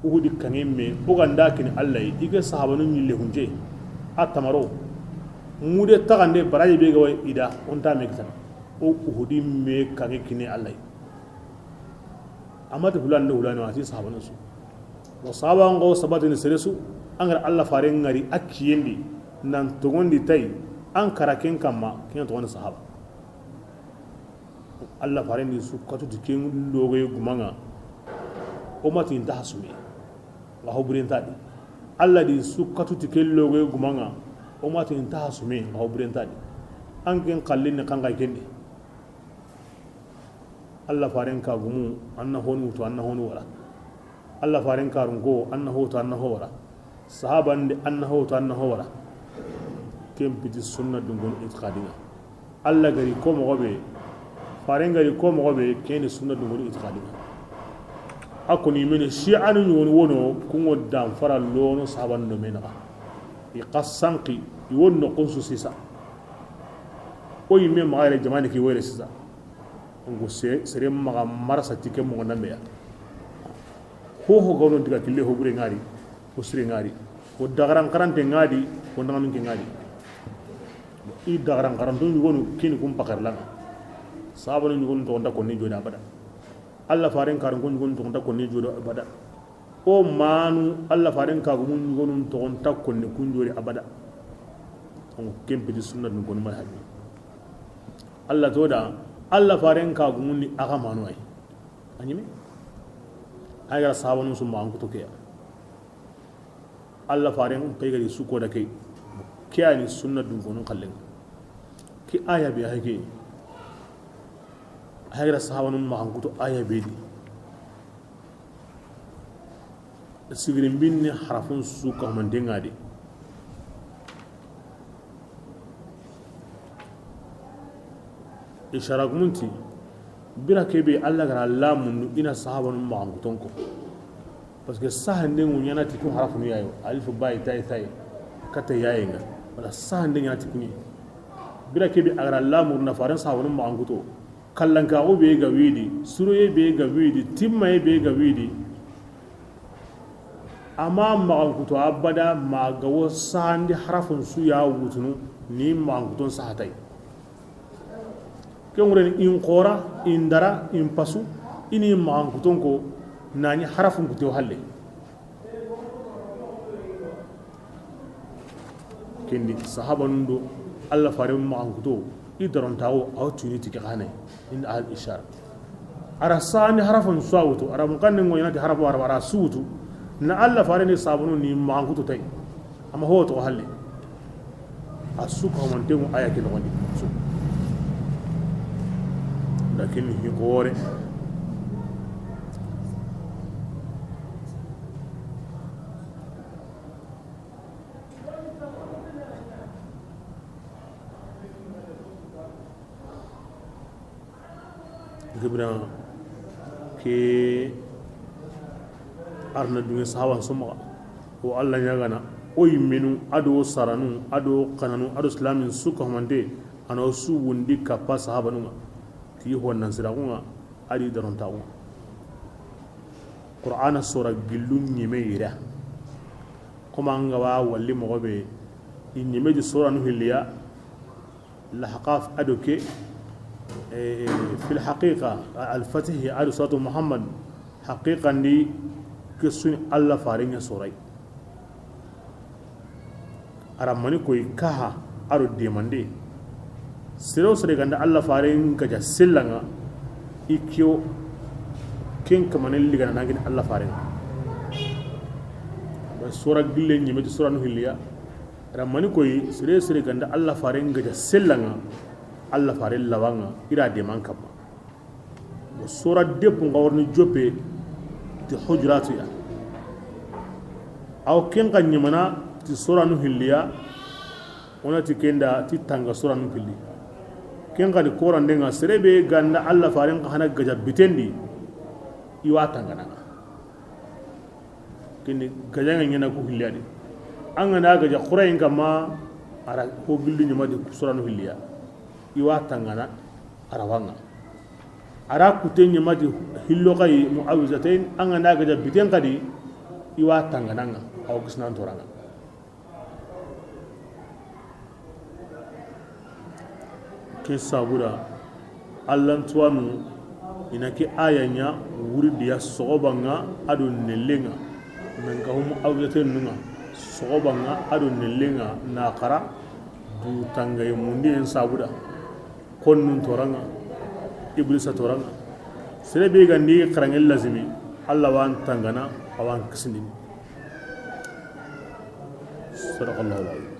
Uhudi kangemme o ganda kini Allah i ke sahabanu ɲille hunje. A tamaro mude tagande baraji be ga way ida onta me kitana. O Uhudi me kange kini Allah. Amati hulani do hulani wa ti sahabanu su. Sahaba ngo sabatini sere su, an ga ra Allah faren ŋari a kiyen di, nan toŋondi tay, an kara ken kamma, ken toŋondi sahaba. Allah faren di su katu ti ken logoye gumaŋa, o ma ti nta hasume, nga ho buren ta di. Allah di su katu ti ken logoye gumaŋa, o ma ti nta hasume, nga ho buren ta di. An ken xallin ni xanxay ken di. Allah faren kagumu, an na honu wutu, an na honu wara. Allah faren karunko, an na ho wutu, an na ho wara. Sahaban di, an na ho wutu, an na ho wara. Ken piti sunna dungon itiqadin ŋa. Allah ga ri ko moxo be, faren ga ri ko moxo be, ken ni sunna dungon itiqadin ŋa. A koni mene, shi'anu ɲogoni wono, kungo dan fara lono sahaban do me naxa. I xa sanki, i wo noxon su sisa. O yimme maxa yere jamani ki woyre sisa. Ngo se-, sere maxa marasa ti ke moxo nambe ya. Ho ho gawno diga kille ho bure ŋari, ho sire ŋari, ho dagaran karante ŋadi, ho nanganun ke ŋadi. I dagaran karanto ɲugonu kini kun pakar langa. Sabanu ɲugonu toxonta konni jodi abada. Allah faren karun kun ɲugonu toxonta konni jodi abada. O manu Allah faren kagumun ɲugonun toxonta konni kun jodi abada. Ongo kempiti sunna dun konu mal hadi. Allah to da, Allah faren kagumun ni aga manu ay. A ɲime. Ay gara sahabanu su maxan kuto ke ya. Allah faren pay gari su ko da ke. Ke ya ni sunna dun konu kallen. Ke aya be hay ke. Ay gara sahabanu maxan kuto aya be di. Sigirin binne harafun su ka manten ŋa di. Ishara gumunti, bira kebe Allah gara lamundu ina sahabanu maxan kuton ko. Parce que sahande ŋu ɲana ti kun harafunu yayo, alif, ba, ta, tha, kata yaye ŋa. Wala sahande ɲana ti kuni. Bira kebe a gara lamundu na faren sahabanu maxan kuto. Kallankaxu be ga widi, suroye be ga widi, timmaye be ga widi. Ama maxan kuto abada, ma ga wo sahandi harafun su ya wutunu, ni maxan kuton sahatay. Ke ŋureni in xora, in dara, in pasu, ini maxan kuton ko, nani harafun kuto halle. Kendi sahabanun do Allah faren maxan kuto, i darontaxo aw tuni ti ke xane. Inda al ishara. Ara sani harafan su a wutu, ara mukanne ŋo ɲana ti harafo araba ara su wutu. Na Allah faren ni sahabanu ni maxan kuto tay. Ama ho to halle. A su ka manten ŋo aya ke noxondi. Su. Lakin hi gore. Gibran ke arna dunge sahaban su maxa. O Allah ɲagana o yimmenu, ado saranu, ado kananu, ado silamin su ka humante, ano su wundi kappa sahabanun ŋa. Ti ho nan siraxun ŋa, adi darontaxun ŋa. Qur'ana sora gillu ɲeme yira. Koma an ga wa walli moxo be, i ɲeme di soranu hilliya, Lahqaf ado ke, eh, fil haqiqa, al-Fatih ado suratu Muhammad, haqiqan di ke suni Allah faren ŋa soray. Ara mani koy kaha aro demande. Sere wo sere ganda Allah faren gaja sellan ŋa, i kiyo ken kamane ligana nangini Allah faren ŋa. Ba sora gille ɲeme ti soranu hilliya. Ramani koy, sere sere ganda Allah faren gaja sellan ŋa, Allah faren lawan ŋa, ira deman kamma. Wo sora depu nga warni joppe ti Hujuratu ya. Aw ken ga ɲamana ti soranu hilliya, wona ti kenda ti tanga soranu hilli. Ken ga di korande ŋa, sere be ganda Allah faren ga hana gaja bitendi, i wa tangana ŋa. Kini gajaŋe ɲana ku hilliya di. An ga na gaja xurayin kamma, ara ho gilli ɲama di ku soranu hilliya. I wa tangana, ara wa ŋa. Ara kute ɲama di hillo xayi mu'awwizatayn, an ga na gaja biten xadi, i wa tangana ŋa, aw kisnan toranga. Ke sabuda, Allantuwanu, i na ke aya ɲa wuridiya soxoban ŋa ado nellen ŋa. Nan ka hum awjate nunga, soxoba nga, ado nelle nga, na xara du tangay mundi en sabuda. Konnun toranga, Iblisa toranga. Sere be gandi xaranŋe lazimi, Allah wan tangana, awan kisindini. Sadaqallahu alazim.